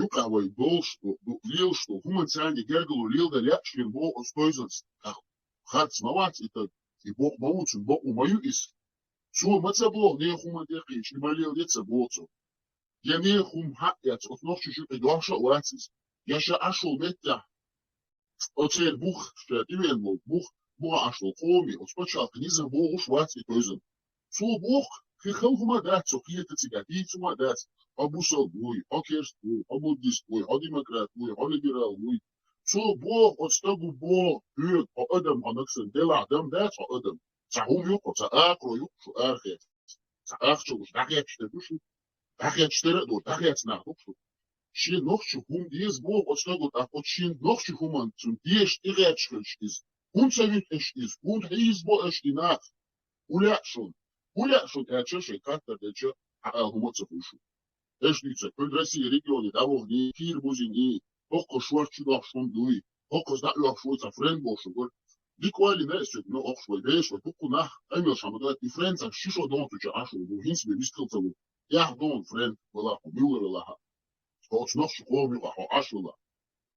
юкъахь вай долуш ду, ду, лелаш ду, хӀуманца царна гергарло леладан лаьа шена боху оцу тойзанца. ТӀаккха харц ма вац и стаг, и бокъо ма ву, цуьнан бакъо ма ю иза. Цо ма ца боху, нехан хӀуманна тӀе кхийча, и ма леладе ца боху цо. Я нехан хӀума хьаъ эцна, оцу нохчийн юкъе дохьуш а вац иза. Я ша Ӏаш волу меттехь, оцеран бух, ша тӀевеана волу бух, бухахь Ӏаш волу къоме, оцу пачхьалкхе низам бохуш вац и тойзан. Цо боху, кхин хала хӀума а дац, цо кхета цигахь, дийца хӀума а дац. Хьо бусалба вуй, хьо керста вуй, хьо буддист вуй, хьо демократ вуй, хьо либерал вуй. Цо боху, оцу стага боху, хьоьга, хьо адам, хьо нагахь санна делахь дам дац, хьо адам. Цхьа хӀума ю-кх хьо, цхьа акхаро ю-кх шу арахецна. Цхьа ахча луш, дӀахецча дерг ду шу. ДӀахецча дерг а ду, дӀахецна нах ду-кх шу. Шен нохчи хӀума деза боху оцу стага, тӀаккха оцу шен нохчи хӀуманна цунна дезаш тӀегӀерташ хилча иза. ХӀунда ца вуьту аша иза? ХӀунда хьийзабо аша и нах? ХӀун лаьа шуна? ХӀун лаьа шуна аьлча, шайн хаттар делча, хьаала хӀума а ца хуьлу шуна. Аша дуьйцу, кхуьнан Россин регионе дӀаваханий, кийра бузиний, хӀокху шорта чу дохуш хӀума дуй, хӀокхуза дӀа а оьхуш вуй цхьа френд бохуш вара. Дика ойла йина аса цуьнга, но хӀокхуш вай бераш, вай дуккха нах къамелаш хьан ма дац, и френдца ши шо дона цу чу Ӏаш ву, хӀинца бен вистхила ца ву. Яхь дона френд, вала хьо муьлла велахь а. Хьо оцу нохчийн къоман юкъахь хьо Ӏаш вала.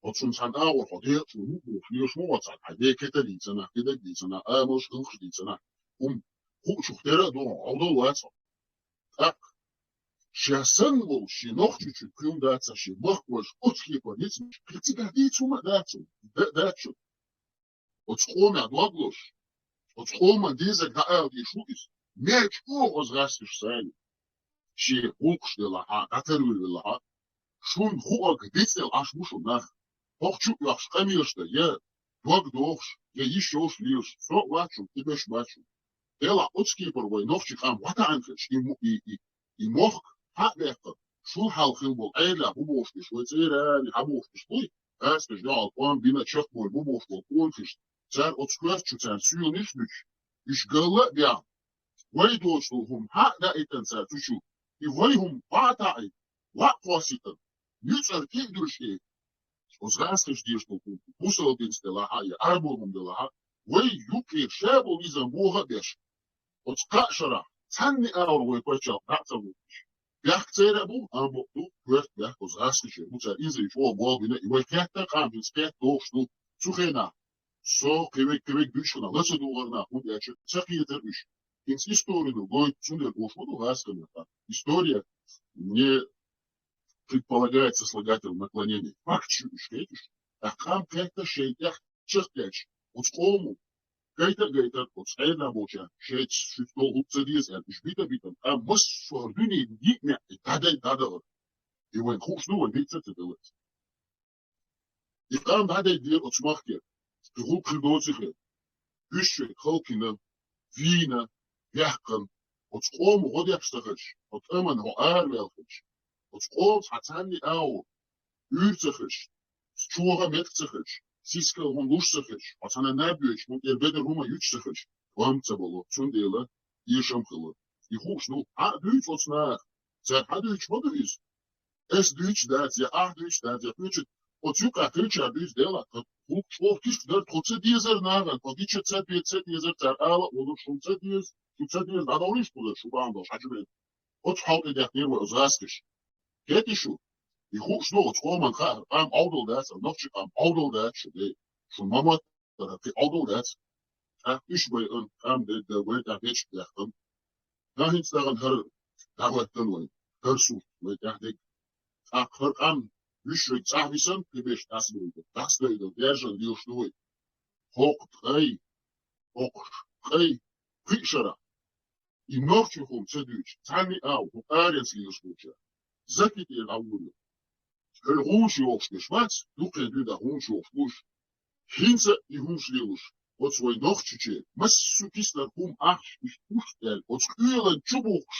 Оцунна цхьана агӀор хьо декъашхо ву бохуш, лелаш ма вац хьан, хьайн бекета дийцина, кхидерг дийцина, амалш, гӀиллакхаш дийцина. ХӀума хуучух тера а ду хьо, Ӏовдал вац хьо. ТӀаккха ша санна волуш, шен нохчочун кхин дац, шен махкахой оцу кепара ницкъ, кхин цигахь дийца хӀума а дац, да-, дац шуна. Оцу къомехь дог лозуш, оцу къоман дезарг дӀаала дезаш ву иза. Мел чӀогӀа оцу гӀазкхаша санна, шен гӀуллакхаш делахь а, дӀатарвелла велахь а, шуна хуург дицдела Ӏаш бу шуна нах. ХӀокху чу а оьхуш къамелаш дан, я дог дохуш, я йиш йолуш лелаш, со а вац шуна, и беш бац шуна. Делахь оцу кепара вай нохчийн къам ватаӀан хилча, и мо-, и, и, и мохк хьа а баьккхина, шул хьалха хила болу Ӏедалехь хӀун бохуш деш, вай цӀерани хьан бохуш деш буй? гӀаскхаш дуьхьал къам бина чакхбойр бу бохуш болу къонахашна, цара оцу коьртачу царна суьйланаш а дуьтуш, уьш галла а бехна, вай доцу хӀума хьа а даийтина цара цу чу, и вай хӀума бӀа а таӀийна, ваӀ кхоссийтина, нуьцкъара тӀе а дуьллуш и, оцу гӀаскхаша дезаш долу хӀума, бусалба динца делахь а, я Ӏарбойн хӀума делахь а, вай юккъера ша болу низам бохо а беш, оцу кхаа шарахь цхьанна а агӀор вай пачхьалкх дӀа а ца воккхуш, бехк церан а бу, амма бакъ ду, коьрта бехк оцу гӀаскхашера бу, цара иза чӀогӀа болх бина, и вай кхетта а къам хӀинца кхетта догӀуш ду. Цу хенахь со кхин верг, кхин верг дуьйцуш хилла, ла ца дугӀар нах, хӀунда аьлча ца хетара уьш. ХӀинца история ду гойту, цундела бохуш ма ду гӀаскхаша. История не предполагает сослагательное наклонение. Факт шу уьш хеташ. ТӀаккха къам кхетта шайн тӀехь чекхдеш, оцу къомо гайта а гайтар, оцу Ӏедал болчарна, шайца шуьца долу хӀума ца деза аьлла, уьш бита а битина, къам массо а дуьне диъ маьӀ дӀадай дӀадахар. И вайн хууш ду, вайн диъца а ца далаца. И къам дӀадайдера оцу махкера, и гӀуллакх хир доций хир. Уьш шайн халкъана вийна, ваьккхина, оцу къомо гӀо деш ца хилча, оцу тӀамна хьо араваьлла хилча, оцу къомо хьан цхьанна а агӀор уьйр ца хилча, чӀогӀа меттиг ца хилча, сискал хьуна луш ца хилча, хьо цхьанна а боьдуш, хьуна тӀера бедар хӀума юьтуш ца хилча, къам ца бало, цундела эшам хила. И хууш ду, хьан а дуьйцу оцу наха, цара хьан дуьйцуш ма ду иза. Ас дуьйцуш дац, я ахь дуьйцуш дац, я кхечу, оцу юкъахь хилчара дуьйцу, Дела, тхан гӀуллакх чӀогӀа кишка дара, тхо ца дезара нахана, тхо гича ца бе-, ца дезара, цара ала а волуш, шуна ца деза, шу ца деза, дӀадовлийша кхузара, шу бахьана долуш, хьажа бен. Оцу хьал тӀедехкира вай оцу гӀаскхаша. Хетий шу? И хууш ду, оцу къоман хаьа, къам Ӏовдал дац, нохчийн къам Ӏовдал дац шу, дей. Шун ма моттара, кхин Ӏовдал дац. ТӀаккха уьш байъан, къам дедда, вай тӀехь дечиг даьккхина. Нах хӀинца дахана хӀара дӀахӀоьттина вайн, хӀара сурт вай тӀехь дерг. ТӀаккха хӀара къам уьш шайга цӀахь висина, кхин беш дӀасадойла, дӀасадойла, даьржина лелаш ду вай. ХӀокху ткъе, хӀокху ткъе пхи шарахь и нохчийн хӀума ца дуьйцуш, цхьанна а агӀор, хӀокху аренца лелаш болчара, Заки тӀера дӀаволавелла. Хьуна гӀуллакхаш йохуш дерш бац, дуккха а дуьйна гӀуллакхаш йохуш бу уьш. ХӀинца а и хӀумаш лелош, оцу вайн Нохчийчоь, массо а киснара хӀума ахча иштта гуш а даьлла, оцу къелан чу бухкуш,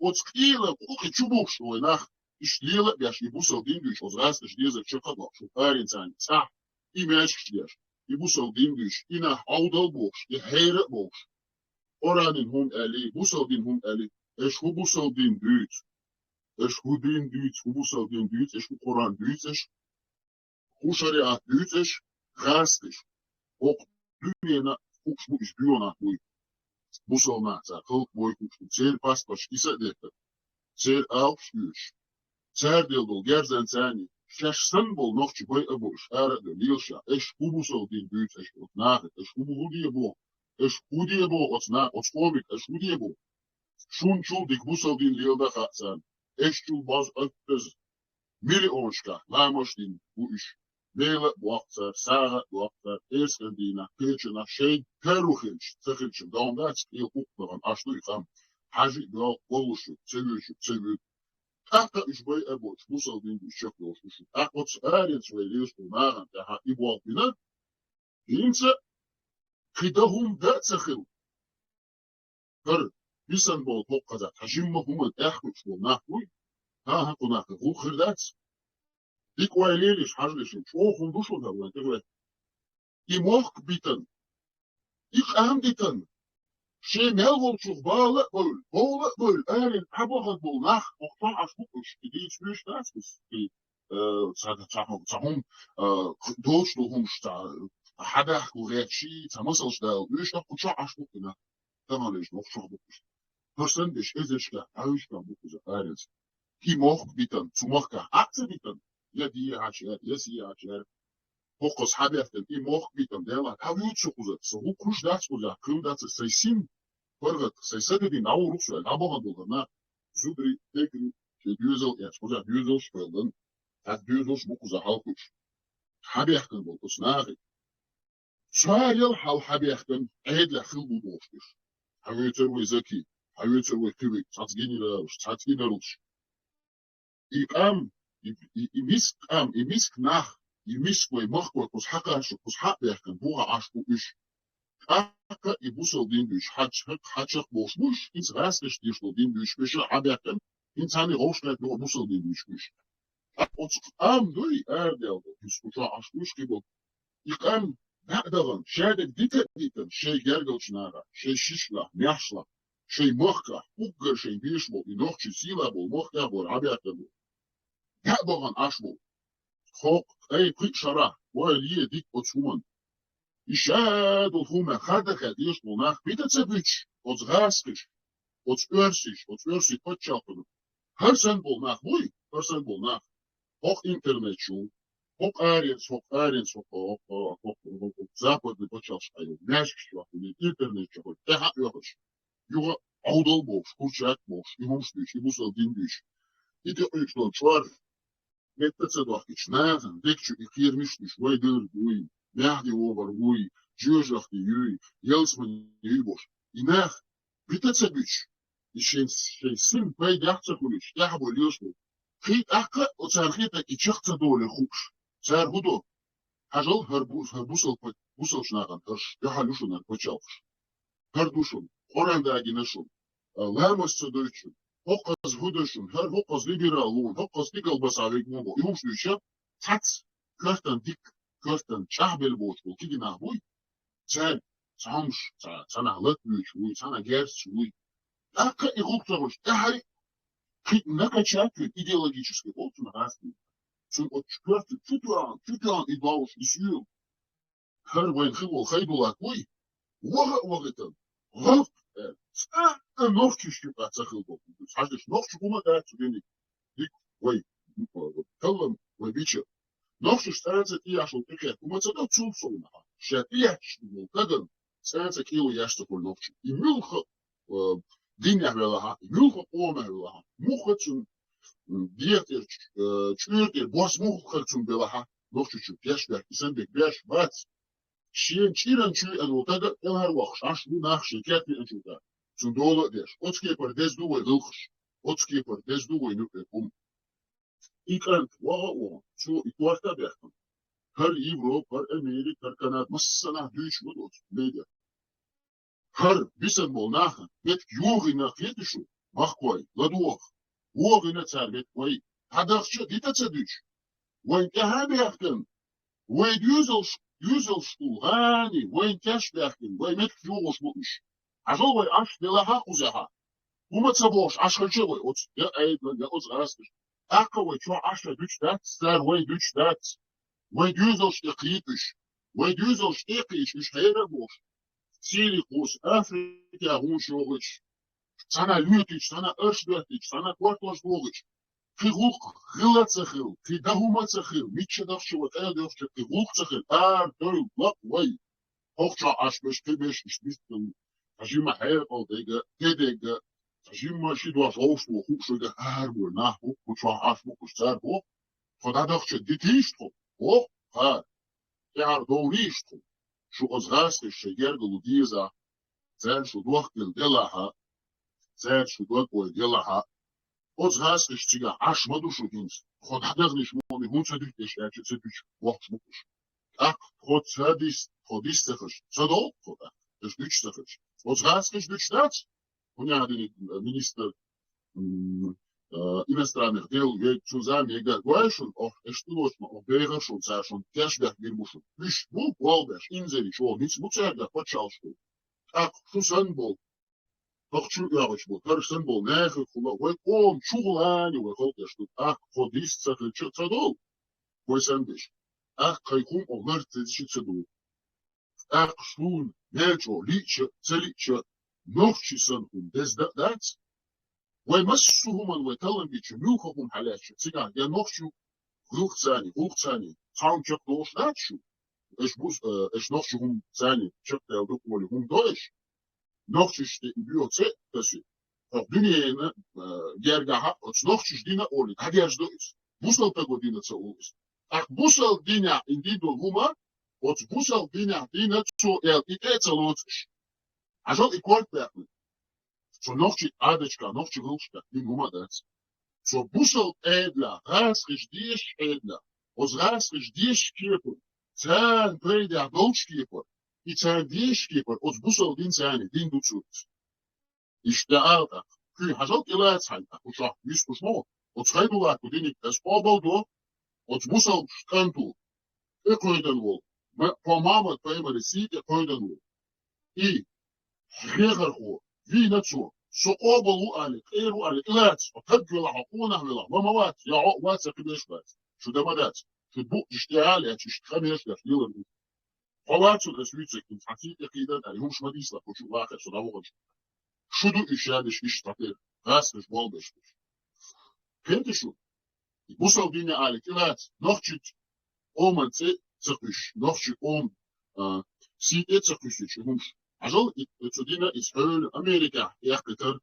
оцу къелан къукъе чу бухкуш вай нах, иштта лела а беш, и бусалба дин дуьйцуш, оцу гӀаскхаша дезарг чекх а доккхуш, аренца цӀахь, и маьждигаш деш, и бусалба дин дуьйцуш, и нах Ӏовдал а бохуш, и хьера а бохуш. Къуръанан хӀума аьлла, бусалба дин хӀума аьлла, аша хӀун бусалба дин дуьйцу? Аша хӀун дин дуьйцу, хӀун бусалба дин дуьйцу, аша хӀун Къуръан дуьйцу аша? ХӀун шариӀат дуьйцу аша, гӀаскхаша? ХӀокху дуьненан хууш бу, уьш боьха нах буй. Бусалба нах цара халкъ бойхуш бу, церан паспорташ киса а деттар, церан алапаш оьшуш. Цара делла долу герзан царний, шаьш санна болу нохчий байа а бу уьш, ара а ду, лелаш а. Аша хӀун бусалба дин дуьйцу аша оцу нахе, аша хӀун де боху, аша хӀун де боху оцу на-, оцу къомиг, аша хӀун де боху? Шуна чул дика бусалба дин леладан хаьа царна. Аша чул база оьттаза миллионашкахь ламаш дина бу уьш. Мела а бохку цара, сагӀа а дохку цара, эскар дийнахь, кхечанахь шайн каро хилча, ца хилча, догӀна дац, кхел хӀукху дахана, Ӏаш ду и къам. Хьажа а доьлху, боллуш ю, ца воьдуш ю, ца воьду. ТӀаккха уьш байа а боцуш, бусалба дин дуьйцуш чекхдолуш ду шу. ТӀаккха оцу аренца вай лелаш болу нахана тӀехь и болх бина, хӀинца кхин дан хӀума дан а ца хилла. ХӀара бисан болу хӀокху хаза, тхан жимма хӀуманна тӀехь хуьлуш болу нах буй? ХӀан-хӀа, кху нахе гӀуллакх хир дац? Дика вай лелийша, хьажале шуна, чӀогӀа хӀума ду шуна хӀара вайн тӀехь вай. И мохк битан, и къам дитан, шен мел волчух бала а бевлла, бовла а бевлла, аренна дӀабахана болу нах, хӀокху чохь Ӏаш бу уьш, и дийца буьйш дац иза, и, э, ца, ца, ца хӀума, э, доцуш долу хӀумаш, ца, хьадахка гӀерташ, ца масалш дала, уьш хӀокху чохь Ӏаш бу и нах. Тахана вешан воккхачох бу уьш. ХӀара санна деш эзаршкахь, хьаьвзашкахь бу иза аренца. И мохк битан, цу махкахь Ӏа а ца битан, я дехьачара, я сехьачара. ХӀокхуза хьабехкан, и мохк битан, Дела, хьан вуьйцу со кхуза? Сан хӀу кхуьш дац кхуза, кхин дац сайн син, паргӀат, сайн сагадин дӀавур ву со, дӀабахана долу нах, зударий, дегрий, шен доьзал эцна, кхуза доьзалш а белдан, хьан доьзалш бу кхуза хьалхуьйтуш. Хьабехкан болу оцу нахе. Царел хьал хьабехкан, Ӏедалехь хила бу бохуш дерш. Хьан вуьйцура вай Заки, хьан вуьйцура вай кхин верг, цхьацца генералаш, цхьацца инарлаш. И къам, и, и, и миска къам, и миска нах, и миска вай махкой кхуза хьакхаьчча, кхуза хьа а бехкан, бухахь Ӏаш бу уьш. ТӀаккха и бусалба дин дуьйцуш хьач-, хьачакх болуш бу уьш, хӀинца гӀаскхаша деш долу дин дуьйцуш беша хьабехкан, хӀинца царна гӀовшахетта бусалба дин дуьйцуш бу уьш. Оцу къам дуй, арадаьлла, иза кху чохь Ӏаш уьш хи бу. И къам дӀа а дахана, шадерг дита а дитина, шайн гергарчу нахах, шайн шишлахь, маьхьшлахь, шайн махкахь, уггар шайн беш болу, и нохчий сийлахь болу махкахь бара Ӏабаьхкина бу. ДӀа а бахана Ӏаш бу. Хьо, ай, кхин а шарахь, вай ле дика оцу хӀуманна. И шадолу хӀума хадахе дезаш болу нах бита ца буьтуш, оцу гӀазкхиш, оцу оьрсиш, оцу оьрсийн паччалкхана. ХӀара санна болу нах буй, хӀара санна болу нах. ХӀокху интернет чу, хӀокху аренца, хӀокху аренца, хӀокху, хӀокху, хӀокху, хӀокху западный пачхьалкхаш хьайо, маьжгаш чохь, интернет чохь, тӀаьхьа а оьхуш, юха Ӏовдал бохуш, курчак бохуш, и хӀумаш дуьйш, и бусал дин дуьйш. И тӀекъуьйтуш долу чӀор, метта ца дохкича, нахана дегчу и кхерамаш дуьйш, вай дерг вуй, маьхьди вогӀар вуй, жоьжахти юй, ялсамани юй бохуш. И нах бита ца буьтуш, и шайн, шайн син пайдехь а ца хуьлуьйтуш, тӀаьхьа бой лелаш бу. Кхин тӀаккха а оцара хетарг и чекх ца долий хууш. Цара хӀун до? Хьажал хӀара бу-, хӀара бусалба, бусалбачу нахана хӀорш, дуьхьал ю шуна хӀара пачхьалкхаш. ХӀара ду шуна, Къуръан дагийна шуна, а, ламаз ца дойту шуна, хӀокхаза хӀун до шуна, хӀара хӀокхаза либерал ву, хӀокхаза стигал баса вега ву бо. И хӀумаш дуьйша, цхьацца коьртан дика, коьртан чӀагӀбелла боцуш болу кегий нах буй, цаьрга цхьамма ца, цхьанхьа лата буьйцуш вуй, цхьанхьа герзаш вуй. ТӀаккха и гӀуллакх ца хуьлуш, тӀаьхьа кхин а накачать вуьту идеологически болу цунах гӀазкхий. Цунна оцу коьртан чу тоьхна, чу тоьхна и довш, и суьйла. ХӀара вайн хи волу Хайдулат вуй, ваха а вахийтина, гӀалт, э, цкъа а нохчашка юкъа ца хилла боху. Хьаждеш, нохча хӀума дац цу диниг. Дика вай, таллам вай бича. Нохчаш цӀанца тӀеяшал тӀекхетта хӀума ца до цул совнаха. Ша тӀеяьчча волу каган цӀанца кӀело яш ца хуьлу нохча. И муьлха, э, динехь велахьа, и муьлха къомехь велахьа. Муха цунна, м, дегӀа тӀера, э, чӀуьра тӀера бос муха хир цунна белахьа, нохчочун тешбехк, и санна бек беш бац. Шен чӀиран чуьйан волу тага кӀелхьарвоккхуш Ӏаш ву нах шен кертан чу тӀа. Цунна дола а деш, оцу кепара деза ду вай гӀиллакхаш, оцу кепара деза ду вай нуьпӀе хӀума. И кӀант ваха а ваха, цо и корта а баьхкина. ХӀара Европа, хӀара Америка, хӀара Канада, массанахь дуьйцуш ма доцу, медиа. ХӀара бисан болу нахана меттиг йогӀина хета шу, махкой, ладогӀа. ВогӀина цара меттиг вай, хьадахча а дита ца дуьтуш. Вайн тӀаьхьа а баьхкина, вай доьзалш, доьзалш улу гӀани, вайн теш баьхкина, вай меттиг йогӀуш бу уьш. Хьажал вай Ӏаш делахьа кхузехьа. ХӀума ца бохуш Ӏаш хилча а вай оцу, я айдла, я оцу гӀазкхаша. ТӀаккха вай чохь Ӏаш дуьтуш дац, цара вай дуьтуш дац. Вай доьзалш тӀе кхийта уьш. Вай доьзалш тӀе кхийча уьш хьера а бохуш. Сири кхуссу, Африка гӀуш йогӀуш. Цхьана лоьтуьйтуш, цхьана арш доьттуьйтуш, цхьана кортош догӀуш. Кхин гӀуллакх хила ца хила, кхин дан хӀума ца хила, мичча дахча вай къайла доьхча, кхин гӀуллакх ца хила, ара дойла, лакъ вай. ХӀокху чохь Ӏаш берш, кхин берш иштта бистина, цхьа жимма хьекъал дерг а, де дерг а, цхьа жимма ши дош вовшахтоху хууш верг а, ара бу нах бу, кху чохь Ӏаш бу, кхуш цара бу. Тхо дӀадахча дитийша тхо, боху, кхара. ТӀаьхьара довлийша тхо. Шу оцу гӀазкхаша шайн гергарло дезахь, цара шу дохкаделла делахьа, цара шу дог ойла делахьа, оцу гӀазкхаша цигахь Ӏаш ма ду шу хӀинца. Тхо дӀадахнаш муха хӀунда ца дуьту аьлча, ца дуьтуш воккхуш бу уьш. ТӀаккха тхо ца дис, тхо дис ца хилча, ца довла тхо тӀаккха, аша дуьтуш ца хилча. Оцу гӀазкхаша дуьтуш дац? ХӀунда аьлла, э, министр, м, э, иностранных дел, вей, цу зама егар гой шуна, ох, аша тулочма, ох, бегӀар шуна, цара шуна кешбех гир бу шуна. Уьш бу, болх беш, инзаре чӀогӀа ницкъ бу цаьрга пачхьалкхаш ду. ТӀаккха шу санна болу, тахчу оьгӀуш бу, хӀара санна болу нахах хула, вай къоман чухулани вай халкъаш ду. ТӀаккха тхо дис ца хилча а ца довла, вай санна деш. ТӀаккха хӀума охӀларца деза ши ца ду. ТӀаккха суна мел чӀогӀа лиъча а, ца лиъча а, нохчий санна хӀума деза дан а дац. Вай массо а хӀуманна вай таллам бича, муьлхха хӀума хьалаьцча, цигахь я нохчий гӀуллакх царний, гӀуллакх царний, цхьа хӀума чекхдолуш дац шу. Аша бус-, э, аша нохчий хӀума царний чекхдаьлла ду олий хӀума до аша? Нохчашна тӀе и боьха цӀе а тасий, хӀокху дуьненан, э, гергахь а оцу нохчаша дина олий, дӀадерзадо иза. Бусалба стага дина ца олу иза. ТӀаккха бусалба динехь и дина долу хӀума, оцу бусалба динехь дина цо аьлла, и тӀе а ца лоцу аша. Хьажал и корта баьхна. Цо нохчий Ӏадаташкахь, нохчий гӀуллакхашкахь дина хӀума а дац. Цо бусалба Ӏедалехь, гӀазкхаша дезачу Ӏедалехь, оцу гӀазкхаша дезачу кепара, царна пайдехь долчу кепара, и царна дезачу кепара, оцу бусалба дин царна дин ду цо иза. Иштта ала тӀаккха. Кхин хьажал тӀелаца хьайна, тӀаккха кху чохь вистхуш ма ву. Оцу Хайдулатов диниг ас къобал до, оцу бусалба кӀант ву, тӀе кхойдан волу, ма-, по Мамад пайхамаран сий тӀе кхойдан волу. И хьехархо, вийна цо, со къобал ву али, кӀера ву али, тӀелаца, хьо таг велахь, хьо къонах велахь, ма ма вац, я хьо а вац, я кхин берш а бац. Шу дан ма дац. Шу букъ иштта яхьа а лаьцна, иштта хан еш деш лелар ву. Хьо вацург ас вуьйцург, хӀинца хьан сий тӀе кхийдан аьлла, хӀумаш ма дийцалахь, хӀу шу вахар, со дӀаваханчу. Шу ду уьш шадеш иштта тӀе, гӀазкхаш болх беш. Кхета шу, и бусалба дин али тӀелаца, нохчий къоман цӀе ца кхуьссуш, нохчий къоман, а, сий тӀе ца кхуьссуш, и хӀумаш. Хьажал, и, и цу дина иза хьоьлу Америкехь эккхийтар,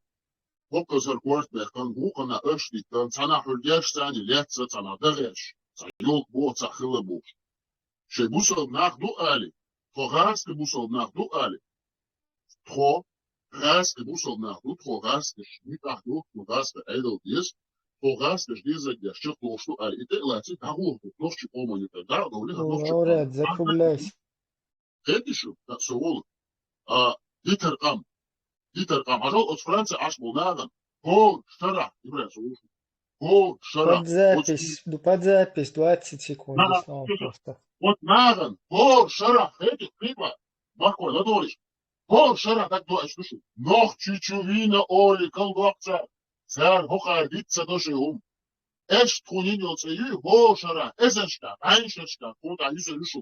хӀокхузара корта баьккхина, вукхунна оршдиттина, цхьанхьа хьуьлгеш царна лаьцна, цхьанхьа дагӀеш, цхьа йолу боху, цхьа хилла бохуш. Шайн бусалба нах ду али, тхо гӀазкхи бусалба нах ду али, тхо гӀазкхи бусалба нах ду, тхо гӀазкхи муьтӀахь ду, тхо гӀазкхи Ӏедал деза, тхо гӀазкхаш дезарг деш чекхдолуш ду али, и тӀе а лаций, дӀагӀо хӀокху нохчий къоман юкъа, дӀа а довлий, хӀара нохчий закругляйся. Кхетий шу, со волу. А, дитар къам. Дитар къам. Хьажал оцу Франци Ӏаш болу нахана. ХӀора шарахь, Ибрахим, со вуьйцу. ХӀора шарахь. Под запись, ну, под запись двадцать секунд, снова просто. Оцу нахана, хӀора шарахь, хетий, хиба, махкой ладогӀалаш. ХӀора шарахь дагадо аш ду шу. Нохчий чу вийна олий калдоккху цара. Цара хӀокхара диц ца до шайн хӀума. Аш тхуна йина йолу цӀе юй, хӀора шарахь, эзаршкахь, бӀешерашкахь, тхуна тӀехь юьсур ю шу.